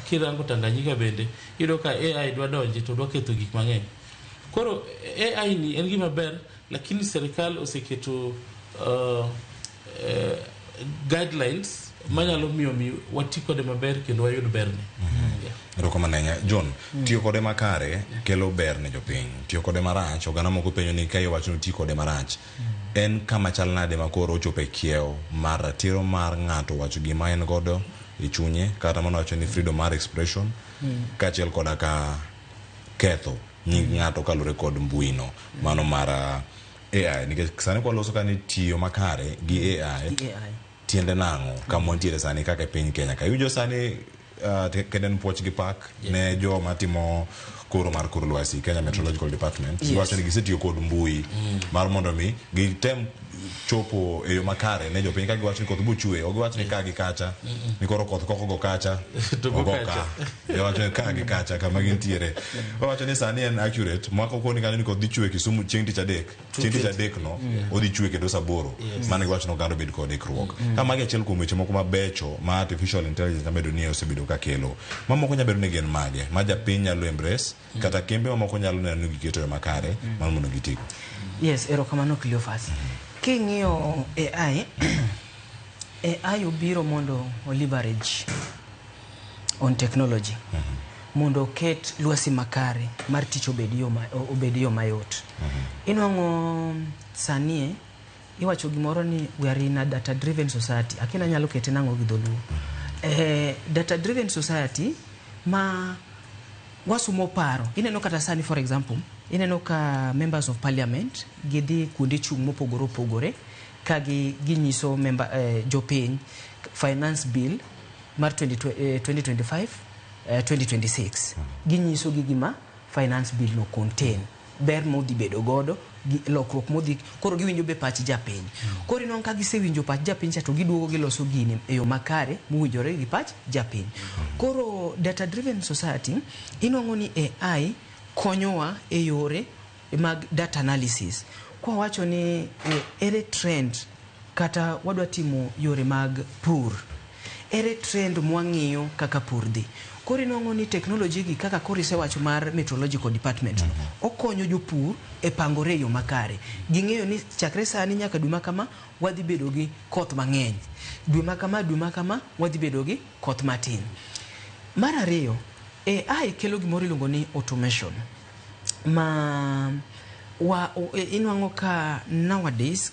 kirango Tanganyika bende iyudo ka AI dwa donje to dwa ketho gik mang'eny. Koro AI ni en gima ber, lakini sirikal oseketo guidelines manyalo miyo mi wati kode maber kendo wayud berne. Yeah. Erokamano ahinya John. Tiyo kode makare kelo ber ne jopiny. Tiyo kode marach, oganda moko penjo ni ka iwacho ni ti kode marach, en kama chal nade ma koro ochopo e kiewo mar ratiro mar ng'ato wacho gima en godo e chunye, kata mano wacho ni freedom mar expression, kaachiel koda ka ketho nying ng'ato kaluwore kod mbui no mano mar AI, nikech sani kwaloso ka ni tiyo makare gi AI, Gi AI. Tiende nang'o kama wantiere sani kaka e piny Kenya ka iwinjo sani kendo en puoch gi pak ne joma timo koro mar kor lwasi, Kenya Meteorological Department. Giwacho ni gisetiyo kod mbui mar mondo mi gitem chopo e yo makare ne jopiny ka giwacho ni koth bochwe, ok giwach ni ka gi kacha ni koro koth kok ogo kacha To go ogo kacha. ka, giwacho ni ka gi kacha kama gintiere. Wawacho ni sani en accurate mwaka okoni kanyo ni koth dhi chwe Kisumu chieng' tich adek, chieng' tich adek no odhi chwe kendo saa 8. Mano giwacho ni oganda obed kod ikruok. Ka magi achiel kuom weche moko mabecho ma artificial intelligence nyabedo ni osebedo ka kelo, mamoko nyabedo ni gin mage ma japiny nyalo embrace, kata kembe mamoko nyalo neno ni giketo e yo makare mar mondo gitigo? Yes, erokamano Cleophas. King'iyo AI, AI obiro mondo o leverage on technology mondo oket lwasi makare mar tich obed yo mayot. Inwang'o sani iwacho gimoro ni we are in a data driven society. Akina nyalo kete nang'o gi dholuo. Data driven society ma wasumo paro. Ineno kata sani, for example, ineno ka members of parliament gidhi kuonde chung' mopogore opogore ka ginyiso member, jopiny finance bill mar 20, 2025 2026. Ginyiso gi gima finance bill no contain, ber modhi bedo godo gi lokruok modhi. Koro giwinjo be pach japiny. Koro inwang'o ka gisewinjo pach japiny cha to giduogo giloso gini e yo makare mowinjore gi pach japiny. Koro data driven society, inwang'o ni AI konyowa e yore mag data analysis. Kwa wacho ni ere trend kata wadwa timo yore mag pur, ere trend mwang'iyo kaka pur dhi. Koro inwang'o ni technology gi, kaka koro isewacho mar meteorological department no, okonyo jopur e pangore e yo makare. Ging'eyo ni chakre sani nyaka dwe ma kama wadhi bedo gi koth mang'eny, dwe ma kama, dwe ma kama wadhi bedo gi koth matin. Mar ariyo, AI kelo gimoro iluongo ni automation ma wa inwang'o ka nowadays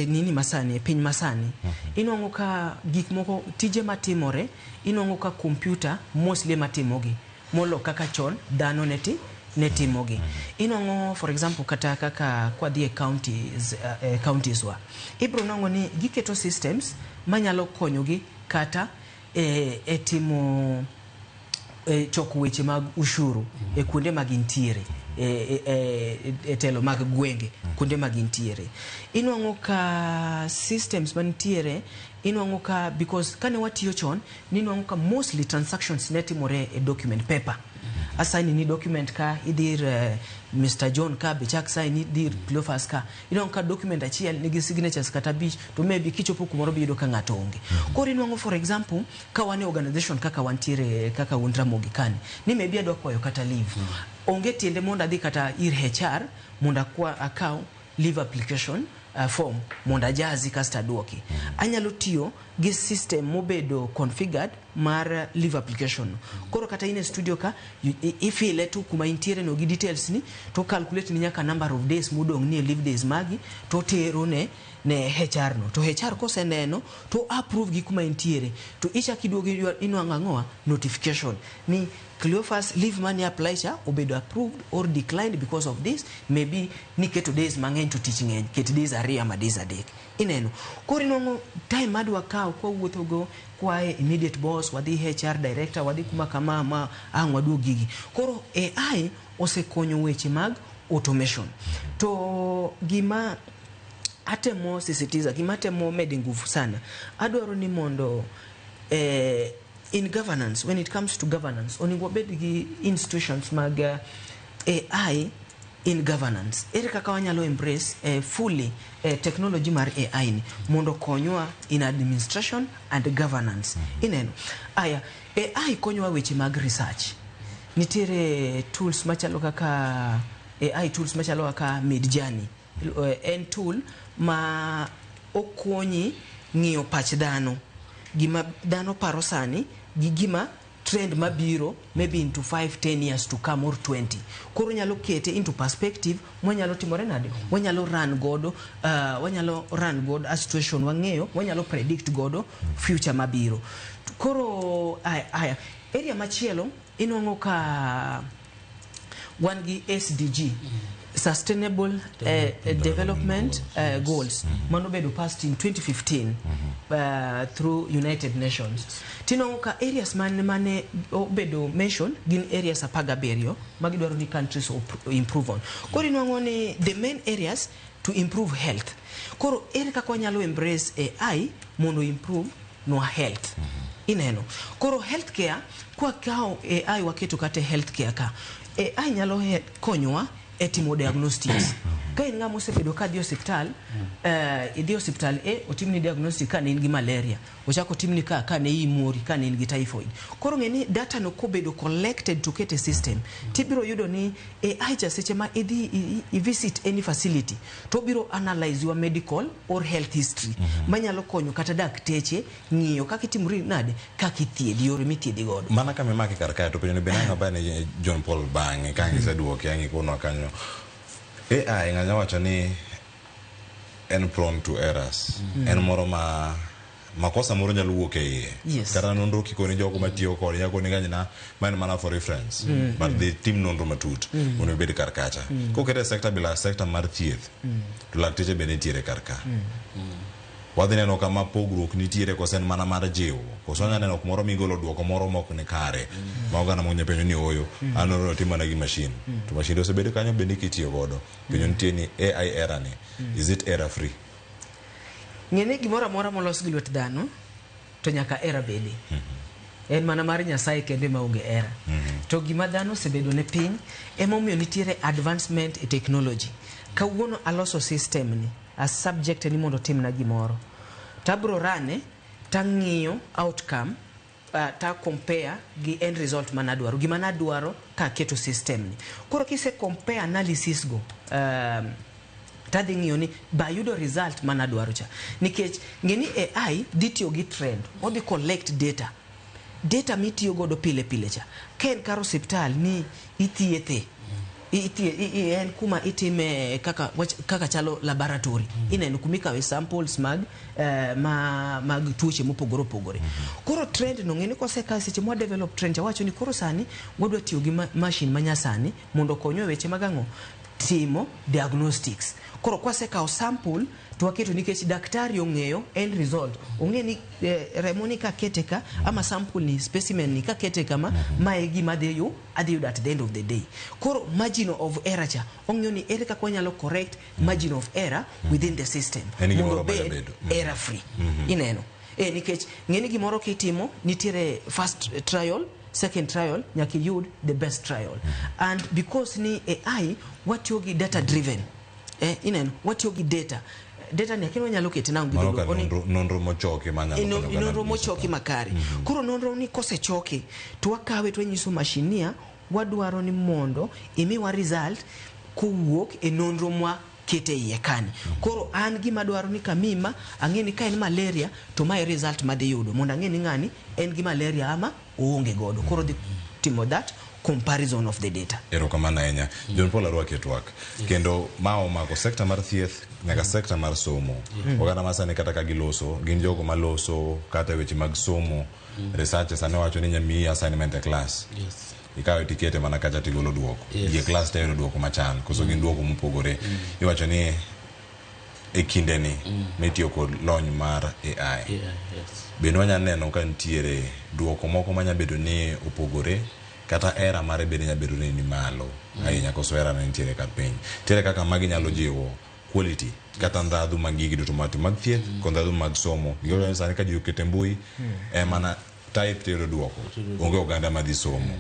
nini masani, e piny masani inwang'o ka gik moko, tije matimore, inwang'o ka computer mostly ema timogi molo kaka chon dhano ne timogi. Inwang'o, for example, kata kaka kwadhi e counties, counties wa ibro nwang'o ni giketo systems manyalo konyogi kata e timo choko weche mag ushuru e kuonde ma gintiere, e telo mag gwenge kuonde ma gintiere. Inwang'o ka systems mantiere, inwang'o ka because kane watiyo chon ninwang'o ka mostly transactions ne timore e document paper. Asaini ni document ka idhi ir Mr. John ka be chak sign idhi ir Cleophas ka, inwang'o ka document achiel nigi signatures kata 5, to maybe kichopo kumoro biyudo ka ng'ato onge. Koro inwang'o, for example, ka wan e organization kaka wantiere, kaka un Ramogi kani, ni maybe adwa kwayo kata leave, onge tiende mondo adhi kata ir HR mondo akwa akaw leave application form mondo ajazi kasto aduoki. Anyalo tiyo gi system mobedo configured mar leave application. Koro kata in e studio ka ifile tu kuma intiere no gi details ni to calculate ni nyaka number of days modong' ni e leave days magi to tero ne HR no, to HR koseneno to approve gi kuma intiere to ichak iduogo inwang'o ang'owa notification ni Cleophas leave mane apply cha obedo approved or declined because of this. Maybe niketo days mang'eny to tich ng'eny, ket days 2 ama days 3. Ineno, koro inwang'o time madwa kawo kwawuotho go Kwaye immediate boss, wadhi HR director, wadhi kuma kama ma ang' waduog gigi. Koro AI osekonyo weche mag automation. To gima atemo sisitiza, gima atemo mede nguvu sana, adwaro ni mondo in governance, when it comes to governance, onego wabed gi institutions mag AI in governance. Ere kaka wanyalo embrace fully technology mar AI ni mondo okonywa in administration and governance? Ineno aya, AI konyowa weche mag research. Nitiere tools machalo kaka AI tools machalo kaka Midjourney. En tool ma okonyi ng'iyo pach dhano, gima dhano paro sani gi gima trend mabiro maybe into 5 10 years to come or 20. Koro nyalo kete into perspective. Mwanyalo timore nade, wanyalo run godo wanyalo run godo a situation, wang'eyo wanyalo predict godo future mabiro. Koro aya, area machielo inwang'o ka wan gi SDG, Sustainable Development Goals, mano bedo passed in 2015 through United Nations. Tinwang'o ka areas mane obedo mention gin areas 17 magidwaro ni countries improve on. Koro inwang'o ni the main areas to improve health. Koro ere kaka wanyalo embrace AI mondo improve nwa health? Ineno, koro healthcare, kwakawo AI waketo kata e healthcare ka, AI nyalo konyowa e timo diagnostics. Ka in ng'ama osebedo ka dhi osiptal, idhi osiptal e otimni diagnostic ka ne in gi malaria, ochako otimni ka ne iyi mori, ka ne in gi typhoid. Koro ng'e ni data no kobedo collected to ket e system, tibiro yudo ni AI cha, seche ma idhi i visit any facility, to obiro analyze your medical or health history, manyalo konyo kata dakteche ng'iyo kaka itimori nade, kaka ithiedhi, yore mithiedhi godo. Mana kama imake kar kae to penjo ni be nang'o bane John Paul bang'e ka giseduoke ang' ikonwa kanyo. AI ng'anya wacho ni en prone to errors. En moro ma makosa moro nyalo wuok e iye. Kata nonro kikoni jogo matiyo kode nyalo koni kanyina ma en mana for reference. But dhi tim nonro matut mondo ibed kar kacha. Kokete e sector bila sector mar thieth to lakteche be nitiere kar ka. Wadhi neno kama pogruok nitiere koso en mana mar jiwo koso wanya neno kumoro migolo duoko moro mok ni kare ma oganda moko nya penjo ni ooyo, an nonro otim mana gi machine to machine osebedo kanyo bende kitiyo godo. Penjo nitie ni AI era ni, is it error free? Ng'e ni gimoro amora molos gi lwet dhano to nyaka error bede. En mana mar Nyasaye kende maonge error. To gima dhano osebedo ne piny emomiyo nitiere advancement e technology. Kawuono aloso system ni a subject ni mondo otimna gimoro, tabro rane tang'iyo outcome, ta compare gi end result manadwaro, gima nadwaro kaketo system ni. Koro kise compare analysis go, tadhi ng'iyo ni ba ayudo result manadwaro cha, nikech ng'e ni AI dhi tiyo gi trend, odhi collect data, data mitiyo godo pile pile cha. Ka en kar osiptal ni ithiethe, en kuma itime kaka kaka chalo laboratory, ineno kumikawe samples mag mag tuoche mopogore opogore. Koro trend no, ng'e ni kosekaw seche mwa develop trend cha, wacho ni koro sani wadwa tiyo gi machine manyasani mondo okonywa e weche mag ang'o, timo diagnostics. Koro kwasekawo sample to waketo, nikech daktari ong'eyo end result, ong'e ni remo ni kakete ka ama sample ni, specimen ni kakete kama, mae e gima adhi yudo at the end of the day. Koro margin of error cha, ong'iyo ni ere kaka wanyalo correct margin of error within the system En gimoro mondo manya obed bedo. Error free. Ineno nikech ng'e ni gimoro kitimo nitiere first trial, second trial, nyaka iyud the best trial. And because ni AI watiyo gi data driven, ineno watiyo gi data, data ni akini wanyalo kete nang'o gi Mano dholuo? ka nonro mochoki manyalo konyo oganda nonro duto. Mochoki makare. Koro nonro ni kosechoki to wakawe to wanyiso machine niya, wadwaro ni mondo imiwa result kowuok e nonro mwa kete iye kani. Koro an gima dwaro ni kamima ang'e ni ka en malaria to mae result madhi yudo, mondo ang'e ni ng'ani en gi malaria ama oonge godo. Koro dhi timo that comparison of the data. Erokamano ahinya, John Paul. Arwaki e twak kendo ma omako sekta mar thieth nyaka sekta mar somo. Oganda ma sani kata ka giloso gin jogo maloso kata e weche mag somo, research sani wacho ni nyamiyi assignment e class, ikawe tikete mana kacha tigolo duoko. Ji e class te yudo duoko machal koso gin duoko mopogore. Iwacho ni E kindeni mitiyo kod lony mar AI, Yeah, yes. Bende wanyalo neno ka nitiere duoko moko manya bedo ni opogore kata era mare bende nyalo bedo ni ni malo ahinya koso era ne nitiere kar piny. Nitiere kaka magi nyalo jiwo quality kata ndhadhu mag gigi duto mag thieth kod ndhadhu mag somo. Nikech sani ka ji oketo e mbui en mana type tiyudo duoko. Onge oganda madhi somo.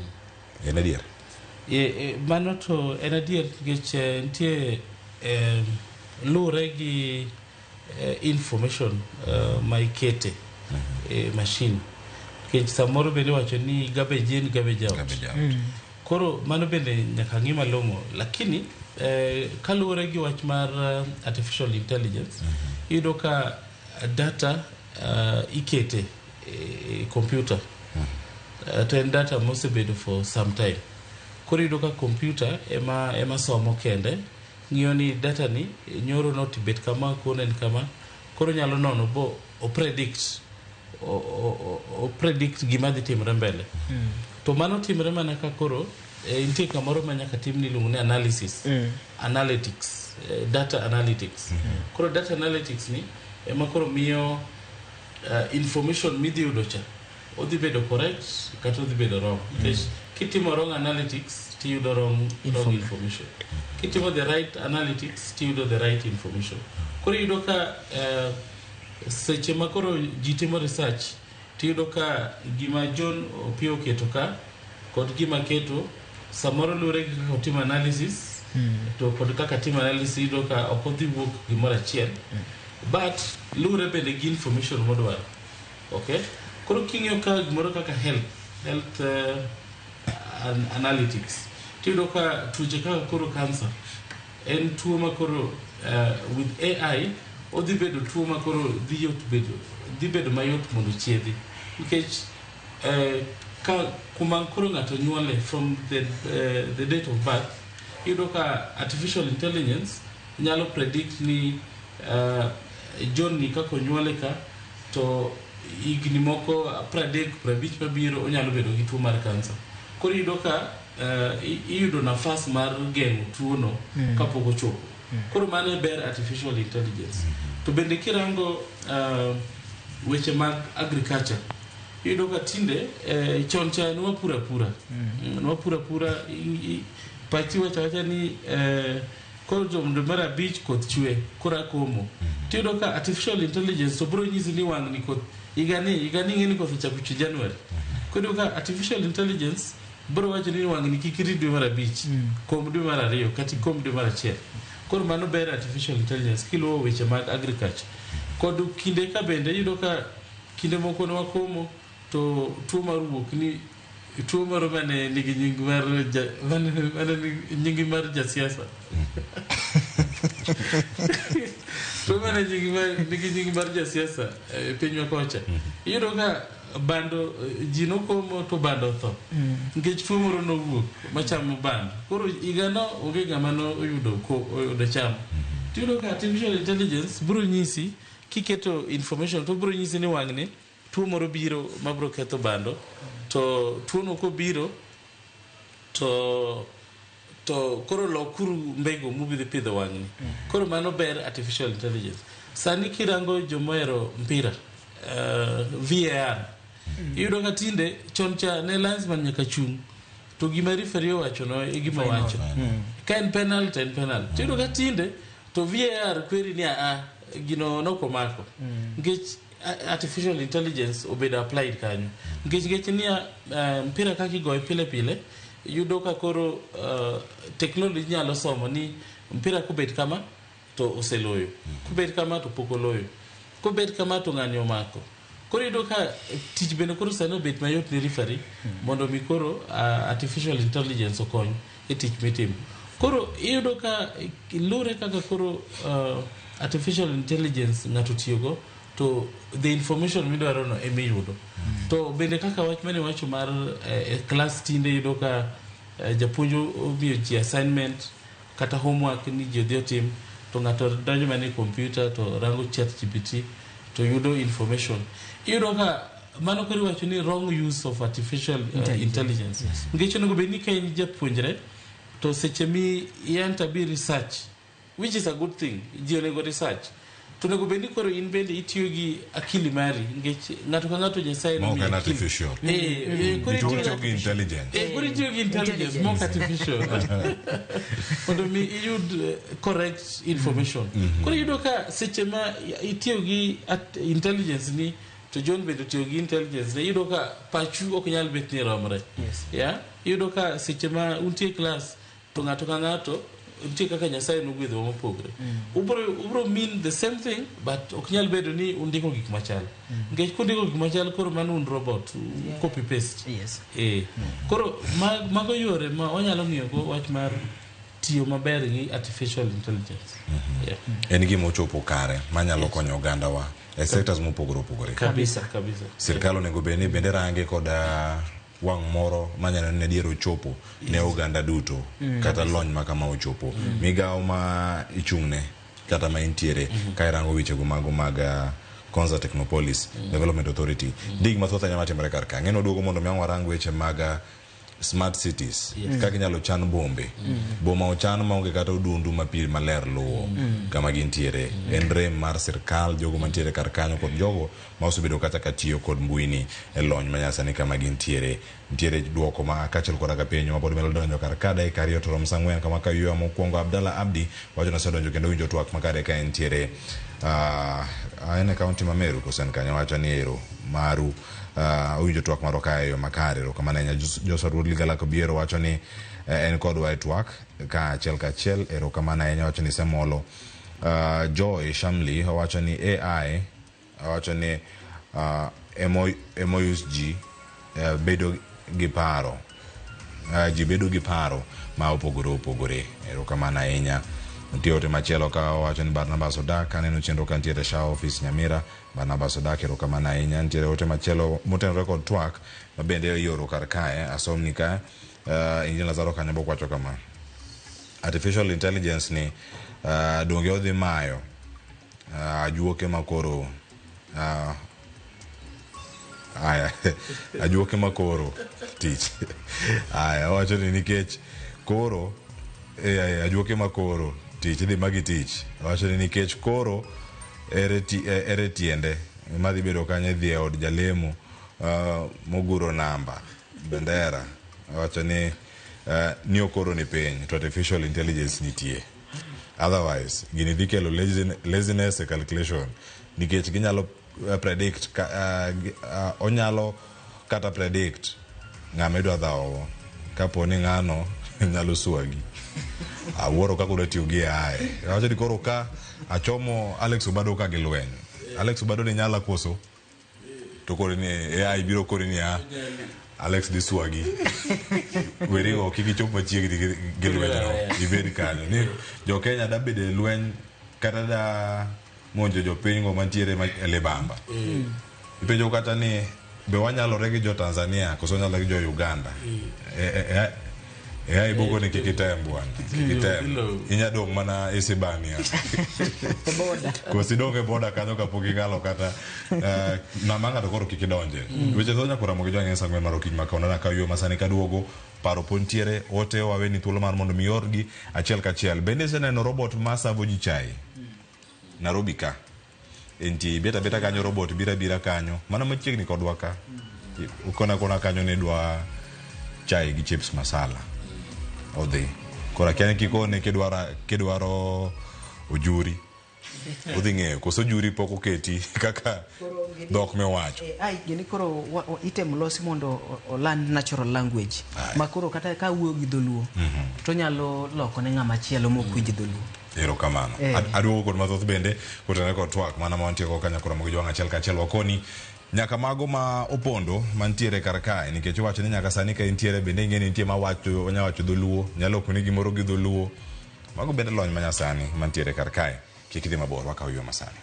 En adier? E, mano to en adier nikech nitie luwre gi information ma ikete e machine, nikech samoro bende iwacho ni garbage in, garbage out. Koro mano bende nyaka ng'i malong'o, lakini kaluwore gi wach mar artificial intelligence, iyudo ka data ikete e computer, to en data mosebedo for some time. Koro iyudo ka computer ema somo kende, ng'iyo ni data ni nyoro notibet kama, kono en kama. Koro nyalo nono bo o predict gima dhi timore mbele. To mano timore mana ka koro nitie kamoro ma nyaka tim ni iluongo ni analysis, analytics, data analytics. Koro data analytics ni ema koro miyo information midhi yudo cha odhi bedo correct kata odhi bedo wrong, nikech kitimo wrong analytics tiyudo wrong information, kitimo the right analytics tiyudo the right information. Koro iyudo ka seche ma koro ji timo research, tiyudo ka gima John Opiyo oketo ka kod gima keto samoro luwore gi kaka otimo analysis to kod kaka timo analysis, iyudo ka ok odhi wuok gimoro achiel, but luwore bende gi information modwaro. Okay, koro king'iyo ka gimoro kaka health analytics, tiyudo ka tuoche kaka koro cancer en tuo ma koro with AI odhi bedo tuo ma koro dhi bedo mayot mondo chiedhi, nikech ka kuma koro ng'ato nyuole, from the date of birth, iyudo ka artificial intelligence nyalo predict ni John ni kaka onyuole ka to higni moko 30, 50 mabiro onyalo bedo gi tuo mar kansa. Koro iyudo ka iyudo nafas mar geng'o tuono kapok ochopo. Koro mano e ber artificial intelligence. To bende kirango weche mag agriculture, iyudo ka tinde chon cha ne wapuro apura. Ne wapuro apura, pachi wacho awacha ni koro dwe mar abich koth chwe, koro akomo. Tiyudo ka artificial intelligence to biro nyisi ni wang'ni koth higani ing'e ni koth ochako chwe January. Koro iyudo ka artificial intelligence biro wacho ni wang'ni kik irit dwe mar abich, kom dwe mar ariyo kata ikom dwe mar achiel. Koro mano ber artificial intelligence kiluwo weche mag agriculture. Kod kinde ka bende iyudo ka kinde moko ne wakomo to tuo mar wuok ni tuo moro mane nigi nying mar ja, mane nigi nying mar jasiasa, tuo mane nigi nying mar jasiasa e pinywa kocha. Iyudo ka bando ji nokomo to bando otho nikech tuo moro nowuok machamo bando. Koro higano onge ng'ama noyudo oyudo cham. Tiyudo ka artificial intelligence biro nyisi, kiketo information to biro nyisi ni wang'ni tuo moro biro mabiro ketho bando, to tuono kobiro to koro lokuru mbegu mubidhi pidho wang'ni. Koro mano ber artificial intelligence. Sani kirango jomohero mpira, VAR, iyudo ka tinde, chon cha ne linesman nyaka chung' to gima referee owacho no e gima wacho, ka en penalty to en penalty. Tiyudo ka tinde to VAR kweri ni aa, gino nokomako, nikech artificial intelligence obedo applied kanyo, nikech niya mpira kaka igoye pile pile, yudo ka koro technology nyalo somo ni mpira kobet kama to oseloyo, kobet kama to pok oloyo, kobet kama to ng'ani omako. Koro iyudo ka tich bende koro sani obet mayot ne referee mondo mi koro artificial intelligence okony e tich mitimo. Koro iyudo ka luwre kaka koro artificial intelligence ng'ato tiyogo, to the information midwaro no emiyudo. To bende kaka wach mane wacho mar class, tinde iyudo ka japuonj omiyo ji assignment kata homework ni ji odhi otim, to ng'ato donjo mana e computer to rango Chat GPT to yudo information. Iyudo ka mano koro iwacho ni wrong use of artificial intelligence, nikech onego bed ni ka in japuonjre to seche mi i enter bi research, which is a good thing, ji onego research. To onego bed ni koro in bende itiyo gi akili mari nikech ng'ato ka ng'ato Nyasaye Ma ok nomiyo en akili. artificial. Koro Itiyo itiyo gi intelligence. Koro itiyo gi intelligence mok artificial mondo mi iyud correct information. Koro iyudo ka seche ma itiyo gi intelligence ni to John bende otiyo gi intelligence ne, iyudo ka pachu ok nyal bet ni romre. Yeah? Iyudo ka seche ma untie class to ng'ato ka ng'ato nitie kaka Nyasaye nogwedhowa mopogre. Ubro mean the same thing but ok nyal bedo ni undiko gik machal. Nikech kundiko gik machal koro mano un robot, copy paste. Koro mago yore ma wanyalo ng'iyo go wach mar tiyo maber gi artificial intelligence. Yeah. En gima ochopo kare manyalo konyo ogandawa e sectors mopogore opogore. Kabisa, kabisa. Sirkal onego bed ni bende range koda wang' moro manyalo neno adier ochopo ne oganda duto kata lony ma kama ochopo. Migawo ma ichung'ne kata ma intiere ka irango wechego mago mag Konza Technopolis Development Authority. Nitie gik mathoth ahinya matimore kar ka. Ng'eno duogo mondo mi ang' warang weche mag smart cities kaka inyalo chan bombe. Boma ochan maonge kata odundu ma pi maler luwo kama gintiere. En rem mar sirkal, jogo mantiere kar kanyo kod jogo ma osebedo kata ka tiyo kod mbui ni e lony manyasani kama gintiere. Nitiere duoko ma kaachiel koda ka penjo ma pod medo donjo kar ka dakika 2 to rom sa 4 kama ka yueyo mokwongo Abdalla Abdi wacho ni osedonjo kendo winjo twak makare ka entiere en e kaunti ma Meru koso en kanyo wacho ni ero maru owinjo twak marwa ka e yo makare. Erokamano ahinya. Joshua Ruodh Ligala Kobiero wacho ni en kodwa e twak ka achiel kachiel. Erokamano ahinya wacho ni Semolo. Joy Shamli owacho ni AI owacho ni emoyus ji bedo gi paro ji bedo gi paro ma opogore opogore. Erokamano ahinya. Nitie ote machielo ka owacho ni Barnabas Odak aneno chenro ka nitiere SHA office Nyamira. Barnabas Odak erokamano ahinya. Nitiere ote machielo motenore kod twak ma bende ioro kar kae asomni ka Engineer Lazaro Kanyambo wacho kama: artificial intelligence ni donge odhi mayo ajuoke makoro aya ajuoke makoro tich. Aya owacho ni nikech koro ajuoke makoro tich idhi magi tich. Owacho ni nikech koro ere tiende madhi bedo kanyo idhi e od jalemo moguro namba bendera. Owacho ni ni okoro ni piny to artificial intelligence nitie. Otherwise gini dhi kelo laziness e calculation nikech ginyalo predict onyalo kata predict ng'ama idwa dhawo kapo ni ng'ano nyalo swagi. Awuoro kaka udwa tiyo gi AI. Awacho ni koro ka achomo Alex Obado ka gi lweny, Alex Obado ni nyala koso to koro ni AI biro kori ni Alex dhi swagi. Werigo kik ichop machiegni gi lwenyno, ibed kanyo. Ni jo Kenya da bedo e lweny kata da monjo jopiny go mantiere e libamba. Ipenjo kata ni be wanyalore gi jo Tanzania koso wanyalore gi jo Uganda. AI boko ni kik item bwana, kik item. Inya dong' mana Isibania. Koso idong' e boda kanyo kapok ikalo kata nama ng'ato koro kik idonje. Weche thoth nyaka romo gi jwang'e sa 4 mar okinyi ma kawuono ka yo masani kaduogo paro pod nitiere ote waweni thuolo mar mondo mi orgi achiel kachiel. Bende iseneno robot ma savo ji chai Nairobi ka? Entie ibet abeta kanyo robot biro abira kanyo mana machiegni kodwa ka. Ukona kona kanyo ni dwa chai gi chips masala. Odhi. Koro akia ni kikone kidwaro ojuri. Odhi ng'eyo koso ojuri pok oketi kaka dhok miwacho. Ai gini koro itemo losi mondo oland natural language. Ma koro kata ka wuoyo gi dholuo to nyalo loko ne ng'ama chielo mok winj dholuo. Erokamano. Aduogo kod mathoth bende kotenore kod twak mana ma wantie go kanyakla romo gi jowang' achiel kachiel wakoni nyaka mago ma opondo mantiere kar kae nikech iwacho ni nyaka sani ka intiere bende ing'e ni nitie mawacho onya wacho dholuo nyalo lokoni gimoro gi dholuo. Mago bende lony manyasani mantiere kar kae. Kik idhi mabor wakaw yo masani.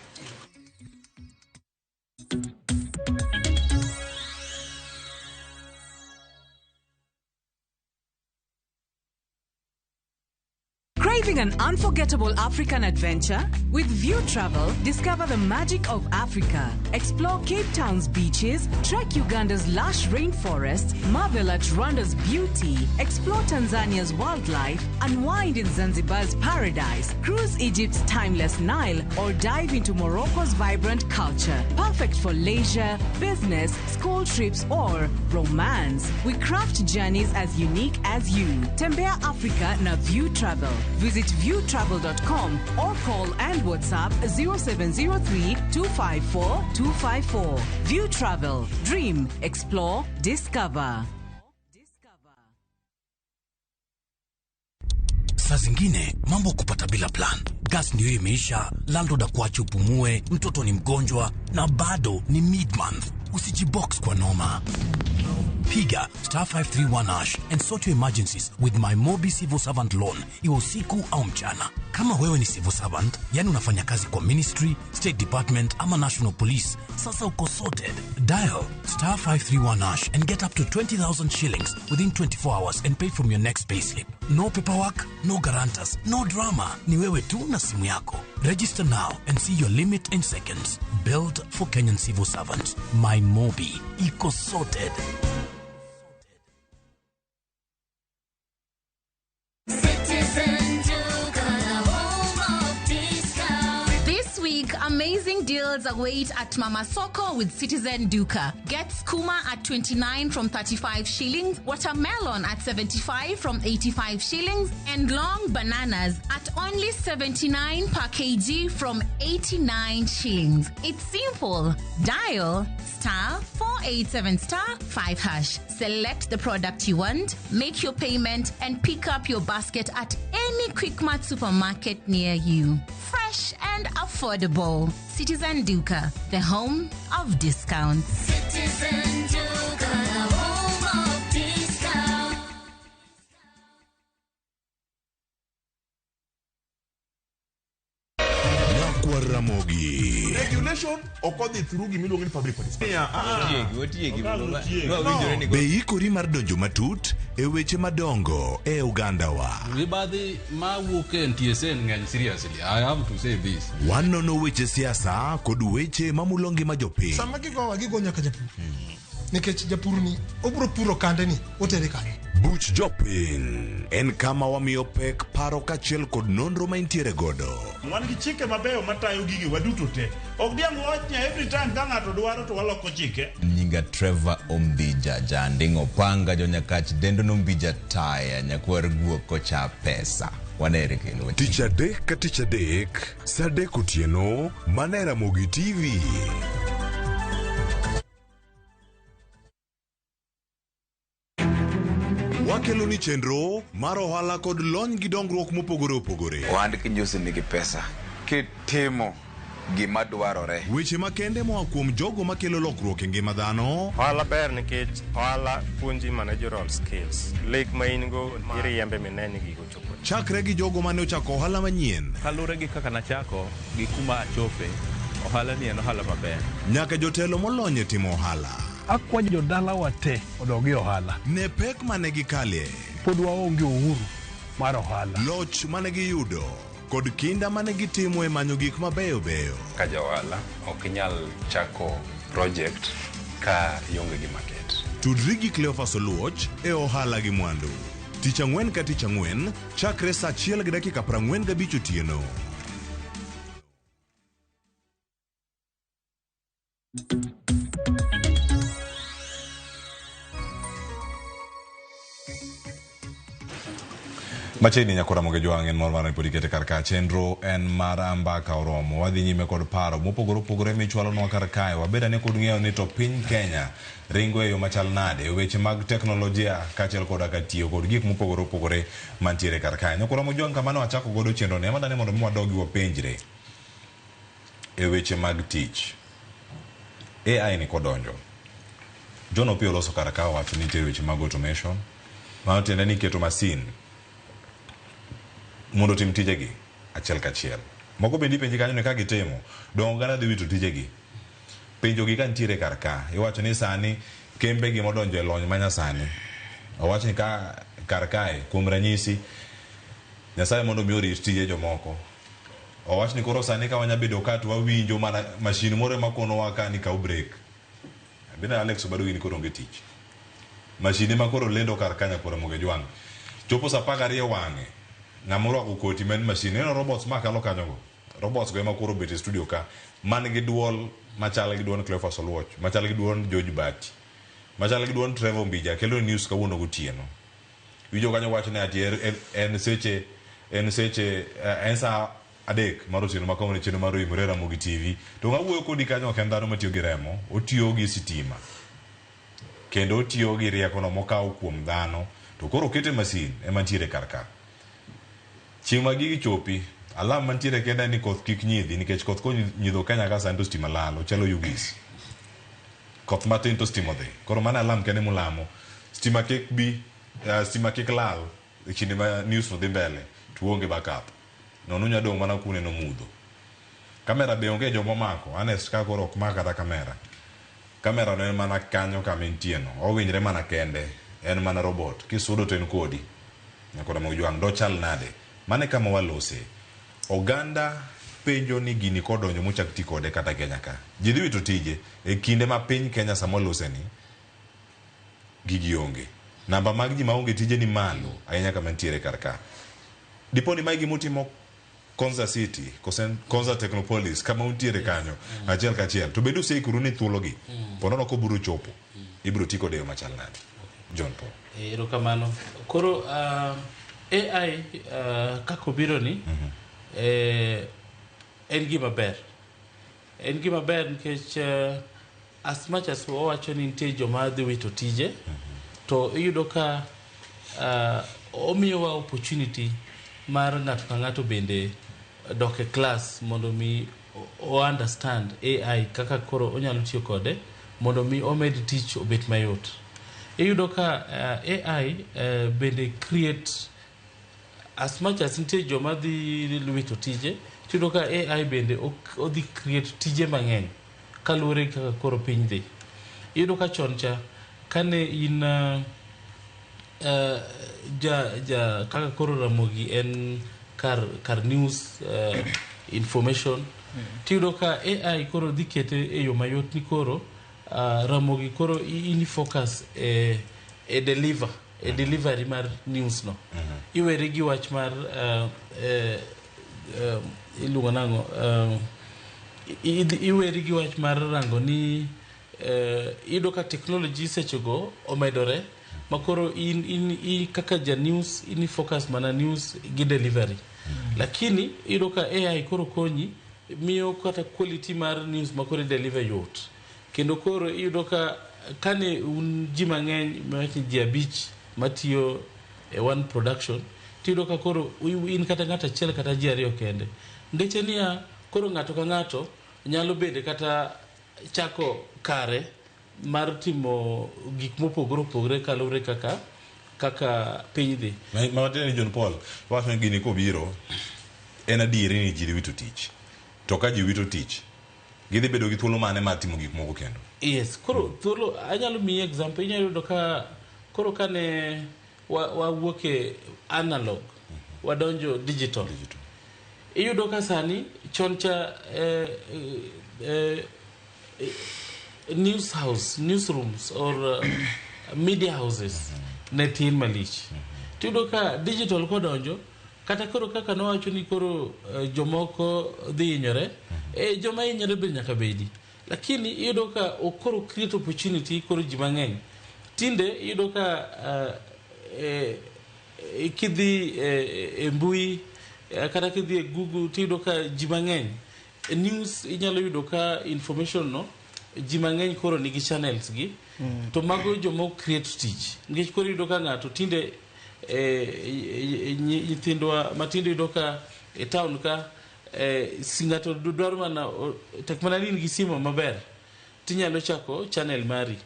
Craving an unforgettable African adventure? With View Travel, discover the magic of Africa. Explore Cape Town's beaches, trek Uganda's lush rainforests, marvel at Rwanda's beauty, explore Tanzania's wildlife, unwind in Zanzibar's paradise, cruise Egypt's timeless Nile, or dive into Morocco's vibrant culture. Perfect for leisure, business, school trips, or romance. We craft journeys as unique as you. Tembea Africa na View Travel. Visit viewtravel.com or call and WhatsApp 0703 254 254. View Travel. Dream, explore, discover. Saa zingine mambo kupata bila plan. Gas ndiyo imeisha, landlord akuache upumue, mtoto ni mgonjwa na bado ni mid-month. Usijibox kwa noma. Piga star 531 hash and sort your emergencies with my Mobi Civil Servant Loan, iwe usiku au mchana. Kama wewe ni civil servant, yani unafanya kazi kwa ministry, state department ama national police, sasa uko sorted. Dial star 531 hash and get up to 20,000 shillings within 24 hours and pay from your next payslip. No paperwork, no guarantors, no drama. Ni wewe tu na simu yako. Register now and see your limit in seconds. Built for Kenyan civil servants. My Mobi. Iko sorted. Citizen Duka, the home of discount. This week, amazing deals await at Mama Soko with Citizen Duka. Get skuma at 29 from 35 shillings, watermelon at 75 from 85 shillings, and long bananas at only 79 per kg from 89 shillings. It's simple. Dial star 487 star 5 hash. Select the product you want, make your payment, and pick up your basket at any Quickmart supermarket near you. Fresh and affordable. Citizen Duka, the home of discounts. Citizen Duka, the home of discount. Nyakwar Ramogi. Regulation ok odhi through gimiluongo ni public participation. Be ikori mar donjo matut e weche madongo e ogandawa. Mibadhi mawuok e NTSA ng'eny seriously. I have to say this. Wanono weche siasa kod weche mamulo ngima jopiny. Sama gigowa gigo nyaka japur. Nikech japur ni obro puro kande ni otere kanye. Buch jopiny en kama wamiyo pek paro kaachiel kod nonro ma intiere godo. Wan gi chike mabeyo matayo gigi waduto te. Ok diang' wawach ni every time ka ng'ato dwaro to waloko chike. Nyinga Trevor Ombija, janding' opanga jonyakach dendo nombija taya nyakwar guok kocha pesa. Wanere kendo. Tich adek ka tich adek, saa adek otieno, mana e Ramogi TV. Wakelo ni chenro mar ohala kod lony gi dongruok mopogore opogore. Ohand kinjusi nigi pesa kitimo gima dwarore. Weche makende moa kuom jogo makelo lokruok e ngima dhano. Ohala ber nikech ohala puonji managerial skills. Lek ma in go iriembe mine ni gigo chopo. Chakre gi jogo mane ochako ohala manyien. Kaluwore gi kaka nachako gi kuma achope, ohala ni en ohala maber. Nyaka jotelo molony e timo ohala. Akwayo jodalawa te odog e ohala. Ne pek mane gikalie. Pod waonge uhuru mar ohala. Loch mane giyudo kod kinda mane gitimo e manyo gik mabeyo beyo. Ka ja ohala ok inyal chako project ka ionge gi market. Tudri gi Cleophas Oluoch e ohala gi mwandu. Tich ang'wen ka tich ang'wen, chakre saa 1:45 otieno. Machiegni nyakora Ramogi Jwang' en mor mar pod ikete kar ka chenro en mar mbaka oromo. Wadhi nyime kod paro mopogore opogore michwalonwa kar kae. Wabed ane kod ng'eyo ni to piny Kenya ringo e yo machal nade e weche mag teknolojia kaachiel koda ka tiyo kod gik mopogore opogore mantiere kar kae. Nyakora Ramogi Jwang' kamano wachako godo chenro ni ema dane mondo mi wadogi wapenjre e weche mag tich. AI ni kodonjo. John Opiyo loso kar ka owacho ni nitiere weche mag automation. Mano tiende ni keto masin mondo otim tijegi achiel kachiel. Moko bende ipenji kanyo ni ka gitimo, dong oganda dhi wito tijegi. Penjogi ka nitiere kar ka, iwacho ni sani kembe gi modonjo e lony manyasani. Owach ni ka kar kae, kuom ranyisi, Nyasaye mondo mi orit tije jomoko. Owach ni koro sani ka wanya bedo ka to wawinjo mana mashin moro ema konowa ka ni kaw break. Bende Alex Obado gini koro onge tich. Mashin ema koro lendo kar ka nyakwar Ramogi Ajwang'. Chopo saa 12 wang'e, ng'ama orwako koti ma en mashin, ineno robots ma kalo kanyogo? Robots go ema koro obet e studio ka, man gi duol machal gi duond Cleophas Oluoch, machal gi duond George Bati, machal gi duond Trevor Ombija kelo news kawuono gotieno. Iwinjo kanyo wacho ni ati en seche en seche en saa 3 mar otieno ma kawuono e chenro mar Oimore Ramogi TV. To ng'a wuoyo kodi kanyo ok en dhano matiyo gi remo, otiyo gi sitima. Kendo otiyo gi riekono mokawo kuom dhano to koro okete masin ema ntiere kar ka. Chieng' ma gigi chopi, alarm mantiere kende en ni koth kik nyidhi nikech koth konyidho Kenya ka sani to stima lal, ochalo yugis. Koth matin to stima odhi. Koro mano alarm kende mulamo. Stima kik bi, stima kik lal e kinde ma news no dhi mbele to uonge backup. Nono unya dong' mana kuneno mudho. Kamera be onge joma omako. Honest ka koro ok mak kata kamera. Kamera no en mana kanyo kama entie no. Owinjre mana kende. En mana robot. Kisudo to en kodi. Nyakwar Ramogi Jwang' dochal nade? Mano e kama walose. Oganda penjo ni gini kodonjo mochak ti kode kata Kenya ka. Ji dhi wito tije. E kinde ma piny Kenya sama walose ni, gigi onge. Namba mag ji maonge tije ni malo ahinya kama nitiere kar ka. Dipo ni mae gima utimo Konza City, Konza Technopolis, kama untiere kanyo, achiel kachiel. To bende useikoru ni thuologi, ponono kobiro chopo, ibiro ti kode e yo machal nade? John Paul. Erokamano. Koro AI kaka obiro ni, en gima ber. En gima ber nikech as much as wawacho ni nitie joma dhi wito tije, to iyudo ka omiyowa opportunity mar ng'ato ka ng'ato bende dok e class mondo mi o understand AI kaka koro onyalo tiyo kode mondo mi omed tich obet mayot. Iyudo ka AI bende create, as much as nitie joma dhi wito tije, tiyudo ka AI bende odhi create tije mang'eny kaluwore gi kaka koro piny dhi. Iyudo ka chon cha kane in ja kaka koro Ramogi en kar news, information, tiyudo ka AI koro dhi kete e yo mayot ni koro Ramogi koro in focus e deliver e delivery mar news no. Iweri gi wach mar iluongo nang'o, iweri gi wach mar rango ni iyudo ka technology sechego omedore ma koro in kaka ja news in focus mana news gi delivery. Lakini iyudo ka AI koro konyi miyo kata quality mar news ma koro deliver yot. Kendo koro iyudo ka kane un ji mang'eny, mawach ni ji 5 matiyo e one production, tiyudo ka koro in kata ng'ato achiel kata ji 2 kende. Ngeche niya, koro ng'ato ka ng'ato nyalo bede kata chako kare mar timo gik mopogore opogore kaluwore kaka piny dhi. Ma matiende ni John Paul, wacho ni gini kobiro, en adieri ni ji dhi wito tich. To ka ji wito tich, gidhi bedo gi thuolo mane mar timo gik moko kendo? Yes, koro thuolo, anyalo miyi example, inyalo yudo ka koro kane wawuok e analog, wadonjo digital. Iyudo ka sani chon cha news house, newsrooms or media houses ne tin malich. Tiyudo ka digital kodonjo, kata koro kaka nowacho ni koro jomoko dhi hinyore, joma hinyore be nyaka bedi. Lakini iyudo ka koro create opportunity koro ji mang'eny. Tinde iyudo ka kidhi e mbui, kata kidhi e Google, tiyudo ka ji mang'eny. News inyalo yudo ka information no ji mang'eny koro nigi channels gi. To mago joma create tich. Nikech koro iyudo ka ng'ato tinde nyithindwa matindo iyudo ka e town ka si ng'ato dwaro mana tek mana ni in gi simu maber tinyalo chako channel mari.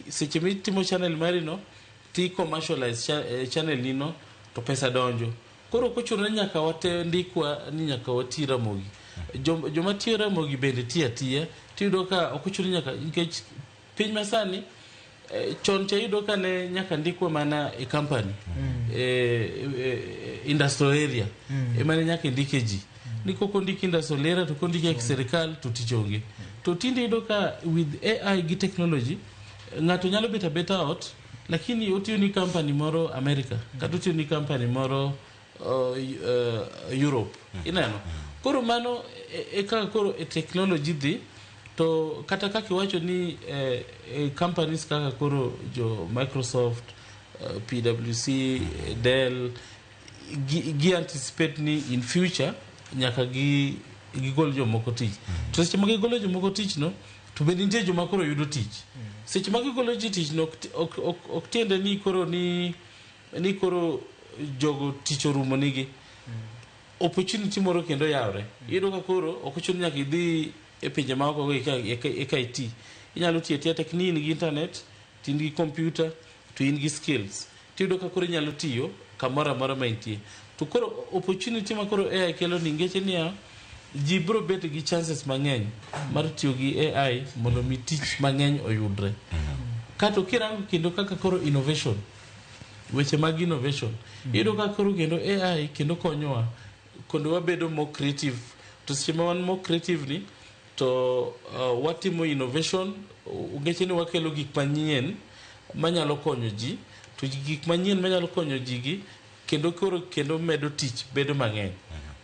Seche mitimo channel mari no ti commercialize channel ni no to pesa donjo. Koro ok ochuno ni nyaka wate ndikwa ni nyaka wati Ramogi. Joma tiyo Ramogi bende tiyo atiya, tiyudo ka ok ochuno nyaka, nikech piny masani chon cha iyudo ka ne nyaka ndikwa mana e company. industrial area ema ne nyaka indike ji ni kok ondik industrial area to kondike e sirikal to tich onge. To tinde iyudo ka with AI gi technology ng'ato nyalo bet abeta ot lakini otiyo ni company moro America kata otiyo ni company moro Europe ineno. Koro mano e kaka koro e technology dhi. To kata kaka iwacho ni companies kaka koro jo Microsoft, PwC, Dell gi anticipate ni in future nyaka gi gigol jomoko tich. To seche ma gigolo jomoko tich no, to bende nitie joma koro yudo tich. Seche ma gigolo ji tich no, ok tiende ni koro ni koro jogo tich orumo nigi. Opportunity moro kendo yawre. Iyudo ka koro ok ochuno nyaka idhi e pinje maoko eka iti. Inyalo tiyo atiya tek ni in gi internet, to in gi computer, to in gi skills. Tiyudo ka koro inyalo tiyo kamoro amora ma intie. To koro opportunity ma koro AI kelo ni ngeche niya, ji biro bet gi chances mang'eny mar tiyo gi AI mondo mi tich mang'eny oyudre. Kato kirango kendo kaka koro innovation, weche mag innovation, iyudo ka koro kendo AI kendo konyowa kendo wabedo more creative. To seche ma wan more creative ni, to watimo innovation, ngeche ni wakelo gik manyien manyalo konyo ji, to gik manyien manyalo konyo ji gi kendo koro kendo medo tich bedo mang'eny.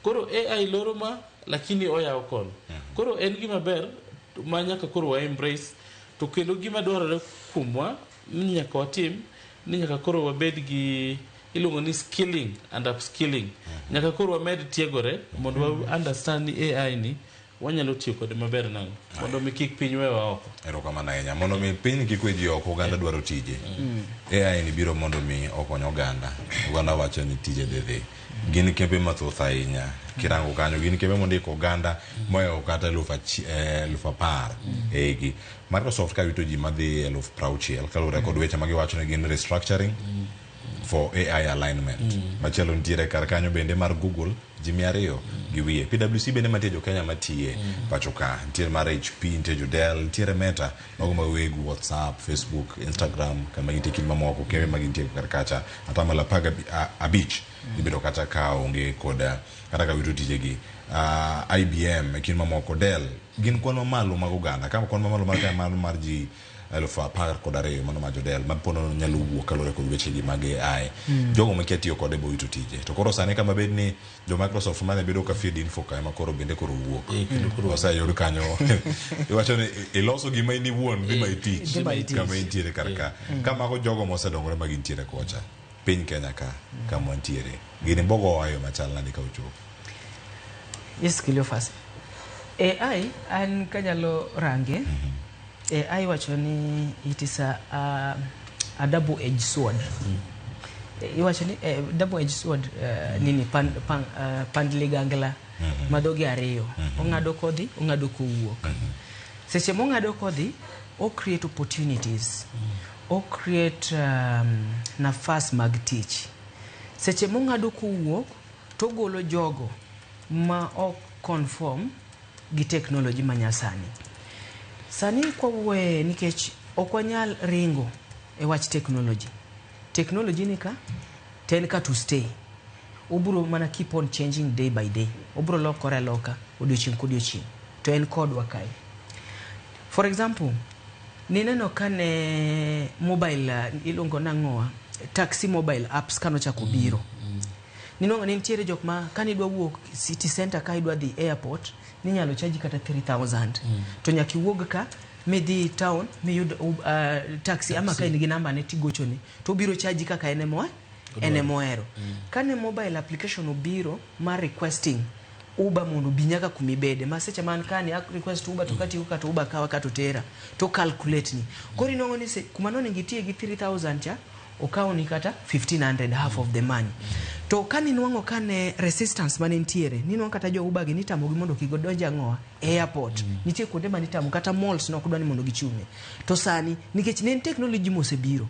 Koro AI loro ma lakini oyawo kono. Koro en gima ber ma nyaka koro wa embrace, to kendo gima dwarore kuomwa ni nyaka watim ni nyaka koro wabed gi iluongo ni skilling and upskilling. Nyaka koro wamed tiegore mondo wa understand ni AI ni wanyalo tiyo kode maber nang'o mondo mi kik piny wewa oko. Erokamano ahinya. Mondo mi piny kik we ji oko, oganda dwaro tije. AI ni biro mondo mi okony oganda. Oganda wacho ni tije dhi. Gin kembe mathoth ahinya. Kirango kanyo gin kembe mondiko oganda mohewo kata 10,000 eigi. Microsoft ka wito ji madhi 60,000 kaluwore kod weche ma giwacho ni gin restructuring for AI alignment. Machielo nitiere kar kanyo bende mar Google ji 200 gi wiye. PwC bende mantie jo Kenya matiye pacho ka. Nitiere mar HP, nitie jo Dell, nitiere Meta, mago mag weg WhatsApp, Facebook, Instagram, kama gintie kind mamoko kembe ma gintie kar kacha 15% ibedo kata ka onge kod kata ka wito tijegi. IBM kind mamoko, Dell gin kwan mamalo mag oganda. Kama kwan mamalo mar mar ji 12,000 mano ma jo Dell ma pono nyalo wuok kaluwore kod weche gi mag AI. Jogo makia tiyo kode bo wito tije. To koro sani kama bed ni jo Microsoft mane bedo ka feed info ka ema koro bende koro wuok. Oseyud kanyo. Iwacho ni iloso gima in iwuon dhi ma itich kama intiere kar ka. Kamago jogo mosedongore ma gintiere kocha. Piny Kenya ka kama wantiere. Gini bogo oayo machal nade ka ochopo. Yes, Cleophas. AI an kanyalo range. AI wacho ni it is a double-edged sword. Iwacho ni double-edged sword nini pand ligangla ma dhoge ariyo. Ong'ado kodhi, ong'ado kowuok. Seche mong'ado kodhi, o create opportunities. O create nafas mag tich. Seche mong'ado kowuok, to ogolo jogo ma ok conform gi technology ma nyasani. Sani kwawuoye nikech ok wanyal ringo e wach technology. Technology ni ka, to en ka to stay. Obiro mana keep on changing day by day. Obiro lokore aloka odiochieng' kodiochieng'. To en kodwa kae. For example, nineno kane mobile iluongo nang'owa taxi mobile apps kanochako biro. Ninwang'o ni nitiere jok ma kanidwa wuok city center ka idwa dhi airport ninyalo charge kata 3000. To nyaka iwuog ka midhi town miyud taxi ama ka in gi namba ne tigochone to obiro charge kaka en emohero. Kane mobile application obiro mar requesting Uber mondo obi nyaka kumibede ma seche man kani a request Uber to katieko kata Uber kawa kata otera to calculate ni. Koro inwang'o ni kuma nonego itiye gi 3000 cha okawni kata 1500, half of the money. To kane inwang'o kane resistance mane nitiere, ninwang'o kata jo Uber gi nitamogi mondo kik gidonj ang'owa airport. Nitie kuonde mane itamo kata malls nok dwa ni mondo gichung'e. To sani nikech ne en technology mosebiro,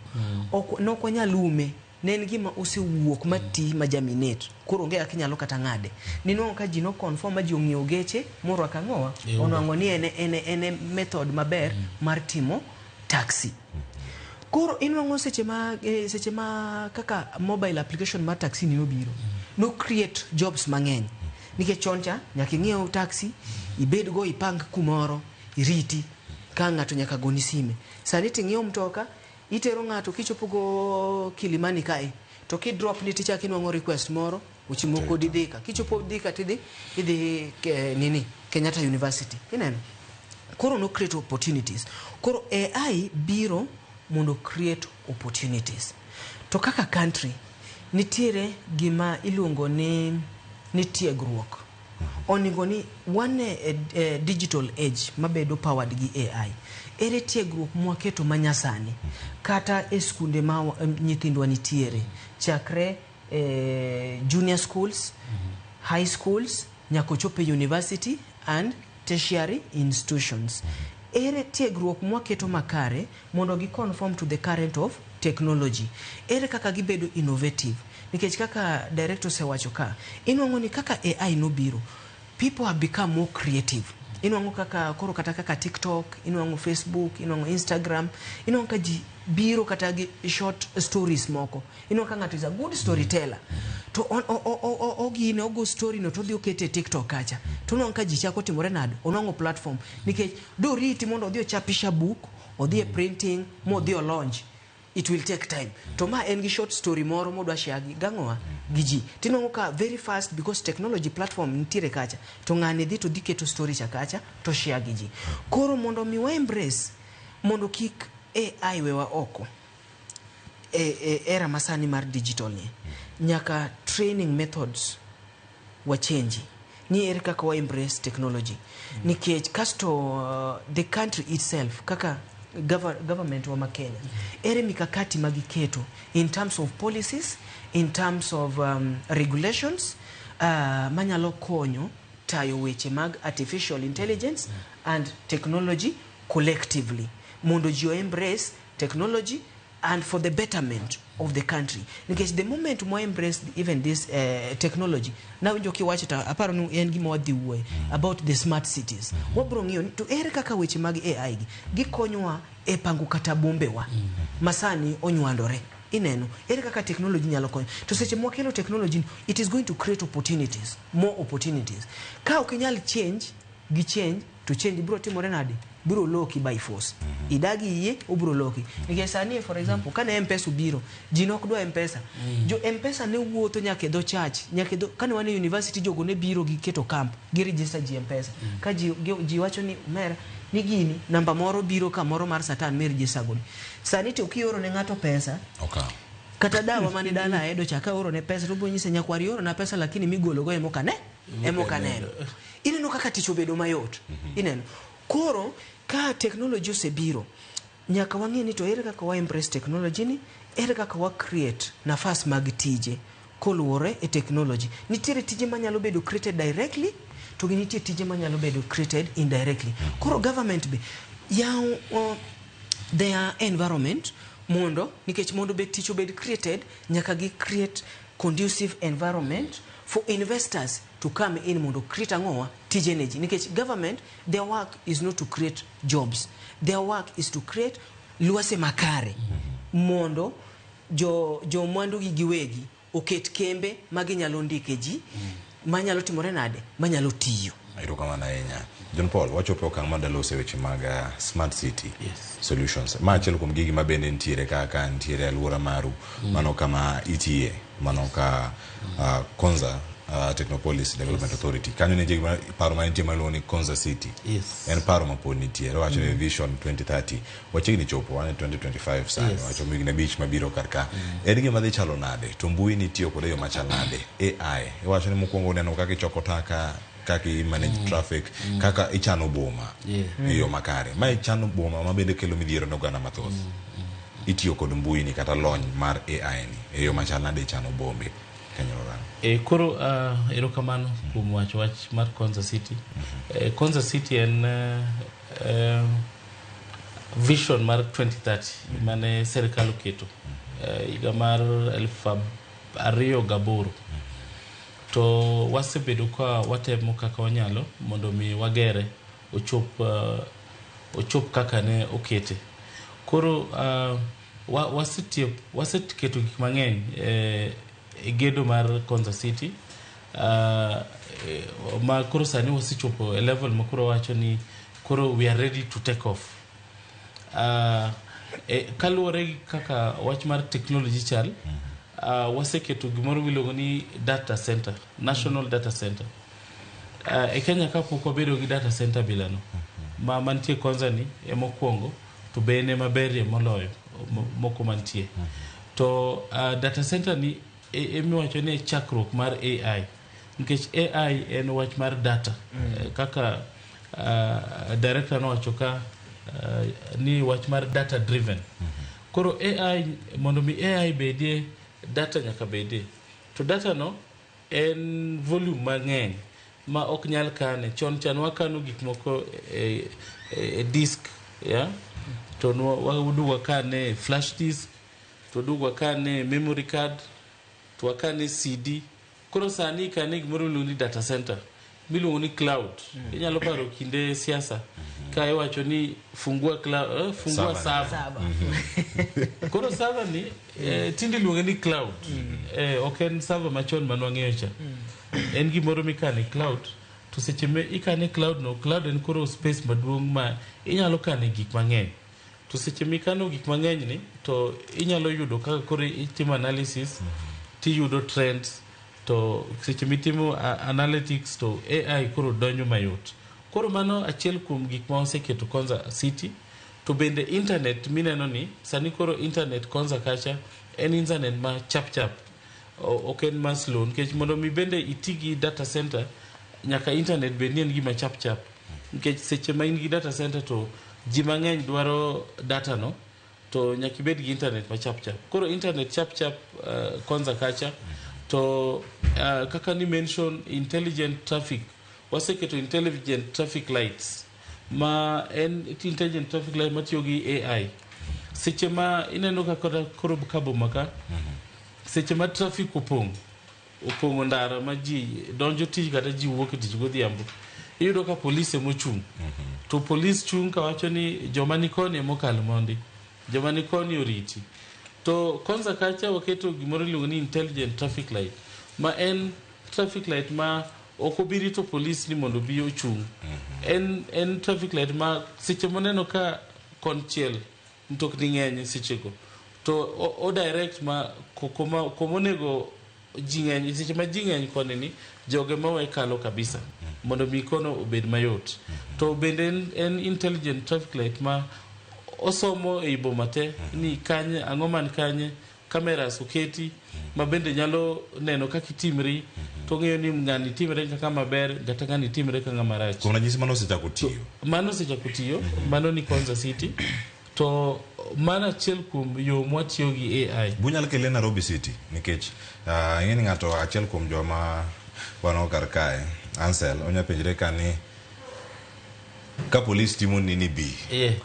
ok wanyal ume. Ne en gima osewuok mati ma germinate. Koro onge kaka inyalo kata ng'ade. Ninwang'o ka ji no conform ma ji ong'iewo geche morwako ang'owa, onwang'o ni en method maber mar timo taxi. Koro inwang'o seche ma seche ma kaka mobile application mar taxi ni nobiro, no create jobs mang'eny, nikech chon cha nyaka ing'iew taxi, ibed go, ipang kumoro, iriti ka ng'ato nyaka goni sime. Sani ting'iew mtoka, itero ng'ato, kichopo go Kilimani kae to kidrop ni tichak inwang'o request moro ochimo kodi Thika. Kichopo Thika tidhi idhi nini, Kenyatta University. Ineno, koro no create opportunities. Koro AI biro mondo create opportunities. To kaka country nitiere gima iluongo ni tiegruok. Onego ni wan e digital age mabedo powered gi AI. Ere tiegruok mwaketo manyasani kata e skunde ma nyithindwa nitiere, chakre junior schools, high schools, nyaka ochop e university and tertiary institutions? Ere tiegruok mwaketo makare mondo gi conform to the current of technology? Ere kaka gibedo innovative? Nikech kaka director osewacho ka, inwang'o ni kaka AI nobiro, people have become more creative. Inwang'o kaka koro kata kaka TikTok, inwang'o Facebook, inwang'o Instagram, inwang'o ka ji biro kata gi short stories moko. Inwang'o ka ng'ato is a good storyteller, to ogine ogo story no to odhi okete e TikTok kacha, to onwang'o ka ji chako timore nade, onwang'o platform, nikech doriti mondo odhi ochapisha book, odhi e printing, modhi o launch, it will take time. To ma en gi short story moro modwa share gi gang'owa gi ji, tinwang'o ka very fast, because technology platform nitiere kacha, to ng'ani dhi to dhi keto story cha kacha to share gi ji. Koro mondo mi wa embrace mondo kik AI wewa oko e era masani mar digital ni, nyaka training methods wa change ni ere kaka wa embrace technology. Nikech kasto the country itself, kaka government wa ma Kenya, ere mikakati magiketo in terms of policies, in terms of regulations manyalo konyo tayo weche mag artificial intelligence and technology collectively, mondo ji o embrace technology and for the betterment of the country? Nikech the moment mo embrace even this technology, nawinjo kiwacho to aparo ni en gima wadhi wuoye about the smart cities. Wabro ng'iyo ni to ere kaka weche mag AI gi gikonyowa e pango kata bombewa masani onywandore. Ineno ere kaka technology nyalo konyo. To seche mwakelo technology ni, it is going to create opportunities, more opportunities. Ka ok inyal change gi change, to change biro timore nade? Biro loki by force. Idagi yie, obiro loki. Nikech sani, for example, kane M-Pesa obiro, ji nok dwa M-Pesa. Jo M-Pesa ne wuotho nyaka e dho church, nyaka e dho kane wan e university, jogo ne biro gi keto camp, gi register ji M-Pesa. Ka ji wacho ni mera ni gini namba moro biro kamoro mar satan mi register goni. Sani to kioro ne ng'ato pesa, Okaw. kata dawa mane dala aedo cha, ka oro ne pesa to obiro nyise, "Nyakwar, ioro na pesa, lakini migolo go emoka ne emoka neno." Ineno kaka tich obedo mayot. Ineno koro ka technology osebiro, nyaka wang'e ni to ere kaka wa embrace technology ni, ere kaka wa create nafas mag tije koluwore e technology. Nitiere tije manyalo bedo created directly, to gi nitie tije manyalo bedo created indirectly. Koro government be yaw their environment mondo, nikech mondo bed tich obed created, nyaka gi create conducive environment for investors to come in mondo create ang'owa, tije ne ji. Nikech government, their work is not to create jobs, their work is to create lwase makare mondo jo mwandu gi giwegi oket kembe ma ginyalo ndike ji, manyalo timore nade, manyalo tiyo. Erokamano ahinya, John Paul. Wachopo e okang' ma dalose weche mag smart city solutions. Ma achiel kuom gigi ma bende nitiere kaka nitiere e alwora maru. Mano kama itiye, mano ka Konza Technopolis Development Authority kanyo nitie paro ma nitie maluongo ni Konza City. En paro ma pod nitiere. Wacho ni Vision 2030 wachiegni chopo, wan e 2025 sani. Wachomo higni 5 mabiro kar ka. En gima dhi chalo nade? To mbui nitiyo kode e yo machal nade? AI iwacho ni mokwongo neno kaka ichoko taka, kaka i manage traffic, kaka ichano boma e yo makare. Ma ichano boma ma bende kelo midhiero ne oganda mathoth. Itiyo kod mbui ni kata lony mar AI ni e yo machal nade ichano bombe kanyalo rango? Koro erokamano kuom wacho wach mar Konza City. Konza City en vision mar 2030 mane sirikal oketo higa mar 2008, to wasebedo ka watemo kaka wanyalo mondo mi wagere ochop kaka ne okete. Koro Wasetiyo, waseketo gik mang'eny e gedo mar Konza City, ma koro sani wasechopo e level ma koro wacho ni koro we are ready to take off. Kaluwore gi kaka wach mar technology chal, waseketo gimoro miluongo ni data center, national data center. E Kenya ka pok wabedo gi data center bilano ma mantie Konza ni emokwongo, to be en ema berie moloyo moko mantie. To data center ni emiwacho ni e chakruok mar AI, nikech AI en wach mar data. Kaka director nowacho ka ni wach mar data driven. Koro AI, mondo mi AI bedie, data nyaka bedie. To data no en volume mang'eny ma ok nyal kane. Chon chan wakano gik moko e disk, yeah? To waduog wakane e flash disk, to waduog wakane e memory card, to wakane CD. Koro sani ikane gimoro miluongo ni data center, miluongo ni cloud. Inyalo paro kinde siasa ka iwacho ni fungua cloud, fungua Server. server. Koro server ni tinde iluonge ni cloud. Ok en server machon manwang'eyo cha. En gimoro mikane cloud, to seche ma ikane cloud no, cloud en koro space maduong' ma inyalo kane gik mang'eny. To seche mikano gik mang'eny ni, to inyalo yudo kaka koro itimo analysis, tiyudo trends, to seche mitimo analytics to AI koro donjo mayot. Koro mano achiel kuom gik ma waseketo Konza City. To bende internet mineno ni sani koro internet Konza kacha en internet ma chap chap, ok en ma slow, nikech mondo mi bende iti gi data center nyaka internet bed ni en gima chap chap, nikech seche ma in gi data center to ji mang'eny dwaro data no, to nyaka ibed gi internet ma chap chap. Koro internet chap chap Konza kacha. To kaka ni mention intelligent traffic, waseketo intelligent traffic lights, ma en intelligent traffic light matiyo gi AI. Seche ma ineno ka kata koro ka boma ka, seche ma traffic opong' opong'o ndara ma ji donjo tich kata ji wuok e tich godhiambo, iyudo ka polis emochung'. To polis chung' kawacho ni joma ni koni emokal mondi, joma ni koni oriti. To Konza kacha waketo gimoro iluongo ni intelligent traffic light, ma en traffic light ma ok obi rito polis ni mondo obi ochung'. En traffic light ma seche moneno ka konchiel mtokni ng'eny sechego, to o direct ma kuma onego ji ng'eny, seche ma ji ng'eny koni ni joge mawe kalo kabisa mondo mi kono obed mayot. To bende en intelligent traffic light ma osomo ei boma te ni kanye ang'o man kanye, cameras oketi ma bende nyalo neno kaka itimri, to ng'eyo ni ng'ani timre kaka maber kata ng'ani timre kaka marach. Kuom ranyisi, mano osechako tiyo? Mano osechako tiyo, mano ni Konza City. To mano achiel kuom yo mwatiyo gi AI. Bunyal kele Nairobi City, nikech ing'e ni ng'ato achiel kuom joma wan kar kae, Ansel, onya penjre ka ni ka polis timo ni bi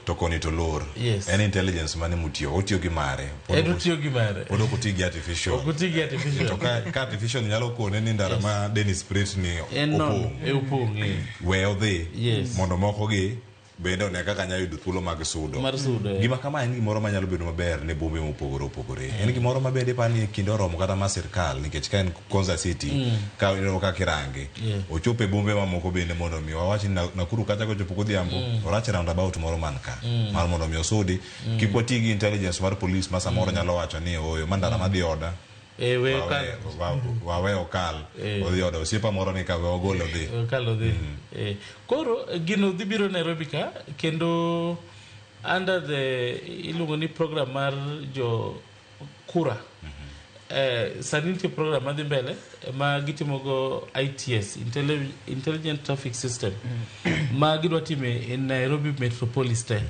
to koni to lor. En intelligence mane mutiyo? Otiyo gi mare? En otiyo gi mare. Pod ok oti gi artificial? Ok oti gi artificial. To ka artificial nyalo kone ni ndara ma Dennis Pritt ni En non opong', e opong', we odhi mondo moko gi bende one kaka nyalo yudo thuolo mag sudo. Mar sudo, Gima kama en gimoro manyalo bedo maber ne bombe mopogore opogore. En gimoro ma bende ipani e kinde oromo kata ma sirkal, nikech ka en Konza City, ka ineno kaka irange, ochopo e bombe mamoko bende, mondo mi wawach ni Nakuru kacha kochopo godhiambo, orach roundabout moro man ka mar mondo mi osudi, kik wati gi intelligence mar police ma samoro nyalo wacho ni oyo ma ndara madhi oda, we okal. Wawe okal odhi oda, osiepa moro ni ka we ogol odhi. Okal odhi. Koro gino dhi biro Nairobi ka, kendo under the iluongo ni program mar jo kura. Sani nitie program madhi mbele ma gitimogo ITS, Intelligent Traffic System, ma gidwa time e Nairobi Metropolis te,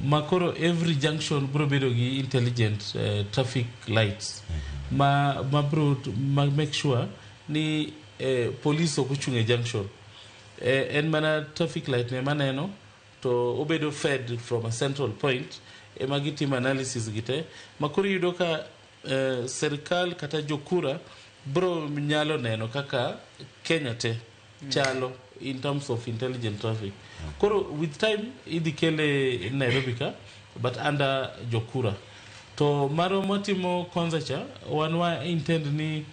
ma koro every junction biro bedo gi intelligent traffic lights ma biro ma make sure ni police ok ochung' e junction, en mana traffic light ne maneno to obedo fed from a central point ema gitimo analysis gi te, ma koro iyudo ka serikal kata jokura bro nyalo neno kaka Kenya te chalo in terms of intelligent traffic. Koro with time idhi kele Nairobi ka, but under jokura. To marwa mwatimo Konza cha, wan wa intend ni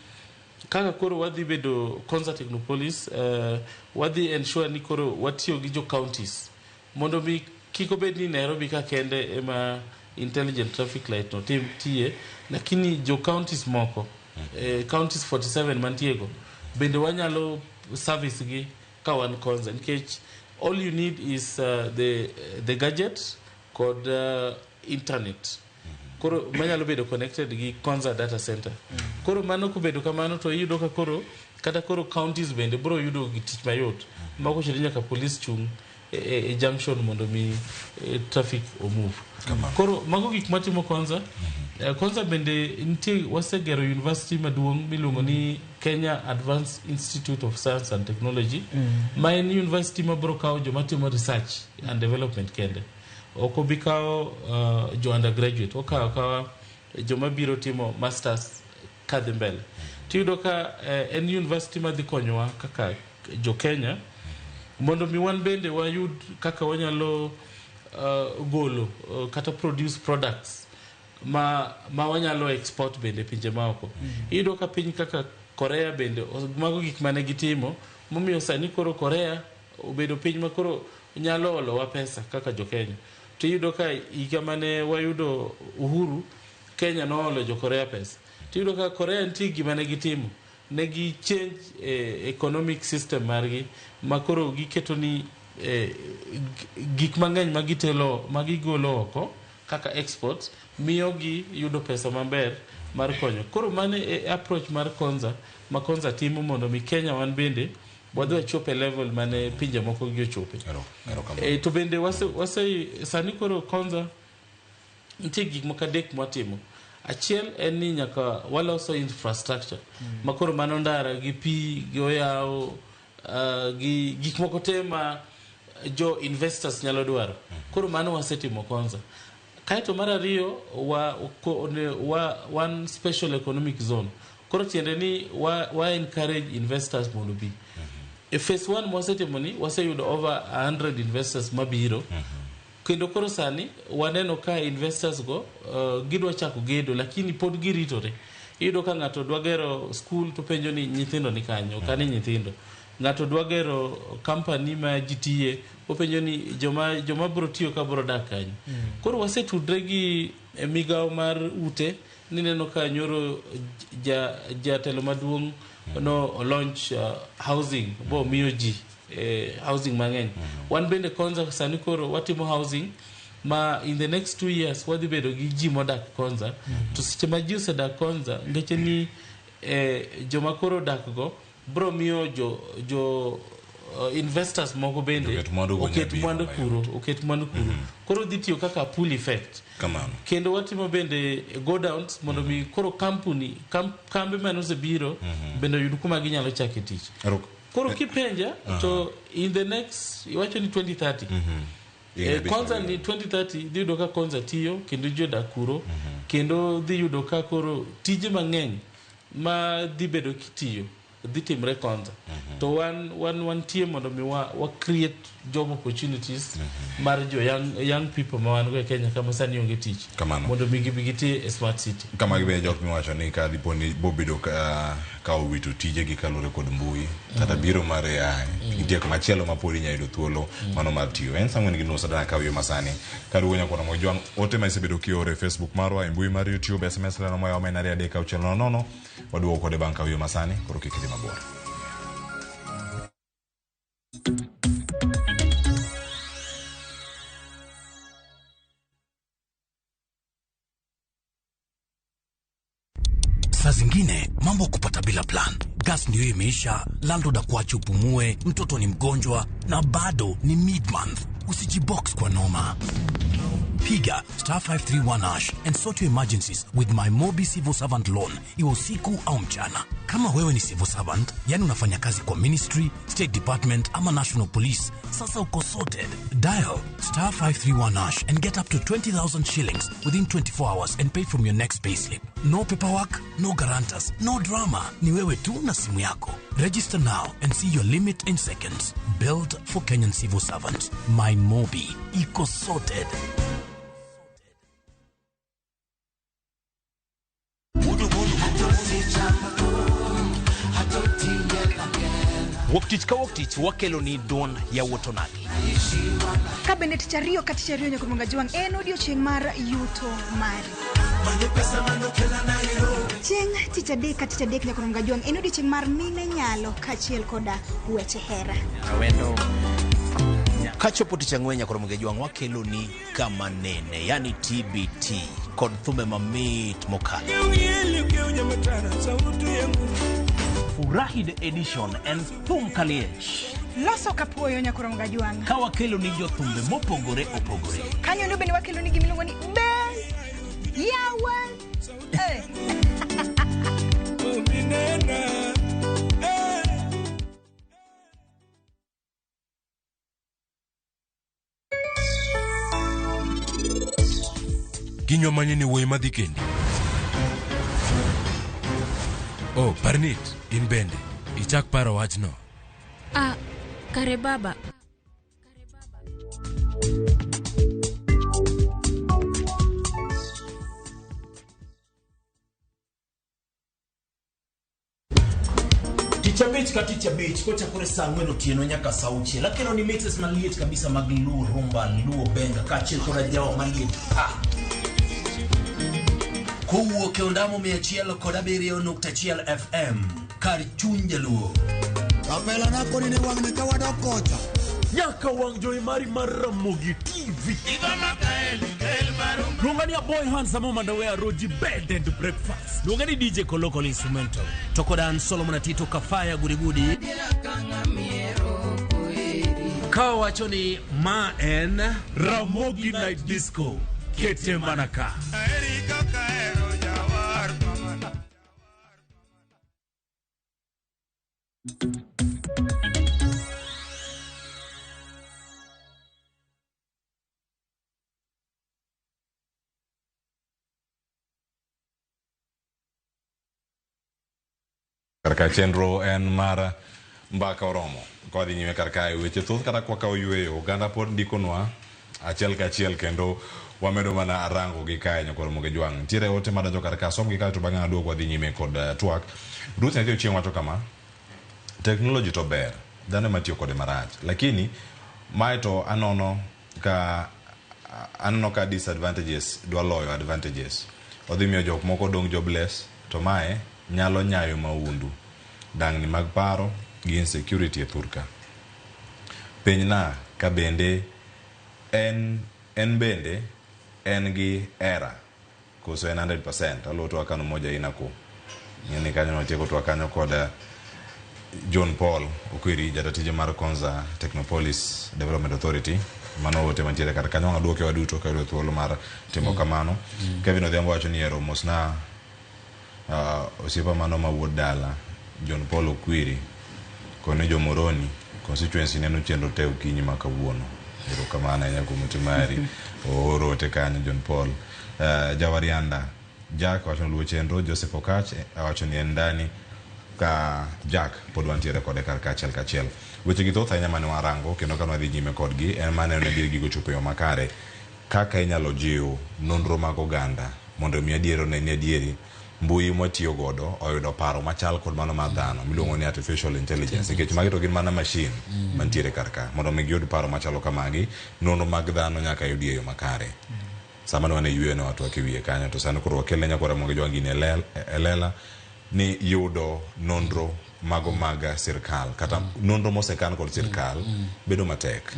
kaka koro wadhi bedo Konza Technopolis, wadhi ensure ni koro watiyo gi jo counties mondo mi kik obed ni Nairobi ka kende ema intelligent traffic light no tim tiye, lakini jo counties moko, counties 47 mantie go bende wanyalo service gi ka wan Konza, nikech all you need is the gadget kod internet koro manyalo bedo connected gi Konza data center. Koro mano kobedo kamano to iyudo ka koro kata koro counties bende biro yudo gi tich mayot ma ok ochuno ni nyaka police chung e junction mondo mi traffic omove. Koro mago gik matimo Konza. Konza bende nitie, wasegero university maduong' miluongo ni Kenya Advanced Institute of Science and Technology, ma en university mabiro kawo joma timo research and development kende. Ok obi kawo jo undergraduate, okawo akawa joma biro timo masters kadhi mbele. Tiyudo ka en university madhi konyowa kaka jo Kenya mondo mi wan bende wayud kaka wanyalo golo kata produce products ma wanyalo export bende pinje maoko. Iyudo ka piny kaka Korea bende mago gik mane gitimo momiyo sani koro Korea obedo piny ma koro nyalo olowa pesa kaka jo Kenya. To iyudo ka higa mane wayudo uhuru, Kenya noolo jo Korea pesa. To iyudo ka Korea nitie gima ne gitimo, ne gi change economic system margi ma koro giketo ni gik mang'eny ma gitelo ma gigolo oko kaka exports miyo gi yudo pesa maber mar konyo. Koro mano e approach mar Konza ma Konza timo mondo mi Kenya wan bende wadhi wachop e level mane pinje moko gi ochope. To bende wase sani koro Konza nitie gik moko adek mwatimo. Achiel en ni nyaka waloso infrastructure ma koro mano ndara gi pi gi oyawo, gi gik moko te ma jo investors nyalo dwaro. Koro mano wasetimo Konza. Kaeto mar ariyo wa one special economic zone. Koro tiende ni wa encourage investors mondo bi. E phase 1 mwasetimo ni waseyudo over 100 investors mabiro. Kendo koro sani waneno ka investors go gidwa chako gedo, lakini pod giritore. Iyudo ka ng'ato dwa gero school to penjo ni nyithindo ni kanyo, ok ni nyithindo. Ng'ato dwa gero company ma ji tiye, openjo ni joma biro tiyo ka biro dak kanyo. Koro wasetudre gi migawo mar ute, nineno ka nyoro jatelo maduong' no launch housing bo miyo ji housing mang'eny. Wan bende Konza sani koro watimo housing ma in the next 2 years wadhi bedo gi ji modak Konza. To seche ma ji osedak Konza, ngeche ni joma koro odak go bro miyo jo investors moko bende Oket mwandu go oket nyabiro mwandu mayot. kuro, oket mwandu kuro. Koro dhi tiyo kaka pull effect. Kamano. Kendo watimo bende go downs mondo mi koro kampuni kambe mane osebiro bende oyud kuma ginyalo chake tich. Koro kipenja to in the next, iwacho ni 2030, Higni 5 Konza mabiro. ni 2030 dhi yudo ka Konza tiyo kendo ji odak kuro, kendo dhi yudo ka koro tije mang'eny ma dhi bedo kitiyo dhi timre Konza. To wan wantie mondo mi wa create job opportunities mar jo young people ma wan go e Kenya kama sani onge tich. Kamano. Mondo mi gibi giti e smart city. Kama gibe jok miwacho ni ka dipo ni bobedo ka owito tijegi kaluwore kod mbui kata biro mar AI, nitie kamachielo ma pod inyalo yudo thuolo mano mar tiyo. En saa 4:30 adana kaw yo masani kaduogo nyakwara Mojwang' ote ma isebedo kioro e Facebook marwa, e mbui mar YouTube, SMS leno moyaw ma en 23600. Waduogo kode bang' kaw yo masani, koro kik idhi mabor. Saa zingine mambo kupata bila plan. Gas ndiyo imeisha, landlord akuache upumue, mtoto ni mgonjwa na bado ni mid-month. Usijibox kwa noma. Piga star 531 hash and sort your emergencies with my Mobi Civil Servant Loan, iwe usiku au mchana. Kama wewe ni civil servant, yani unafanya kazi kwa ministry, state department ama national police, sasa uko sorted. Dial star 531 hash and get up to 20,000 shillings within 24 hours and pay from your next payslip. No paperwork, no guarantors, no drama. Ni wewe tu na simu yako. Register now and see your limit in seconds. Built for Kenyan civil servants. My Mobi. Iko sorted. Wuok tich ka wuok tich wakelo ni duond yawuot onagi. Ka bende tich ariyo ka tich ariyo nyaka Jwang' en odiochieng' mar yuto mari. Chieng' tich adek ka tich adek nyaka Jwang' en odiochieng' mar mine nyalo kaachiel koda weche hera. Kachopo tich ang'wen nyaka Ramogi Ajwang' wakelo ni kama nene, yani TBT kod thumbe mamit mokalo. Furahi the edition en thum kaliech. Loso kapuoyo nyaka Jwang'. Ka wakelo ni jothumbe mopogore opogore. Kanyo endo bende wakelo ni gimiluongo ni be yawa. Eh. Kinywa manye ni wuoyi madhi kendi. Oh, Parnit, in bende. Ichak paro wachno. Ah, kare baba. Tich abich ka tich abich kochakore saa ang'wen otieno nyaka saa auchiel akelo ni mixes maliet kabisa mag Luo Rumba, Luo Benga kaachiel koda jawa maliet pa. Kowuok e ondamo 107.1 FM kar chuny jaluo. Kapela na koni ni wang'ni ka wadok kocha. Nyaka wang' jowi mari mar Ramogi TV. Luonga ni Aboy Handsome Mandawe Roji Bed and Breakfast. Luonga ni DJ Koloko Instrumental. To koda an Solomon Atito Kafaya Gurigudi. Ka wacho ni ma en Ramogi Night Disco. Kete mana ka. Kar ka chenro en mar mbaka oromo. Ka wadhi nyime kar kae weche thoth kata kwa kawo yueyo oganda pod ndikonwa achiel kachiel kendo wamedo mana rango gi kae nyakwar Ramogi Jwang'. Nitiere ote madonjo kar ka som gi kae to bang'e aduog wadhi nyime kod twak. Ruth Nyathi Ochieng' wacho kama, teknoloji to ber, dhano ema tiyo kode marach. Lakini mae to anono ka disadvantages dwa loyo advantages. Odhi miyo jok moko dong' jobless to mae nyalo nyayo maundu, dangni mag paro gi insecurity e thurka. Pinyna ka bende en bende en gi error koso en 100%. Aluwo twak kano moja ina ku ng'eni kanyo notieko twak kanyo kod John Paul Okwiri, jatatije mar Konza Technopolis Development Authority. Mano ote mantiere kar kanyo aduoke waduto ka yudo thuolo mar timo kamano. Kevin Odhiambo wacho ni ero mosna osiepa mano ma wuod dala John Paul Okwiri koni Jomoroni constituency neno chenro te okinyi ma kawuono. Erokamano ahinya kuom ote mari. Ooro ote kanyo John Paul. Jawarianda Jack wacho ni luwo chenro. Joseph Okach wacho ni en ndani ka Jack pod wantiere kode kar kachiel kachiel. Weche gi thoth ahinya mane warango kendo ka wadhi nyime kodgi en mane ne adier gigo chopo e yo makare kaka inyalo jiw nonro mag oganda mondo mi adier one ni adieri mbui mwatiyo godo oyudo paro machal kod mano mar dhano miluongo ni artificial intelligence, nikech magi to gin mana machine mantiere kar ka. Mondo mi giyud paro machalo kamagi, nonro mag dhano nyaka yudi e yo makare. Sama ne wan e yweyo ne watwak e wiye kanyo, to sani koro wakele nyakwar Ramogi Jwang' gini e lela ni yudo nonro mago mag sirkal kata nonro mosekan kod sirkal bedo matek.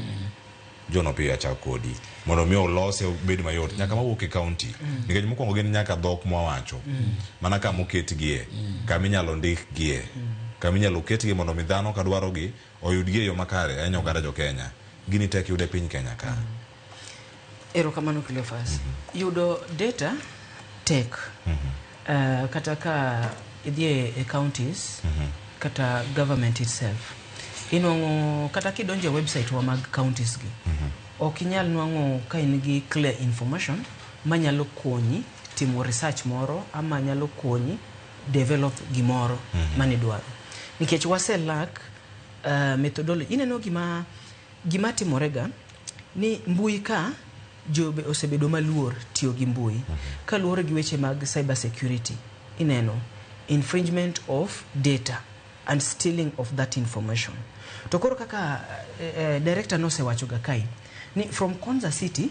John Opiyo achak kodi mondo mi olose obed mayot nyaka mawuok e county, nikech mokwongo gin nyaka dhok mwawacho, mana kama oketgie, kama inyalo ndikgie, kama inyalo ketgie mondo mi dhano ka dwarogi oyudgi e yo makare ahinya oganda jo Kenya. Gini tek yudo e piny Kenya ka. Erokamano Cleophas. Yudo data tek. Kata ka idhi e counties, kata government itself, inwang'o kata kidonjo e website wa mag counties gi, ok inyal nwang'o ka in gi clear information manyalo konyi timo research moro ama nyalo konyi develop gimoro manidwaro. Nikech wase lack methodology. Ineno gima timorega ni mbui ka jobe osebedo maluor tiyo gi mbui kaluwore gi weche mag cyber security. Ineno infringement of data. and stealing of that information. To koro kaka director nosewacho ga kae ni from Konza City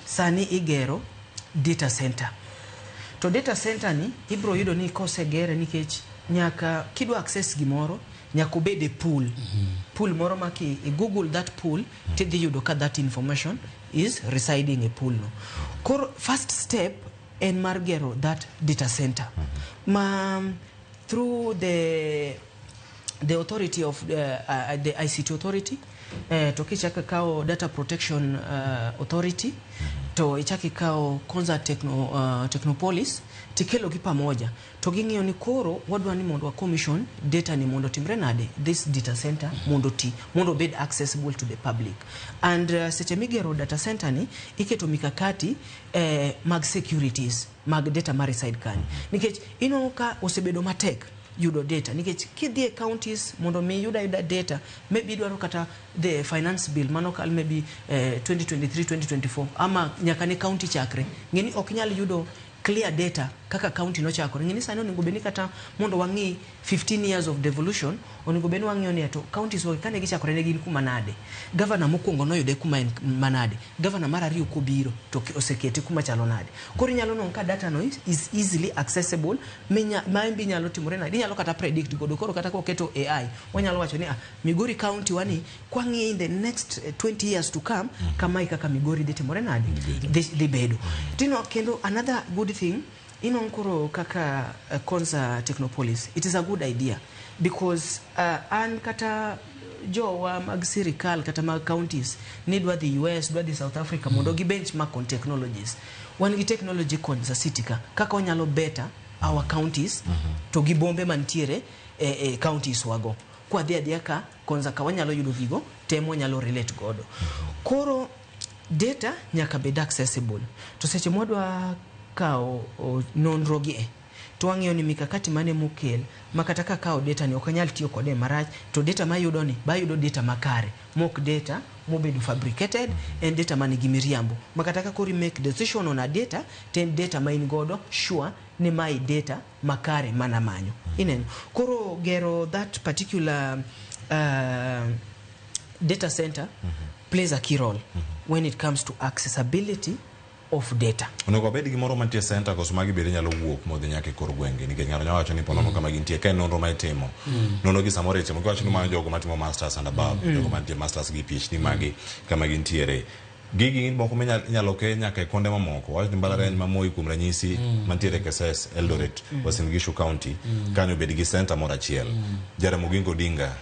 sani igero data center. To data center ni ibro yudo ni kosegere, nikech nyaka kidwa access gimoro nyaka obed e pool. Pool moro ma ki i google that pool, tidhi yudo ka that information is residing e pool no. Koro first step en mar gero that data center ma through the authority of the ICT authority, to kichako ikawo data protection authority, to ichako ikawo Konza Technopolis, tikelo gi pamoja to ging'iyo ni koro wadwa ni mondo wa commission data ni mondo timre nade, this data center mondo ti, mondo obed accessible to the public. And seche migero data center ni, iketo mikakati mag securities mag data ma reside kanyo, nikech inwang'o ka osebedo matek yudo data, nikech kidhi e counties mondo mi iyud ayuda data, maybe idwaro kata the finance bill manokal maybe 2023 2024 ama nyaka ne county chakre, ng'eni ok inyal yudo clear data kaka county nochakore. Ng'eni sani onego bed ni kata mondo wang'i 15 years of devolution, onego bed ni wang'iyo ni to counties wagi kane gichakore ne gin kuma nade, governor mokwongo noyude kuma en manade, governor mar ariyo kobiro to osekete kuma chalo nade. Koro inyalo nwang'o ka data no is easily accessible, ma en be inyalo timore nade, inyalo kata predict godo. Koro kata koketo AI, wanyalo wacho ni, ah, Migori County wani kwang'iye in the next 20 years to come, kamae kaka Migori dhi timore nade, dhi bedo tino. Kendo another good thing inwang'o koro kaka Konza Technopolis, it is a good idea because an kata jowa mag sirikal kata mag counties ni dwa dhi US, dwa dhi South Africa mondo gi benchmark on technologies, wan gi technology Konza City ka kaka wanyalo better our counties to gi bombe mantiere e counties wago. Kwadhi adhiya ka Konza ka, wanyalo yudo gigo te mwanyalo relate godo. Koro data nyaka bed accessible, to seche mwadwa kawo nonro gi e to wang'iyo ni mikakati mane mokel ma kata kakawo data ni ok anyal tiyo kode marach, to data mayudo ni bayudo data makare, mok data mobedo fabricated, en data manigi miriambo, ma kata ka koro i make decision on a data, to en data ma in godo sure ni mae data makare mana manyo ineno. Koro gero that particular data center plays a key role when it comes to accessibility of data. Onego wabed gi moro mantie center, koso magi bende nyalo wuok modhi nyaka e kor gwenge? Nikech ng'ato nyalo wacho ni ponono kama gintie ka en nonro ma itimo, nonro gi samoro itimo kiwacho ni mano jogo matimo masters and above, jogo mantie masters gi PhD magi kama gintiere, gigi gin moko minyalo ke nyaka e konde mamoko. Wach ni mbalariany ma Moi kuom ranyisi, mantiere Keses, Eldoret, Uasin Gishu County, kanyo bed gi center moro achiel. Jaramogi Oginga Odinga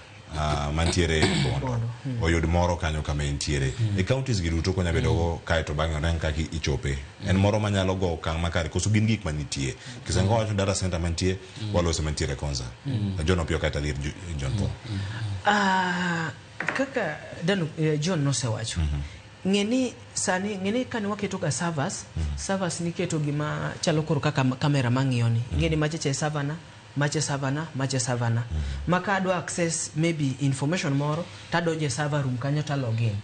mantiere Bondo oyud moro kanyo kama entiere. E counties gi duto konya bedo go, kaeto bang'e onen kaka ichope. En moro manyalo go okang' makare, koso gin gik manitie? Kisengo wacho data center mantie, walose mantiere Konza. John Opiyo, kaeto adhi ir John Paul. Kaka John nosewacho, ng'e ni sani, ng'e ni kane waketo ga servers, servers niketo gima chalo koro kaka kamera mang'iyo ni, ing'e ni machacha e server na, mache server na, mache server na, ma ka adwa access maybe information moro, tadonjo e server room kanyo ta login.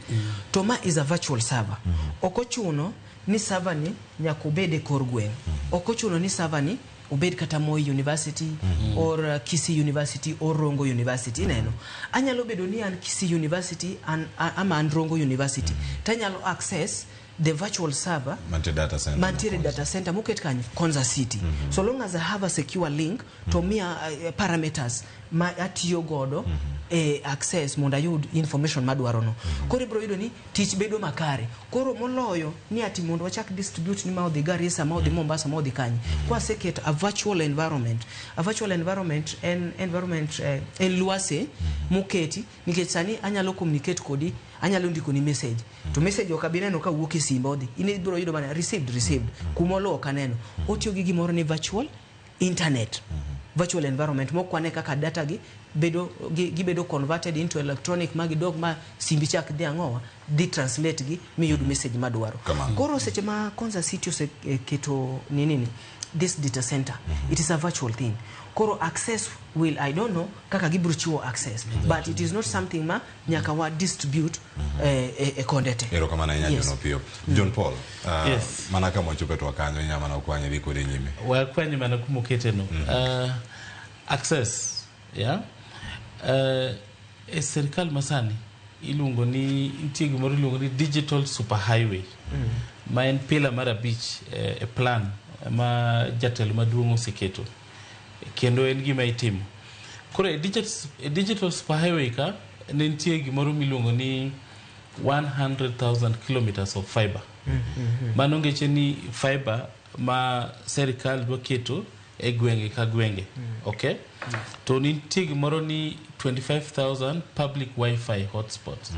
To ma is a virtual server. Ok ochuno ni server ni nyaka obed e kor gweng', ok ochuno ni server ni obed kata Moi University or Kisii University or Rongo University. Ineno, anyalo bedo ni an Kisii University an, ama an Rongo University, tanyalo access the virtual server mantie data center mantiere data center moket kanyo Konza City, so long as I have a secure link to miya parameters ma atiyo godo e access mondo ayud information madwaro no. Koro ibiro yudo ni tich bedo makare. Koro moloyo ni ati mondo wachak distribute ni ma odhi Garissa, ma odhi Mombasa, ma odhi kanye, kwaseketo a virtual environment. A virtual environment en environment en lwasi moketi, nikech sani anyalo communicate kodi, anyalo ndikoni message, to message ok abi neno ka wuok e simba odhi in, ibiro yudo mana received kuma oluwo ok aneno. Otiyo gi gimoro ni virtual internet, virtual environment mokwane kaka data gi bedo gibedo converted into electronic, ma gidog ma simbi chak dhi ang'owa dhi translate gi miyud message madwaro. Kamano. Koro seche ma Konza City oseketo nini, this data center, it is a virtual thing. Koro access will, I don't know kaka gibiro chiwo access, but it is not something ma nyaka wa distribute e konde te. Erokamano ahinya. Yes. John Opiyo, John Paul, Yes. mana kama wachope to kanyo inya mana kwanye dhi kode nyime. Wakwanye mana kumokete no. Access, yeah. E sirkal masani iluongo ni nitie gimoro iluongo ni digital superhighway ma en pillar mar abich e plan ma jatelo maduong' oseketo kendo en gima itimo. Koro e digital superhighway ka ne nitie gimoro miluongo ni 100,000 kilometers of fiber. Mano ngeche ni fiber ma serikal dwa keto e gwenge ka gwenge. Okay? To nitie gimoro ni 25,000 public wifi hotspots.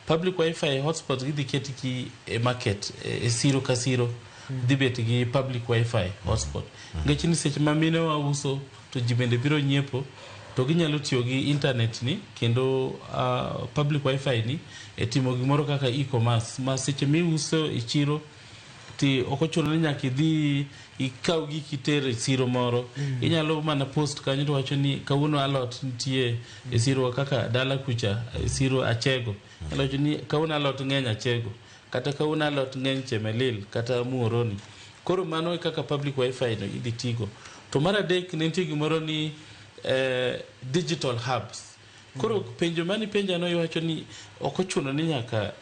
Public wifi hotspots gidhi ketgi e market, e siro ka siro dhi bet gi public wifi hotspot. Nikech ni seche ma mine wa uso to ji bende biro nyiepo to ginyalo tiyo gi internet ni kendo public wifi ni e timo gimoro kaka e-commerce ma seche miuso e chiro ti ok ochuno ni nyaka idhi ikaw giki iter e siro moro. Inyalo mana post kanyo to wacho ni kawuono alot nitie e siro kaka dala kucha e siro Achego. Inyalo wacho ni kawuono alot ng'eny Achego kata kawuono alot ng'eny Chemelil kata Muhoroni. Koro mano e kaka public wifi no idhi tigo. To mar adek ne nitie gimoro ni digital hubs. Koro penjo mani penjano iwacho ni ok ochuno ni nyaka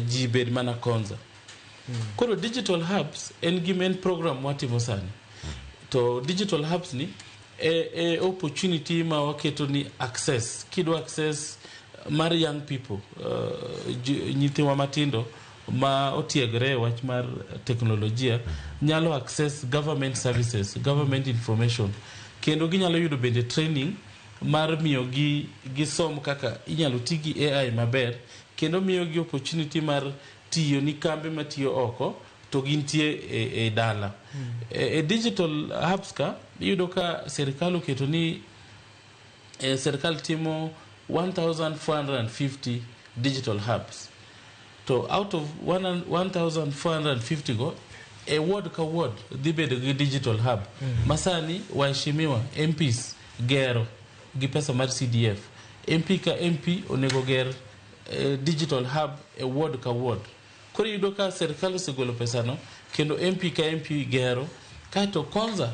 ji bed mana Konza. Koro digital hubs en gima en program mwatimo sani. To digital hubs ni e opportunity ma waketo ni access kidwa access mar young people, nyithiwa matindo ma otiegore e wach mar teknolojia nyalo access government services, government information, kendo ginyalo yudo bende training mar miyo gi gisom kaka inyalo ti gi AI maber kendo miyo gi opportunity mar tiyo ni kambe matiyo oko to gintie e dala. E digital hubs ka iyudo ka sirikal oketo ni sirikal timo 1450 digital hubs to out of 1450 go e ward ka ward dhi bedo gi digital hub. Masani waheshimiwa MPs gero gi pesa mar CDF. MP ka MP onego ger digital hub e ward ka ward. Koro iyudo ka sirikal osegolo pesano kendo MP ka MP gero kaeto Konza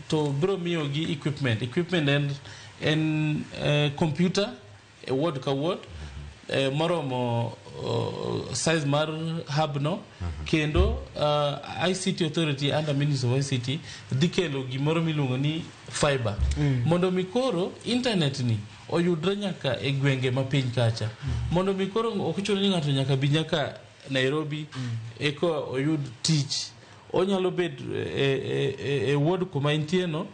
to biro miyo gi equipment. Equipment en computer e ward ka ward moromo size mar hub no. Kendo ICT Authority under Ministry of ICT dhi kelo gimoro miluongo ni fiber mondo mi koro internet ni oyudre nyaka e gwenge ma piny kacha mondo mi koro ok ochuno ni ng'ato nyaka bi nyaka Nairobi eka oyud tich. Onyalo bet e ward kuma entie no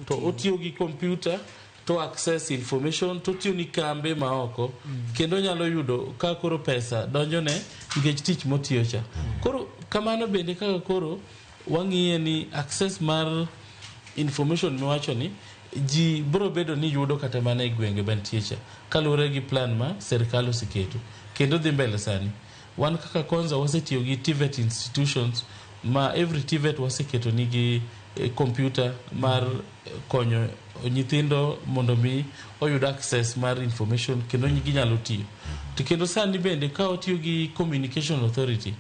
to otiyo gi computer to access information to otiyo ni kambe ma oko kendo onyalo yudo ka koro pesa donjone nikech tich motiyo cha. Koro kamano bende kaka koro wang'iye ni access mar information miwacho ni ji biro bedo ni yudo kata mana e gwenge mantie cha kaluwore gi plan ma sirikal oseketo kendo dhi mbele. Sani wan kaka Konza wasetiyo gi TVET institutions ma every TVET waseketo nigi computer mar konyo nyithindo mondo mi oyud access mar information kendo ginyalo tiyo. To kendo sani bende ka watiyo gi Communication Authority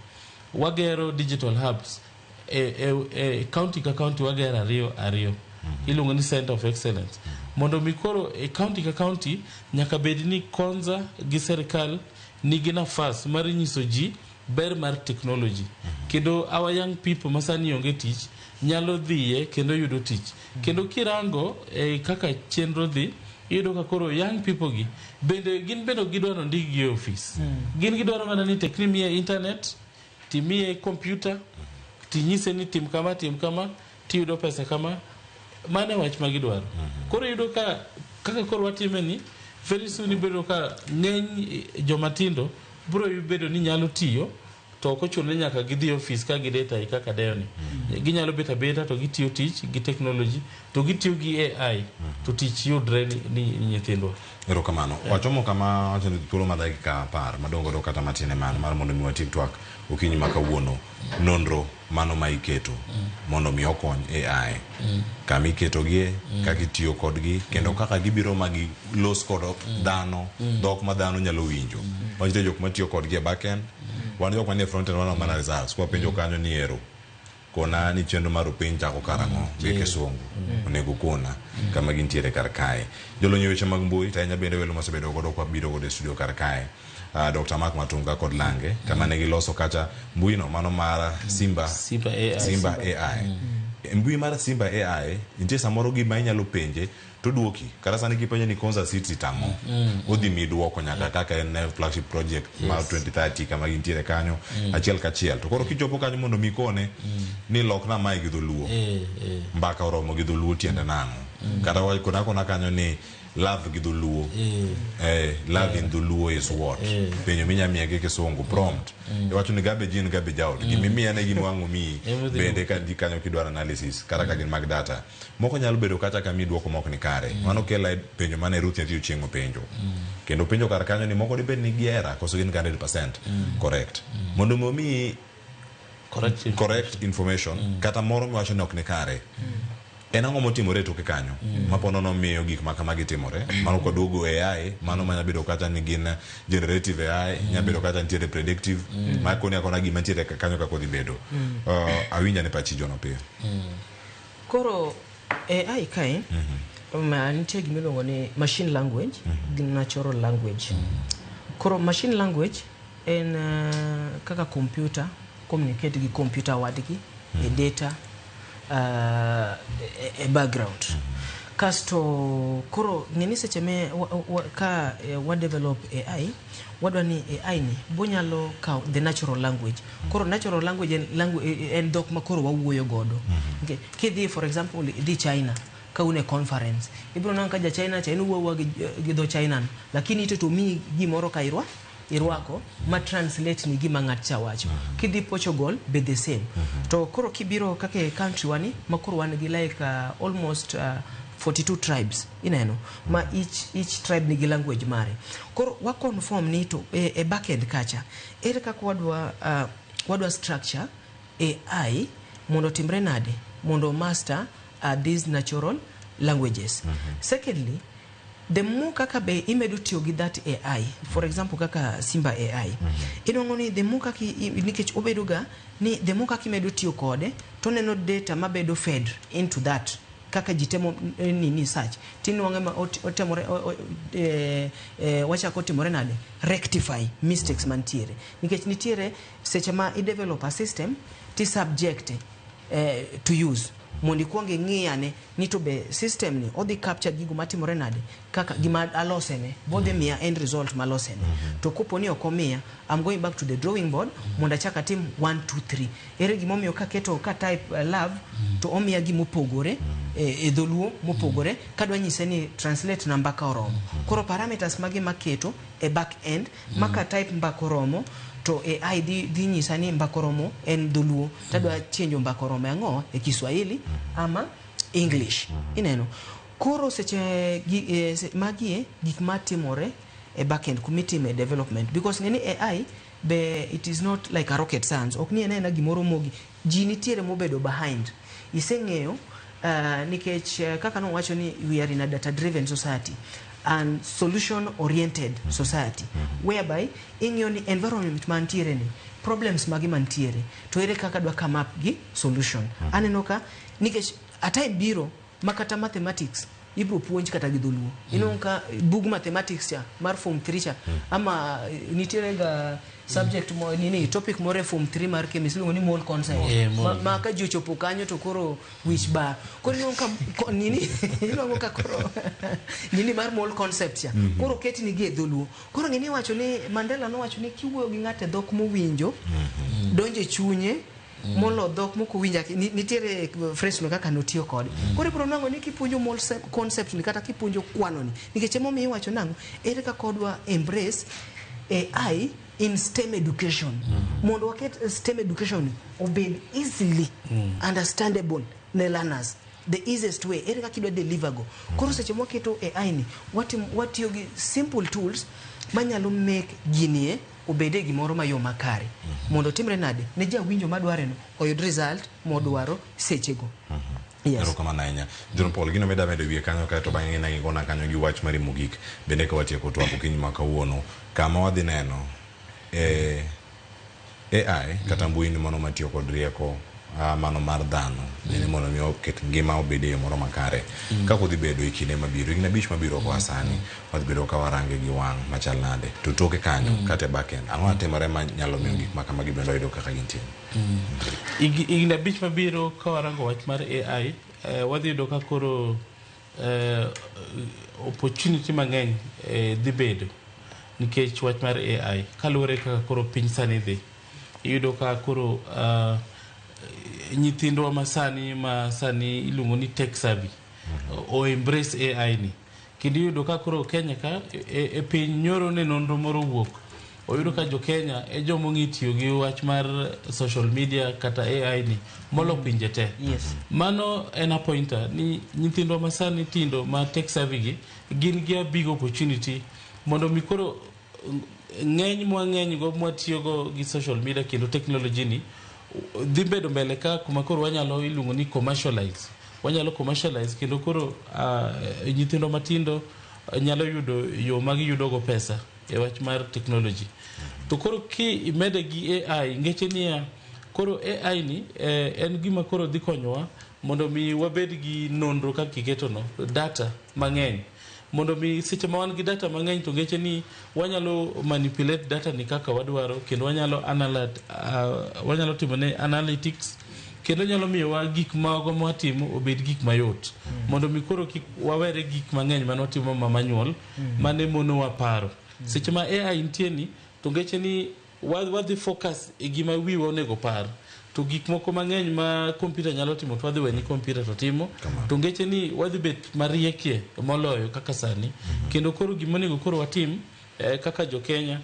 wagero digital hubs e county ka county, wagero ariyo ariyo iluongo ni center of excellence mondo mi koro e county ka county nyaka bed ni Konza gi sirikal nigi nafas mar nyiso ji ber mar technology kendo our young people masani onge tich nyalo dhiye kendo yudo tich. Kendo kirango kaka chenro dhi iyudo ka koro young people gi bende gin bende ok gidwaro ndikgi e ofis. Gin gidwaro mana ni tek ni miye internet timiye computer tinyise ni tim kama, tim kama, tiyudo pesa kama. Mano e wach ma gidwaro. Koro iyudo ka kaka koro watime ni very soon ibedo ka ng'eny joma tindo biro bedo ni nyalo tiyo to ok ochuno ni nyaka gidhi e ofis ka gideta kaka deyo ni ginyalo bet abeta to gitiyo tich gi technology to gitiyo gi AI to tich yudre ni nyithindwa. Erokamano. Wachomo kama wacho ni thuolo mar dakika 10 madong' godo kata matin e mano mar mondo mi watiek twak okinyi ma kawuono. Nonro mano ma iketo mondo mi okony AI, kama iketogie, kaka itiyo kodgi kendo kaka gibiro ma gilos kod dhano dhok ma dhano nyalo winjo. Wantie jok matiyo kodgi e back end, wan jok manie front end waneno mana results kwapenjo kanyo ni ero. Kona ni chenro mar opiny chako karang'o gi kisungu onego kona kama gintiere kar kae. Jolony e weche mag mbui to ahinya bende welo mosebedo godo kwa biro godo e studio kar kae. Dr. Mark Matunga kod Lange kama ne giloso kacha mbui no mano mar Simba Simba AI. Simba AI. E Mbui mar Simba AI nitie samoro gima inyalo penje to duoki kata sani kipenje ni Konza City tang'o odhi mi duoko nyaka kaka en eh, flagship project mar 2030 kama gintiere kanyo achiel kachiel to koro kichopo kanyo mondo mi kone ni lokna mae gi dholuo mbaka oromo gi dholuo tiende nang'o kata wa- kona kona kanyo ni love gi dholuo eh, love in dholuo is what penjo minya miye gi kisungu prompt iwacho ni garbage in garbage out gimimiya ne gima wang' omiyi Everything. bende ka dhi kanyo kidwaro analysis kata ka gin mag data moko nyalo bedo kata ka mi duoko mok ni kare mano kela e penjo mane Ruth nyathi Ochieng' openjo kendo penjo kar kanyo ni moko dibed ni giera koso gin 100% correct mondo mi omiyi Correct correct information kata moro miwacho ni ok ni kare en ang'o motimore e toke kanyo mapono nomiyo gik ma kamagi timore mano kwaduogo AI mano manya bedo kata ni gin generative AI nya bedo kata nitiere predictive ma koni akona gima nitiere kanyo kaka odhi bedo awinja ne pachi John Opiyo Koro AI kae ma nitie gima iluongo ni machine language gi natural language. Koro machine language en kaka computer communicate gi computer wadgi e data e background. Kasto koro ng'e ni seche me wa, wa, ka wa develop AI wadwa ni AI ni bonyalo kawo the natural language. Koro natural language en, en dhok ma koro wawuoyo godo. Okay. Kidhi for example idhi China ka un e conference ibiro neno ka ja China cha en owuoyo gi dho China no lakini ito to miyi gimoro ka irwako ma translate ni gima ng'at cha wacho. Kidhi Portugal be the same. To koro kibiro kaka e country wani ma koro wan gi like almost 42 tribes ineno ma each tribe nigi language mare. Koro wa conform ni to e backend kacha ere kaka wadwa structure AI mondo otimre nade mondo master these natural languages. Secondly, the more kaka be imedo tiyo gi that AI, for example kaka Simba AI, inwang'o ni the more kaka nikech obedo ga ni the more kaka imedo tiyo kode to oneno data mabedo fed into that kaka ji temo nini search tinwang'e ma otemore wachako timore nade rectify mistakes mantiere nikech nitiere seche ma i develop a system ti subject to use mondo ikwong ing'i ane ni to be system ni odhi capture gigo matimore nade kaka gima alosene bodhi miya end result malosene to kopo ni ok omiya I'm going back to the drawing board mondo achak atim 1 2 3 ere gimomiyo kaketo ka type love to omiya gimopogore e dholuo mopogore kadwa nyise ni translate na mbaka oromo koro parameters mage maketo e back end maka type mbaka oromo to AI dhi nyisa ni mbaka oromo en dholuo tadwa chenjo mbaka oromo e ang'o e Kiswahili ama English ineno koro seche magi e gik matimore e backend kumitime development because ng'eni AI be it is not like a rocket science ok ni en aena gimoro mogi ji nitiere mobedo behind iseng'eyo nikech kaka nowacho ni we are in a data driven society and solution oriented society whereby ing'iyo ni environment mantiere ni problems magi mantiere to ere kaka dwa come up gi solution aneno ka nikech a time biro ma kata mathematics ibro puonj kata gi dholuo inwang'o ka bug mathematics cha mar form 3 cha ama nitiere ga subject mo nini topic moro e form 3 mar chemistry iluongo ni mole concept Yeah, mole. ma ka ji ochopo kanyo to koro wich bar koro inwang'o ka nini inwang'o ka koro nini mar mole concept cha koro ketni gi e dholuo koro ng'eni iwacho ni Mandela nowacho ni kiwuoyo gi ng'ato e dhok mowinjo donjo e chunye molo dhok mokowinjo nitiere phrase no kaka notiyo kode koro ibiro nwang'o ni kipuonjo mole concept ni kata kipuonjo kwano ni nikech emomiyo iwacho nang'o ere kaka odwa embrace AI in STEM education mondo waket STEM education obed easily understandable ne learners the easiest way ere kaka idwa deliver go koro seche mwaketo AI ni watiyo gi simple tools manyalo make ginie obede gimoro mayom makare mondo otimre nade ne jawinjo madware no oyud result modwaro sechego. Yes. Erokamano ahinya. John Paul, gino mida medo e wiye kanyo kaeto bang'e ne gigona kanyo gi wach mari mogik bende ka watieko twak okinyi ma kawuono kama wadhi neno e AI kata mbui ni mano matiyo kod rieko mano mar dhano nene mondo mi oket ngima obed e yo moro makare kaka odhi bedo e kinde mabiro, higni 5 mabiro koa sani, wadhi bedo ka warange gi wang' machal nade, to toke kanyo kata e backend ang'o matimore manyalo miyo gik ma kamagi bende wayudo kaka gintie? Higni 5 mabiro ka warango wach mar AI, wadhi yudo ka koro opportunity mang'eny dhi bedo nikech wach mar AI kaluwore kaka koro piny sani dhi. Iyudo ka koro nyithindwa masani iluongo ni tech savvy o embrace AI ni, kendo iyudo ka koro Kenya ka e piny nyoro ne nonro moro owuok, oyudo ka jo Kenya e joma ong'e tiyo gi wach mar social media kata AI ni molo pinje te. Mano en a pointer ni nyithindwa masani tindo ma tech savvy gi gin gi a big opportunity mondo mi koro ng'eny mwang'eny go mwatiyogo gi social media kendo technology ni dhi bedo mbele ka kuma koro wanyalo iluongo ni commercialize, wanyalo commercialize kendo koro nyithindo matindo nyalo yudo yo ma giyudogo pesa e wach mar technology. To koro ki imede gi AI, ngeche niya koro AI ni en gima koro dhi konyowa mondo mi wabed gi nonro kaka iketono data mang'eny, mondo mi seche ma wan gi data mang'eny to ngeche ni wanyalo manipulate data ni kaka wadwaro, kendo wanyalo wanyalo timone analytics, kendo nyalo miyowa gik mago mwatimo obed gik mayot, mondo mi koro kik wawere gik mang'eny mane watimo ma manual mane monowa paro. Seche ma AI nitie ni to ngeche ni wadhi focus e gima wiwa onego par, to gik moko mang'eny ma kompyuta nyalo timo to wadhi weni kompyuta to timo, to ngeche ni wadhi bet mariekie moloyo kaka sani. Kendo koro gima onego koro watim kaka jo Kenya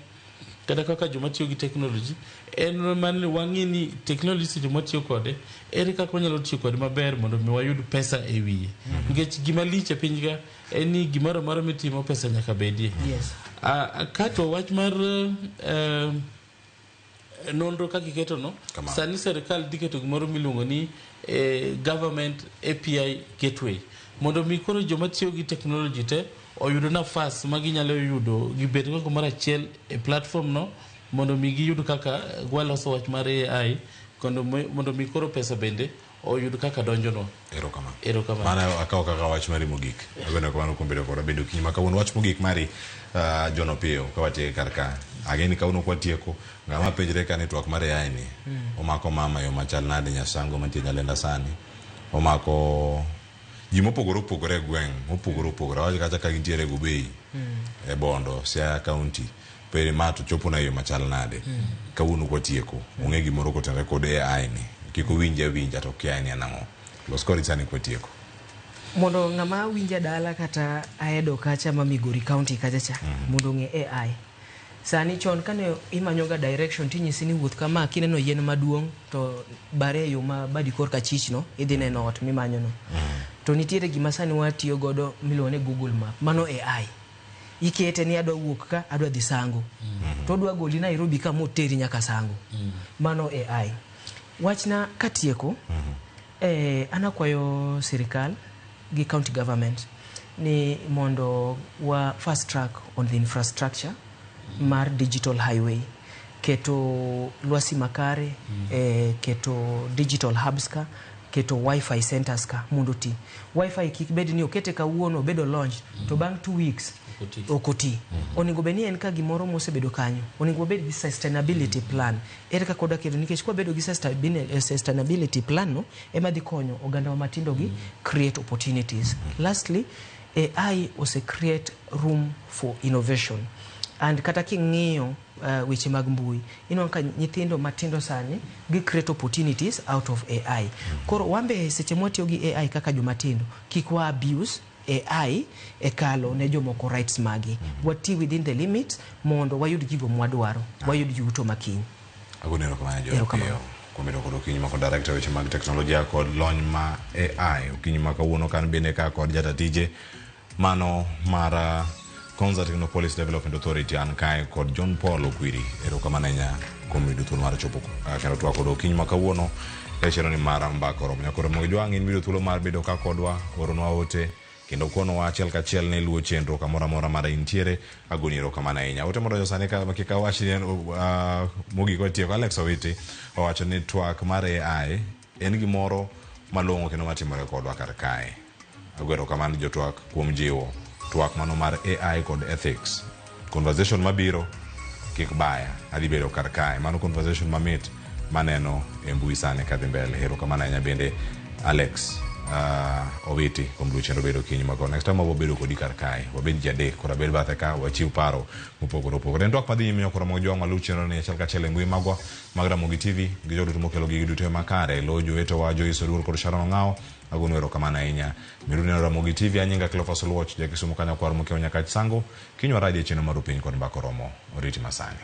kata kaka joma tiyo gi technology en mana wang'i ni technology seche mwatiyo kode ere kaka wanyalo tiyo kode maber mondo mi wayud pesa e wiye, nikech gima lich e piny ka en ni gimoro amora mitimo pesa nyaka bedie. Kato wach mar nonro kaka iketo no, sani serikal dhi keto gimoro miluongo ni government API gateway mondo mi koro joma tiyo gi technology te oyud nafas ma ginyalo yudo gibed go kumoro achiel e platform no, mondo mi giyud kaka waloso wach mar AI mondo mi koro pesa bende oyud kaka donjonwa. Erokamano. Erokamano. Mano akawo kaka wach mari mogik. Ageno kamano kuom bedo kodwa bende okinyi ma kawuono. Wach mogik mari John Opiyo ka watieko kar ka. Ageni kawuono kwatieko ng'ama penjre ka ni twak mar AI ni omako mama yo machal nade, Nyasango mantie Nyalenda sani omako ji mopogore opogore e gweng' mopogore opogore, awach kacha ka gintiere Gobei e Bondo, Siaya County, pere ma to chopo na e yo machal nade. Kawuono kwatieko ong'e gimoro kotenore kod AI ni, kik owinje awinja to kia ni en ang'o. Los kodi sani kwatieko. Mondo ng'ama winja dala kata aedo kacha ma Migori County kacha cha mondo ong'e AI. Sani chon kane imanyoga direction tinyisi ni wuoth kama, kineno yien maduong' to bare e yo ma badi korka chich no idhi neno ot mimanyo no. To nitiere gima sani watiyo godo miluongo ni Google Map, mano AI. Ikete ni adwa wuok ka, adwa dhi Sango. To odwa goli Nairobi ka moteri nyaka Sango. Mano AI. Wachna katieko, an akwayo sirikal gi county government ni mondo wa fast track on the infrastructure mar digital highway, keto lwasi makare, keto digital hubs ka, keto wifi centers ka mondo ti. Wifi kik bed ni okete kawuono obedo launch to bang' 2 weeks ok oti. Onego bed ni en ka gimoro mosebedo kanyo, onego wabed gi sustainability plan. Ere kaka wadwa keto, nikech kwabedo gi sustainability plan no ema dhi konyo oganda wa matindo gi create opportunities. Lastly, AI ose create room for innovation. And kata king'iyo weche mag mbui, inwang'o ka nyithindo matindo sani gi create opportunities out of AI. Koro wambe seche mwatiyo gi AI kaka jomatindo, kik wa abuse AI e kalo ne jomoko rights magi. Wati within the limits mondo wayud gigo mwadwaro, wayud yuto makiny. Agoni erokamano John Erokamano. Opiyo kuom bedo kod okinyi ma kod director weche mag teknolojia kod lony ma AI. Okinyi ma kawuono kan bende ka kod jatatije mano mar Konza Technopolis Development Authority, an kae kod John Paul Okwiri. Erokamano ahinya kuom yudo thuolo mar chopo kendo twak kod okinyi ma kawuono e chenro ni mar Mbaka Oromo. Nyakoro Ramogi Jwang' in miyudo thuolo mar bedo ka kodwa, oronwa ote kendo konowa achiel kachiel ni luwo chenro kamoro amora mar intiere. Agoni erokamano ahinya. Ote modonjo sani ka kik awach ni mogik watieko. Alex Owiti owacho ni twak mar AI En gimoro malong'o kendo matimore kodwa kar kae. Ago erokamano jotwak kuom jiwo twak mano mar AI kod ethics. Conversation mabiro kik baya, adhi bedo kar kae. Mano conversation mamit maneno e mbui sani kadhi mbele. Erokamano ahinya bende Alex Owiti kuom luwo chenro bedo okinyi ma kawuono. Next time wabiro bedo kodi kar kae, wabed ji adek koro abed bathe ka wachiw paro mopogore opogore. En twak madhi nyime nyakoro mag jowang' waluw chenro ni achiel kachiel e mbui magwa mag Ramogi TV gi jogo duto mokelo gigi duto e makare. Lo jowetewa Joyce Oduor kod Sharon Ong'awo agonu erokamano ahinya. Meru neno Ramogi TV, anyinga Cleophas Oluoch, ja Kisumu kanyo kwar mokiewo Nyakach Sango. Kiny waradi e chenro mar Upiny kod Mbaka Oromo. Oriti masani.